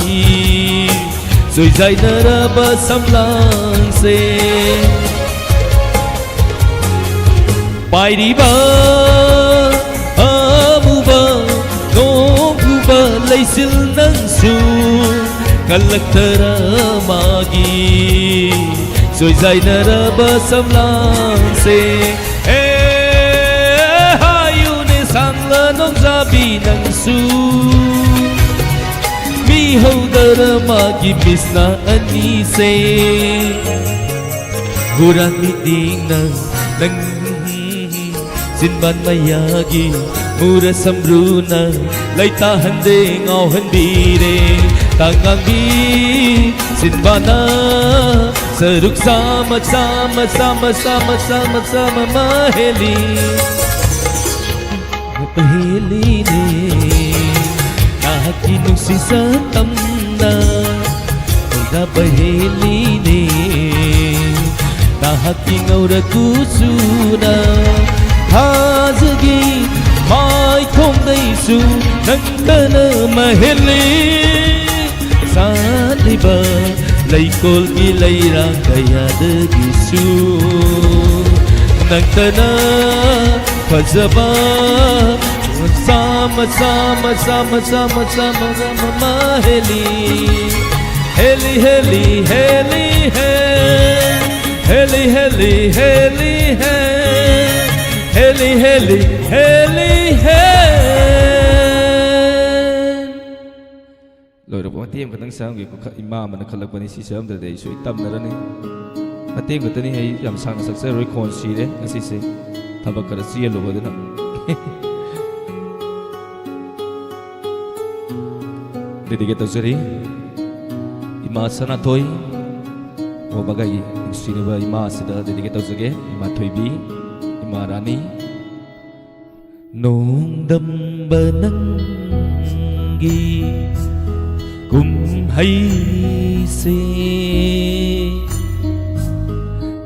ꯆꯣꯏꯖꯥꯏꯅꯔꯕ ꯁꯝꯂꯥꯡꯁꯦ꯫ ꯄꯥꯏꯔꯤꯕ ꯑꯃꯨꯕ ꯅꯣꯡ ꯎꯕ ꯂꯩꯆꯤꯜ ꯅꯪꯁꯨ ꯀꯜꯂꯛꯇꯔ ꯃꯥꯒꯤ ꯆꯣꯏꯖꯥꯏꯅꯔꯕ ꯁꯝꯂꯥꯡꯁꯦ꯫ ꯑꯦ ꯍꯥꯏꯌꯨꯅꯦ ꯁꯥꯡꯂ ꯅꯣꯡꯖꯥꯕꯤ ꯅꯪꯁꯨ ꯃꯤꯍꯧꯗꯔ ꯃꯥꯒꯤ ꯃꯤꯠꯁꯅꯥ ꯑꯅꯤꯁꯦ꯫ ꯍꯨꯔꯥꯟꯕꯤꯗꯤ ꯅꯪ ꯅꯪ ꯆꯤꯟꯕꯥꯟ ꯃꯌꯥꯒꯤ ꯃꯨꯔ ꯁꯝꯕ꯭ꯔꯨꯅ ꯂꯩꯇꯥꯍꯟꯗꯦ ꯉꯥꯎꯍꯟꯕꯤꯔꯦ꯫ ꯇꯥꯡꯉꯥꯡꯕꯤ ꯆꯤꯟꯕꯥꯟꯅ ꯁꯔꯨꯛ ꯆꯥꯝꯃ ꯆꯥꯝꯃ ꯆꯥꯝꯃ ꯆꯥꯝꯃ ꯆꯥꯝꯃ ꯆꯥꯝꯃ ꯃꯍꯦꯜꯂꯤ꯫ ꯃꯍꯦꯜꯂꯤꯅꯦ ꯅꯍꯥꯛꯀꯤ ꯅꯨꯡꯁꯤ ꯁꯛꯇꯝꯅ ꯈꯣꯏꯗꯥꯕ ꯍꯦꯜꯂꯤꯅꯦ꯫ ꯅꯍꯥꯛꯀꯤ ꯉꯧꯔ ꯀꯨꯆꯨꯅ ꯊꯥꯖꯒꯤ ꯃꯥꯏꯊꯣꯡꯗꯩꯁꯨ ꯅꯪꯇꯅ ꯃꯍꯦꯜꯂꯤ꯫ ꯁꯥꯠꯂꯤꯕ ꯂꯩꯀꯣꯜꯒꯤ ꯂꯩꯔꯥꯡ ꯀꯌꯥꯗꯒꯤꯁꯨ ꯅꯪꯇꯅ ꯐꯖꯕ ꯆꯥꯝꯃ ꯆꯥꯝꯃ ꯆꯥꯝꯃ ꯆꯥꯝꯃ ꯆꯥꯝꯃ ꯆꯥꯝꯃ ꯃꯍꯦꯜꯂꯤ꯫ ꯍꯦꯜꯂꯤ ꯍꯦꯜꯂꯤ ꯍꯦꯜꯂꯤ ꯍꯦ ꯍꯦꯜꯂꯤ ꯍꯦꯜꯂꯤ ꯍꯦꯜꯂꯤ ꯍꯦ ꯍꯦꯜꯂꯤ ꯍꯦꯜꯂꯤ ꯍꯦꯜꯂꯤ ꯍꯦ꯫ ꯂꯣꯏꯔꯛꯄ ꯃꯇꯦꯛ ꯑꯃꯈꯛꯇꯪ ꯆꯥꯔꯝꯒꯦꯀꯣ꯫ ꯈ-, ꯏꯃꯥ ꯑꯃꯅ ꯈꯜꯂꯛꯄꯅꯤ, ꯁꯤ ꯆꯥꯔꯝꯗ꯭ꯔꯗꯤ ꯑꯩ ꯁꯣꯏ ꯇꯝꯅꯔꯅꯤ꯫ ꯃꯇꯦꯛ ꯈꯛꯇꯅꯤ, ꯑꯩ ꯌꯥꯝ ꯁꯥꯡꯅ ꯁꯛꯆꯔꯣꯏ, ꯈꯣꯟ ꯁꯤꯔꯦ ꯉꯁꯤꯁꯦ, ꯊꯕꯛ ꯈꯔ ꯆꯦꯜꯂꯨꯕ ꯑꯗꯨꯅ꯫ Dedicate ꯇꯧꯖꯔꯤ ꯏꯃꯥ ꯁꯅꯥꯊꯣꯏ, ꯑꯣ ꯃꯒꯥꯏꯒꯤ ꯅꯨꯡꯁꯤꯔꯕ ꯏꯃꯥ ꯑꯁꯤꯗ dedicate ꯇꯧꯖꯒꯦ꯫ ꯏꯃꯥ ꯊꯣꯏꯕꯤ, ꯏꯃꯥ ꯔꯥꯅꯤ꯫ ꯅꯣꯡꯗꯝꯕ ꯅꯪꯒꯤ ꯀꯨꯝꯍꯩꯁꯦ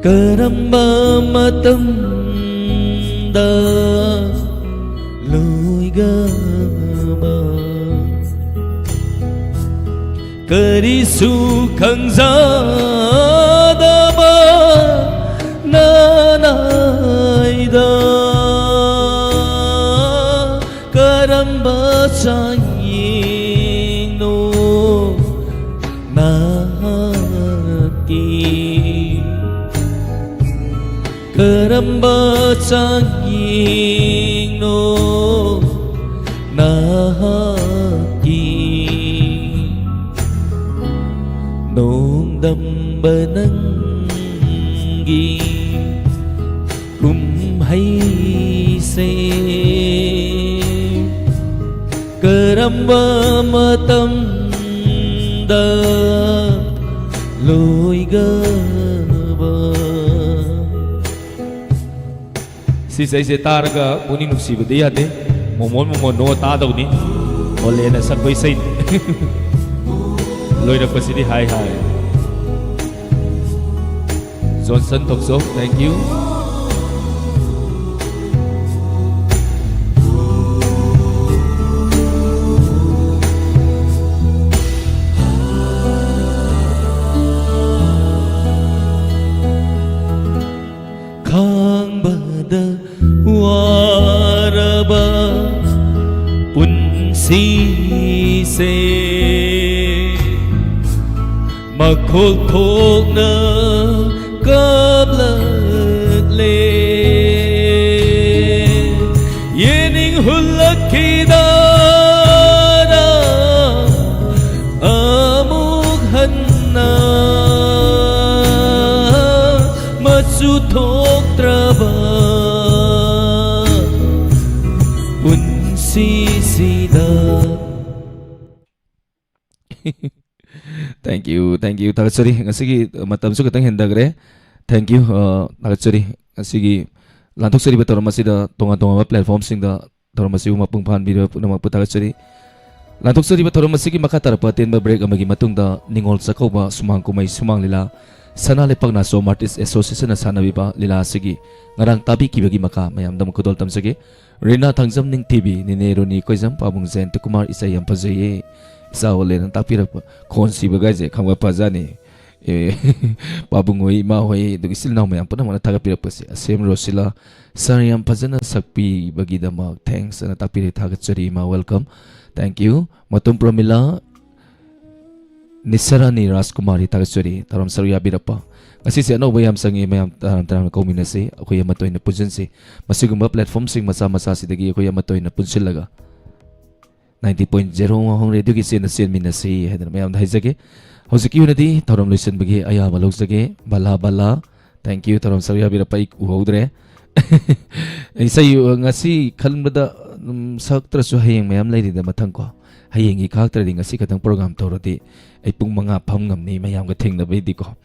ꯀꯔꯝꯕ ꯃꯇꯝꯗ ꯂꯣꯏꯒꯕ? ꯀꯔꯤꯁꯨ ꯈꯪꯖꯗꯕ ꯅꯅꯥꯏꯗ ꯀꯔꯝꯕ ꯆꯥꯡꯌꯦꯡꯅꯣ ꯅꯍꯥꯛꯀꯤ? ꯀꯔꯝꯕ ꯆꯥꯡꯌꯦꯡꯅꯣ ꯅꯍꯥꯛꯀꯤ? ꯅꯣꯡꯗꯝꯕ ꯅꯪꯒꯤ ꯀꯨꯝꯍꯩꯁꯦ ꯀꯔꯝꯕ ꯃꯇꯝꯗ ꯂꯣꯏꯒꯕ? ꯁꯤꯁꯦ ꯑꯩꯁꯦ ꯇꯥꯔꯒ ꯄꯨꯛꯅꯤꯡ ꯅꯨꯡꯁꯤꯕꯗꯤ ꯌꯥꯗꯦ꯫ ꯃꯣꯃꯣꯟ ꯃꯣꯃꯣꯟ ꯅꯣ ꯇꯥꯗꯧꯅꯤ꯫ ꯑꯣꯂꯦꯅ ꯁꯛꯄ ꯏꯁꯩꯅꯤ꯫ ꯂꯣꯏꯔꯛꯄꯁꯤꯗꯤ ꯍꯥꯏ ꯍꯥꯏ꯫ Johnson Tokso, thank you. ꯈꯥꯡꯕꯗ ꯋꯥꯔꯕ ꯄꯨꯟꯁꯤꯁꯦ ꯃꯈꯣꯜ ꯊꯣꯛꯅ ꯀꯞꯂꯛꯂꯦ꯫ ꯌꯦꯅꯤꯡ ꯍꯨꯜꯂꯛꯈꯤꯗꯅ ꯑꯃꯨꯛ ꯍꯟꯅ ꯃꯆꯨ ꯊꯣꯛꯇ꯭ꯔꯕ ꯄꯨꯟꯁꯤꯁꯤꯗ꯫ Thank you, thank you. ꯊꯥꯒꯠꯆꯔꯤ꯫ ꯉꯁꯤꯒꯤ ꯃꯇꯝꯁꯨ ꯈꯤꯇꯪ ꯍꯦꯟꯊꯈ꯭ꯔꯦ꯫ Thank you, ꯑ, ꯊꯥꯒꯠꯆꯔꯤ꯫ ꯉꯁꯤꯒꯤ ꯂꯥꯟꯊꯣꯛꯆꯔꯤꯕ ꯊꯧꯔꯝ ꯑꯁꯤꯗ ꯇꯣꯉꯥꯟ ꯇꯣꯉꯥꯟꯕ platformꯁꯤꯡꯗ ꯊꯧꯔꯝ ꯑꯁꯤꯕꯨ ꯃꯄꯨꯡ ꯐꯥꯍꯟꯕꯤꯔꯤꯕ ꯄꯨꯝꯅꯃꯛꯄꯨ ꯊꯥꯒꯠꯆꯔꯤ꯫ ꯂꯥꯟꯊꯣꯛꯆꯔꯤꯕ ꯊꯧꯔꯝ ꯑꯁꯤꯒꯤ ꯃꯈꯥ ꯇꯥꯔꯛꯄ ꯑꯇꯦꯟꯕ break ꯑꯃꯒꯤ ꯃꯇꯨꯡꯗ ꯅꯤꯉꯣꯜ ꯆꯥꯛꯀꯧꯕ, ꯁꯨꯃꯥꯡ ꯀꯨꯝꯍꯩ, ꯁꯨꯃꯥꯡ ꯂꯤꯂꯥ, ꯁꯅꯥ ꯂꯩꯄꯥꯛ ꯅꯥꯆꯣꯝ Artist Association ꯅ ꯁꯥꯟꯅꯕꯤꯕ ꯂꯤꯂꯥ ꯑꯁꯤꯒꯤ ꯉꯔꯥꯡ ꯇꯥꯕꯤꯈꯤꯕꯒꯤ ꯃꯈꯥ ꯃꯌꯥꯝꯗ ꯑꯃꯨꯛ ꯈꯨꯗꯣꯜ ꯇꯝꯖꯒꯦ꯫ ꯔꯤꯅꯥ ꯊꯥꯡꯖꯝ ꯅꯤꯡꯊꯤꯕꯤ, ꯅꯦꯅꯦ ꯔꯣꯅꯤ ꯀꯣꯏꯖꯝ, ꯄꯥꯕꯨꯡ ꯖꯌꯟꯇ ꯀꯨꯃꯥꯔ, ꯏꯁꯩ ꯌꯥꯝ ꯐꯖꯩꯌꯦ꯫ ꯏꯆꯥ ꯑꯣꯂꯦꯟꯅ ꯇꯥꯛꯄꯤꯔꯛꯄ ꯈꯣꯟ ꯁꯤꯕꯒꯥꯏꯁꯦ ꯈꯪꯕ ꯐꯖꯅꯤ꯫ ꯑꯦ, ꯄꯥꯕꯨꯡ ꯍꯣꯏ, ꯏꯃꯥ ꯍꯣꯏ, ꯑꯗꯨꯒ ꯏꯆꯤꯜ ꯏꯅꯥꯎ ꯃꯌꯥꯝ ꯄꯨꯝꯅꯃꯛꯅ ꯊꯥꯒꯠꯄꯤꯔꯛꯄꯁꯦ꯫ ꯑꯁꯦꯝ ꯔꯣꯁꯤꯂꯥ, "Sir, ꯌꯥꯝ ꯐꯖꯅ ꯁꯛꯄꯤꯕꯒꯤꯗꯃꯛ thanks" ꯑꯅ ꯇꯥꯛꯄꯤꯔꯦ, ꯊꯥꯒꯠꯆꯔꯤ ꯏꯃꯥ, welcome, thank you꯫ ꯃꯇꯨꯝ ꯄ꯭ꯔꯃꯤꯂꯥ, ꯅꯤꯁꯥꯔꯥꯅꯤ ꯔꯥꯖꯀꯨꯃꯥꯔꯤ, ꯊꯥꯒꯠꯆꯔꯤ ꯊꯧꯔꯝ ꯁꯔꯨꯛ ꯌꯥꯕꯤꯔꯛꯄ꯫ ꯉꯁꯤꯁꯦ ꯑꯅꯧꯕ ꯌꯥꯝ ꯆꯪꯉꯤ, ꯃꯌꯥꯝ ꯇꯔꯥꯝ ꯇꯔꯥꯝꯅ ꯀꯧꯃꯤꯟꯅꯁꯤ, ꯑꯩꯈꯣꯏ ꯑꯃꯠꯇ ꯑꯣꯏꯅ ꯄꯨꯟꯁꯤꯟꯁꯤ꯫ ꯃꯁꯤꯒꯨꯝꯕ platform ꯁꯤꯡ ꯃꯆꯥ ꯃꯆꯥꯁꯤꯗꯒꯤ ꯑꯩꯈꯣꯏ ꯑꯃꯠꯇ ꯑꯣꯏꯅ ꯄꯨꯟꯁꯤꯜꯂꯒ ninety point zero ꯋꯥꯍꯣꯡ ꯔꯦꯗꯤꯑꯣꯒꯤ ꯆꯦꯟꯗ ꯆꯦꯟꯃꯤꯟꯅꯁꯤ ꯍꯥꯏꯗꯅ ꯃꯌꯥꯝꯗ ꯍꯥꯏꯖꯒꯦ꯫ ꯍꯧꯖꯤꯛꯀꯤ ꯑꯣꯏꯅꯗꯤ ꯊꯧꯔꯝ ꯂꯣꯏꯁꯤꯟꯕꯒꯤ ꯑꯌꯥꯕ ꯂꯧꯖꯒꯦ꯫ ꯕꯂꯥ ꯕꯂꯥ, thank you, ꯊꯧꯔꯝ ꯁꯔꯨꯛ ꯌꯥꯕꯤꯔꯛꯄ ꯑꯩ ꯎꯍꯧꯗ꯭ꯔꯦ꯫ ꯏꯁꯩ, ꯑ, ꯉꯁꯤ ꯈꯟꯕꯗ, ꯎꯝ, ꯁꯛꯇ꯭ꯔꯁꯨ ꯍꯌꯦꯡ ꯃꯌꯥꯝ ꯂꯩꯔꯤꯗ ꯃꯊꯪ ꯀꯣ꯫ ꯍꯌꯦꯡꯒꯤ ꯈꯥꯛꯇ꯭ꯔꯗꯤ ꯉꯁꯤ ꯈꯛꯇꯪ program ꯇꯧꯔꯗꯤ ꯑꯩ ꯄꯨꯡ ꯃꯉꯥ ꯐꯝ ꯉꯝꯅꯤ ꯃꯌꯥꯝꯒ ꯊꯦꯡꯅꯕꯩꯗꯤꯀꯣ꯫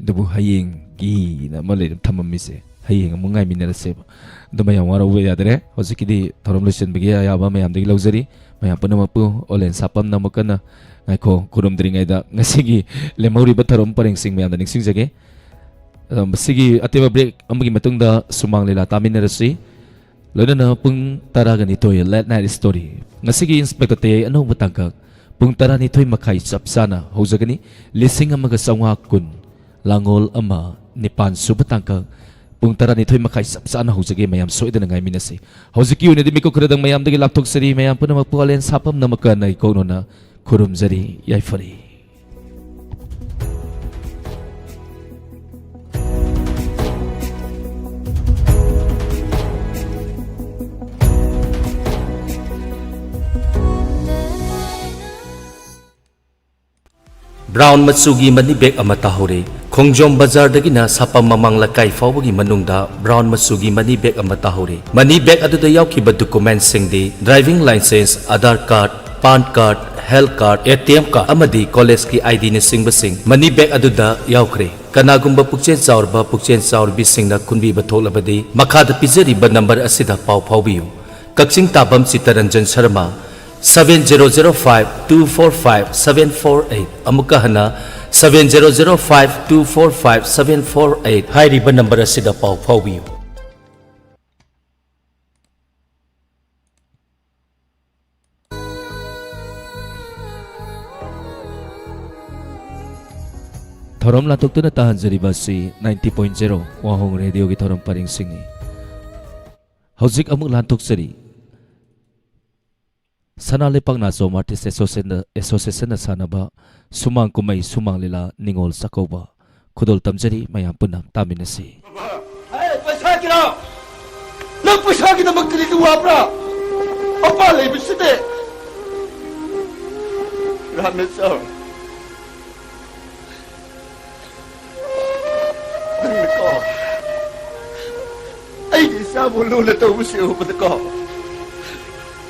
ꯑꯗꯨꯕꯨ ꯍꯌꯦꯡꯒꯤꯅ ꯑꯃ ꯂꯩꯔ ꯊꯝꯃꯝꯃꯤꯁꯦ꯫ ꯍꯌꯦꯡ ꯑꯃꯨꯛ ꯉꯥꯏꯃꯤꯟꯅꯔꯁꯦꯕ꯫ ꯑꯗꯨ ꯃꯌꯥꯝ ꯋꯥꯔꯧꯕ ꯌꯥꯗ꯭ꯔꯦ꯫ ꯍꯧꯖꯤꯛꯀꯤꯗꯤ ꯊꯧꯔꯝ ꯂꯣꯏꯁꯤꯟꯕꯒꯤ ꯑꯌꯥꯕ ꯃꯌꯥꯝꯗꯒꯤ ꯂꯧꯖꯔꯤ꯫ ꯃꯌꯥꯝ ꯄꯨꯝꯅꯃꯛꯄꯨ ꯑꯣꯂꯦꯟ ꯁꯥꯄꯝꯅ ꯑꯃꯨꯛ ꯀꯟꯅ, ꯉꯥꯏꯈꯣ, ꯈꯨꯔꯨꯝꯗ꯭ꯔꯤꯉꯩꯗ ꯉꯁꯤꯒꯤ ꯂꯦꯝꯍꯧꯔꯤꯕ ꯊꯧꯔꯝ ꯄꯔꯦꯡꯁꯤꯡ ꯃꯌꯥꯝꯗ ꯅꯤꯡꯁꯤꯡꯖꯒꯦ꯫ ꯑ, ꯃꯁꯤꯒꯤ ꯑꯇꯦꯟꯕ break ꯑꯃꯒꯤ ꯃꯇꯨꯡꯗ ꯁꯨꯃꯥꯡ ꯂꯤꯂꯥ ꯇꯥꯃꯤꯟꯅꯔꯁꯤ꯫ ꯂꯣꯏꯅꯅ ꯄꯨꯡ ꯇꯔꯥꯒ ꯅꯤꯊꯣꯏ Late Night Story꯫ ꯉꯁꯤꯒꯤ ꯏꯟꯁꯄꯦꯛꯇꯔ ꯇꯌꯥꯏ ꯑꯅꯧꯕ ꯇꯥꯡꯀꯛ ꯄꯨꯡ ꯇꯔꯥꯅꯤꯊꯣꯏ ꯃꯈꯥꯏ ꯆꯞ ꯆꯥꯅ ꯍꯧꯖꯒꯅꯤ꯫ ꯂꯤꯁꯤꯡ ꯑꯃꯒ ꯆꯥꯝꯃꯉꯥ ꯀꯨꯟ ꯂꯥꯡꯒꯣꯜ ꯑꯃ, ꯅꯤꯄꯥꯟ ꯁꯨꯕ ꯇꯥꯡꯀꯛ ꯄꯨꯡ ꯇꯔꯥꯅꯤꯊꯣꯏ ꯃꯈꯥꯏ ꯆꯞ ꯆꯥꯅ ꯍꯧꯖꯒꯦ꯫ ꯃꯌꯥꯝ ꯁꯣꯏꯗꯅ ꯉꯥꯏꯃꯤꯟꯅꯁꯤ꯫ ꯍꯧꯖꯤꯛꯀꯤ ꯑꯣꯏꯅꯗꯤ ꯃꯤꯀꯨꯞ ꯈꯔꯗꯪ ꯃꯌꯥꯝꯗꯒꯤ ꯂꯥꯞꯊꯣꯛꯆꯔꯤ꯫ ꯃꯌꯥꯝ ꯄꯨꯝꯅꯃꯛꯄꯨ ꯑꯂꯦꯟ ꯁꯥꯄꯝꯅ ꯃꯀꯟꯅ ꯏꯀꯣꯛꯅꯅ ꯈꯨꯔꯨꯝꯖꯔꯤ꯫ ꯌꯥꯏꯐꯔꯦ꯫ Brown ꯃꯆꯨꯒꯤ money bag ꯑꯃ ꯇꯥꯍꯧꯔꯦ꯫ ꯈꯣꯡꯖꯣꯝ ꯕꯖꯥꯔꯗꯒꯤꯅ ꯁꯥꯄꯝ ꯃꯃꯥꯡ ꯂꯩꯀꯥꯏ ꯐꯥꯎꯕꯒꯤ ꯃꯅꯨꯡꯗ brown ꯃꯆꯨꯒꯤ money bag ꯑꯃ ꯇꯥꯍꯧꯔꯦ꯫ Money bag ꯑꯗꯨꯗ ꯌꯥꯎꯈꯤꯕ document ꯁꯤꯡꯗꯤ driving licence, Aadhaar card, PAN card, health card, ATM card ꯑꯃꯗꯤ college ꯀꯤ ID ꯅꯆꯤꯡꯕꯁꯤꯡ money bag ꯑꯗꯨꯗ ꯌꯥꯎꯈ꯭ꯔꯦ꯫ ꯀꯅꯥꯒꯨꯝꯕ ꯄꯨꯛꯆꯦꯜ ꯆꯥꯎꯔꯕ ꯄꯨꯛꯆꯦꯜ ꯆꯥꯎꯔꯕꯤꯁꯤꯡꯅ ꯈꯨꯟꯕꯤꯕ ꯊꯣꯛꯂꯕꯗꯤ ꯃꯈꯥꯗ ꯄꯤꯖꯔꯤꯕ number ꯑꯁꯤꯗ ꯄꯥꯎ ꯐꯥꯎꯕꯤꯌꯨ꯫ ꯀꯛꯆꯤꯡ ꯇꯥꯕꯝ Chittaranjan Sharma, seven zero zero five two four five seven four eight꯫ ꯑꯃꯨꯛꯀ ꯍꯟꯅ, seven zero zero five two four five seven four eight ꯍꯥꯏꯔꯤꯕ ꯅꯝꯕꯔ ꯑꯁꯤꯗ ꯄꯥꯎ ꯐꯥꯎꯕꯤꯌꯨ꯫ ꯊꯧꯔꯝ ꯂꯥꯟꯊꯣꯛꯇꯨꯅ ꯇꯥꯍꯟꯖꯔꯤꯕ ꯑꯁꯤ ninety point zero ꯋꯥꯍꯣꯡ ꯔꯦꯗꯤꯑꯣꯒꯤ ꯊꯧꯔꯝ ꯄꯔꯤꯡꯁꯤꯡꯅꯤ꯫ ꯍꯧꯖꯤꯛ ꯑꯃꯨꯛ ꯂꯥꯟꯊꯣꯛꯆꯔꯤ꯫ ꯁꯅꯥ ꯂꯩꯄꯥꯛ ꯅꯥꯆꯣꯝ ꯑꯥꯔꯇꯤꯁ ꯑꯦꯁꯣꯁꯤꯌꯦꯁꯟꯅ, ꯑꯦꯁꯣꯁꯤꯌꯦꯁꯟꯅ ꯁꯥꯟꯅꯕ ꯁꯨꯃꯥꯡ ꯀꯨꯝꯍꯩ ꯁꯨꯃꯥꯡ ꯂꯤꯂꯥ ꯅꯤꯉꯣꯜ ꯆꯥꯛꯀꯧꯕ꯫ ꯈꯨꯗꯣꯜ ꯇꯝꯖꯔꯤ, ꯃꯌꯥꯝ ꯄꯨꯟꯅ ꯇꯥꯃꯤꯟꯅꯁꯤ꯫ ꯍꯦ, ꯄꯩꯁꯥꯒꯤꯔꯣ? ꯅꯪ ꯄꯩꯁꯥꯒꯤꯗꯃꯛ ꯀꯔꯤꯒꯤ ꯋꯥꯕ꯭ꯔꯥ? ꯃꯄꯥ ꯂꯩꯕꯁꯤꯗꯤ꯫ ꯔꯥꯃꯦꯁꯣꯔ, ꯅꯪꯅꯀꯣ, ꯑꯩꯒꯤ ꯏꯆꯥꯕꯨ ꯂꯨꯅ ꯇꯧꯕꯁꯤ ꯎꯕꯗꯀꯣ,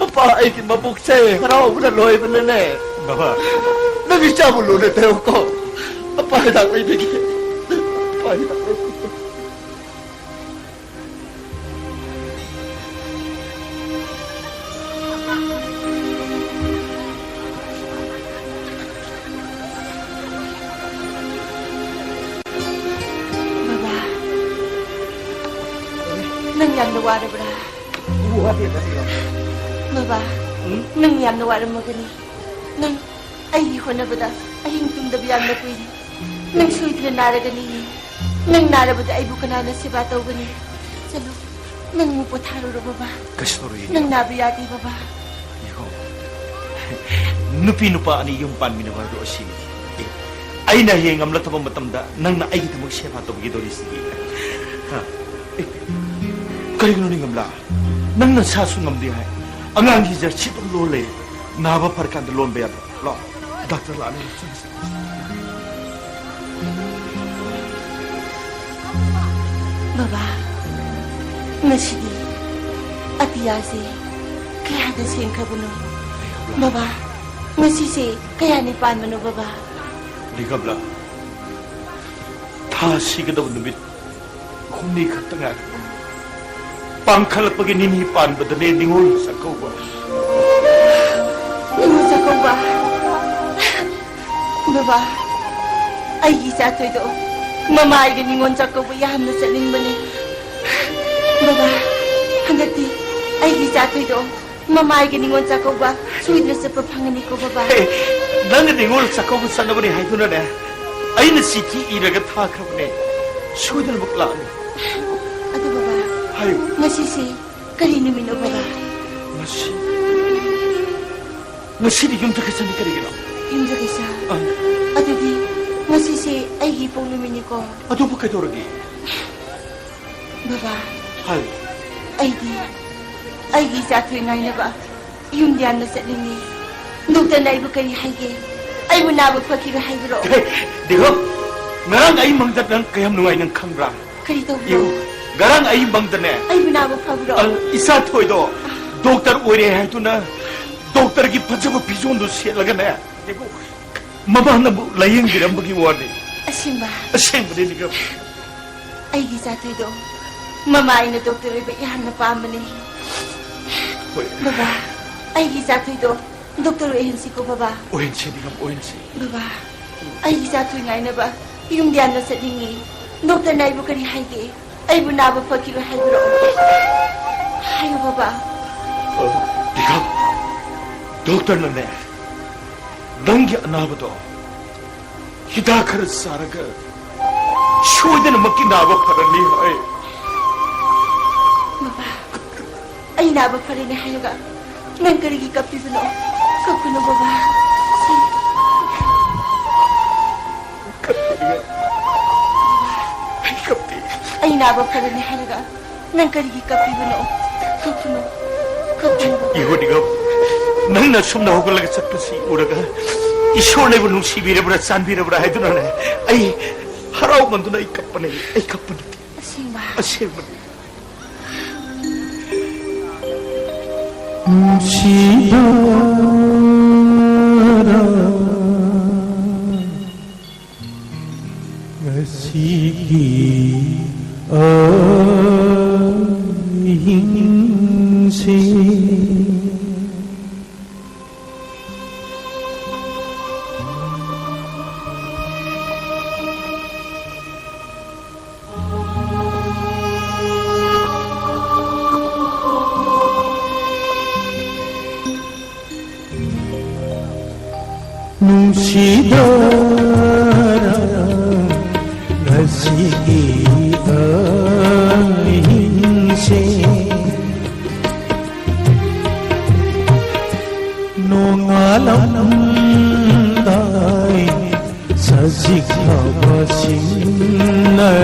ꯃꯄꯥ ꯑꯩꯒꯤ ꯃꯕꯨꯛꯁꯦ ꯍꯔꯥꯎꯕꯅ ꯂꯣꯏꯕꯅꯅꯦ꯫ ꯕꯕꯥ꯫ ꯅꯪ ꯏꯆꯥꯕꯨ ꯂꯨꯅ ꯇꯧꯀꯣ꯫ ꯃꯄꯥ ꯍꯤꯗꯥꯛ ꯂꯩꯕꯤꯒꯦ꯫ ꯃꯄꯥ ꯍꯤꯗꯥꯛ ꯂꯩꯕꯤꯒꯦ꯫ ꯕꯕꯥ, ꯅꯪ ꯌꯥꯝꯅ ꯋꯥꯔꯕ꯭ꯔꯥ? ꯋꯥꯗꯦꯗ, ꯏꯃꯥ꯫ ꯕꯕꯥ, ꯎꯝ? ꯅꯪ ꯌꯥꯝꯅ ꯋꯥꯔꯝꯃꯒꯅꯤ꯫ ꯅꯪ ꯑꯩꯒꯤ ꯍꯣꯠꯅꯕꯗ ꯑꯍꯤꯡ ꯇꯨꯝꯗꯕ ꯌꯥꯝꯅ ꯀꯨꯏꯔꯦ꯫ ꯅꯪ ꯁꯣꯏꯗꯅ ꯅꯥꯔꯒꯅꯤ꯫ ꯅꯪ ꯅꯥꯔꯕꯗ ꯑꯩꯕꯨ ꯀꯅꯥꯅ ꯁꯦꯕꯥ ꯇꯧꯒꯅꯤ? ꯆꯠꯂꯣ, ꯅꯪ ꯑꯃꯨꯛ ꯄꯣꯊꯥꯔꯨꯔꯣ ꯕꯕꯥ꯫ ꯀꯩꯁꯨ ꯇꯧꯔꯣꯏꯌꯦ꯫ ꯅꯪ ꯅꯥꯕ ꯌꯥꯗꯦ ꯕꯕꯥ꯫ ꯌꯦꯡꯉꯣ, ꯅꯨꯄꯤ ꯅꯨꯄꯥ ꯑꯅꯤ ꯌꯨꯝ ꯄꯥꯟꯃꯤꯟꯅꯕ ꯍꯥꯏꯕꯗꯣ ꯑꯁꯤꯅꯤ꯫ ꯑꯦ, ꯑꯩꯅ ꯍꯌꯦꯡ ꯉꯝꯂꯛꯇꯕ ꯃꯇꯝꯗ ꯅꯪꯅ ꯑꯩꯒꯤꯗꯃꯛ ꯁꯦꯕꯥ ꯇꯧꯕꯤꯒꯗꯧꯔꯤꯁꯤꯗꯤ꯫ ꯍꯥ? ꯑꯦ, ꯀꯔꯤꯒꯤꯅꯣꯅꯦ ꯀꯃꯂꯥ? ꯅꯪ ꯅꯁꯥꯁꯨ ꯉꯝꯗꯦ ꯍꯥꯏ꯫ ꯑꯉꯥꯡꯒꯤ ꯖꯔꯁꯤ ꯑꯗꯨꯝ ꯂꯣꯜꯂꯦ꯫ ꯅꯥꯕ ꯐꯔꯀꯥꯟꯗ ꯂꯣꯟꯕ ꯌꯥꯗ꯭ꯔꯣ? ꯂꯥꯛꯑꯣ, ꯗꯥꯛꯇꯔ ꯂꯥꯛꯑꯅꯤ꯫ ꯕꯕꯥ, ꯉꯁꯤꯗꯤ ꯑꯇꯤꯌꯥꯁꯦ ꯀꯌꯥꯗ ꯁꯦꯡꯈ꯭ꯔꯕꯅꯣ? ꯕꯕꯥ, ꯉꯁꯤꯁꯦ ꯀꯌꯥꯅꯤ ꯄꯥꯟꯕꯅꯣ ꯕꯕꯥ? ꯂꯤꯒꯝꯂꯥ, ꯊꯥ ꯁꯤꯒꯗꯕ ꯅꯨꯃꯤꯠ ꯍꯨꯝꯅꯤ ꯈꯛꯇ ꯉꯥꯏꯔꯦ꯫ ꯄꯥꯡꯈꯠꯂꯛꯄꯒꯤ ꯅꯤꯅꯤ ꯄꯥꯟꯕꯗꯅꯦ ꯅꯤꯉꯣꯜ ꯆꯥꯛꯀꯧꯕ꯫ ꯅꯤꯉꯣꯜ ꯆꯥꯛꯀꯧꯕ? ꯕꯕꯥ, ꯑꯩꯒꯤ ꯏꯆꯥ ꯊꯣꯏꯗꯣ ꯃꯃꯥꯏꯒ ꯅꯤꯉꯣꯜ ꯆꯥꯛꯀꯧꯕ ꯌꯥꯝꯅ ꯆꯠꯅꯤꯡꯕꯅꯦ꯫ ꯕꯕꯥ, ꯍꯟꯗꯛꯇꯤ ꯑꯩꯒꯤ ꯏꯆꯥ ꯊꯣꯏꯗꯣ ꯃꯃꯥꯏꯒ ꯅꯤꯉꯣꯜ ꯆꯥꯛꯀꯧꯕ ꯁꯣꯏꯗꯅ ꯆꯠꯄ ꯐꯪꯒꯅꯤꯀꯣ, ꯕꯕꯥ꯫ ꯍꯦ, ꯅꯪꯅ ꯅꯤꯉꯣꯜ ꯆꯥꯛꯀꯧꯕ ꯆꯠꯅꯕꯅꯦ ꯍꯥꯏꯗꯨꯅꯅꯦ, ꯑꯩꯅ ꯆꯤꯊꯤ ꯏꯔꯒ ꯊꯥꯈ꯭ꯔꯕꯅꯦ꯫ ꯁꯣꯏꯗꯅꯃꯛ ꯂꯥꯛꯑꯅꯤ꯫ ꯑꯗꯨ, ꯕꯕꯥ, ꯍꯥꯏꯌꯨ꯫ ꯉꯁꯤꯁꯦ ꯀꯔꯤ ꯅꯨꯃꯤꯠꯅꯣ, ꯕꯕꯥ? ꯉꯁꯤ, ꯉꯁꯤꯗꯤ ꯌꯨꯝꯁꯀꯩꯁꯅꯤ꯫ ꯀꯔꯤꯒꯤꯅꯣ? ꯌꯨꯝꯁꯀꯩꯁ? ꯑꯥ꯫ ꯑꯗꯨꯗꯤ ꯉꯁꯤꯁꯦ ꯑꯩꯒꯤ ꯏꯄꯣꯛ ꯅꯨꯃꯤꯠꯅꯤꯀꯣ? ꯑꯗꯨꯕꯨ ꯀꯩꯗꯧꯔꯒꯦ? ꯕꯕꯥ, ꯍꯥꯏꯌꯨ꯫ ꯑꯩꯗꯤ ꯑꯩꯒꯤ ꯏꯆꯥ ꯊꯣꯏ ꯉꯥꯏꯅꯕ ꯌꯨꯝꯗ ꯌꯥꯝꯅ ꯆꯠꯅꯤꯡꯉꯤ꯫ ꯗꯣꯛꯇꯔꯅ ꯑꯩꯕꯨ ꯀꯔꯤ ꯍꯥꯏꯒꯦ? ꯑꯩꯕꯨ ꯅꯥꯕ ꯐꯈꯤꯔꯣꯏ ꯍꯥꯏꯕ꯭ꯔꯣ? ꯍꯦ, ꯗꯤꯒꯝ, ꯉꯔꯥꯡ ꯑꯩ ꯃꯪꯗ ꯅꯪ ꯀꯌꯥꯝ ꯅꯨꯡꯉꯥꯏ ꯅꯪ ꯈꯪꯕ꯭ꯔꯥ? ꯀꯔꯤ ꯇꯧꯕ꯭ꯔꯣ? ꯌꯦꯡꯉꯨ, ꯉꯔꯥꯡ ꯑꯩ ꯃꯪꯗꯅꯦ꯫ ꯑꯩꯕꯨ ꯅꯥꯕ ꯐꯕ꯭ꯔꯣ? ꯑ, ꯏꯆꯥ ꯊꯣꯏꯗꯣ ꯗꯣꯛꯇꯔ ꯑꯣꯏꯔꯦ ꯍꯥꯏꯗꯨꯅ ꯗꯣꯛꯇꯔꯒꯤ ꯐꯖꯕ ꯐꯤꯖꯣꯜꯗꯣ ꯁꯦꯠꯂꯒꯅꯦ, ꯌꯦꯡꯉꯨ, ꯃꯃꯥꯅꯕꯨ ꯂꯥꯌꯦꯡꯕꯤꯔꯝꯕꯒꯤ ꯋꯥꯅꯤ꯫ ꯑꯁꯦꯡꯕ? ꯑꯁꯦꯡꯕꯅꯤ, ꯗꯤꯒꯝ꯫ ꯑꯩꯒꯤ ꯏꯆꯥ ꯊꯣꯏꯗꯣ ꯃꯃꯥ ꯑꯩꯅ ꯗꯣꯛꯇꯔ ꯑꯣꯏꯕ ꯌꯥꯝꯅ ꯄꯥꯝꯕꯅꯦ꯫ ꯍꯣꯏ꯫ ꯕꯕꯥ, ꯑꯩꯒꯤ ꯏꯆꯥ ꯊꯣꯏꯗꯣ ꯗꯣꯛꯇꯔ ꯑꯣꯏꯍꯟꯁꯤꯀꯣ, ꯕꯕꯥ꯫ ꯑꯣꯏꯍꯟꯁꯤ, ꯗꯤꯒꯝ, ꯑꯣꯏꯍꯟꯁꯤ꯫ ꯕꯕꯥ, ꯑꯩꯒꯤ ꯏꯆꯥ ꯊꯣꯏ ꯉꯥꯏꯅꯕ ꯌꯨꯝꯗ ꯌꯥꯝꯅ ꯆꯠꯅꯤꯡꯉꯤ꯫ ꯗꯣꯛꯇꯔꯅ ꯑꯩꯕꯨ ꯀꯔꯤ ꯍꯥꯏꯒꯦ? ꯑꯩꯕꯨ ꯅꯥꯕ ꯐꯈꯤꯔꯣꯏ ꯍꯥꯏꯕꯤꯔꯛꯑꯣ꯫ ꯍꯥꯏꯌꯨ, ꯕꯕꯥ꯫ ꯑ, ꯗꯤꯒꯝ, ꯗꯣꯛꯇꯔꯅꯅꯦ, ꯅꯪꯒꯤ ꯑꯅꯥꯕꯗꯣ ꯍꯤꯗꯥꯛ ꯈꯔ ꯆꯥꯔꯒ ꯁꯣꯏꯗꯅꯃꯛꯀꯤ ꯅꯥꯕ ꯐꯔꯅꯤ ꯍꯥꯏ꯫ ꯕꯕꯥ, ꯑꯩ ꯅꯥꯕ ꯐꯔꯦꯅꯦ ꯍꯥꯏꯔꯒ ꯅꯪ ꯀꯔꯤꯒꯤ ꯀꯞꯄꯤꯕꯅꯣ? ꯀꯞꯀꯅꯨ, ꯕꯕꯥ꯫ ꯀꯞꯇꯦ꯫ ꯑꯩ ꯀꯞꯇꯦ꯫ ꯑꯩ ꯅꯥꯕ ꯐꯔꯦꯅꯦ ꯍꯥꯏꯔꯒ ꯅꯪ ꯀꯔꯤꯒꯤ ꯀꯞꯄꯤꯕꯅꯣ? ꯀꯞꯀꯅꯨ, ꯀꯞꯀꯅꯨ, ꯕꯕꯥ꯫ ꯏꯍꯣ ꯗꯤꯒꯝ, ꯅꯪꯅ ꯁꯨꯝꯅ ꯍꯧꯒꯠꯂꯒ ꯆꯠꯄꯁꯤ ꯎꯔꯒ ꯏꯁꯣꯔꯅ ꯑꯩꯕꯨ ꯅꯨꯡꯁꯤꯕꯤꯔꯕ꯭ꯔꯥ, ꯆꯥꯟꯕꯤꯔꯕ꯭ꯔꯥ ꯍꯥꯏꯗꯨꯅꯅꯦ, ꯑꯩ ꯍꯔꯥꯎꯃꯟꯗꯨꯅ ꯑꯩ ꯀꯞꯄꯅꯦ, ꯑꯩ ꯀꯞꯄ ꯅꯠꯇꯦ꯫ ꯑꯁꯦꯡꯕ? ꯑꯁꯦꯡꯕꯅꯤ꯫ ꯅꯨꯡꯁꯤꯕ ꯉꯁꯤꯒꯤ ꯑꯍꯤꯡꯁꯦ꯫ ꯁꯤꯗꯔ ꯉꯁꯤꯒꯤ ꯑꯍꯤꯡꯁꯦ ꯅꯣꯡꯉꯥꯜꯂꯝꯗꯥꯏ ꯁꯖꯤꯛ ꯊꯥꯕ ꯁꯤꯡꯅꯔꯛꯂꯦ꯫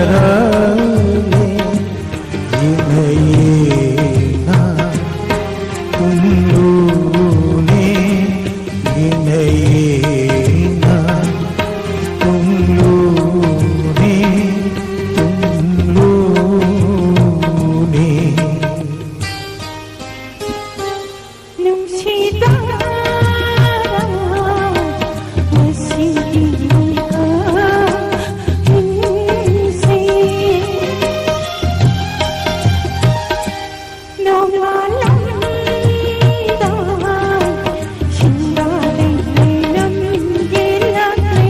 ꯌꯦꯡꯅ ꯌꯦꯡꯅ ꯇꯨꯝꯂꯨꯅꯦ, ꯌꯦꯡꯅ ꯌꯦꯡꯅ ꯇꯨꯝꯂꯨꯅꯦ, ꯇꯨꯝꯂꯨꯅꯦ꯫ ꯅꯨꯡꯁꯤꯗ ꯉꯁꯤꯒꯤ ꯑꯍꯤꯡꯁꯦ ꯅꯣꯡꯉꯥꯜꯂꯝꯗꯥꯏ ꯁꯤꯡꯗꯥ ꯂꯩꯔꯝ ꯌꯦꯜꯂꯛꯂꯦ꯫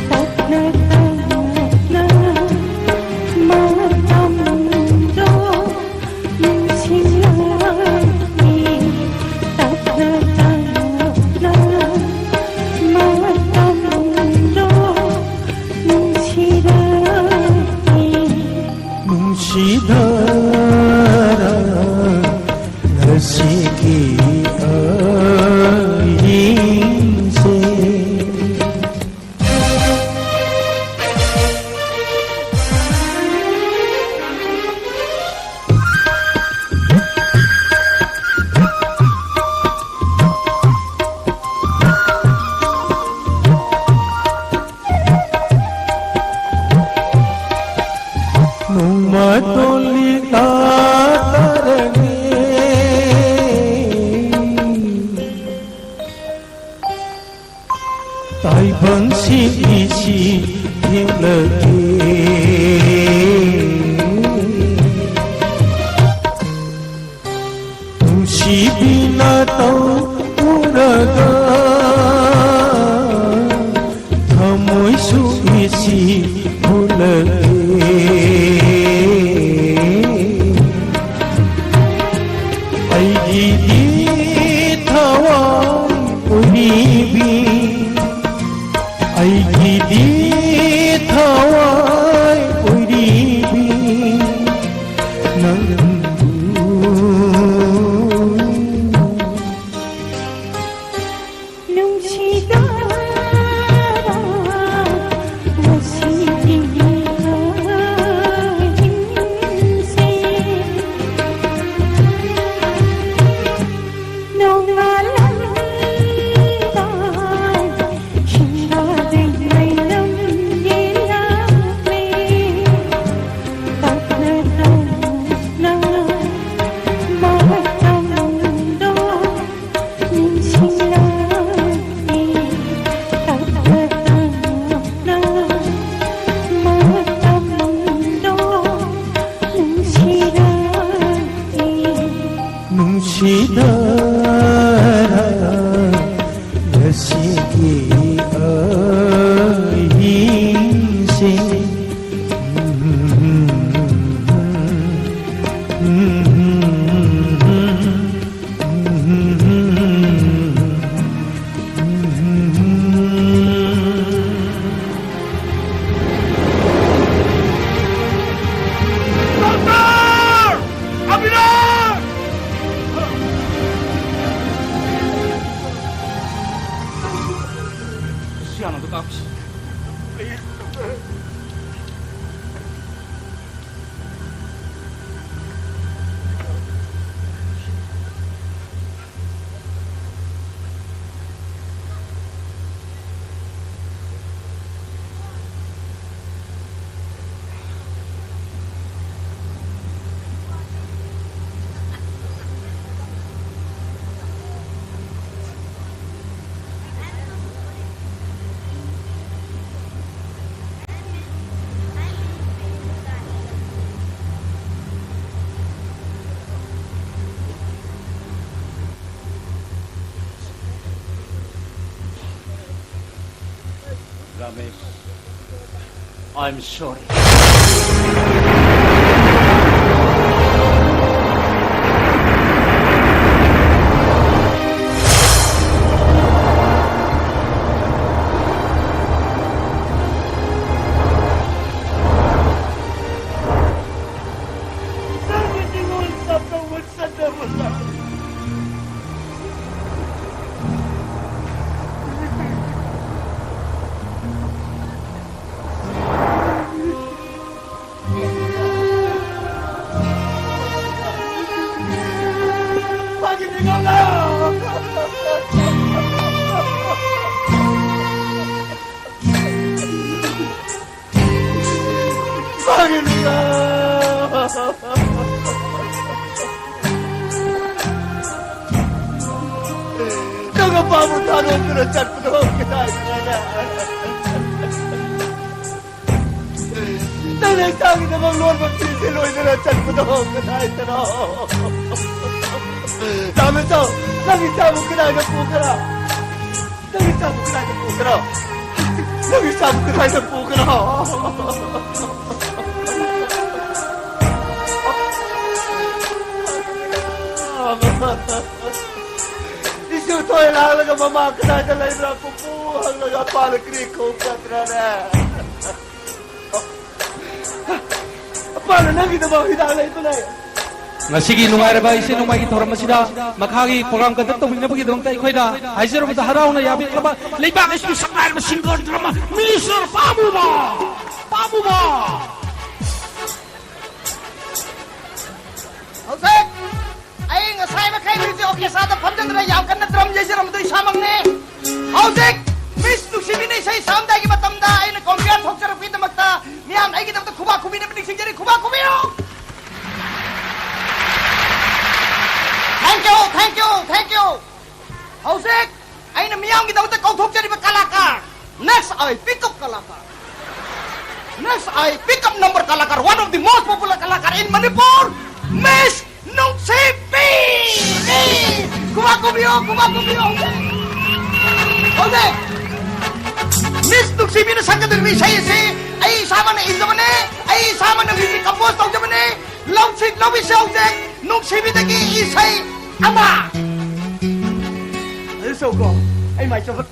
ꯇꯞꯅ ꯇꯞꯅ ꯃꯇꯝꯗꯣ ꯅꯨꯡꯁꯤꯔꯛꯏ꯫ ꯇꯞꯅ ꯇꯞꯅ ꯃꯇꯝꯗꯣ ꯅꯨꯡꯁꯤꯔꯛꯏ꯫ ꯅꯨꯡꯁꯤꯗꯔ ꯉꯁꯤꯒꯤ ꯑꯍꯤꯡꯁꯦ꯫ ꯅꯣꯡꯃ ꯇꯣꯜꯂꯤ ꯇꯥꯗꯔꯒꯦ꯫ ꯇꯥꯏꯕꯪ ꯁꯤꯕꯤꯁꯤ ꯊꯦꯡꯂꯒꯦ꯫ ꯅꯨꯡꯁꯤꯕꯤꯅ ꯇꯧꯔꯒ ꯊꯃꯣꯏ ꯁꯣꯛꯏꯁꯤ ꯎꯠꯂꯒꯦ꯫ ꯑꯩꯒꯤꯗꯤ ꯊꯋꯥꯏ ꯑꯣꯏꯔꯤ I'm sorry. ꯅꯪ ꯑꯄꯥꯝꯕ ꯊꯥꯗꯣꯛꯇꯨꯅ ꯆꯠꯄꯗꯣ ꯀꯗꯥꯏꯗꯅꯣꯅꯦ? ꯅꯪꯅ ꯏꯆꯥꯒꯤꯗꯃꯛ ꯂꯣꯟꯕ ꯐꯤꯁꯦ ꯂꯣꯏꯗꯅ ꯆꯠꯄꯗꯣ ꯀꯗꯥꯏꯗꯅꯣ? ꯇꯥꯃꯦꯆꯧ, ꯅꯪ ꯏꯆꯥꯕꯨ ꯀꯗꯥꯏꯗ ꯄꯨꯈ꯭ꯔꯥ? ꯅꯪ ꯏꯆꯥꯕꯨ ꯀꯗꯥꯏꯗ ꯄꯨꯈ꯭ꯔꯥ? ꯅꯪ ꯏꯆꯥꯕꯨ ꯀꯗꯥꯏꯗ ꯄꯨꯈ꯭ꯔꯥ? ꯏꯁꯨ ꯊꯣꯏ ꯂꯥꯛꯂꯒ ꯃꯃꯥ ꯀꯗꯥꯏꯗ ꯂꯩꯕ꯭ꯔꯥ ꯄꯨꯄꯨ ꯍꯪꯂꯒ ꯑꯄꯥꯅ ꯀ꯭ꯔꯤ ꯈꯣꯡ ꯆꯠꯇ꯭ꯔꯅꯦ? ꯑꯄꯥꯅ ꯅꯪꯒꯤꯗꯃꯛ ꯍꯤꯗꯥꯛ ꯂꯩꯕꯅꯦ꯫ ꯉꯁꯤꯒꯤ ꯅꯨꯡꯉꯥꯏꯔꯕ ꯏꯁꯩ ꯅꯣꯡꯃꯥꯏꯒꯤ ꯊꯧꯔꯝ ꯑꯁꯤꯗ ꯃꯈꯥꯒꯤ program conduct ꯇꯧꯕꯤꯅꯕꯒꯤꯗꯃꯛꯇ ꯑꯩꯈꯣꯏꯅ ꯍꯥꯏꯖꯔꯨꯕꯗ ꯍꯔꯥꯎꯅ ꯌꯥꯕꯤꯔꯛꯂꯕ ꯂꯩꯕꯥꯛ ꯑꯁꯤꯕꯨ ꯁꯛꯅꯥꯏꯔꯕ singer drama minister ꯄꯥꯝꯃꯨꯕ, ꯄꯥꯝꯃꯨꯕ꯫ ꯍꯧꯖꯤꯛ ꯑꯩ ꯉꯁꯥꯏ ꯃꯈꯩ music orchestraꯗ ꯐꯝꯖꯗꯨꯅ ꯌꯥꯝ ꯀꯟꯅ drum ꯌꯩꯖꯔꯝꯕꯗꯨ ꯏꯁꯥꯃꯛꯅꯤ꯫ ꯍꯧꯖꯤꯛ Miss ꯅꯨꯡꯁꯤꯕꯤꯅ ꯏꯁꯩ ꯁꯛꯑꯝꯗꯥꯏꯒꯤ ꯃꯇꯝꯗ ꯑꯩꯅ compere ꯊꯣꯛꯆꯔꯛꯄꯒꯤꯗꯃꯛꯇ ꯃꯤꯌꯥꯝꯅ ꯑꯩꯒꯤꯗꯃꯛꯇ ꯈꯨꯕꯥꯛ ꯈꯨꯕꯤꯅꯕ ꯅꯤꯡꯁꯤꯡꯖꯔꯤ꯫ ꯈꯨꯕꯥꯛ ꯈꯨꯕꯤꯌꯨ꯫ Thank you, thank you, thank you. ꯍꯧꯖꯤꯛ ꯑꯩꯅ ꯃꯤꯌꯥꯝꯒꯤꯗꯃꯛꯇ ꯀꯧꯊꯣꯛꯆꯔꯤꯕ ꯀꯂꯥꯀꯥꯔ, next I pick up ꯀꯂꯥꯀꯥꯔ, next I pick up number ꯀꯂꯥꯀꯥꯔ, one of the most popular ꯀꯂꯥꯀꯥꯔ in Manipur, Miss ꯅꯨꯡꯁꯤꯕꯤ! ꯈꯨꯕꯥꯛ ꯈꯨꯕꯤꯌꯨ, ꯈꯨꯕꯥꯛ ꯈꯨꯕꯤꯌꯨ꯫ ꯍꯧꯖꯤꯛ ꯅꯨꯡꯁꯤꯕꯤꯅ ꯁꯛꯀꯗꯧꯔꯤꯕ ꯏꯁꯩ ꯑꯁꯤ ꯑꯩ ꯏꯁꯥꯃꯛꯅ ꯏꯖꯕꯅꯦ, ꯑꯩ ꯏꯁꯥꯃꯛꯅ ꯃ꯭ꯌꯨꯖꯤꯛ ꯀꯝꯄꯣꯖ ꯇꯧꯖꯕꯅꯦ꯫ ꯂꯧꯁꯤ ꯂꯧꯕꯤꯁꯤ ꯍꯧꯖꯤꯛ ꯅꯨꯡꯁꯤꯕꯤꯗꯒꯤ ꯏꯁꯩ ꯑꯃ꯫ ꯑꯗꯨ ꯁꯧꯀꯣ, ꯑꯩ ꯃꯥꯏ ꯆꯣꯝꯕ꯫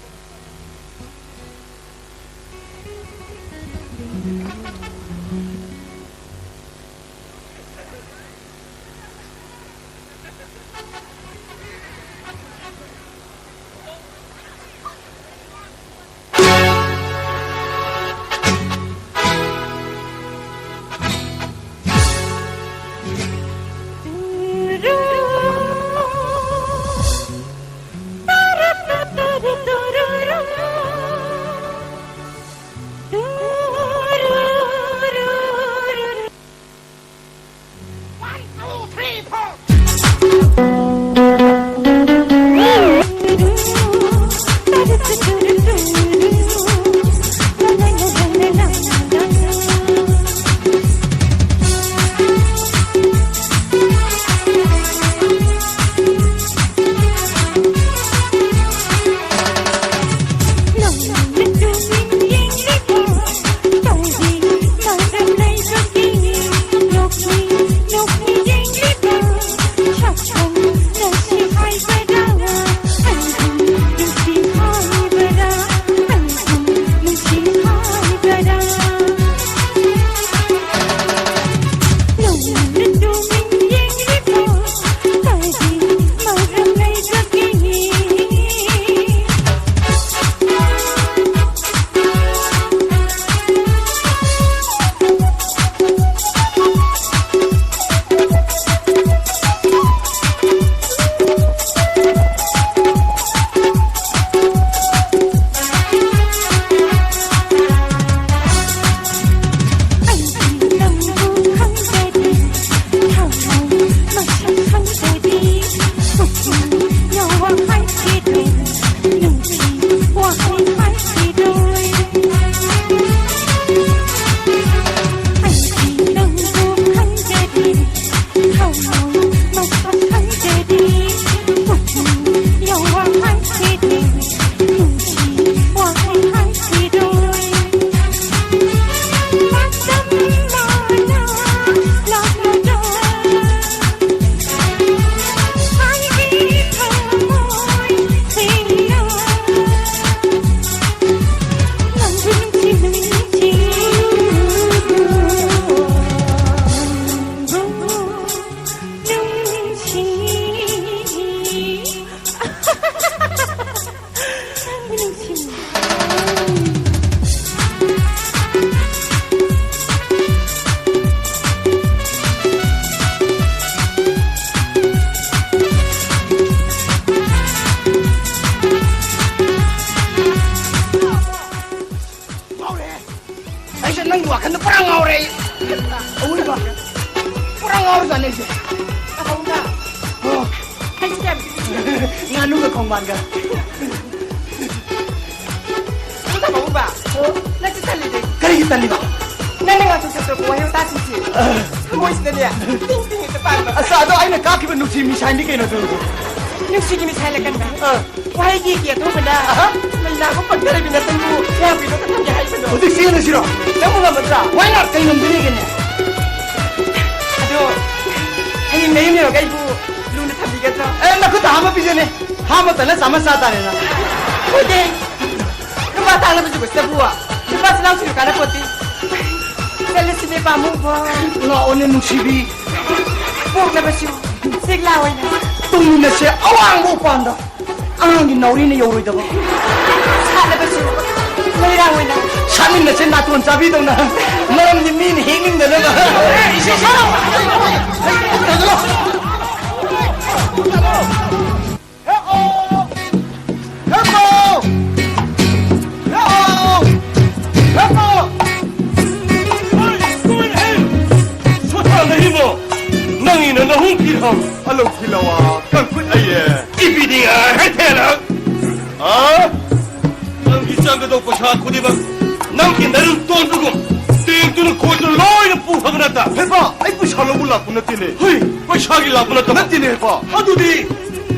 ꯉꯥꯎꯔꯦ ꯑꯩ꯫ ꯑꯋꯣꯏꯕ꯫ ꯄꯨꯔꯥ ꯉꯥꯎꯔꯖꯥꯠꯅꯦ ꯑꯩꯁꯦ꯫ ꯑꯍꯧꯕ꯫ ꯑꯣ꯫ ꯍꯩꯁꯦ ꯌꯥꯝ ꯄꯤꯛꯏ꯫ ꯉꯥꯅꯨꯒ ꯈꯣꯡꯕꯥꯟꯒ꯫ ꯑꯗꯨ ꯊꯝꯃꯣ, ꯎꯕ꯫ ꯑꯣ꯫ ꯅꯪꯁꯦ ꯇꯜꯂꯤꯗꯤ꯫ ꯀꯔꯤꯒꯤ ꯇꯜꯂꯤꯕ? ꯅꯪꯅ ꯉꯥꯛꯇ ꯁꯛꯇꯣꯔꯛꯄ ꯋꯥꯍꯩ ꯋꯥꯇꯥꯁꯤꯡꯁꯦ꯫ ꯑ꯫ ꯊꯃꯣꯏꯁꯤꯗꯅꯦ, ꯇꯤꯡ ꯇꯤꯡ ꯍꯦꯛꯇ ꯄꯥꯟꯕ꯫ ꯑꯁ, ꯑꯗꯣ ꯑꯩꯅ ꯀꯥꯞꯈꯤꯕ ꯅꯨꯡꯁꯤ ꯃꯤꯁꯥꯏꯟꯗꯤ ꯀꯩꯅꯣ ꯑꯗꯨ? ꯅꯨꯡꯁꯤꯒꯤ ꯃꯤꯁꯥꯏꯟ ꯑꯀꯟꯕ꯫ ꯑ꯫ ꯋꯥꯍꯩꯒꯤ ꯀꯦꯊꯣꯛꯄꯗ ꯑꯍ꯫ ꯃꯩ ꯂꯥꯛꯄ ꯄꯛꯊꯔꯕꯤ ꯅꯇꯪꯕꯨ ꯀꯌꯥꯝ ꯀꯨꯏꯅꯣ ꯊꯝꯒꯦ ꯍꯥꯏꯕꯅꯣ? ꯍꯧꯖꯤꯛ ꯆꯦꯜꯂꯁꯤꯔꯣ? ꯅꯪꯕꯨ ꯉꯝꯃꯗ꯭ꯔꯥ? Why not? ꯀꯩ ꯉꯝꯗꯣꯔꯤꯒꯦꯅꯦ? ꯑꯗꯣ ꯍꯌꯦꯡ ꯅꯌꯨꯝ ꯌꯧꯔꯒ ꯑꯩꯕꯨ ꯂꯨꯅ ꯊꯝꯕꯤꯒꯗ꯭ꯔꯣ? ꯑꯦ, ꯅꯈꯨꯠꯇ ꯍꯥꯝꯃ ꯄꯤꯖꯅꯤ꯫ ꯍꯥꯝꯃ ꯇꯜꯂ ꯆꯥꯝꯃ ꯆꯥ ꯇꯥꯔꯦꯅ꯫ ꯍꯣꯏꯅꯦ꯫ ꯅꯨꯄꯥ ꯇꯥꯡꯅꯕ ꯖꯨꯒꯁꯤꯗꯕꯨ ꯅꯨꯄꯥ ꯁꯅꯥ ꯁꯤꯔꯨ ꯀꯥꯟꯅ ꯄꯣꯠꯇꯤ꯫ ꯆꯠꯂꯁꯤꯅꯦ ꯄꯥꯝꯃꯨꯕ꯫ ꯂꯥꯛꯑꯣꯅꯦ ꯅꯨꯡꯁꯤꯕꯤ꯫ ꯄꯣꯛꯅꯕꯁꯨ ꯆꯦꯛꯂꯥ ꯑꯣꯏꯅ꯫ ꯇꯨꯡꯃꯤꯟꯅꯁꯦ ꯑꯋꯥꯡꯕ ꯎꯄꯥꯟꯗ꯫ ꯑꯉꯥꯡꯒꯤ ꯅꯥꯎꯔꯤꯅ ꯌꯧꯔꯣꯏꯗꯕ꯫ ꯁꯥꯠꯂꯕꯁꯨ ꯂꯩꯔꯥꯡ ꯑꯣꯏꯅ꯫ ꯁꯥꯠꯃꯤꯟꯅꯁꯦ ꯅꯥꯇꯣꯟ ꯆꯥꯕꯤꯗꯧꯅ꯫ ꯃꯔꯝꯗꯤ ꯃꯤꯅ ꯍꯦꯛꯅꯤꯡꯗꯅꯕ꯫ ꯍꯦꯞꯄꯣ! ꯍꯦꯞꯄꯣ! ꯍꯦꯞꯄꯣ! ꯍꯦꯞꯄꯣ! ꯁꯣꯊꯥ ꯅꯍꯤꯃꯣ, ꯅꯪꯒꯤꯅ ꯅꯍꯨꯝ ꯀꯤꯔꯝ꯫ ꯑꯂꯧ ꯈꯤꯂꯋꯥ ꯀꯪꯀꯨꯠ ꯑꯌꯦ꯫ ꯏꯕꯤꯗꯤꯡ ꯑꯥ ꯍꯩꯊꯦꯂꯛ꯫ ꯑꯥ? ꯅꯪꯒꯤ ꯆꯪꯒꯗꯧꯕ ꯄꯩꯁꯥ ꯈꯨꯗꯤꯡꯃꯛ ꯅꯪꯒꯤ ꯅꯔꯨ ꯇꯣꯟꯕꯒꯨꯝ ꯇꯦꯡꯗꯨꯅ ꯈꯣꯏꯗꯨꯅ ꯂꯣꯏꯅ ꯄꯨꯈ꯭ꯔꯕ ꯅꯠꯇ? ꯍꯦꯄꯥ, ꯑꯩ ꯄꯩꯁꯥ ꯂꯧꯕ ꯂꯥꯛꯄ ꯅꯠꯇꯦꯅꯦ꯫ ꯍꯨꯏ, ꯄꯩꯁꯥꯒꯤ ꯂꯥꯛꯄ ꯅꯠꯇꯕ? ꯅꯠꯇꯦꯅꯦ ꯍꯦꯄꯥ꯫ ꯑꯗꯨꯗꯤ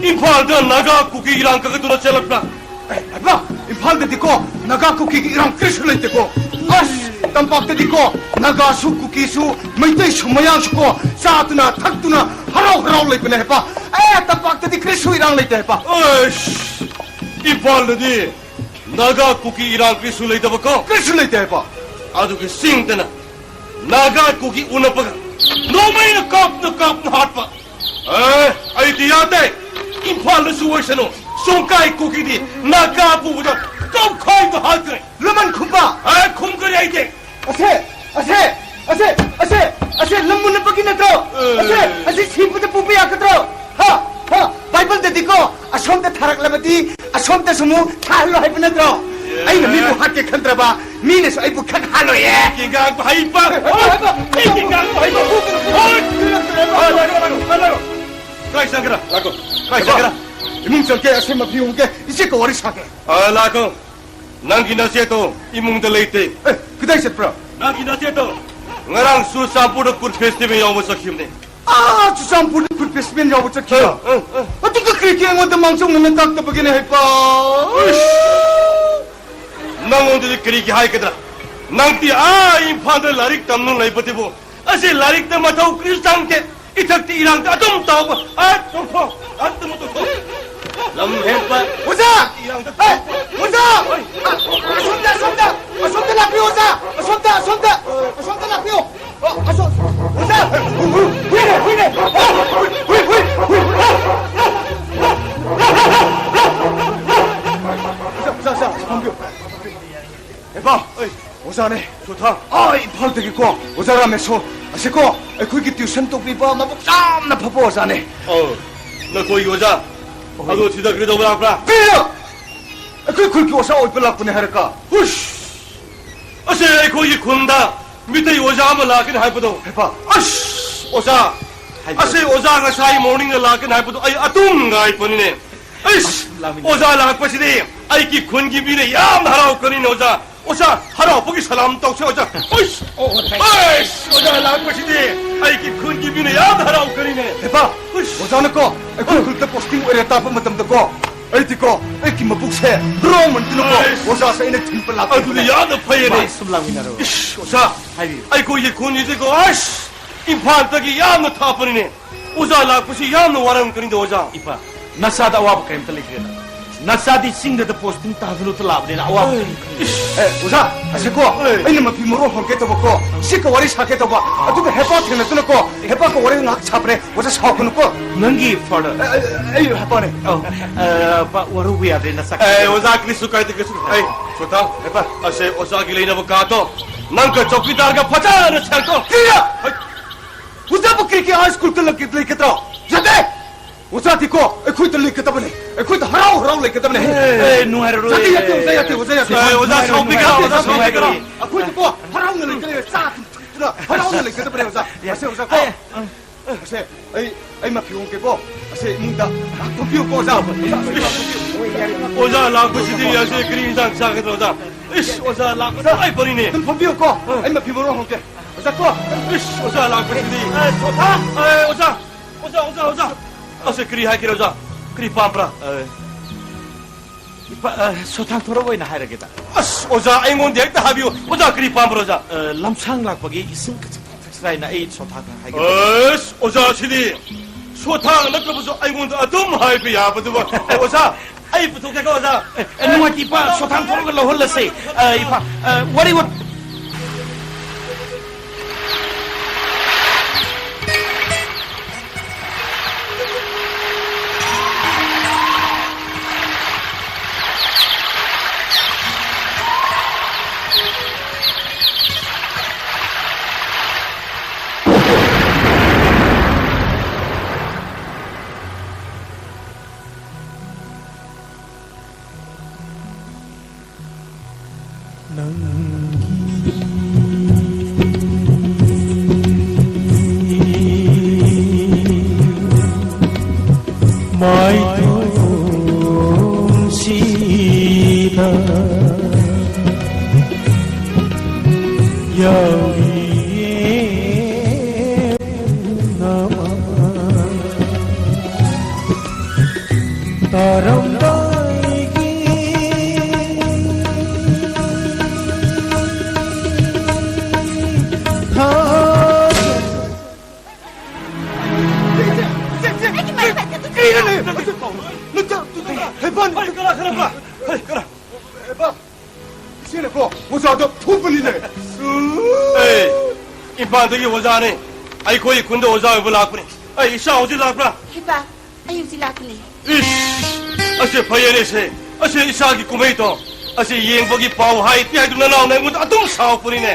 ꯏꯝꯐꯥꯜꯗ ꯅꯥꯒꯥ ꯀꯨꯀꯤ ꯏꯔꯥꯡ ꯀꯛꯀꯗꯨꯅ ꯆꯦꯜꯂꯛꯄ꯭ꯔꯥ? ꯑꯦ, ꯍꯦꯄꯥ, ꯏꯝꯐꯥꯜꯗꯗꯤꯀꯣ ꯅꯥꯒꯥ ꯀꯨꯀꯤꯒꯤ ꯏꯔꯥꯡ ꯀꯔꯤꯁꯨ ꯂꯩꯇꯦꯀꯣ꯫ ꯑꯁ, ꯇꯝꯄꯥꯛꯇꯗꯤꯀꯣ ꯅꯥꯒꯥꯁꯨ ꯀꯨꯀꯤꯁꯨ ꯃꯩꯇꯩꯁꯨ ꯃꯌꯥꯡꯁꯨꯀꯣ ꯆꯥꯗꯨꯅ ꯊꯛꯇꯨꯅ ꯍꯔꯥꯎ ꯍꯔꯥꯎ ꯂꯩꯕꯅꯦ ꯍꯦꯄꯥ꯫ ꯑꯦ, ꯇꯝꯄꯥꯛꯇꯗꯤ ꯀꯔꯤꯁꯨ ꯏꯔꯥꯡ ꯂꯩꯇꯦ ꯍꯦꯄꯥ꯫ ꯑꯁ, ꯏꯝꯐꯥꯜꯗꯗꯤ ꯅꯥꯒꯥ ꯀꯨꯀꯤ ꯏꯔꯥꯡ ꯀꯔꯤꯁꯨ ꯂꯩꯇꯕꯀꯣ? ꯀꯔꯤꯁꯨ ꯂꯩꯇꯦ ꯍꯦꯄꯥ꯫ ꯑꯗꯨꯒꯤ ꯆꯤꯡꯗꯅ ꯅꯥꯒꯥ ꯀꯨꯀꯤ ꯎꯅꯕꯒ ꯅꯣꯡꯃꯩꯅ ꯀꯥꯞꯅ ꯀꯥꯞꯅ ꯍꯥꯠꯄ꯫ ꯑꯦ, ꯑꯩꯗꯤ ꯌꯥꯗꯦ꯫ ꯏꯝꯐꯥꯜꯗꯁꯨ ꯑꯣꯏꯁꯅꯨ, ꯁꯣꯡꯀꯥꯏ ꯀꯨꯀꯤꯗꯤ ꯅꯥꯒꯥ ꯄꯨꯕꯗ ꯇꯧꯈꯥꯏꯗ ꯍꯥꯠꯈ꯭ꯔꯦ꯫ ꯂꯃꯟ ꯈꯨꯝꯕ꯫ ꯑꯦ, ꯈꯨꯝꯈ꯭ꯔꯦ ꯑꯩꯗꯤ꯫ ꯑꯁꯦ, ꯑꯁꯦ, ꯑꯁꯦ, ꯑꯁꯦ, ꯑꯁꯦ ꯂꯝ ꯃꯨꯟꯅꯕꯒꯤ ꯅꯠꯇ꯭ꯔꯣ? ꯑꯦ꯫ ꯑꯁꯦ, ꯑꯁꯤ ꯁꯤꯕꯗ ꯄꯨꯕ ꯌꯥꯒꯗ꯭ꯔꯣ? ꯍꯥ? ꯍꯥ? ꯕꯥꯏꯕꯜꯗꯗꯤꯀꯣ, ꯑꯁꯣꯝꯗ ꯊꯥꯔꯛꯂꯕꯗꯤ ꯑꯁꯣꯝꯗꯁꯨ ꯑꯃꯨꯛ ꯊꯥꯍꯜꯂꯣ ꯍꯥꯏꯕ ꯅꯠꯇ꯭ꯔꯣ? ꯑꯦ꯫ ꯑꯩꯅ ꯃꯤꯕꯨ ꯍꯥꯠꯀꯦ ꯈꯟꯗ꯭ꯔꯕ, ꯃꯤꯅꯁꯨ ꯑꯩꯕꯨ ꯈꯠ ꯍꯥꯠꯂꯣꯏꯌꯦ꯫ ꯀꯤꯒꯥꯡ ꯍꯩꯄꯥ꯫ ꯀꯦ, ꯑꯁꯤ ꯃꯐꯤ ꯍꯣꯡꯒꯦ, ꯏꯆꯦꯒ ꯋꯥꯔꯤ ꯁꯥꯒꯦ꯫ ꯑ, ꯂꯥꯛꯈꯣ꯫ ꯅꯪꯒꯤ ꯅꯆꯦꯗꯣ ꯏꯃꯨꯡꯗ ꯂꯩꯇꯦ꯫ ꯑꯦ, ꯀꯗꯥꯏ ꯆꯠꯄ꯭ꯔꯥ? ꯅꯪꯒꯤ ꯅꯆꯦꯗꯣ ꯉꯔꯥꯡ ꯆꯨꯔꯆꯥꯟꯄꯨꯔꯗ ꯀꯨꯠ ꯐꯦꯁꯇꯤꯚꯦꯜ ꯌꯥꯎꯕ ꯆꯠꯈꯤꯕꯅꯦ꯫ ꯑꯥ, ꯆꯨꯔꯆꯥꯟꯄꯨꯔꯗ ꯀꯨꯠ ꯐꯦꯁꯇꯤꯚꯦꯜ ꯌꯥꯎꯕ ꯆꯠꯈꯤꯕ? ꯑ, ꯑ, ꯑ꯫ ꯑꯗꯨꯒ ꯀꯔꯤꯒꯤ ꯑꯩꯉꯣꯟꯗ ꯃꯥꯡꯖꯧꯅꯅ ꯇꯥꯛꯇꯕꯒꯤꯅꯦ ꯍꯥꯏꯕ? ꯏꯁ! ꯅꯪꯉꯣꯟꯗꯗꯤ ꯀꯔꯤꯒꯤ ꯍꯥꯏꯒꯗ꯭ꯔꯥ? ꯅꯪꯗꯤ ꯑꯥ ꯏꯝꯐꯥꯜꯗ ꯂꯥꯏꯔꯤꯛ ꯇꯝꯅ ꯂꯩꯕꯗꯨꯕꯨ ꯑꯁꯤ ꯂꯥꯏꯔꯤꯛꯇ ꯃꯊꯧ ꯀꯔꯤꯁꯨ ꯆꯪꯗꯦ꯫ ꯏꯊꯛꯇ ꯏꯔꯥꯡꯗ ꯑꯗꯨꯝ ꯇꯥꯎꯕ꯫ ꯑ, ꯇꯣꯛꯊꯣꯛ꯫ ꯑꯗꯨꯝ ꯇꯣꯛꯊꯣꯛ꯫ ꯂꯝ ꯍꯦꯟꯕ꯫ ꯑꯣꯖꯥ! ꯏꯔꯥꯡꯗ ꯑꯦ, ꯇꯥꯎꯕ꯫ ꯑꯣꯖꯥ! ꯑ, ꯑꯁꯣꯝꯗ, ꯑꯁꯣꯝꯗ! ꯑꯁꯣꯝꯗ ꯂꯥꯛꯄꯤꯌꯨ, ꯑꯣꯖꯥ! ꯑꯁꯣꯝꯗ, ꯑꯁꯣꯝꯗ! ꯑꯁꯣꯝꯗ ꯂꯥꯛꯄꯤꯌꯨ! ꯑ, ꯑꯁꯣꯝ-, ꯑꯣꯖꯥ! ꯍꯨꯏꯅꯦ, ꯍꯨꯏꯅꯦ! ꯑ, ꯍꯨꯏ, ꯍꯨꯏ, ꯍꯨꯏ, ꯍꯨꯏ! ꯑ! ꯑꯣꯖꯥ, ꯑꯣꯖꯥ, ꯑꯣꯖꯥ, ꯐꯝꯕꯤꯌꯨ꯫ ꯍꯦꯄꯥ! ꯑꯩ! ꯑꯣꯖꯥꯅꯦ꯫ ꯁꯣꯊꯥ! ꯑꯥ, ꯏꯝꯐꯥꯜꯗꯒꯤꯀꯣ, ꯑꯣꯖꯥ ꯔꯥꯃꯦꯁꯣꯔ꯫ ꯑꯁꯤꯀꯣ, ꯑꯩꯈꯣꯏꯒꯤ ꯇ꯭ꯌꯨꯁꯟ ꯇꯧꯕꯤꯕ ꯃꯕꯨꯛ ꯌꯥꯝꯅ ꯐꯕ ꯑꯣꯖꯥꯅꯦ꯫ ꯑꯧ, ꯅꯈꯣꯏꯒꯤ ꯑꯣꯖꯥ? ꯍꯣꯏ꯫ ꯑꯗꯣ ꯁꯤꯗ ꯀꯩꯗꯧꯕ ꯂꯥꯛꯄ꯭ꯔꯥ? ꯀꯔꯤꯅꯣ? ꯑꯩꯈꯣꯏ ꯈꯨꯜꯒꯤ ꯑꯣꯖꯥ ꯑꯣꯏꯕ ꯂꯥꯛꯄꯅꯦ ꯍꯥꯏꯔꯒ꯫ ꯍꯨꯁ! ꯑꯁꯤ ꯑꯩꯈꯣꯏꯒꯤ ꯈꯨꯟꯗ ꯃꯤꯇꯩ ꯑꯣꯖꯥ ꯑꯃ ꯂꯥꯛꯀꯅꯤ ꯍꯥꯏꯕꯗꯣ꯫ ꯍꯦꯄꯥ! ꯑꯁ! ꯑꯣꯖꯥ! ꯍꯥꯏꯕꯤꯌꯨ꯫ ꯑꯁꯤ ꯑꯣꯖꯥ ꯉꯁꯥꯏ ꯃꯣꯔꯅꯤꯡꯗ ꯂꯥꯛꯀꯅꯤ ꯍꯥꯏꯕꯗꯣ ꯑꯩ ꯑꯗꯨꯝ ꯉꯥꯏꯕꯅꯤꯅꯦ꯫ ꯑꯩꯁ! ꯑꯁ, ꯂꯥꯛꯃꯤꯟꯅꯔꯣ꯫ ꯑꯣꯖꯥ ꯂꯥꯛꯄꯁꯤꯗꯤ ꯑꯩꯒꯤ ꯈꯨꯟꯒꯤ ꯃꯤꯅ ꯌꯥꯝꯅ ꯍꯔꯥꯎꯀꯅꯤꯅꯦ ꯑꯣꯖꯥ꯫ ꯑꯣꯖꯥ, ꯍꯔꯥꯎꯕꯒꯤ ꯁꯂꯥꯝ ꯇꯧꯁꯦ, ꯑꯣꯖꯥ꯫ ꯎꯏꯁ! ꯑꯣ, thank you. ꯑꯩꯁ! ꯑꯣꯖꯥ ꯂꯥꯛꯄꯁꯤꯗꯤ ꯑꯩꯒꯤ ꯈꯨꯟꯒꯤ ꯃꯤꯅ ꯌꯥꯝꯅ ꯍꯔꯥꯎꯒꯅꯤꯅꯦ꯫ ꯍꯦꯄꯥ! ꯎꯏꯁ! ꯑꯣꯖꯥꯅꯀꯣ, ꯑꯩꯈꯣꯏ ꯈꯨꯜꯗ ꯄꯣꯁꯇꯤꯡ ꯑꯣꯏꯔꯦ ꯇꯥꯕ ꯃꯇꯝꯗꯀꯣ, ꯑꯩꯗꯤꯀꯣ, ꯑꯩꯒꯤ ꯃꯕꯨꯛꯁꯦ ꯍꯔꯥꯎꯃꯟꯗꯅꯀꯣ, ꯑꯩꯁ! ꯑꯣꯖꯥꯁꯦ ꯑꯩꯅ ꯊꯤꯟꯕ ꯂꯥꯛꯄꯅꯦ꯫ ꯑꯗꯨꯗꯤ ꯌꯥꯝꯅ ꯐꯩꯌꯦꯅꯦ꯫ ꯁꯨꯝ ꯂꯥꯛꯃꯤꯟꯅꯔꯣ꯫ ꯏꯁ, ꯑꯣꯖꯥ! ꯍꯥꯏꯕꯤꯌꯨ꯫ ꯑꯩꯈꯣꯏꯒꯤ ꯈꯨꯟꯁꯤꯗꯤꯀꯣ, ꯑꯁ! ꯏꯝꯐꯥꯜꯗꯒꯤ ꯌꯥꯝꯅ ꯊꯥꯞꯄꯅꯤꯅꯦ꯫ ꯑꯣꯖꯥ ꯂꯥꯛꯄꯁꯤ ꯌꯥꯝꯅ ꯋꯥꯔꯝꯒꯅꯤꯗ, ꯑꯣꯖꯥ꯫ ꯏꯄꯥ, ꯅꯆꯥꯗ ꯑꯋꯥꯕ ꯀꯔꯤꯝꯇ ꯂꯩꯇ꯭ꯔꯦꯗ꯫ ꯅꯆꯥꯗꯤ ꯆꯤꯡꯗꯗ ꯄꯣꯁꯇꯤꯡ ꯇꯥꯗꯅꯇ ꯂꯥꯛꯑꯕꯅꯤꯅ ꯑꯋꯥꯕ ꯀꯔꯤꯝꯇ ꯂꯩꯇ꯭ꯔꯦ꯫ ꯏꯁ! ꯑꯦ, ꯑꯣꯖꯥ, ꯑꯁꯤꯀꯣ, ꯑꯦ꯫ ꯑꯩꯅ ꯃꯐꯤ ꯃꯔꯣꯜ ꯍꯣꯡꯒꯦ ꯇꯧꯕꯀꯣ, ꯁꯤꯒ ꯋꯥꯔꯤ ꯁꯥꯒꯦ ꯇꯧꯕ, ꯑꯗꯨꯒ ꯍꯦꯄꯥ ꯊꯦꯡꯅꯗꯅꯀꯣ, ꯍꯦꯄꯥꯒ ꯋꯥꯔꯤ ꯉꯥꯏꯍꯥꯛ ꯁꯥꯕꯅꯦ, ꯑꯣꯖꯥ ꯁꯥꯎꯒꯅꯨꯀꯣ꯫ ꯅꯪꯒꯤ ꯐꯥꯗꯔ? ꯑꯦ, ꯑꯦ, ꯑꯩ ꯍꯦꯄꯥꯅꯦ꯫ ꯑꯧ, ꯑ, ꯄꯥ, ꯋꯥꯔꯧꯕ ꯌꯥꯗ꯭ꯔꯦ, ꯅꯆꯥ꯫ ꯑꯦ, ꯑꯣꯖꯥ, ꯀꯔꯤꯁꯨ ꯀꯥꯏꯗꯦ, ꯀꯔꯤꯁꯨ ꯀꯥꯏꯗꯦ꯫ ꯑꯩ, ꯁꯣꯊꯥ, ꯍꯦꯄꯥ, ꯑꯁꯦ ꯑꯣꯖꯥꯒꯤ ꯂꯩꯅꯕ ꯀꯥꯗꯣ ꯅꯪꯒ ꯆꯧꯀꯤꯗꯥꯔꯒ ꯐꯖꯅ ꯁꯦꯡꯗꯣꯛ꯫ ꯀꯔꯤꯔ? ꯍꯩ꯫ ꯑꯣꯖꯥꯕꯨ ꯀꯔꯤꯒꯤ ꯍꯥꯏ ꯁ꯭ꯀꯨꯜꯗ ꯂꯩꯒ-, ꯂꯩꯒꯗ꯭ꯔꯣ? ꯌꯥꯗꯦ! ꯑꯣꯖꯥꯗꯤꯀꯣ ꯑꯩꯈꯣꯏꯗ ꯂꯩꯒꯗꯕꯅꯦ, ꯑꯩꯈꯣꯏꯗ ꯍꯔꯥꯎ ꯍꯔꯥꯎ ꯂꯩꯒꯗꯕꯅꯦ꯫ ꯑꯦ, ꯅꯨꯡꯉꯥꯏꯔꯔꯣꯏ꯫ ꯌꯥꯗꯦ, ꯌꯥꯗꯦ, ꯑꯣꯖꯥ, ꯌꯥꯗꯦ, ꯑꯣꯖꯥ, ꯌꯥꯗꯦ꯫ ꯑꯦ, ꯑꯣꯖꯥ, ꯅꯨꯡꯉꯥꯏꯔꯔꯣꯏ, ꯁꯥꯎꯕꯤꯒꯅꯨ, ꯅꯨꯡꯉꯥꯏꯔꯔꯣꯏ, ꯑꯣꯖꯥ, ꯁꯥꯎꯕꯤꯒꯅꯨ꯫ ꯅꯨꯡꯉꯥꯏꯔꯔꯣꯏ꯫ ꯑꯩꯈꯣꯏꯗꯀꯣ ꯍꯔꯥꯎꯅ ꯂꯩꯒꯗꯕꯅꯦ, ꯆꯥ ꯑꯗꯨꯝ ꯊꯛꯇꯅ ꯍꯔꯥꯎꯅ ꯂꯩꯒꯗꯕꯅꯦ, ꯑꯣꯖꯥ꯫ ꯌꯥꯗꯦ, ꯑꯣꯖꯥ, ꯀꯣ꯫ ꯑꯦ, ꯑ꯫ ꯑꯁꯦ, ꯑꯩ, ꯑꯩ ꯃꯐꯤ ꯍꯣꯡꯒꯦꯀꯣ꯫ ꯑꯁꯦ, ꯏꯃꯨꯡꯗ ꯉꯥꯏꯍꯥꯛ ꯊꯣꯛꯄꯤꯌꯨꯀꯣ, ꯑꯣꯖꯥ꯫ ꯑꯣꯖꯥ ꯂꯥꯛꯄꯁꯤꯗꯤ ꯑꯁꯦ ꯀꯔꯤ ꯏꯟꯁꯥꯡ ꯆꯥꯒꯗ꯭ꯔꯣ, ꯑꯣꯖꯥ? ꯏꯁ, ꯑꯣꯖꯥ ꯂꯥꯛꯄ ꯇꯉꯥꯏ ꯐꯔꯤꯅꯦ꯫ ꯑꯗꯨꯝ ꯐꯝꯕꯤꯌꯨꯀꯣ꯫ ꯑ꯫ ꯑꯩ ꯃꯐꯤ ꯃꯔꯣꯟ ꯍꯣꯡꯒꯦ꯫ ꯑꯣꯖꯥ ꯀꯣ꯫ ꯏꯁ, ꯑꯣꯖꯥ ꯂꯥꯛꯄꯁꯤꯗꯤ꯫ ꯑꯦ, ꯁꯣꯊꯥ꯫ ꯑꯦ, ꯑꯣꯖꯥ꯫ ꯑꯣꯖꯥ, ꯑꯣꯖꯥ, ꯑꯣꯖꯥ꯫ ꯑꯁꯦ ꯀꯔꯤ ꯍꯥꯏꯒꯦꯔꯣ, ꯑꯣꯖꯥ? ꯀꯔꯤ ꯄꯥꯝꯕ꯭ꯔꯥ? ꯑꯦ, ꯏꯄꯥ, ꯑ, ꯁꯣꯊꯥꯡ ꯊꯣꯔꯛ ꯑꯣꯏꯅ ꯍꯥꯏꯔꯒꯦꯗ꯫ ꯑꯁ, ꯑꯣꯖꯥ, ꯑꯩꯉꯣꯟꯗ ꯍꯦꯛꯇ ꯍꯥꯏꯕꯤꯌꯨ꯫ ꯑꯣꯖꯥ, ꯀꯔꯤ ꯄꯥꯝꯕ꯭ꯔꯣ, ꯑꯣꯖꯥ? ꯑ, ꯂꯝꯁꯥꯡ ꯂꯥꯛꯄꯒꯤ ꯏꯁꯤꯡ ꯈꯖꯤꯛ ꯊꯛꯁꯤꯔꯥ ꯍꯥꯏꯅ ꯑꯩ ꯁꯣꯊꯥꯡ ꯍꯥꯏꯒꯦ꯫ ꯑꯁ, ꯑꯣꯖꯥ, ꯁꯤꯗꯤ ꯁꯣꯊꯥꯡ ꯅꯠꯇ꯭ꯔꯕꯁꯨ ꯑꯩꯉꯣꯟꯗ ꯑꯗꯨꯝ ꯍꯥꯏꯕ ꯌꯥꯕꯗꯨꯕꯨ꯫ ꯑꯣꯖꯥ, ꯑꯩ ꯄꯨꯊꯣꯛꯀꯦꯀꯣ, ꯑꯣꯖꯥ꯫ ꯑꯦ, ꯅꯨꯡꯉꯥꯏꯇꯦ, ꯏꯄꯥ, ꯁꯣꯊꯥꯡ ꯊꯣꯔꯛꯑꯒ ꯂꯧꯍꯜꯂꯁꯦ꯫ ꯑ, ꯏꯄꯥ, ꯑ, ꯋꯥꯔꯤ ꯋꯥ- ꯅꯪꯒꯤ ꯃꯥꯏꯊꯣꯡꯁꯤꯗ ꯌꯥꯎꯔꯤꯌꯦ ꯅꯃꯛ꯫ ꯇꯥꯔꯝꯗꯥꯏꯒꯤ ꯊꯥꯖ- ꯀꯩꯅꯣꯅꯦ? ꯍꯦꯕꯟ! ꯍꯩ, ꯀꯅꯥ, ꯀꯅꯥ, ꯀꯅꯥ? ꯍꯩ, ꯀꯅꯥ? ꯍꯦꯕꯟ! ꯏꯆꯦꯅꯀꯣ ꯑꯣꯖꯥꯗ ꯐꯨꯕꯅꯤꯅꯦ꯫ ꯑꯩ ꯏꯝꯐꯥꯜꯗꯒꯤ ꯑꯣꯖꯥꯅꯤ꯫ ꯑꯩꯈꯣꯏ ꯈꯨꯟꯗ ꯑꯣꯖꯥ ꯑꯣꯏꯕ ꯂꯥꯛꯄꯅꯤ꯫ ꯑꯩ ꯏꯆꯥ ꯍꯧꯖꯤꯛ ꯂꯥꯛꯄ꯭ꯔꯥ? ꯍꯦꯕꯟ! ꯑꯩ ꯍꯧꯖꯤꯛ ꯂꯥꯛꯀꯅꯤ꯫ ꯏꯁ! ꯑꯁꯤ ꯐꯩꯌꯦꯅꯦ ꯁꯦ꯫ ꯑꯁꯤ ꯏꯆꯥꯒꯤ ꯀꯨꯝꯍꯩꯗꯣ꯫ ꯑꯁꯤ ꯌꯦꯡꯕꯒꯤ ꯄꯥꯎ ꯍꯥꯏꯇꯦ ꯍꯥꯏꯗꯨꯅ ꯅꯅꯥꯎꯅ ꯑꯩꯉꯣꯟꯗ ꯑꯗꯨꯝ ꯁꯥꯎꯔꯛꯄꯅꯤꯅꯦ꯫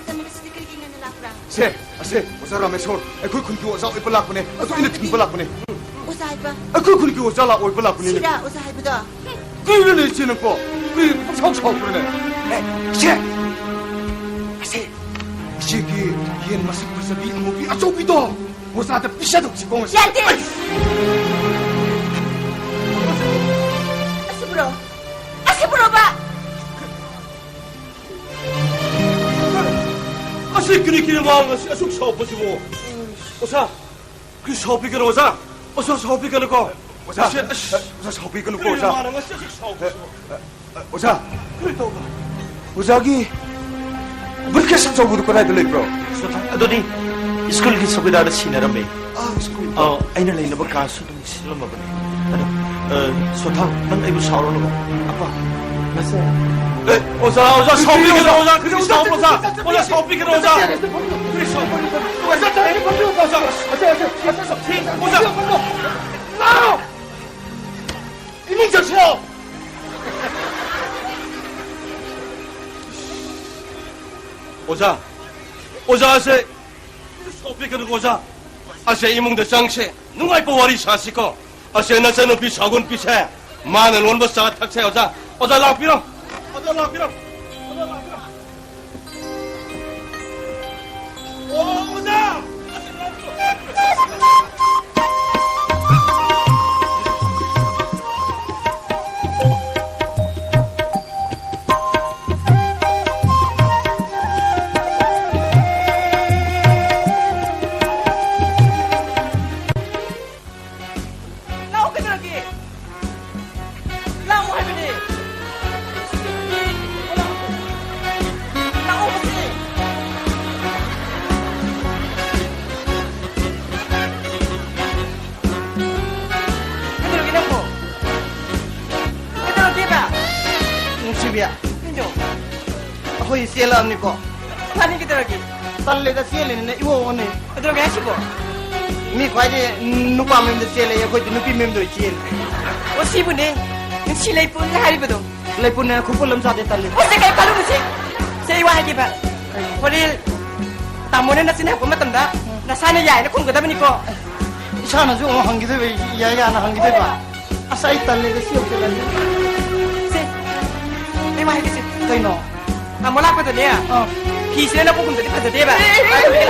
ꯆꯠꯃꯤꯟꯅꯁꯤꯗꯤ ꯀꯔꯤꯒꯤ ꯉꯟꯅ ꯂꯥꯛꯄ꯭ꯔꯥ? ꯁꯦ, ꯑꯁꯦ, ꯑꯣꯖꯥ ꯔꯥꯃꯦꯁꯣꯔ, ꯑꯩꯈꯣꯏ ꯈꯨꯟꯒꯤ ꯑꯣꯖꯥ ꯑꯣꯏꯕ ꯂꯥꯛꯄꯅꯦ꯫ ꯑꯗꯨ ꯑꯩꯅ ꯊꯤꯟꯕ ꯂꯥꯛꯄꯅꯦ꯫ ꯑꯣꯖꯥ ꯍꯥꯏꯕ? ꯑꯩꯈꯣꯏ ꯈꯨꯟꯒꯤ ꯑꯣꯖꯥ ꯂꯥꯛ ꯑꯣꯏꯕ ꯂꯥꯛꯄꯅꯤꯅꯦ꯫ ꯁꯤꯔꯥ ꯑꯣꯖꯥ ꯍꯥꯏꯕꯗꯣ? ꯀꯩꯅꯣꯅꯦ ꯏꯆꯦ ꯅꯪꯀꯣ? ꯀꯩ ꯄꯪꯁꯥꯎ ꯁꯥꯎꯕ꯭ꯔꯅꯦ? ꯑꯦ, ꯏꯆꯦ! ꯑꯁꯦ, ꯏꯆꯦꯒꯤ ꯌꯦꯟ ꯃꯁꯛ ꯐꯖꯕꯤ ꯑꯃꯨꯕꯤ ꯑꯆꯧꯕꯤꯗꯣ ꯑꯣꯖꯥꯗ ꯄꯤꯖꯊꯣꯛꯁꯤꯀꯣ ꯉꯁꯤ꯫ ꯌꯥꯗꯦ! ꯑꯩ! ꯑꯁꯤꯕꯨꯔꯣ? ꯑꯁꯤꯕꯨꯔꯣꯕ? ꯑꯁꯤ ꯀꯔꯤ ꯀꯔꯤ ꯃꯥ ꯉꯁꯤ ꯑꯁꯨꯛ ꯁꯥꯎꯕꯁꯤꯕꯨ? ꯑꯣꯖꯥ, ꯀꯔꯤ ꯁꯥꯎꯕꯤꯒꯅꯨ ꯑꯣꯖꯥ? ꯑꯣꯖꯥ ꯁꯥꯎꯕꯤꯒꯅꯨꯀꯣ꯫ ꯑꯣꯖꯥ, ꯑꯁꯤ, ꯑꯁ, ꯑꯣꯖꯥ ꯁꯥꯎꯕꯤꯒꯅꯨꯀꯣ, ꯀꯔꯤ ꯑꯣꯖꯥ꯫ ꯃꯥꯅ ꯉꯁꯤ ꯑꯁꯨꯛ ꯁꯥꯎꯕꯁꯤꯕꯨ? ꯑ, ꯑ, ꯑꯣꯖꯥ꯫ ꯀꯔꯤ ꯇꯧꯕ? ꯑꯣꯖꯥꯒꯤ briefcase ꯑꯆꯧꯕꯗꯨ ꯀꯗꯥꯏꯗ ꯂꯩꯕ꯭ꯔꯣ? ꯑꯗꯨꯗꯤ ꯁ꯭ꯀꯨꯜꯒꯤ ꯆꯧꯀꯤꯗꯥꯔꯗ ꯁꯤꯟꯅꯔꯝꯃꯦ꯫ ꯑꯥ, ꯁ꯭ꯀꯨꯜ꯫ ꯑꯥ, ꯑꯩꯅ ꯂꯩꯅꯕ ꯀꯥꯁꯨ ꯑꯗꯨꯝ ꯁꯤꯜꯂꯝꯃꯕꯅꯦ꯫ ꯑꯗꯣ, ꯑ, ꯁꯣꯊꯥ, ꯅꯪ ꯑꯩꯕꯨ ꯁꯥꯎꯔꯅꯨ꯫ ꯑꯄꯥ, ꯅꯁꯦ꯫ ꯑꯦ, ꯑꯣꯖꯥ, ꯑꯣꯖꯥ, ꯁꯥꯎꯕꯤꯒꯅꯨ, ꯑꯣꯖꯥ, ꯀꯔꯤ ꯁꯥꯎꯕ, ꯑꯣꯖꯥ? ꯑꯣꯖꯥ, ꯁꯥꯎꯕꯤꯒꯅꯨ, ꯑꯣꯖꯥ꯫ ꯀꯔꯤ ꯁꯥꯎꯕ? ꯑꯣꯖꯥ, ꯑꯣꯖꯥ, ꯑꯣꯖꯥ, ꯑꯣꯖꯥ, ꯑꯣꯖꯥ, ꯂꯥꯎ! ꯏꯃꯨꯡ ꯆꯪꯁꯤꯜꯂꯣ! ꯑꯣꯖꯥ, ꯑꯣꯖꯥꯁꯦ ꯁꯥꯎꯕꯤꯒꯅꯨ, ꯑꯣꯖꯥ꯫ ꯑꯁꯦ, ꯏꯃꯨꯡꯗ ꯆꯪꯁꯦ꯫ ꯅꯨꯡꯉꯥꯏꯕ ꯋꯥꯔꯤ ꯁꯥꯁꯤꯀꯣ꯫ ꯑꯁꯦ, ꯅꯆꯟꯅꯨꯄꯤ ꯁꯥꯎꯒꯨꯟꯄꯤꯁꯦ꯫ ꯃꯥꯅ ꯂꯣꯟꯕ ꯆꯥ ꯊꯛꯁꯦ, ꯑꯣꯖꯥ꯫ ꯑꯣꯖꯥ, ꯂꯥꯛꯄꯤꯔꯣ꯫ ꯑꯣꯖꯥ, ꯂꯥꯛꯄꯤꯔꯣ꯫ ꯑꯣꯖꯥ, ꯂꯥꯛꯄꯤꯔꯣ꯫ ꯑꯣ, ꯑꯣꯖꯥ! ꯂꯥꯛꯑꯣ, ꯀꯩꯗꯧꯔꯒꯦ? ꯂꯥꯛꯑꯣ ꯍꯥꯏꯕꯅꯦ꯫ ꯂꯥꯛꯑꯣ ꯍꯧꯖꯤꯛ꯫ ꯀꯩꯗꯧꯔꯒꯦ ꯅꯪꯕꯣ? ꯀꯩꯗꯧꯔꯒꯦꯕ? ꯅꯨꯡꯁꯤꯕꯤ꯫ ꯀꯩꯅꯣ? ꯑꯩꯈꯣꯏ ꯆꯦꯜꯂꯛꯑꯕꯅꯤꯀꯣ꯫ ꯐꯅꯤ ꯀꯩꯗꯧꯔꯒꯦ? ꯇꯜꯂꯦꯗ, ꯆꯦꯜꯂꯤꯅꯤꯅ ꯏꯑꯣ ꯑꯣꯅꯤ꯫ ꯀꯩꯗꯧꯔꯒꯦ ꯍꯥꯏꯁꯤꯕꯣ? ꯃꯤ ꯈ꯭ꯋꯥꯏꯗꯤ ꯅꯨꯄꯥ ꯃꯌꯨꯝꯗ ꯆꯦꯜꯂꯦ, ꯑꯩꯈꯣꯏꯗꯤ ꯅꯨꯄꯤ ꯃꯌꯨꯝꯗ ꯑꯣꯏ ꯆꯦꯜꯂꯦ꯫ ꯑꯣ, ꯁꯤꯕꯨꯅꯦ ꯅꯨꯡꯁꯤ ꯂꯩꯄꯨꯟꯒ ꯍꯥꯏꯔꯤꯕꯗꯣ? ꯂꯩꯄꯨꯟꯅ ꯈꯨꯄꯨꯜ ꯑꯃ ꯆꯥꯗꯦ, ꯇꯜꯂꯤ꯫ ꯑꯣ, ꯁꯦ, ꯀꯩ ꯈꯜꯂꯨꯅꯨꯁꯦ꯫ ꯁꯦ, ꯑꯩ ꯋꯥ ꯍꯥꯏꯒꯦꯕ꯫ ꯍꯣꯔꯦꯟ ꯇꯥꯃꯣꯅ ꯅꯆꯤꯟ ꯍꯪꯕ ꯃꯇꯝꯗ ꯅꯁꯥꯅ ꯌꯥꯏꯅ ꯈꯨꯝꯒꯗꯕꯅꯤꯀꯣ꯫ ꯏꯁꯥꯅꯁꯨ ꯑꯃꯨꯛ ꯍꯪꯈꯤꯗꯣꯏꯕ, ꯌꯥꯏ ꯌꯥꯅ ꯍꯪꯈꯤꯗꯣꯏꯕ꯫ ꯑꯁ, ꯑꯩ ꯇꯜꯂꯦꯗ, ꯁꯤ ꯌꯧꯁꯜꯂꯗꯤ꯫ ꯁꯦ, ꯑꯩ ꯋꯥ ꯍꯥꯏꯒꯦꯁꯦ꯫ ꯀꯩꯅꯣ? ꯇꯥꯃꯣ ꯂꯥꯛꯄꯗꯅꯦ, ꯑꯥ꯫ ꯐꯤꯁꯤꯅ ꯅꯕꯨꯛ ꯀꯨꯝꯗꯗꯤ ꯐꯖꯗꯦꯕ꯫ ꯑꯦ, ꯑꯦ, ꯑꯦ, ꯑꯦ꯫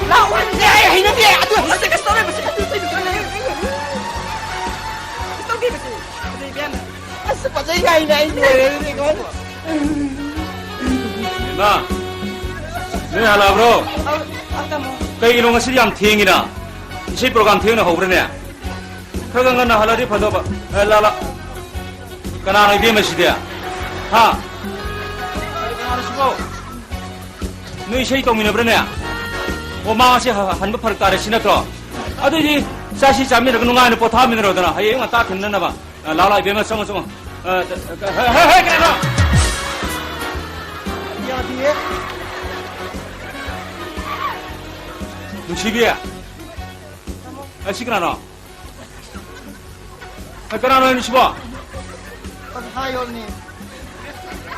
ꯂꯥꯛꯑꯣ꯫ ꯑꯦ, ꯑꯩ ꯍꯩꯅꯗꯦ꯫ ꯑꯗꯨ ꯍꯩꯅꯗꯦ, ꯀꯩꯁꯨ ꯇꯧꯔꯣꯏ, ꯃꯁꯤ꯫ ꯀꯩꯁꯨ ꯇꯧꯗꯦ, ꯃꯁꯤ꯫ ꯐꯖꯩ ꯌꯥꯏꯅ ꯑꯩ ꯂꯣꯏꯔꯦ ꯑꯗꯨꯗꯤ, ꯀꯃꯥꯏꯅ? ꯏꯃꯥ, ꯅꯣꯏ ꯍꯜꯂꯛꯑꯕ꯭ꯔꯣ? ꯑꯧ, ꯑꯧ, ꯇꯥꯃꯣ꯫ ꯀꯩꯒꯤꯅꯣ ꯉꯁꯤꯗꯤ ꯌꯥꯝ ꯊꯦꯡꯉꯤꯅ? ꯏꯁꯩ program ꯊꯦꯡꯅ ꯍꯧꯕ꯭ꯔꯅꯦ? ꯈꯔ ꯈꯔ ꯉꯟꯅ ꯍꯜꯂꯗꯤ ꯐꯗꯧꯕ꯫ ꯑꯦ, ꯂꯥ, ꯂꯥ꯫ ꯀꯅꯥꯅꯣ ꯏꯕꯦꯝꯃ ꯁꯤꯗꯤ? ꯍꯥ? ꯀꯅꯥꯅꯣ ꯁꯤꯕꯣ? ꯅꯣꯏ ꯏꯁꯩ ꯇꯧꯃꯤꯟꯅꯕ꯭ꯔꯅꯦ? ꯑꯣ, ꯃꯥ ꯉꯁꯤ ꯍ-, ꯍꯟꯕ ꯐꯔꯛ ꯇꯥꯔꯦ ꯁꯤ ꯅꯠꯇ꯭ꯔꯣ? ꯑꯗꯨꯏꯗꯤ ꯆꯥꯁꯤ ꯆꯥꯃꯤꯟꯅꯔꯒ ꯅꯨꯡꯉꯥꯏꯅ ꯄꯣꯊꯥꯃꯤꯟꯅꯔꯣꯗꯅ, ꯍꯌꯦꯡ ꯉꯟꯇꯥ ꯊꯤꯟꯅꯅꯕ꯫ ꯑ, ꯂꯥꯛꯑꯣ, ꯂꯥꯛꯑꯣ, ꯏꯕꯦꯝꯃ, ꯆꯪꯉꯣ, ꯆꯪꯉꯣ꯫ ꯑ, ꯍꯦ, ꯍꯦ, ꯍꯦ, ꯀꯩꯅꯣ? ꯌꯥꯗꯤꯌꯦ꯫ ꯅꯨꯡꯁꯤꯕꯤ꯫ ꯑ, ꯁꯤ ꯀꯅꯥꯅꯣ? ꯑ, ꯀꯅꯥꯅꯣ ꯍꯥꯏꯅꯣ ꯁꯤꯕꯣ? ꯑꯁ, ꯍꯥꯏꯌꯣꯅꯦ꯫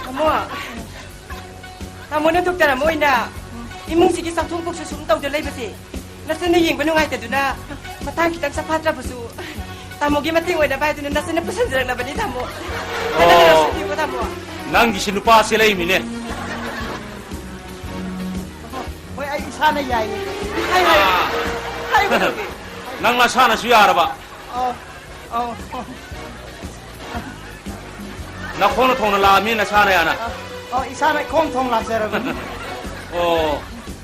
ꯇꯥꯃꯣ, ꯇꯥꯃꯣꯅ ꯗꯣꯛꯇꯔ ꯑꯃ ꯑꯣꯏꯅ ꯏꯃꯨꯡꯁꯤꯒꯤ ꯆꯥꯛꯊꯣꯡ ꯄꯣꯛꯁꯨ ꯁꯨꯝ ꯇꯧꯗ ꯂꯩꯕꯁꯦ, ꯅꯆꯟꯅ ꯌꯦꯡꯕ ꯅꯨꯡꯉꯥꯏꯇꯗꯨꯅ ꯃꯇꯥꯡ ꯈꯤꯇꯪ ꯆꯐꯥꯠꯇ꯭ꯔꯕꯁꯨ, ꯇꯥꯃꯣꯒꯤ ꯃꯇꯦꯡ ꯑꯣꯏꯅꯕ ꯍꯥꯏꯗꯨꯅ ꯅꯆꯟꯅ ꯄꯨꯁꯟꯖꯔꯛꯂꯕꯅꯤ, ꯇꯥꯃꯣ꯫ ꯑꯣ꯫ ꯅꯪꯒꯤꯁꯤ ꯅꯨꯄꯥ ꯆꯦꯜꯂꯛꯏꯃꯤꯅꯦ꯫ ꯍꯣꯏ, ꯑꯩ ꯏꯁꯥꯅ ꯌꯥꯏꯌꯦ꯫ ꯍꯥꯏ, ꯍꯥꯏ꯫ ꯑꯥ꯫ ꯍꯥꯏ, ꯀꯩꯗꯧꯒꯦ? ꯅꯪ ꯅꯁꯥꯅꯁꯨ ꯌꯥꯔꯕ? ꯑꯧ, ꯑꯧ, ꯑꯧ꯫ ꯅꯈꯣꯡꯅ ꯊꯣꯡꯅ ꯂꯥꯛꯑꯕꯅꯤ ꯅꯁꯥꯅ ꯌꯥꯅ꯫ ꯑ, ꯑꯣ, ꯏꯁꯥꯅ ꯈꯣꯡ ꯊꯣꯡ ꯂꯥꯛꯆꯔꯕꯅꯤ꯫ ꯑꯣ,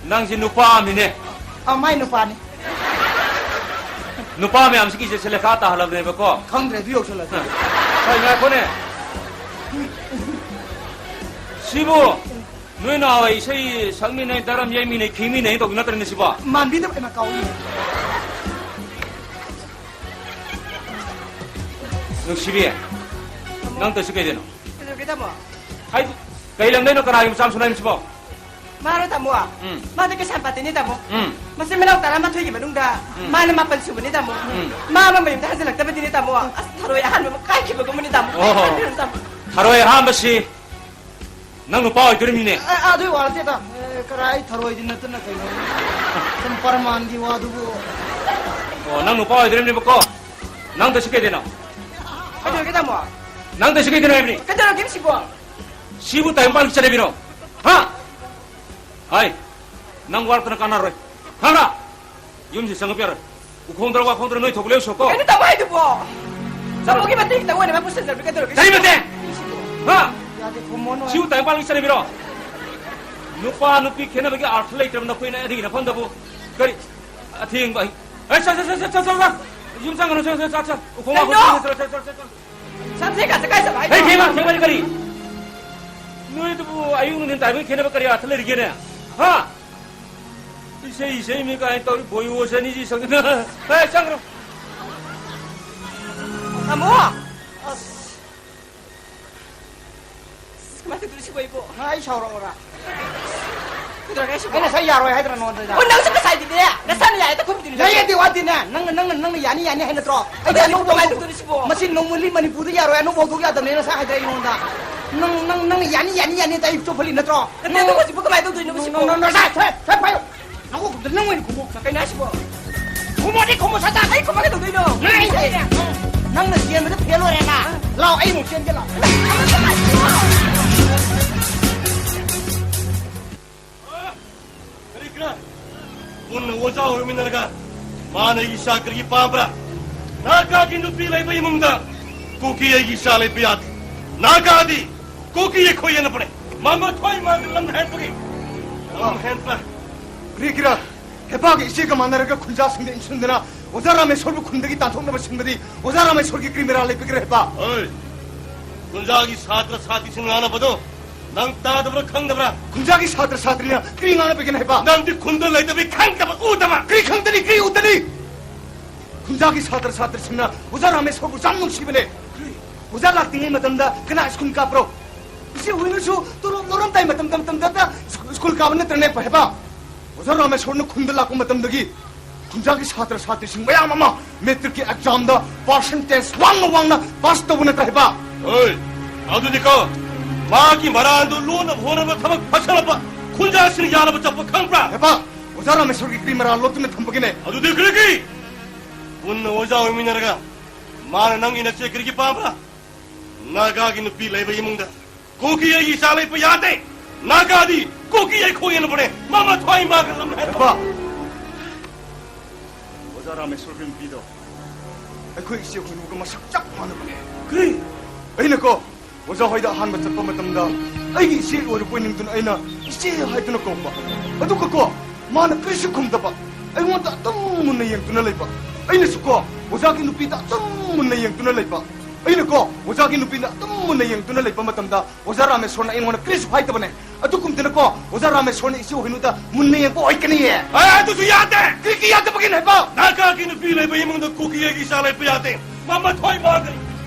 ꯅꯪꯁꯤ ꯅꯨꯄꯥ ꯑꯃꯅꯤꯅꯦ꯫ ꯑ, ꯃꯥꯏ ꯅꯨꯄꯥꯅꯤ꯫ ꯅꯨꯄꯥ ꯃꯌꯥꯝꯁꯤꯒꯤ ꯏꯖꯠꯁꯦ ꯂꯩꯈꯥ ꯇꯥꯍꯜꯂꯕꯅꯦꯕꯀꯣ꯫ ꯈꯪꯗ꯭ꯔꯦ, ꯑꯗꯨ ꯌꯧꯁꯜꯂꯗꯤ꯫ ꯍꯣꯏ, ꯉꯥꯏꯈꯣꯅꯦ꯫ ꯁꯤꯕꯨ ꯅꯣꯏ ꯅꯍꯥꯟꯋꯥꯏ ꯏꯁꯩ ꯁꯛꯃꯤꯟꯅꯩ, ꯗꯔꯝ ꯌꯩꯃꯤꯟꯅꯩ, ꯈꯤꯡꯃꯤꯟꯅꯩ ꯇꯧꯕ ꯅꯠꯇ꯭ꯔꯅꯦ ꯁꯤꯕꯣ? ꯃꯥꯟꯕꯤꯗꯕ, ꯏꯃꯥ ꯀꯥꯎꯏ꯫ ꯅꯨꯡꯁꯤꯕꯤ, ꯅꯪ ꯇꯧꯔꯤꯁꯤ ꯀꯩꯗꯩꯅꯣ? ꯀꯩꯗꯧꯒꯦ, ꯇꯥꯃꯣ? ꯍꯥꯏꯗꯤ, ꯀꯩ ꯂꯝꯗꯩꯅꯣ, ꯀꯅꯥꯒꯤ ꯃꯆꯥ ꯃꯁꯨꯅꯣ ꯍꯥꯏꯕꯁꯤꯕꯣ? ꯃꯥꯔꯣ, ꯇꯥꯃꯣ? ꯎꯝ꯫ ꯃꯥꯗꯤ ꯀꯩꯁꯥꯝꯄꯥꯠꯇꯩꯅꯦ, ꯇꯥꯃꯣ꯫ ꯎꯝ꯫ ꯃꯆꯤꯟ ꯃꯅꯥꯎ ꯇꯔꯥꯃꯥꯊꯣꯏꯒꯤ ꯃꯅꯨꯡꯗ ꯎꯝ꯫ ꯃꯥꯅ ꯃꯥꯄꯟ ꯁꯨꯕꯅꯦ, ꯇꯥꯃꯣ꯫ ꯎꯝ꯫ ꯃꯥ ꯑꯃ ꯃꯌꯨꯝꯗ ꯍꯟꯖꯤꯜꯂꯛꯇꯕꯗꯤꯅꯦ, ꯇꯥꯃꯣ꯫ ꯑꯁ, ꯊꯔꯣꯏ ꯑꯍꯥꯟꯕ ꯑꯃ ꯀꯥꯏꯈꯤꯕꯒꯨꯝꯕꯅꯤ, ꯇꯥꯃꯣ꯫ ꯑꯣꯍꯣ꯫ ꯀꯥꯏꯈꯤꯕꯅꯤ, ꯇꯥꯃꯣ꯫ ꯊꯔꯣꯏ ꯑꯍꯥꯟꯕꯁꯤ ꯅꯪ ꯅꯨꯄꯥ ꯑꯣꯏꯗꯣꯔꯤꯃꯤꯅꯦ꯫ ꯑꯦ, ꯑꯗꯨꯏ ꯋꯥ ꯅꯠꯇꯦꯗ꯫ ꯑꯦ, ꯀꯔꯥꯏ ꯊꯔꯣꯏꯗꯤ ꯅꯠꯇꯅ ꯀꯩꯅꯣ? ꯁꯨꯝ ꯄ꯭ꯔꯃꯥꯟꯒꯤ ꯋꯥꯗꯨꯕꯨ꯫ ꯑꯣ, ꯅꯪ ꯅꯨꯄꯥ ꯑꯣꯏꯗꯣꯔꯤꯕꯅꯦꯕꯀꯣ꯫ ꯅꯪ ꯇꯧꯁꯤ ꯀꯩꯗꯩꯅꯣ? ꯀꯩꯗꯧꯔꯒꯦ, ꯇꯥꯃꯣ? ꯅꯪ ꯇꯧꯁꯤ ꯀꯩꯗꯩꯅꯣ ꯍꯥꯏꯕꯅꯤ? ꯀꯩꯗꯧꯔꯒꯦ ꯁꯤꯕꯣ? ꯁꯤꯕꯨ ꯇꯥꯏꯕꯪꯄꯥꯟꯒꯤ ꯆꯠꯅꯕꯤꯔꯣ? ꯍꯥ? ꯍꯥꯏ, ꯅꯪ ꯋꯥꯔꯛꯇꯅ ꯀꯥꯟꯅꯔꯣꯏ꯫ ꯈꯪꯕ꯭ꯔꯥ? ꯌꯨꯝꯁꯤ ꯆꯪꯉꯛꯄ ꯌꯥꯔꯣꯏ꯫ ꯎꯈꯣꯡꯗ꯭ꯔ ꯋꯥꯈꯣꯡꯗ꯭ꯔ ꯅꯣꯏ ꯊꯣꯛꯄ ꯂꯦꯞꯁꯣꯀꯣ꯫ ꯀꯩꯅꯣ ꯇꯥꯃꯣ ꯍꯥꯏꯗꯨꯕꯣ? ꯇꯥꯃꯣꯒꯤ ꯃꯇꯦꯡ ꯈꯤꯇꯪ ꯑꯣꯏꯅꯕ ꯄꯨꯁꯟꯖꯔꯒꯦ, ꯀꯩꯗꯧꯔꯒꯦ? ꯀꯔꯤ ꯃꯇꯦꯡ? ꯍꯥ? ꯌꯥꯗꯦ, ꯈꯨꯝꯃꯣ ꯅꯣꯏ꯫ ꯁꯤꯕꯨ ꯇꯥꯏꯕꯪꯄꯥꯟꯒꯤ ꯆꯠꯅꯕꯤꯔꯣ? ꯅꯨꯄꯥ ꯅꯨꯄꯤ ꯈꯦꯠꯅꯕꯒꯤ ꯑꯥꯔꯊ ꯂꯩꯇ꯭ꯔꯕ ꯅꯈꯣꯏꯅ ꯑꯗꯨꯒꯤ ꯅꯐꯝꯗꯕꯨ ꯀꯔꯤ ꯑꯊꯦꯡꯕ ꯑꯍꯤꯡ? ꯑꯦ, ꯆꯠ, ꯆꯠ, ꯆꯠ, ꯆꯠ, ꯆꯠ, ꯆꯠ꯫ ꯌꯨꯝ ꯆꯪꯒꯅꯨ, ꯆꯠ, ꯆꯠ, ꯆꯠ, ꯆꯠ꯫ ꯎꯈꯣꯡ ꯀꯩꯅꯣ? ꯋꯥꯈꯣꯡ ꯆꯠ, ꯆꯠ, ꯆꯠ, ꯆꯠ꯫ ꯆꯠ, ꯊꯦꯡ ꯀꯥꯟ ꯆꯠ ꯀꯥꯏ ꯆꯠꯂꯣ ꯍꯥꯏꯅꯣ? ꯍꯦ, ꯊꯦꯡ ꯀꯥꯟ ꯊꯦꯡ ꯀꯥꯟ ꯀꯔꯤ? ꯅꯣꯏꯗꯨꯕꯨ ꯑꯌꯨꯛ ꯅꯨꯡꯊꯤꯟ ꯇꯥꯏꯕꯪ ꯈꯦꯠꯅꯕ ꯀꯔꯤ ꯑꯥꯔꯊ ꯂꯩꯔꯤꯒꯦꯅꯦ? ꯍꯥ? ꯏꯁꯩ, ꯏꯁꯩ ꯃꯤ ꯀꯥꯏꯅ ꯇꯧꯔꯤ, ꯕꯣꯏ ꯑꯣꯁꯅꯤ ꯁꯤ ꯁꯛꯅ꯫ ꯍꯦ, ꯆꯪꯈ꯭ꯔꯣ꯫ ꯇꯥꯃꯣ! ꯑꯁ꯫ ꯀꯃꯥꯏ ꯇꯧꯗꯣꯏꯅꯣ ꯁꯤꯕꯣ ꯑꯩꯕꯣ? ꯅꯪ ꯑꯩ ꯁꯥꯎꯔꯛꯑꯣꯔꯥ? ꯀꯩꯗꯧꯔꯒꯦ ꯁꯤꯕꯣ? ꯑꯩ ꯉꯁꯥꯏ ꯌꯥꯔꯣꯏ ꯍꯥꯏꯗ꯭ꯔꯥ ꯅꯉꯣꯟꯗ? ꯑꯣ, ꯅꯪꯁꯨ ꯉꯁꯥꯏꯗꯤꯅꯦ, ꯅꯁꯥꯅ ꯌꯥꯏ ꯍꯦꯛꯇ ꯈꯨꯝꯗꯣꯏꯅꯤ꯫ ꯌꯥꯏ ꯌꯥꯗꯦ ꯋꯥꯗꯤꯅꯦ, ꯅꯪꯅ, ꯅꯪꯅ, ꯅꯪꯅ ꯌꯥꯅꯤ ꯌꯥꯅꯤ ꯍꯥꯏ ꯅꯠꯇ꯭ꯔꯣ? ꯑꯩꯗꯤ ꯑꯗꯨꯗꯤ ꯑꯅꯧꯕ ꯀꯃꯥꯏ ꯍꯧꯗꯣꯛ-, ꯇꯧꯗꯣꯏꯅꯣ ꯁꯤꯕꯣ? ꯃꯁꯤ ꯅꯣꯡꯃ ꯂꯤ ꯃꯅꯤꯄꯨꯔꯗ ꯌꯥꯔꯣꯏ, ꯑꯅꯧꯕ ꯍꯧꯗꯣꯛ ꯌꯥꯗꯕꯅꯦ ꯅꯁꯥ ꯍꯥꯏꯗ꯭ꯔꯦ ꯑꯩꯉꯣꯟꯗ꯫ ꯅꯪ, ꯅꯪ, ꯅꯪꯅ ꯌꯥꯅꯤ ꯌꯥꯅꯤ ꯌꯥꯅꯤ ꯇꯥꯏ ꯆꯣꯞꯐꯜꯂꯤ ꯅꯠꯇ꯭ꯔꯣ? ꯅꯠꯇꯦ, ꯑꯗꯨ ꯍꯧꯖꯤꯛꯄꯨ ꯀꯃꯥꯏ ꯇꯧꯗꯣꯏꯅꯣ ꯁꯤꯕꯣ? ꯅꯪ, ꯅꯪ, ꯅꯪ, ꯁꯦ, ꯁꯦ, ꯄꯥꯏꯌꯨ꯫ ꯅꯀꯣꯛꯇꯨꯗ ꯅꯪ ꯑꯣꯏꯅ ꯈꯨꯝꯃꯣ꯫ ꯀꯩꯅꯣ ꯍꯥꯏꯁꯤꯕꯣ? ꯈꯨꯝꯃꯣꯗꯤ ꯈꯨꯝꯃꯣ ꯁꯠ ꯁꯠ꯫ ꯑꯩ ꯈꯨꯝꯃꯒ ꯇꯧꯗꯣꯏꯅꯣ? ꯅꯪ ꯑꯩ ꯍꯥꯏꯔꯦ꯫ ꯅꯪꯅ ꯆꯦꯟꯕꯗ ꯐꯦꯜ ꯑꯣꯏꯔꯦꯅ꯫ ꯂꯥꯎ, ꯑꯩ ꯑꯃꯨꯛ ꯆꯦꯟꯒꯦ ꯂꯥꯎ꯫ ꯀꯔꯤ ꯀꯔꯥ? ꯄꯨꯟꯅ ꯑꯣꯖꯥ ꯑꯣꯏꯔꯃꯤꯟꯅꯔꯒ ꯃꯥꯅ ꯑꯩꯒꯤ ꯏꯆꯥ ꯀꯔꯤꯒꯤ ꯄꯥꯝꯕ꯭ꯔꯥ? ꯅꯥꯒꯥꯒꯤ ꯅꯨꯄꯤ ꯂꯩꯕ ꯏꯃꯨꯡꯗ ꯀꯨꯀꯤ ꯑꯩꯒꯤ ꯏꯆꯥ ꯂꯩꯕ ꯌꯥꯗꯦ꯫ ꯅꯥꯒꯥꯗꯤ ꯀꯨꯀꯤ ꯑꯩꯈꯣꯏ ꯌꯦꯟꯅꯕꯅꯦ꯫ ꯃꯃ ꯊꯣꯏ ꯃꯥꯒꯤ ꯂꯝ ꯍꯦꯟꯕꯒꯤ꯫ ꯂꯝ ꯍꯦꯟꯕ꯫ ꯀꯔꯤ ꯀꯔꯥ? ꯍꯦꯄꯥꯒꯤ ꯏꯆꯦꯒ ꯃꯥꯟꯅꯔꯒ ꯈꯨꯟꯖꯥꯁꯤꯡꯗ ꯏꯟꯁꯤꯟꯗꯨꯅ ꯑꯣꯖꯥ ꯔꯥꯃꯦꯁꯣꯔꯕꯨ ꯈꯨꯟꯗꯒꯤ ꯇꯥꯟꯊꯣꯛꯅꯕ ꯁꯤꯟꯕꯗꯤ ꯑꯣꯖꯥ ꯔꯥꯃꯦꯁꯣꯔꯒꯤ ꯀ꯭ꯔꯤ ꯃꯦꯔꯥ ꯂꯩꯕꯤꯒ꯭ꯔꯦ ꯍꯦꯄꯥ? ꯑꯣꯏ! ꯈꯨꯟꯖꯥꯒꯤ ꯁꯥꯇ꯭ꯔ ꯁꯥꯇ꯭ꯔꯤꯁꯤꯡ ꯉꯥꯡꯅꯕꯗꯣ ꯅꯪ ꯇꯥꯗꯕ꯭ꯔꯥ ꯈꯪꯗꯕ꯭ꯔꯥ? ꯈꯨꯟꯖꯥꯒꯤ ꯁꯥꯇ꯭ꯔ ꯁꯥꯇ꯭ꯔꯤꯅ ꯀ꯭ꯔꯤ ꯉꯥꯡꯅꯕꯒꯦꯅ ꯍꯦꯄꯥ? ꯅꯪꯗꯤ ꯈꯨꯟꯗ ꯂꯩꯇꯕꯩ ꯈꯪꯗꯕ ꯎꯗꯕ! ꯀ꯭ꯔꯤ ꯈꯪꯗꯅꯤ, ꯀ꯭ꯔꯤ ꯎꯗꯅꯤ? ꯈꯨꯟꯖꯥꯒꯤ ꯁꯥꯇ꯭ꯔ ꯁꯥꯇ꯭ꯔꯤꯁꯤꯡꯅ ꯑꯣꯖꯥ ꯔꯥꯃꯦꯁꯣꯔꯕꯨ ꯌꯥꯝ ꯅꯨꯡꯁꯤꯕꯅꯦ꯫ ꯑꯣꯖꯥ ꯂꯥꯛꯇ꯭ꯔꯤꯉꯩ ꯃꯇꯝꯗ ꯀꯅꯥ ꯁ꯭ꯀꯨꯜ ꯀꯥꯞꯄ꯭ꯔꯣ? ꯏꯆꯦ ꯍꯣꯏꯅꯁꯨ ꯇꯣꯂꯣꯞ ꯂꯧꯔꯝꯗꯥꯏ ꯃꯇꯝ, ꯃꯇꯝ, ꯃꯇꯝꯗ ꯁ꯭ꯀꯨꯜ ꯀꯥꯕ ꯅꯠꯇ꯭ꯔꯅꯦ ꯍꯦꯄꯥ? ꯑꯣꯖꯥ ꯔꯥꯃꯦꯁꯣꯔꯅ ꯈꯨꯟꯗ ꯂꯥꯛꯄ ꯃꯇꯝꯗꯒꯤ ꯈꯨꯟꯖꯥꯒꯤ ꯁꯥꯇ꯭ꯔ ꯁꯥꯇ꯭ꯔꯤꯁꯤꯡ ꯃꯌꯥꯝ ꯑꯃ ꯃꯦꯇ꯭ꯔꯤꯛꯀꯤ ꯑꯦꯛꯖꯥꯝꯗ ꯄꯥꯔꯁꯦꯟꯇꯦꯖ ꯋꯥꯡꯅ ꯋꯥꯡꯅ ꯄꯥꯁ ꯇꯧꯕ ꯅꯠꯇ꯭ꯔꯥ ꯍꯦꯄꯥ? ꯍꯣꯏ, ꯑꯗꯨꯗꯤꯀꯣ, ꯃꯥꯒꯤ ꯃꯔꯥꯜꯗꯨ ꯂꯣꯠꯅꯕ ꯍꯣꯠꯅꯕ ꯊꯕꯛ ꯐꯠꯁꯜꯂꯛꯄ ꯈꯨꯟꯖꯥꯁꯤꯡꯅ ꯌꯥꯅꯕ ꯆꯠꯄ ꯈꯪꯕ꯭ꯔꯥ? ꯍꯦꯄꯥ, ꯑꯣꯖꯥ ꯔꯥꯃꯦꯁꯣꯔꯒꯤ ꯀꯔꯤ ꯃꯔꯥꯜ ꯂꯣꯠꯇꯨꯅ ꯊꯝꯕꯒꯤꯅꯦ? ꯑꯗꯨꯗꯤ ꯀꯔꯤꯒꯤ? ꯄꯨꯟꯅ ꯑꯣꯖꯥ ꯑꯣꯏꯃꯤꯟꯅꯔꯒ ꯃꯥꯅ ꯅꯪꯒꯤ ꯅꯆꯦ ꯀꯔꯤꯒꯤ ꯄꯥꯝꯕ꯭ꯔꯥ? ꯅꯥꯒꯥꯒꯤ ꯅꯨꯄꯤ ꯂꯩꯕ ꯏꯃꯨꯡꯗ ꯀꯨꯀꯤ ꯑꯩꯒꯤ ꯏꯆꯥ ꯂꯩꯕ ꯌꯥꯗꯦ꯫ ꯅꯥꯒꯥꯗꯤ ꯀꯨꯀꯤ ꯑꯩꯈꯣꯏ ꯌꯦꯟꯕꯅꯦ꯫ ꯃꯃꯥ ꯊ꯭ꯋꯥꯏ ꯃꯥꯒ ꯂꯝ ꯍꯦꯟꯕ꯫ ꯍꯦꯄꯥ, ꯑꯣꯖꯥ ꯔꯥꯃꯦꯁꯣꯔꯒꯤ ꯅꯨꯄꯤꯗꯣ ꯑꯩꯈꯣꯏ ꯏꯆꯦ ꯍꯣꯏꯅꯨꯒ ꯃꯁꯛ ꯆꯞ ꯃꯥꯟꯅꯕꯅꯦ꯫ ꯀꯔꯤ? ꯑꯩꯅꯀꯣ ꯑꯣꯖꯥ ꯍꯣꯏꯗ ꯑꯍꯥꯟꯕ ꯆꯠꯄ ꯃꯇꯝꯗ ꯑꯩꯒꯤ ꯏꯆꯦ ꯑꯣꯏꯔꯕꯣꯏ ꯅꯤꯡꯗꯨꯅ ꯑꯩꯅ ꯏꯆꯦ ꯍꯥꯏꯗꯨꯅ ꯀꯧꯕ꯫ ꯑꯗꯨꯒꯀꯣ ꯃꯥꯅ ꯀꯔꯤꯁꯨ ꯈꯨꯝꯗꯕ, ꯑꯩꯉꯣꯟꯗ ꯑꯗꯨꯝ ꯃꯨꯟꯅ ꯌꯦꯡꯗꯨꯅ ꯂꯩꯕ꯫ ꯑꯩꯅꯁꯨꯀꯣ ꯑꯣꯖꯥꯒꯤ ꯅꯨꯄꯤꯗ ꯑꯗꯨꯝ ꯃꯨꯟꯅ ꯌꯦꯡꯗꯨꯅ ꯂꯩꯕ꯫ ꯑꯩꯅꯀꯣ ꯑꯣꯖꯥꯒꯤ ꯅꯨꯄꯤꯗ ꯑꯗꯨꯝ ꯃꯨꯟꯅ ꯌꯦꯡꯗꯨꯅ ꯂꯩꯕ ꯃꯇꯝꯗ ꯑꯣꯖꯥ ꯔꯥꯃꯦꯁꯣꯔꯅ ꯑꯩꯉꯣꯟꯗ ꯀꯔꯤꯁꯨ ꯍꯥꯏꯗꯕꯅꯦ꯫ ꯑꯗꯨꯒꯨꯝꯗꯅꯀꯣ ꯑꯣꯖꯥ ꯔꯥꯃꯦꯁꯣꯔꯅ ꯏꯆꯦ ꯍꯣꯏꯅꯨꯗ ꯃꯨꯟꯅ ꯌꯦꯡꯕ ꯑꯣꯏꯒꯅꯤꯌꯦ꯫ ꯑꯦ, ꯑꯗꯨꯁꯨ ꯌꯥꯗꯦ꯫ ꯀꯔꯤꯒꯤ ꯌꯥꯗꯕꯒꯤꯅꯦ ꯍꯥꯏꯕ? ꯅꯥꯒꯥꯒꯤ ꯅꯨꯄꯤ ꯂꯩꯕ ꯏꯃꯨꯡꯗ ꯀꯨꯀꯤ ꯑꯩꯒꯤ ꯏꯆꯥ ꯂꯩꯕ ꯌꯥꯗꯦ꯫ ꯃꯃꯥ ꯊ꯭ꯋꯥꯏ ꯃꯥꯒꯅꯤ꯫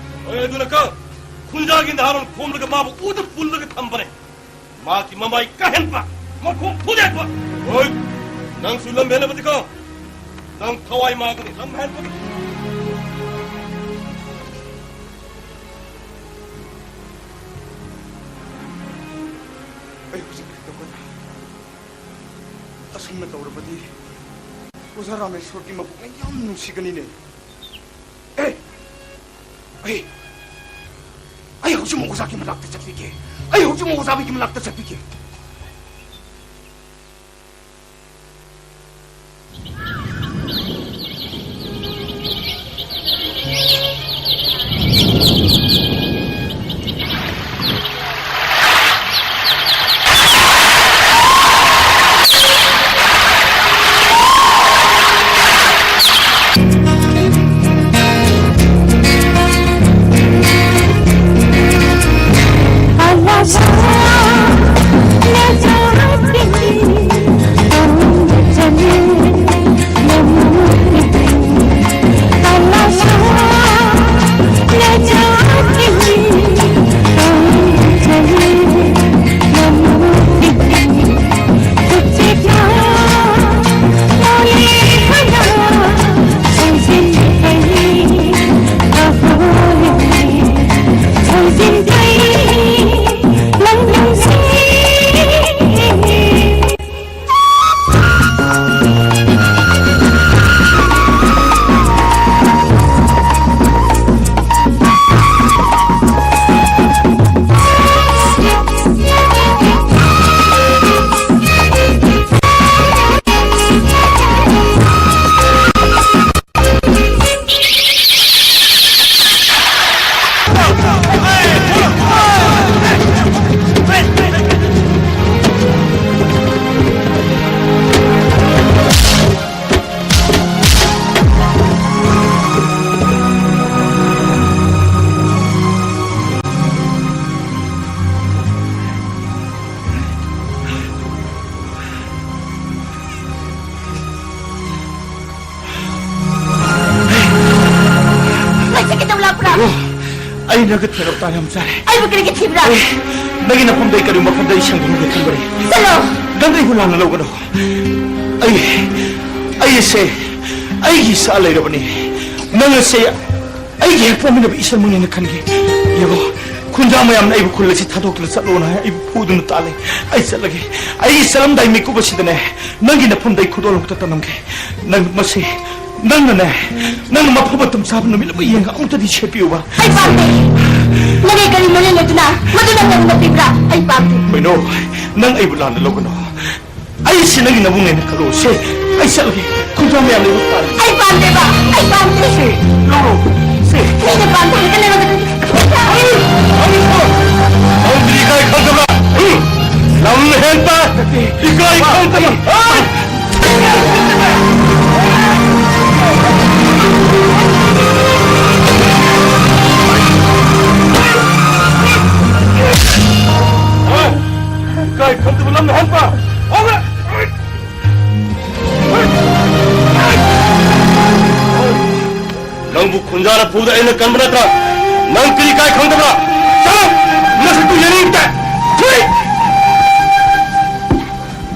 ꯑꯦ, ꯑꯗꯨꯅꯀꯣ ꯈꯨꯟꯖꯥꯒꯤ ꯅꯍꯥꯔꯣꯜ ꯈꯣꯝꯂꯒ ꯃꯥꯕꯨ ꯎꯗ ꯄꯨꯜꯂꯒ ꯊꯝꯕꯅꯦ꯫ ꯃꯥꯒꯤ ꯃꯃꯥꯏ ꯀꯥꯍꯟꯕ, ꯃꯈꯣꯡ ꯊꯨꯗꯦꯛꯄ꯫ ꯍꯣꯏ, ꯅꯪꯁꯨ ꯂꯝ ꯍꯦꯜꯂꯕꯗꯤꯀꯣ ꯅꯪ ꯊꯋꯥꯏ ꯃꯥꯡꯒꯅꯤ꯫ ꯂꯝ ꯍꯦꯟꯕꯒꯤ ꯑꯩ ꯍꯧꯖꯤꯛ ꯀꯔꯤ ꯇꯧꯒꯗ꯭ꯔꯥ? ꯑꯁꯨꯝꯅ ꯇꯧꯔꯕꯗꯤ ꯑꯣꯖꯥ ꯔꯥꯃꯦꯁꯣꯔꯒꯤ ꯃꯕꯨꯛꯅ ꯌꯥꯝ ꯅꯨꯡꯁꯤꯒꯅꯤꯅꯦ꯫ ꯑꯦ! ꯑꯩ, ꯑꯩ ꯍꯧꯖꯤꯛꯃꯛ ꯑꯣꯖꯥꯒꯤ ꯃꯅꯥꯛꯇ ꯆꯠꯄꯤꯒꯦ꯫ ꯑꯩ ꯍꯧꯖꯤꯛꯃꯛ ꯑꯣꯖꯥꯒꯤ ꯃꯅꯥꯛꯇ ꯆꯠꯄꯤꯒꯦ꯫ ꯑꯩ ꯅꯪꯒ ꯊꯦꯡꯅꯕ ꯇꯥꯟ ꯌꯥꯝ ꯆꯥꯔꯦ꯫ ꯑꯩꯕꯨ ꯀꯔꯤꯒꯤ ꯊꯤꯕ꯭ꯔꯥ? ꯑꯩ ꯅꯪꯒꯤ ꯅꯐꯝꯗ ꯑꯩ ꯀꯔꯤꯒꯨꯝꯕ ꯈꯟꯗ ꯑꯩ ꯁꯦꯡꯗꯣꯛꯅꯕ ꯈꯟꯕꯅꯤ꯫ ꯆꯠꯂꯣ! ꯅꯪ ꯑꯩꯕꯨ ꯂꯥꯟꯅ ꯂꯧꯒꯅꯨ꯫ ꯑꯩ, ꯑꯩ ꯑꯁꯦ, ꯑꯩꯒꯤ ꯏꯆꯥ ꯂꯩꯔꯕꯅꯤ꯫ ꯅꯪ ꯑꯁꯦ ꯑꯩꯒꯤ ꯍꯦꯛ ꯄꯣꯛꯃꯤꯟꯅꯕ ꯏꯆꯟꯃꯛꯅꯦꯅ ꯈꯟꯈꯤ꯫ ꯌꯦꯡꯉꯣ, ꯈꯨꯟꯖꯥ ꯃꯌꯥꯝꯅ ꯑꯩꯕꯨ ꯈꯨꯜ ꯑꯁꯤ ꯊꯥꯗꯣꯛꯇꯨꯅ ꯆꯠꯂꯣꯅ ꯍꯥꯏ, ꯑꯩꯕꯨ ꯐꯨꯗꯨꯅ ꯇꯥꯜꯂꯤ꯫ ꯑꯩ ꯆꯠꯂꯒꯦ꯫ ꯑꯩꯒꯤ ꯆꯠꯂꯝꯗꯥꯏ ꯃꯤꯀꯨꯞ ꯑꯁꯤꯗꯅꯦ, ꯅꯪꯒꯤ ꯅꯐꯝꯗ ꯑꯩ ꯈꯨꯗꯣꯜ ꯑꯃꯨꯛꯇ ꯇꯝꯂꯝꯒꯦ꯫ ꯅꯪ ꯃꯁꯤ, ꯅꯪꯅꯅꯦ, ꯅꯪꯅ ꯃꯐꯝ ꯃꯇꯝ ꯆꯥꯕ ꯅꯨꯃꯤꯠ ꯑꯃ ꯌꯦꯡꯉ ꯑꯃꯨꯛꯇꯗꯤ ꯁꯦꯠꯄꯤꯌꯨꯕ꯫ ꯑꯩ ꯄꯥꯝꯗꯦ꯫ ꯅꯪꯒꯤ ꯀꯔꯤ ꯃꯔꯤ ꯂꯩꯗꯨꯅ ꯃꯗꯨ ꯅꯪꯅ ꯍꯨꯟꯗꯣꯛꯄꯤꯕ꯭ꯔꯥ? ꯑꯩ ꯄꯥꯝꯗꯦ꯫ ꯀꯩꯅꯣ, ꯅꯪ ꯑꯩꯕꯨ ꯂꯥꯟꯅ ꯂꯧꯒꯅꯨ꯫ ꯑꯩ ꯁꯤ ꯅꯪꯒꯤ ꯅꯕꯨꯡꯅꯦꯅ ꯈꯜꯂꯣ꯫ ꯁꯦ, ꯑꯩ ꯆꯠꯂꯒꯦ꯫ ꯈꯨꯟꯖꯥ ꯃꯌꯥꯝ ꯂꯩꯕ ꯇꯥꯔꯦ꯫ ꯑꯩ ꯄꯥꯝꯗꯦꯕ꯫ ꯑꯩ ꯄꯥꯝꯗꯦ꯫ ꯁꯦ, ꯂꯧꯔꯣ꯫ ꯁꯦ꯫ ꯃꯤꯅ ꯄꯥꯝꯗꯦ ꯍꯥꯏꯔꯒ ꯅꯪꯅ ꯅꯪꯗꯤ ꯏꯀꯥꯏ ꯈꯪꯗꯕ꯭ꯔꯥ? ꯎꯝ꯫ ꯂꯝ ꯍꯦꯟꯕ! ꯏꯀꯥꯏ ꯈꯪꯗꯕ! ꯏꯀꯥꯏ ꯈꯪꯗꯕ ꯂꯝ ꯍꯦꯟꯕ! ꯅꯪꯕꯨ ꯈꯨꯟꯖꯥꯅ ꯐꯨꯕꯗ ꯑꯩꯅ ꯀꯟꯕ ꯅꯠꯇ꯭ꯔꯥ? ꯅꯪ ꯀꯔꯤ ꯏꯀꯥꯏ ꯈꯪꯗꯕ꯭ꯔꯥ? ꯆꯠꯂꯣ! ꯅꯁꯛꯇꯨ ꯌꯦꯡꯅꯤꯡꯗꯦ! ꯊꯨꯏ!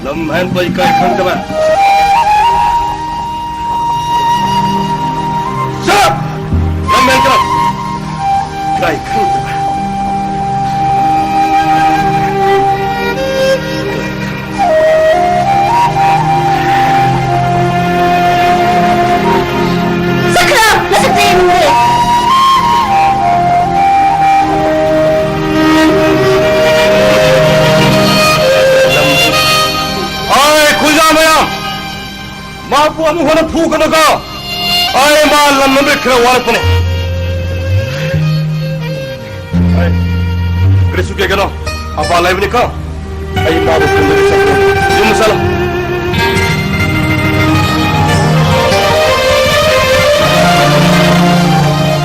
ꯂꯝ ꯍꯦꯟꯕ ꯏꯀꯥꯏ ꯈꯪꯗꯕ! ꯆꯠꯂꯣ! ꯂꯝ ꯍꯦꯟ ꯆꯠꯂꯣ! ꯏꯀꯥꯏ ꯈꯪꯗꯕ! ꯆꯠꯈ꯭ꯔꯣ! ꯅꯁꯛꯇꯨ ꯌꯦꯡꯅꯤꯡꯗꯦ! ꯑꯩ ꯈꯨꯟꯖꯥ ꯃꯌꯥꯝ! ꯃꯍꯥꯛꯄꯨ ꯑꯃꯨꯛ ꯍꯟꯅ ꯐꯨꯒꯅꯨꯀꯣ! ꯑꯩ ꯃꯥ ꯂꯝ ꯑꯃꯗ ꯈꯔ ꯋꯥꯔꯛꯄꯅꯦ꯫ ꯑꯩ ꯀꯔꯤꯁꯨ ꯀꯤꯒꯅꯣ, ꯑꯄꯥ ꯂꯩꯕꯅꯤꯀꯣ꯫ ꯑꯩ ꯃꯥꯕꯨ ꯄꯨꯟꯅ ꯆꯠꯀꯦ꯫ ꯌꯨꯝꯗ ꯆꯠꯂꯣ꯫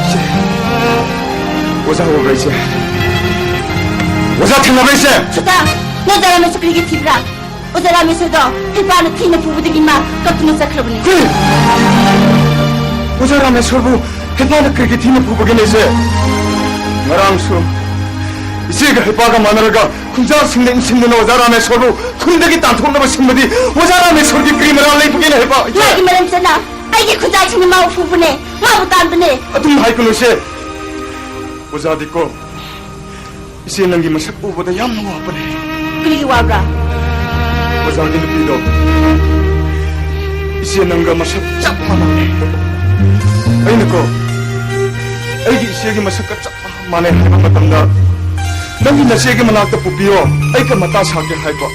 ꯏꯆꯦ, ꯑꯣꯖꯥ ꯎꯕ꯭ꯔꯥ, ꯏꯆꯦ? ꯑꯣꯖꯥ ꯊꯦꯡꯅꯕ꯭ꯔꯥ, ꯏꯆꯦ? ꯁꯨꯇꯥ, ꯅꯣꯏ ꯗꯔꯥꯃꯦꯁ ꯀꯔꯤꯒꯤ ꯊꯤꯕ꯭ꯔꯥ? ꯑꯣꯖꯥ ꯔꯥꯃꯦꯁꯣꯔꯗꯣ ꯍꯩꯄꯥꯅ ꯊꯤꯅ ꯐꯨꯕꯗꯒꯤ ꯃꯥ ꯀꯞꯇꯨꯅ ꯆꯠꯈ꯭ꯔꯕꯅꯤ꯫ ꯀꯔꯤ? ꯑꯣꯖꯥ ꯔꯥꯃꯦꯁꯣꯔꯕꯨ ꯍꯩꯄꯥꯅ ꯀꯔꯤꯒꯤ ꯊꯤꯅ ꯐꯨꯕꯒꯦꯅꯦ, ꯏꯆꯦ? ꯉꯔꯥꯡꯁꯨ ꯏꯆꯦꯒ ꯍꯩꯄꯥꯒ ꯃꯥꯟꯅꯔꯒ ꯈꯨꯟꯖꯥꯁꯤꯡꯅ ꯏꯟꯁꯤꯟꯗꯨꯅ ꯑꯣꯖꯥ ꯔꯥꯃꯦꯁꯣꯔꯕꯨ ꯈꯨꯟꯗꯒꯤ ꯇꯥꯟꯊꯣꯛꯅꯕ ꯁꯤꯟꯕꯗꯤ ꯑꯣꯖꯥ ꯔꯥꯃꯦꯁꯣꯔꯒꯤ ꯀꯔꯤ ꯃꯔꯥꯜ ꯂꯩꯕꯒꯦꯅꯦ ꯍꯩꯄꯥ? ꯏꯆꯦ! ꯃꯥꯒꯤ ꯃꯔꯝ ꯆꯠꯅ ꯑꯩꯒꯤ ꯈꯨꯟꯖꯥꯁꯤꯡꯅ ꯃꯥꯕꯨ ꯐꯨꯕꯅꯦ, ꯃꯥꯕꯨ ꯇꯥꯟꯕꯅꯦ꯫ ꯑꯗꯨꯝ ꯍꯥꯏꯒꯅꯨ ꯏꯆꯦ꯫ ꯑꯣꯖꯥꯗꯤꯀꯣ ꯏꯆꯦ ꯅꯪꯒꯤ ꯃꯁꯛ ꯎꯕꯗ ꯌꯥꯝꯅ ꯋꯥꯕꯅꯦ꯫ ꯀꯔꯤꯒꯤ ꯋꯥꯕ꯭ꯔꯥ? ꯑꯣꯖꯥꯒꯤ ꯅꯨꯄꯤꯗꯣ ꯏꯆꯦ ꯅꯪꯒ ꯃꯁꯛ ꯆꯞ ꯃꯥꯟꯅꯩ꯫ ꯑꯩꯅꯀꯣ ꯑꯩꯒꯤ ꯏꯆꯦꯒꯤ ꯃꯁꯛꯀ ꯆꯞ ꯃꯥꯟꯅꯩ ꯍꯥꯏꯕ ꯃꯇꯝꯗ ꯅꯪꯒꯤ ꯅꯆꯦꯒꯤ ꯃꯅꯥꯛꯇ ꯄꯨꯕꯤꯌꯣ, ꯑꯩꯒ ꯃꯇꯥ ꯁꯥꯒꯦ ꯍꯥꯏꯕ꯫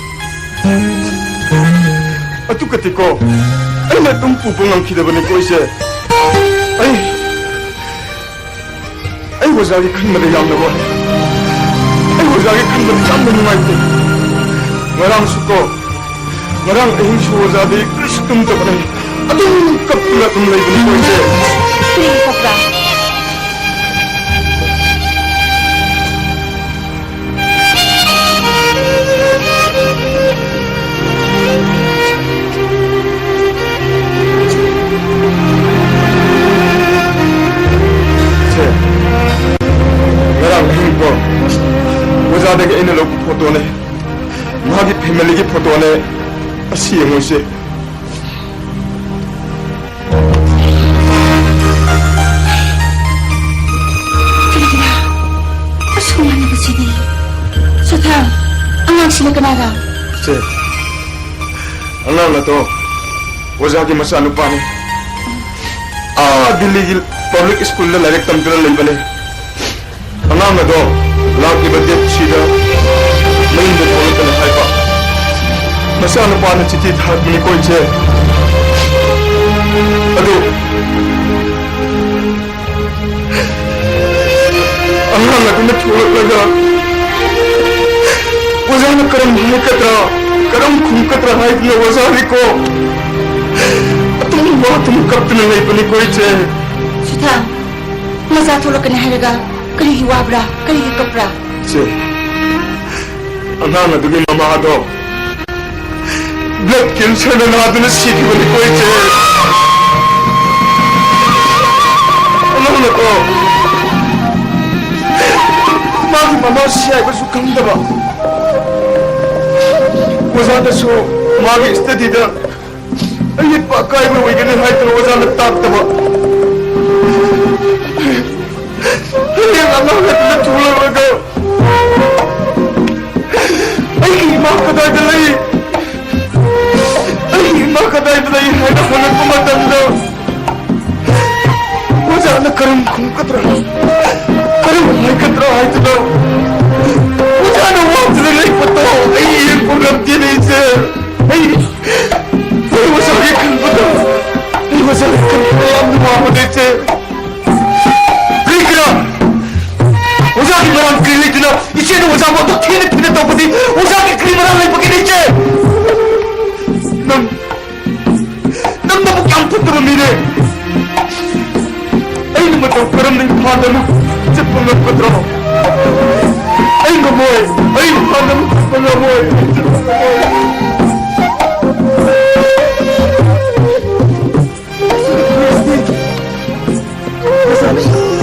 ꯑꯗꯨꯒꯗꯤꯀꯣ ꯑꯩꯅ ꯑꯗꯨꯝ ꯄꯨꯕ ꯉꯝꯈꯤꯗꯕꯅꯤꯀꯣ ꯏꯆꯦ꯫ ꯑꯩ ꯑꯩ ꯑꯣꯖꯥꯒꯤ ꯈꯟꯕꯗ ꯌꯥꯝꯅ ꯋꯥꯏ꯫ ꯑꯩ ꯑꯣꯖꯥꯒꯤ ꯈꯟꯕꯗ ꯌꯥꯝꯅ ꯅꯨꯡꯉꯥꯏꯇꯦ꯫ ꯉꯔꯥꯡꯁꯨ ꯀꯣ, ꯉꯔꯥꯡ ꯑꯍꯤꯡꯁꯨ ꯑꯣꯖꯥꯗꯤ ꯀꯔꯤꯁꯨ ꯇꯨꯝꯗꯕꯅꯦ꯫ ꯑꯗꯨꯝ ꯀꯞꯇꯨꯅ ꯑꯗꯨꯝ ꯂꯩꯕꯅꯤ ꯀꯣ ꯏꯆꯦ꯫ ꯀꯔꯤꯒꯤ ꯀꯞꯄ꯭ꯔꯥ? ꯁꯦ, ꯉꯔꯥꯡ ꯑꯍꯤꯡꯀꯣ, ꯑꯣꯖꯥꯗꯒꯤ ꯑꯩꯅ ꯂꯧꯕ ꯐꯣꯇꯣꯅꯦ꯫ ꯃꯥꯒꯤ ꯐꯦꯃꯤꯂꯤꯒꯤ ꯐꯣꯇꯣꯅꯦ꯫ ꯑꯁꯤ ꯌꯦꯡꯉꯨꯁꯦ꯫ ꯀꯔꯤꯒꯤꯔꯥ ꯑꯁꯨꯛ ꯃꯥꯟꯅꯕꯁꯤꯗꯤ? ꯁꯨꯊꯥ, ꯑꯉꯥꯡꯁꯤꯅ ꯀꯅꯥꯔꯥ? ꯁꯦ, ꯑꯉꯥꯡ ꯑꯗꯣ ꯑꯣꯖꯥꯒꯤ ꯃꯆꯥꯅꯨꯄꯥꯅꯤ꯫ ꯑꯥ ꯗꯤꯜꯂꯤꯒꯤ ꯄꯕ꯭ꯂꯤꯛ ꯁ꯭ꯀꯨꯜꯗ ꯂꯥꯏꯔꯤꯛ ꯇꯝꯗꯨꯅ ꯂꯩꯕꯅꯦ꯫ ꯑꯉꯥꯡ ꯑꯗꯣ ꯂꯥꯛꯂꯤꯕ ꯗꯦꯠ ꯊ꯭ꯔꯤꯗ ꯃꯌꯨꯝꯗ ꯊꯣꯛꯂꯛꯀꯅꯤ ꯍꯥꯏꯕ꯫ ꯃꯆꯥꯅꯨꯄꯥꯅ ꯆꯤꯊꯤ ꯊꯥꯔꯛꯄꯅꯤꯀꯣ ꯏꯆꯦ꯫ ꯑꯗꯨ ꯑꯉꯥꯡ ꯑꯗꯨꯅ ꯊꯣꯛꯂꯛꯂꯒ ꯑꯣꯖꯥꯅ ꯀꯔꯝ ꯍꯥꯏꯒꯗ꯭ꯔꯥ, ꯀꯔꯝ ꯈꯨꯝꯒꯗ꯭ꯔꯥ ꯍꯥꯏꯗꯨꯅ ꯑꯣꯖꯥꯒꯤꯀꯣ ꯑꯗꯨꯝ ꯋꯥꯗꯨꯅ ꯀꯞꯇꯨꯅ ꯂꯩꯕꯅꯤꯀꯣ ꯏꯆꯦ꯫ ꯁꯨꯊꯥ, ꯃꯆꯥ ꯊꯣꯛꯂꯛꯀꯅꯤ ꯍꯥꯏꯔꯒ ꯀꯔꯤꯒꯤ ꯋꯥꯕ꯭ꯔꯥ? ꯀꯔꯤꯒꯤ ꯀꯞꯄ꯭ꯔꯥ? ꯏꯆꯦ, ꯑꯉꯥꯡ ꯑꯗꯨꯒꯤ ꯃꯃꯥꯗꯣ ꯕ꯭ꯂꯗ ꯀꯦꯟꯁꯔꯅ ꯅꯥꯗꯨꯅ ꯁꯤꯈꯤꯕꯅꯤꯀꯣ ꯏꯆꯦ꯫ ꯑꯉꯥꯡꯅꯀꯣ ꯃꯃꯥꯁꯤ ꯍꯥꯏꯕꯁꯨ ꯈꯪꯗꯕ꯫ ꯑꯣꯖꯥꯅꯁꯨ ꯃꯥꯒꯤ ꯁ꯭ꯇꯗꯤꯗ ꯑꯌꯦꯠꯄ ꯑꯀꯥꯏꯕ ꯑꯣꯏꯒꯅꯤ ꯍꯥꯏꯗꯨꯅ ꯑꯣꯖꯥꯅ ꯇꯥꯛꯇꯕ꯫ ꯍꯌꯦꯡ ꯑꯉꯥꯡ ꯑꯗꯨꯅ ꯊꯣꯛꯂꯛꯂꯒ "ꯑꯩꯒꯤ ꯏꯃꯥ ꯀꯗꯥꯏꯗ ꯂꯩ? ꯑꯩꯒꯤ ꯏꯃꯥ ꯀꯗꯥꯏꯗ ꯂꯩ?" ꯍꯥꯏꯅ ꯍꯪꯂꯛꯄ ꯃꯇꯝꯗ ꯑꯣꯖꯥꯅ ꯀꯔꯝ ꯈꯨꯝꯒꯗ꯭ꯔꯥ, ꯀꯔꯝ ꯍꯥꯏꯒꯗ꯭ꯔꯥ ꯍꯥꯏꯗꯨꯅ ꯑꯣꯖꯥꯅ ꯋꯥꯗꯨꯅ ꯂꯩꯕꯗꯣ ꯑꯩ ꯌꯦꯡꯕ ꯉꯝꯗꯦꯅꯦ ꯏꯆꯦ꯫ ꯑꯩ, ꯑꯩ ꯑꯣꯖꯥꯒꯤ ꯈꯟꯕꯗ, ꯑꯩ ꯑꯣꯖꯥꯒꯤ ꯈꯟꯕꯗ ꯌꯥꯝꯅ ꯋꯥꯕꯅꯦ ꯏꯆꯦ꯫ ꯀꯔꯤꯒꯤꯔ? ꯑꯣꯖꯥꯒꯤ ꯃꯔꯥꯜ ꯀꯔꯤ ꯂꯩꯗꯨꯅ ꯏꯆꯦꯅ ꯑꯣꯖꯥꯕꯨ ꯑꯗꯨꯛ ꯊꯤꯅ ꯊꯤꯅ ꯇꯧꯕꯗꯤ ꯑꯣꯖꯥꯒꯤ ꯀꯔꯤ ꯃꯔꯥꯜ ꯂꯩꯕꯒꯦꯅꯦ ꯏꯆꯦ? ꯅꯪ, ꯅꯪ ꯅꯕꯨꯛ ꯌꯥꯝ ꯐꯠꯇꯕ ꯃꯤꯅꯦ꯫ ꯑꯩꯅ ꯃꯇꯧ ꯀꯔꯝꯅ ꯏꯝꯐꯥꯜꯗ ꯑꯃꯨꯛ ꯆꯠꯄ ꯉꯝꯒꯗ꯭ꯔꯣ? ꯑꯩ ꯉꯝꯃꯣꯏ꯫ ꯑꯩ ꯏꯝꯐꯥꯜꯗ ꯑꯃꯨꯛ ꯆꯠꯄ ꯉꯝꯃꯣꯏ꯫ ꯑꯩ ꯆꯠꯄ ꯉꯝꯃꯣꯏ꯫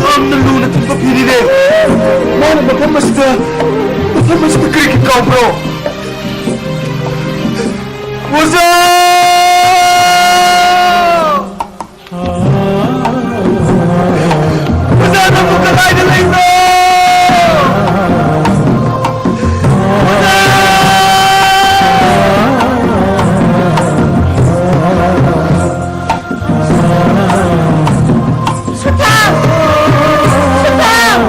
ꯌꯥꯝꯅ ꯂꯨꯅ ꯊꯤꯟꯕ ꯐꯤꯔꯤꯅꯦ꯫ ꯃꯥꯅ ꯃꯐꯝ ꯑꯁꯤꯗ, ꯃꯐꯝ ꯑꯁꯤꯗ ꯀꯔꯤꯒꯤ ꯀꯥꯎꯕ꯭ꯔꯣ? ꯑꯣꯖꯥ! ꯑꯣꯖꯥ, ꯅꯪꯕꯨ ꯀꯗꯥꯏꯗ ꯂꯩꯕ꯭ꯔꯣ? ꯑꯣꯖꯥ! ꯁꯨꯊꯥꯡ! ꯁꯨꯊꯥꯡ!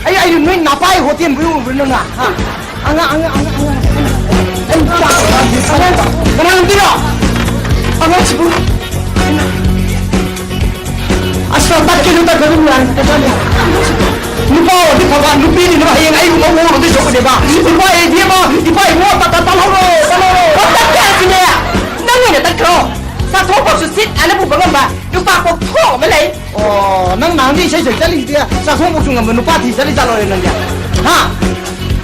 ꯑꯩ, ꯑꯩ ꯅꯣꯏ ꯅꯄꯥꯏ ꯍꯣꯇꯦꯜꯕꯨ ꯎꯕ꯭ꯔꯥ ꯅꯪꯅ? ꯍꯥ? ꯑꯉꯥꯡ, ꯑꯉꯥꯡ, ꯑꯉꯥꯡ, ꯑꯉꯥꯡ꯫ ꯑꯩ ꯅꯨꯄꯥ ꯑꯉꯥꯡ, ꯀꯅꯥꯅꯣ ꯅꯨꯄꯤꯔꯣ? ꯑꯉꯥꯡꯁꯤꯕꯨ꯫ ꯑꯁ, ꯇꯠꯀꯅꯨ, ꯇꯠꯀꯅꯨ, ꯌꯥꯔꯦ, ꯇꯠꯀꯅꯨ꯫ ꯅꯨꯄꯥ ꯑꯣꯏꯔꯗꯤ ꯐꯕ, ꯅꯨꯄꯤꯅꯤꯅ ꯍꯌꯦꯡ ꯑꯩꯒꯨꯝꯕ ꯑꯃ ꯑꯣꯏꯔꯗꯤ ꯁꯣꯛꯀꯅꯦꯕ꯫ ꯏꯄꯥ, ꯏꯕꯦꯝꯃ, ꯏꯄꯥ ꯏꯕꯨꯡꯉꯣ, ꯇꯠ-, ꯇꯠ-, ꯇꯠꯍꯧꯔꯣ, ꯇꯠꯍꯧꯔꯣ꯫ ꯇꯠꯀꯦ ꯍꯥꯏꯁꯤꯅꯦ, ꯅꯪ ꯑꯣꯏꯅ ꯇꯠꯈ꯭ꯔꯣ꯫ ꯆꯥꯊꯣꯛꯄꯁꯨ ꯁꯤꯠ ꯅꯥꯟꯅ ꯄꯨꯕ ꯉꯝꯕ ꯅꯨꯄꯥ ꯀꯣꯛꯊꯣꯛ ꯑꯃ ꯂꯩ꯫ ꯑꯣ, ꯅꯪ ꯅꯍꯥꯟꯗꯤ ꯏꯁꯩ ꯁꯛ ꯆꯠꯂꯤꯗꯨꯗꯤ ꯆꯥꯛꯊꯣꯡ ꯃꯆꯨ ꯉꯝꯕ ꯅꯨꯄꯥ ꯊꯤ ꯆꯠꯂꯤ ꯆꯠꯂꯣꯏꯔꯦ ꯅꯪꯗꯤ? ꯍꯥ?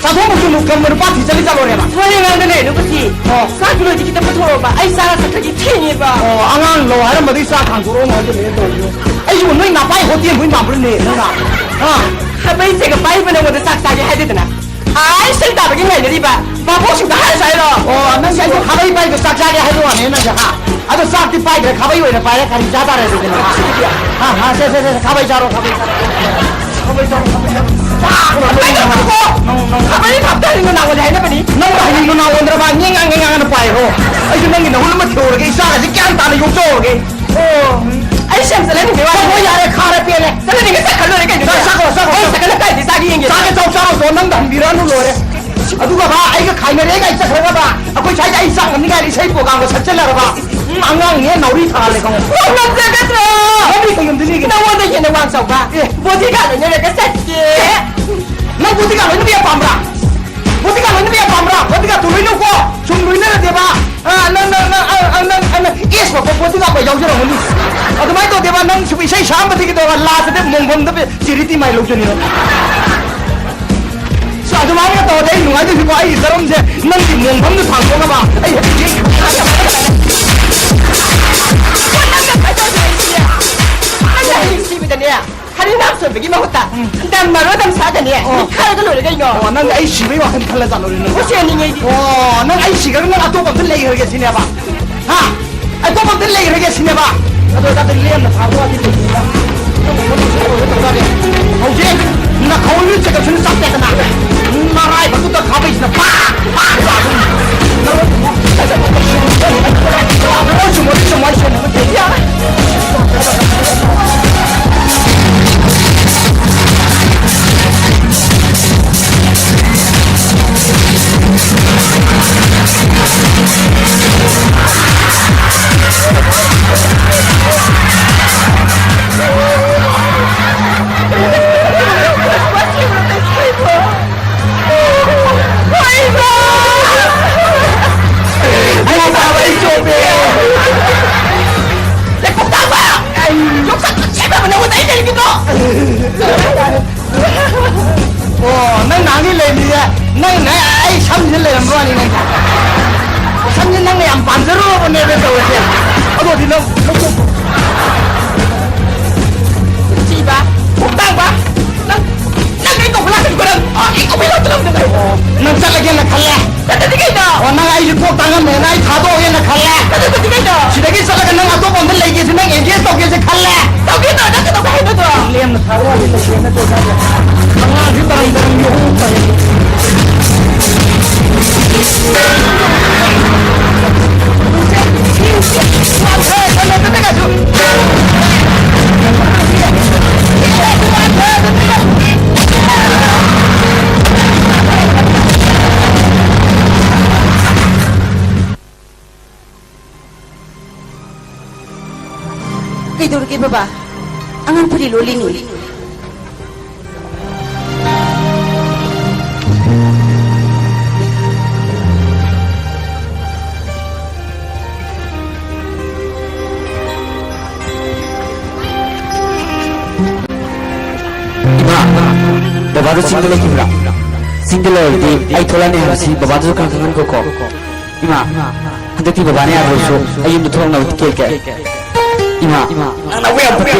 ꯆꯥꯛꯊꯣꯡ ꯃꯆꯨ ꯉꯝꯕ ꯅꯨꯄꯥ ꯊꯤ ꯆꯠꯂꯤ ꯆꯠꯂꯣꯏꯔꯦꯕ? ꯍꯣꯏ, ꯑꯉꯥꯡꯗ ꯂꯩꯔꯦ ꯅꯨꯄꯥ ꯊꯤ꯫ ꯑꯣ꯫ ꯆꯥꯛꯀꯤ ꯂꯣꯏꯗꯤ ꯈꯤꯇꯪ ꯄꯨꯊꯣꯔꯛꯑꯣꯕ꯫ ꯑꯩ ꯆꯥꯔ ꯆꯠꯈ꯭ꯔꯒꯦ ꯊꯦꯡꯉꯦꯕ꯫ ꯑꯣ, ꯑꯉꯥꯡ ꯂꯧ ꯍꯥꯏꯔꯝꯕꯗꯒꯤ ꯆꯥꯛ ꯊꯥꯡꯗꯣꯔꯛꯑꯣ ꯍꯥꯏꯖꯤꯜꯂꯛꯑꯦ ꯇꯧꯔꯤꯁꯦ꯫ ꯑꯩꯁꯤꯕꯨ ꯅꯣꯏ ꯅꯥꯄꯥꯏ ꯍꯣꯇꯦꯜ ꯍꯣꯏ ꯃꯥꯟꯕ꯭ꯔꯅꯦ ꯅꯪꯅ? ꯍꯥ? ꯈꯥꯕꯩ ꯆꯦꯒ ꯄꯥꯏꯕ ꯅꯉꯣꯟꯗ ꯆꯥꯛ ꯆꯥꯒꯦ ꯍꯥꯏꯗꯦꯗꯅ꯫ ꯑꯥꯏ, ꯁꯤꯜ ꯇꯥꯕꯒꯤ ꯉꯥꯏꯅꯔꯤꯕ ꯚꯥꯕꯣꯛꯁꯤꯡꯗ ꯍꯥꯏꯔꯁꯨ ꯍꯥꯏꯔꯣ꯫ ꯑꯣ, ꯅꯪꯁꯦ ꯑꯩꯕꯨ ꯈꯥꯕꯩ ꯄꯥꯏꯕ ꯆꯥꯛ ꯆꯥꯒꯦ ꯍꯥꯏꯕ ꯋꯥꯅꯦ ꯅꯪꯁꯦ, ꯍꯥ? ꯑꯗꯣ ꯆꯥꯛꯇꯤ ꯄꯥꯏꯗ꯭ꯔꯦ, ꯈꯥꯕꯩ ꯑꯣꯏꯅ ꯄꯥꯏꯔꯦ, ꯀꯔꯤ ꯆꯥ ꯇꯥꯔꯦ ꯑꯗꯨꯗꯤ ꯅꯪ, ꯍꯥ? ꯍꯥ, ꯍꯥ, ꯁꯦ, ꯁꯦ, ꯁꯦ, ꯈꯥꯕꯩ ꯆꯥꯔꯣ, ꯈꯥꯕꯩ ꯆꯥꯔꯣ꯫ ꯈꯥꯕꯩ ꯆꯥꯔꯣ, ꯈꯥꯕꯩ ꯆꯥꯔꯣ꯫ ꯆꯥꯛ ꯂꯣꯏꯔꯦ ꯅꯪ, ꯅꯪ, ꯅꯪ꯫ ꯈꯥꯕꯩ ꯈꯥꯞꯇ ꯍꯩꯅꯣ ꯅꯥꯉꯣꯟꯗ ꯍꯥꯏꯅꯕꯅꯤ꯫ ꯅꯪꯅ ꯍꯩꯅꯤꯡꯕ ꯅꯥꯉꯣꯟꯗ꯭ꯔꯕ? ꯉꯦꯡ ꯉꯥꯡ, ꯉꯦꯡ ꯉꯥꯡꯅ ꯄꯥꯏꯔꯣ꯫ ꯑꯩꯁꯨ ꯅꯪꯒꯤ ꯅꯍꯨꯠ ꯑꯃ ꯊꯤꯍꯧꯔꯒꯦ, ꯏꯆꯥꯒꯁꯦ ꯒ꯭ꯌꯥꯟ ꯇꯥꯅ ꯌꯣꯛꯆꯍꯧꯔꯒꯦ꯫ ꯑꯣ, ꯑꯩ ꯁꯦꯝ ꯆꯠꯍꯟꯅꯤꯡꯕꯩ ꯋꯥꯅꯤ꯫ ꯍꯣꯏ, ꯍꯣꯏ, ꯌꯥꯔꯦ, ꯈꯥꯔꯦ, ꯄꯦꯜꯂꯦ꯫ ꯆꯠꯍꯟꯅꯤꯡꯉꯦ, ꯆꯠꯈ꯭ꯔ ꯂꯣꯏꯔꯦ ꯀꯩꯅꯣ꯫ ꯆꯥ-, ꯆꯥꯈ꯭ꯔꯣ, ꯆꯥꯈ꯭ꯔꯣ, ꯑꯩ ꯆꯥꯈ꯭ꯔꯣ꯫ ꯆꯠꯈ꯭ꯔ ꯀꯥꯏꯗꯤ ꯆꯥꯒꯦ ꯌꯦꯡꯒꯦ꯫ ꯆꯥꯒꯦ, ꯆꯥꯎ, ꯆꯥꯔꯣ, ꯆꯥꯎ, ꯅꯪꯗ ꯍꯟꯕꯤꯔꯛꯑꯅꯨ, ꯂꯣꯏꯔꯦ꯫ ꯑꯗꯨꯒ ꯕꯥ, ꯑꯩꯒ ꯈꯥꯏꯅꯔꯦ ꯀꯥꯏ ꯆꯠꯈ꯭ꯔꯒ ꯕꯥ, ꯑꯩꯈꯣꯏ ꯁ꯭ꯋꯥꯏꯗ ꯑꯩ ꯆꯥꯛ ꯉꯝꯅꯤꯡꯉꯥꯏ ꯏꯁꯩ ꯄ꯭ꯔꯣꯒꯥꯝꯒ ꯁꯛꯆꯜꯂꯒ ꯕꯥ, ꯎꯝ, ꯑꯉꯥꯡꯅꯦ ꯅꯥꯎꯔꯤ ꯊꯥꯍꯜꯂꯦ ꯈꯪꯉꯣ꯫ ꯅꯪ ꯉꯝꯖꯒꯗ꯭ꯔꯣ? ꯅꯪꯗꯤ ꯀꯩ ꯉꯝꯗꯣꯏꯅꯤꯒꯦ? ꯅꯉꯣꯟꯗ ꯍꯦꯟꯅ ꯋꯥꯡ ꯆꯥꯎꯕ ꯑꯦ꯫ ꯕꯣꯗꯤꯒꯥꯔꯗ ꯂꯣꯏꯅꯔꯒ ꯆꯠꯀꯦ꯫ ꯅꯪ ꯕꯣꯗꯤꯒꯥꯔꯗ ꯂꯣꯏꯅꯕ ꯌꯥꯝ ꯄꯥꯝꯕ꯭ꯔꯥ? ꯕꯣꯗꯤꯒꯥꯔꯗ ꯂꯣꯏꯅꯕ ꯌꯥꯝ ꯄꯥꯝꯕ꯭ꯔꯥ? ꯕꯣꯗꯤꯒꯥꯔꯗ ꯂꯣꯏꯅꯧꯀꯣ꯫ ꯁꯨꯝ ꯂꯣꯏꯅꯔꯗꯤꯕ, ꯑ, ꯅꯪ, ꯅꯪ, ꯅꯪ, ꯑ, ꯑ, ꯅꯪ, ꯑ, ꯅꯪ ꯑꯦꯁ ꯃꯈꯣꯛ ꯕꯣꯗꯤꯒꯥꯔꯗ ꯌꯥꯎꯖꯔꯝꯒꯅꯤ꯫ ꯑꯗꯨꯃꯥꯏꯅ ꯇꯧꯗꯦꯕ, ꯅꯪ ꯁꯨꯝ ꯏꯁꯩ ꯁꯛꯑꯝꯕꯗꯒꯤ ꯇꯧꯔꯒ ꯂꯥꯁꯇꯗꯤ ꯃꯣꯡꯐꯝꯗ ꯆꯦꯔꯤꯇꯤ ꯃꯥꯏ ꯂꯧꯖꯅꯤ ꯅꯪ꯫ ꯁꯣ, ꯑꯗꯨꯃꯥꯏꯅ ꯇꯧꯔꯗꯤ ꯑꯩ ꯅꯨꯡꯉꯥꯏꯗꯣꯏꯁꯤꯀꯣ, ꯑꯩꯒꯤ ꯆꯔꯝꯁꯦ ꯅꯪꯒꯤ ꯃꯣꯡꯐꯝꯗ ꯊꯥꯡꯗꯣꯛꯅꯕ ꯑꯩ ꯍꯦꯛꯇ ꯌꯦꯡ-, ꯅꯪꯅ ꯑꯩ ꯅꯨꯡꯁꯤꯕꯗꯅꯦ, ꯍꯔꯤꯅꯥꯝ ꯁꯣꯟꯕꯒꯤ ꯃꯍꯨꯠꯇ ꯗꯝ ꯃꯔꯣ ꯗꯝ ꯁꯥꯗꯅꯦ, ꯑꯣ꯫ ꯅꯤꯛꯈꯥꯏꯔꯒ ꯂꯣꯏꯔꯦ ꯀꯩꯅꯣ꯫ ꯑꯣ, ꯅꯪ ꯑꯩ ꯁꯤꯕꯒꯤ ꯋꯥꯈꯜ ꯈꯜꯂ ꯆꯠꯂꯨꯔꯦ ꯅꯪ? ꯍꯣ, ꯁꯦꯟꯅꯤꯡꯉꯩꯗꯤ꯫ ꯑꯣ, ꯅꯪ ꯑꯩ ꯁꯤꯈ꯭ꯔꯒ ꯅꯪ ꯑꯇꯣꯞꯄ ꯑꯝꯇ ꯂꯩꯈ꯭ꯔꯒꯦ ꯁꯤꯅꯦꯕ? ꯍꯥ? ꯑꯩ ꯑꯇꯣꯞꯄ ꯑꯝꯇ ꯂꯩꯈ꯭ꯔꯒꯦ ꯁꯤꯅꯦꯕ? ꯑꯗꯣ ꯅꯪ ꯂꯦꯝꯅ ꯊꯥꯕ ꯋꯥꯗꯤ ꯂꯩꯇꯦꯗ꯫ ꯅꯪ ꯑꯃꯨꯛ ꯅꯨꯡꯁꯤꯕ ꯑꯣꯏꯔꯒ ꯇꯧꯖꯔꯦ꯫ ꯍꯧꯖꯤꯛ ꯅꯈꯧꯔꯤ ꯆꯠꯄꯁꯨ ꯆꯞꯄꯦꯗꯅ꯫ ꯅꯔꯥꯏꯕꯛꯇꯨꯗ ꯈꯥꯕꯩꯁꯤꯅ ꯄꯥꯛ, ꯄꯥꯛ, ꯄꯥꯛ꯫ ꯅꯔꯣꯏ ꯆꯨꯝꯃꯣ, ꯆꯨꯝꯃꯣ, ꯆꯨꯝꯃꯣ꯫ ꯋꯥꯅꯤ ꯅꯪ꯫ ꯁꯝꯁꯦ ꯅꯪꯅ ꯌꯥꯝ ꯄꯥꯝꯖꯔꯨꯔꯕꯅꯦꯕ ꯇꯧꯔꯤꯁꯦ꯫ ꯑꯗꯨꯗꯤ ꯅꯪ ꯂꯧꯊꯣꯛ꯫ ꯊꯤꯕ, ꯊꯣꯛꯇꯥꯡꯕ, ꯅꯪ, ꯅꯪ ꯑꯩ ꯀꯧꯕ ꯂꯥꯛꯀꯅꯤꯀꯣ ꯅꯪ꯫ ꯑ, ꯑꯩ ꯀꯧꯕ ꯂꯥꯛꯇꯅꯕ ꯅꯪ꯫ ꯑꯣ, ꯅꯪ ꯆꯠꯂꯒꯦꯅ ꯈꯜꯂꯦ꯫ ꯅꯠꯇꯗꯤ ꯀꯩꯅꯣ? ꯑꯣ, ꯅꯪ ꯑꯩꯁꯨ ꯊꯣꯛ ꯇꯥꯡꯉꯝꯃꯦꯅ ꯑꯩ ꯊꯥꯗꯣꯛꯑꯒꯦꯅ ꯈꯜꯂꯦ꯫ ꯅꯠꯇꯗꯤ ꯀꯩꯅꯣ? ꯁꯤꯗꯒꯤ ꯆꯠꯂꯒ ꯅꯪ ꯑꯇꯣꯞꯄ ꯑꯝꯗ ꯂꯩꯒꯦꯁꯦ, ꯅꯪ engage ꯇꯧꯒꯦꯁꯦ ꯈꯜꯂꯦ꯫ ꯇꯧꯒꯦ ꯇꯧꯔ ꯅꯪ ꯀꯩꯗꯧꯒꯦ ꯍꯥꯏꯅꯣ ꯑꯗꯣ? ꯂꯦꯝꯅ ꯊꯥꯗꯣꯛꯑꯗꯤ ꯂꯩꯒꯦ ꯅꯠꯇ꯭ꯔꯣ ꯅꯪ? ꯃꯉꯥꯡꯁꯤ ꯇꯔꯪ ꯇꯔꯪ ꯌꯣꯛꯎ ꯇꯧꯔꯦ꯫ ꯀꯩꯗꯧꯔꯒꯦ ꯕꯕꯥ? ꯑꯉꯥꯡ ꯐꯨꯔꯤ ꯂꯣꯜꯂꯤꯅꯤ꯫ ꯏꯃꯥ, ꯕꯕꯥꯗꯣ ꯆꯤꯡꯗ ꯂꯩꯈꯤꯕ꯭ꯔꯥ? ꯆꯤꯡꯗ ꯂꯩꯔꯗꯤ ꯑꯩ ꯊꯣꯛꯂꯛꯑꯅꯤ ꯍꯥꯏꯕꯁꯤ ꯕꯕꯥꯗꯨꯁꯨ ꯈꯔ ꯈꯪꯍꯟꯈꯣꯀꯣ꯫ ꯏꯃꯥ, ꯍꯟꯗꯛꯇꯤ ꯕꯕꯥꯅ ꯌꯥꯗ꯭ꯔꯁꯨ ꯑꯩ ꯌꯨꯝꯗ ꯊꯣꯛꯂꯛꯅꯕ ꯇꯤꯀꯦꯠ ꯀꯛꯑꯦ꯫ ꯏꯃꯥ, ꯅꯪ ꯅꯕꯨꯛ ꯌꯥꯝ ꯐꯠꯇꯦ꯫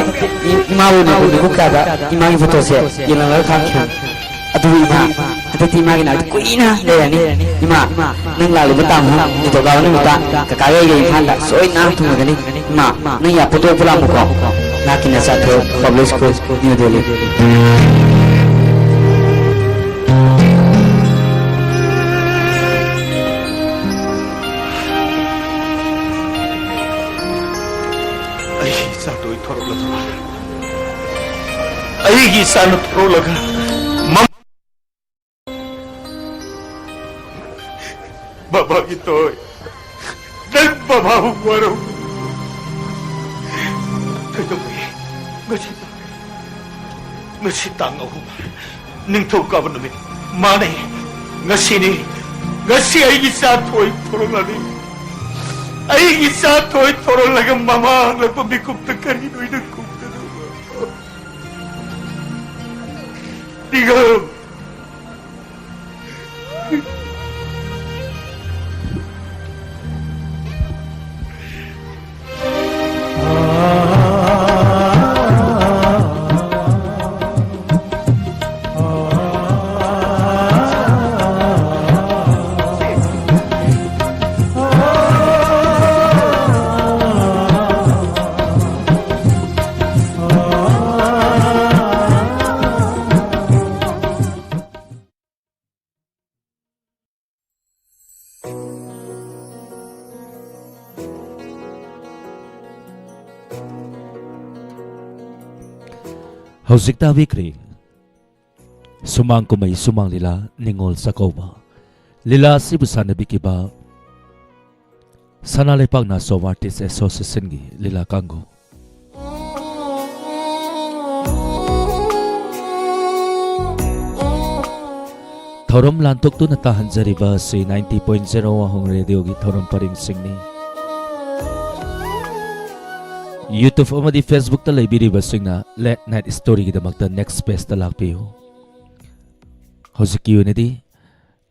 ꯏ-, ꯏꯃꯥꯕꯨ ꯎꯅꯕ ꯃꯤꯀꯨꯞ ꯀꯌꯥꯗ ꯏꯃꯥꯒꯤ ꯐꯣꯇꯣꯁꯦ ꯌꯦꯡꯂꯝꯂꯒ ꯈꯥꯡꯈꯤꯕꯅꯤ꯫ ꯑꯗꯨꯕꯨ ꯏꯃꯥ, ꯍꯟꯗꯛꯇꯤ ꯏꯃꯥꯒꯤ ꯅꯥꯛꯇ ꯀꯨꯏꯅ ꯂꯩꯔꯅꯤ꯫ ꯏꯃꯥ, ꯅꯪ ꯂꯥꯛꯂꯤꯕ ꯇꯥꯡ ꯑꯍꯨꯝ ꯅꯤꯡꯊꯧꯀꯥꯕ ꯅꯨꯃꯤꯠꯇ ꯀꯀꯥꯒ ꯑꯩꯒ ꯏꯝꯐꯥꯜꯗ ꯁꯣꯏꯗꯅ ꯊꯨꯡꯂꯒꯅꯤ꯫ ꯏꯃꯥ, ꯅꯪ ꯌꯥꯄꯣꯠꯇꯣ ꯄꯨꯂꯥꯝꯃꯨꯀꯣ꯫ ꯅꯍꯥꯛꯀꯤ ꯅꯆꯥꯊꯣꯏ, Public School, New Delhi꯫ ꯑꯩꯒꯤ ꯏꯆꯥ ꯊꯣꯏ ꯊꯣꯔꯛꯂꯗꯨꯅ, ꯑꯩꯒꯤ ꯏꯆꯥꯅ ꯊꯣꯔꯛꯂꯒ ꯃꯝ-, ꯕꯕꯥꯒꯤ ꯊꯣꯏ, ꯅꯪ ꯕꯕꯥꯕꯨ ꯋꯥꯔꯧ꯫ ꯀꯩꯗꯧꯔꯦ? ꯉꯁꯤ ꯇꯥꯡ, ꯉꯁꯤ ꯇꯥꯡ ꯑꯍꯨꯝ, ꯅꯤꯡꯊꯧꯀꯥꯕ ꯅꯨꯃꯤꯠ꯫ ꯃꯥꯅꯦ, ꯉꯁꯤꯅꯤ꯫ ꯉꯁꯤ ꯑꯩꯒꯤ ꯏꯆꯥ ꯊꯣꯏ ꯊꯣꯔꯛꯂꯅꯤ꯫ ꯑꯩꯒꯤ ꯏꯆꯥ ꯊꯣꯏ ꯊꯣꯔꯛꯂꯒ ꯃꯃꯥ ꯍꯜꯂꯛꯄ ꯃꯤꯀꯨꯞꯇ ꯀꯔꯤꯅꯣ ꯑꯩꯅ ꯈꯨꯝꯒꯗꯕ? ꯅꯤꯡꯉꯝ꯫ ꯍꯧꯖꯤꯛ ꯇꯥꯕꯤꯈ꯭ꯔꯦ ꯁꯨꯃꯥꯡ ꯀꯨꯝꯍꯩ ꯁꯨꯃꯥꯡ ꯂꯤꯂꯥ ꯅꯤꯉꯣꯜ ꯆꯥꯛꯀꯧꯕ꯫ ꯂꯤꯂꯥ ꯑꯁꯤꯕꯨ ꯁꯥꯟꯅꯕꯤꯈꯤꯕ ꯁꯅꯥ ꯂꯩꯄꯥꯛ ꯅꯥꯆꯣꯝ ꯑꯥꯔꯇꯤꯁ ꯑꯦꯁꯣꯁꯤꯌꯦꯁꯟꯒꯤ ꯂꯤꯂꯥ ꯀꯥꯡꯕꯨ꯫ ꯊꯧꯔꯝ ꯂꯥꯟꯊꯣꯛꯇꯨꯅ ꯇꯥꯍꯟꯖꯔꯤꯕ ꯑꯁꯤ ninety point zero ꯋꯥꯍꯣꯡ ꯔꯦꯗꯤꯑꯣꯒꯤ ꯊꯧꯔꯝ ꯄꯔꯤꯡꯁꯤꯡꯅꯤ꯫ YouTube ꯑꯃꯗꯤ Facebook ꯇ ꯂꯩꯕꯤꯔꯤꯕꯁꯤꯡꯅ Late Night Story ꯒꯤꯗꯃꯛꯇ next page ꯇ ꯂꯥꯛꯄꯤꯌꯨ꯫ ꯍꯧꯖꯤꯛꯀꯤ ꯑꯣꯏꯅꯗꯤ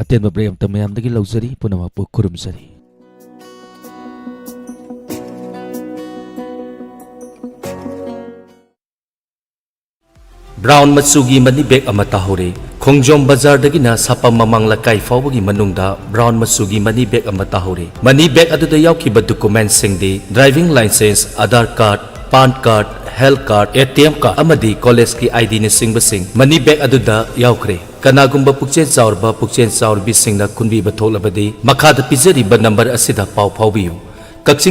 ꯑꯇꯦꯟꯕ break ꯑꯃꯇ ꯃꯌꯥꯝꯗꯒꯤ ꯂꯧꯖꯔꯤ, ꯄꯨꯝꯅꯃꯛꯄꯨ ꯈꯨꯔꯨꯝꯖꯔꯤ꯫ Brown ꯃꯆꯨꯒꯤ money bag ꯑꯃ ꯇꯥꯍꯧꯔꯦ꯫ ꯈꯣꯡꯖꯣꯝ ꯕꯖꯥꯔꯗꯒꯤꯅ ꯁꯥꯄꯝ ꯃꯃꯥꯡ ꯂꯩꯀꯥꯏ ꯐꯥꯎꯕꯒꯤ ꯃꯅꯨꯡꯗ brown ꯃꯆꯨꯒꯤ money bag ꯑꯃ ꯇꯥꯍꯧꯔꯦ꯫ Money bag ꯑꯗꯨꯗ ꯌꯥꯎꯈꯤꯕ document ꯁꯤꯡꯗꯤ driving licence, Aadhaar card, PAN card, health card, ATM card ꯑꯃꯗꯤ college ꯀꯤ ID ꯅꯆꯤꯡꯕꯁꯤꯡ money bag ꯑꯗꯨꯗ ꯌꯥꯎꯈ꯭ꯔꯦ꯫ ꯀꯅꯥꯒꯨꯝꯕ ꯄꯨꯛꯆꯦꯜ ꯆꯥꯎꯔꯕ ꯄꯨꯛꯆꯦꯜ ꯆꯥꯎꯔꯕꯤꯁꯤꯡꯅ ꯈꯨꯟꯕꯤꯕ ꯊꯣꯛꯂꯕꯗꯤ ꯃꯈꯥꯗ ꯄꯤꯖꯔꯤꯕ number ꯑꯁꯤꯗ ꯄꯥꯎ ꯐꯥꯎꯕꯤꯌꯨ꯫ ꯀꯛꯆꯤꯡ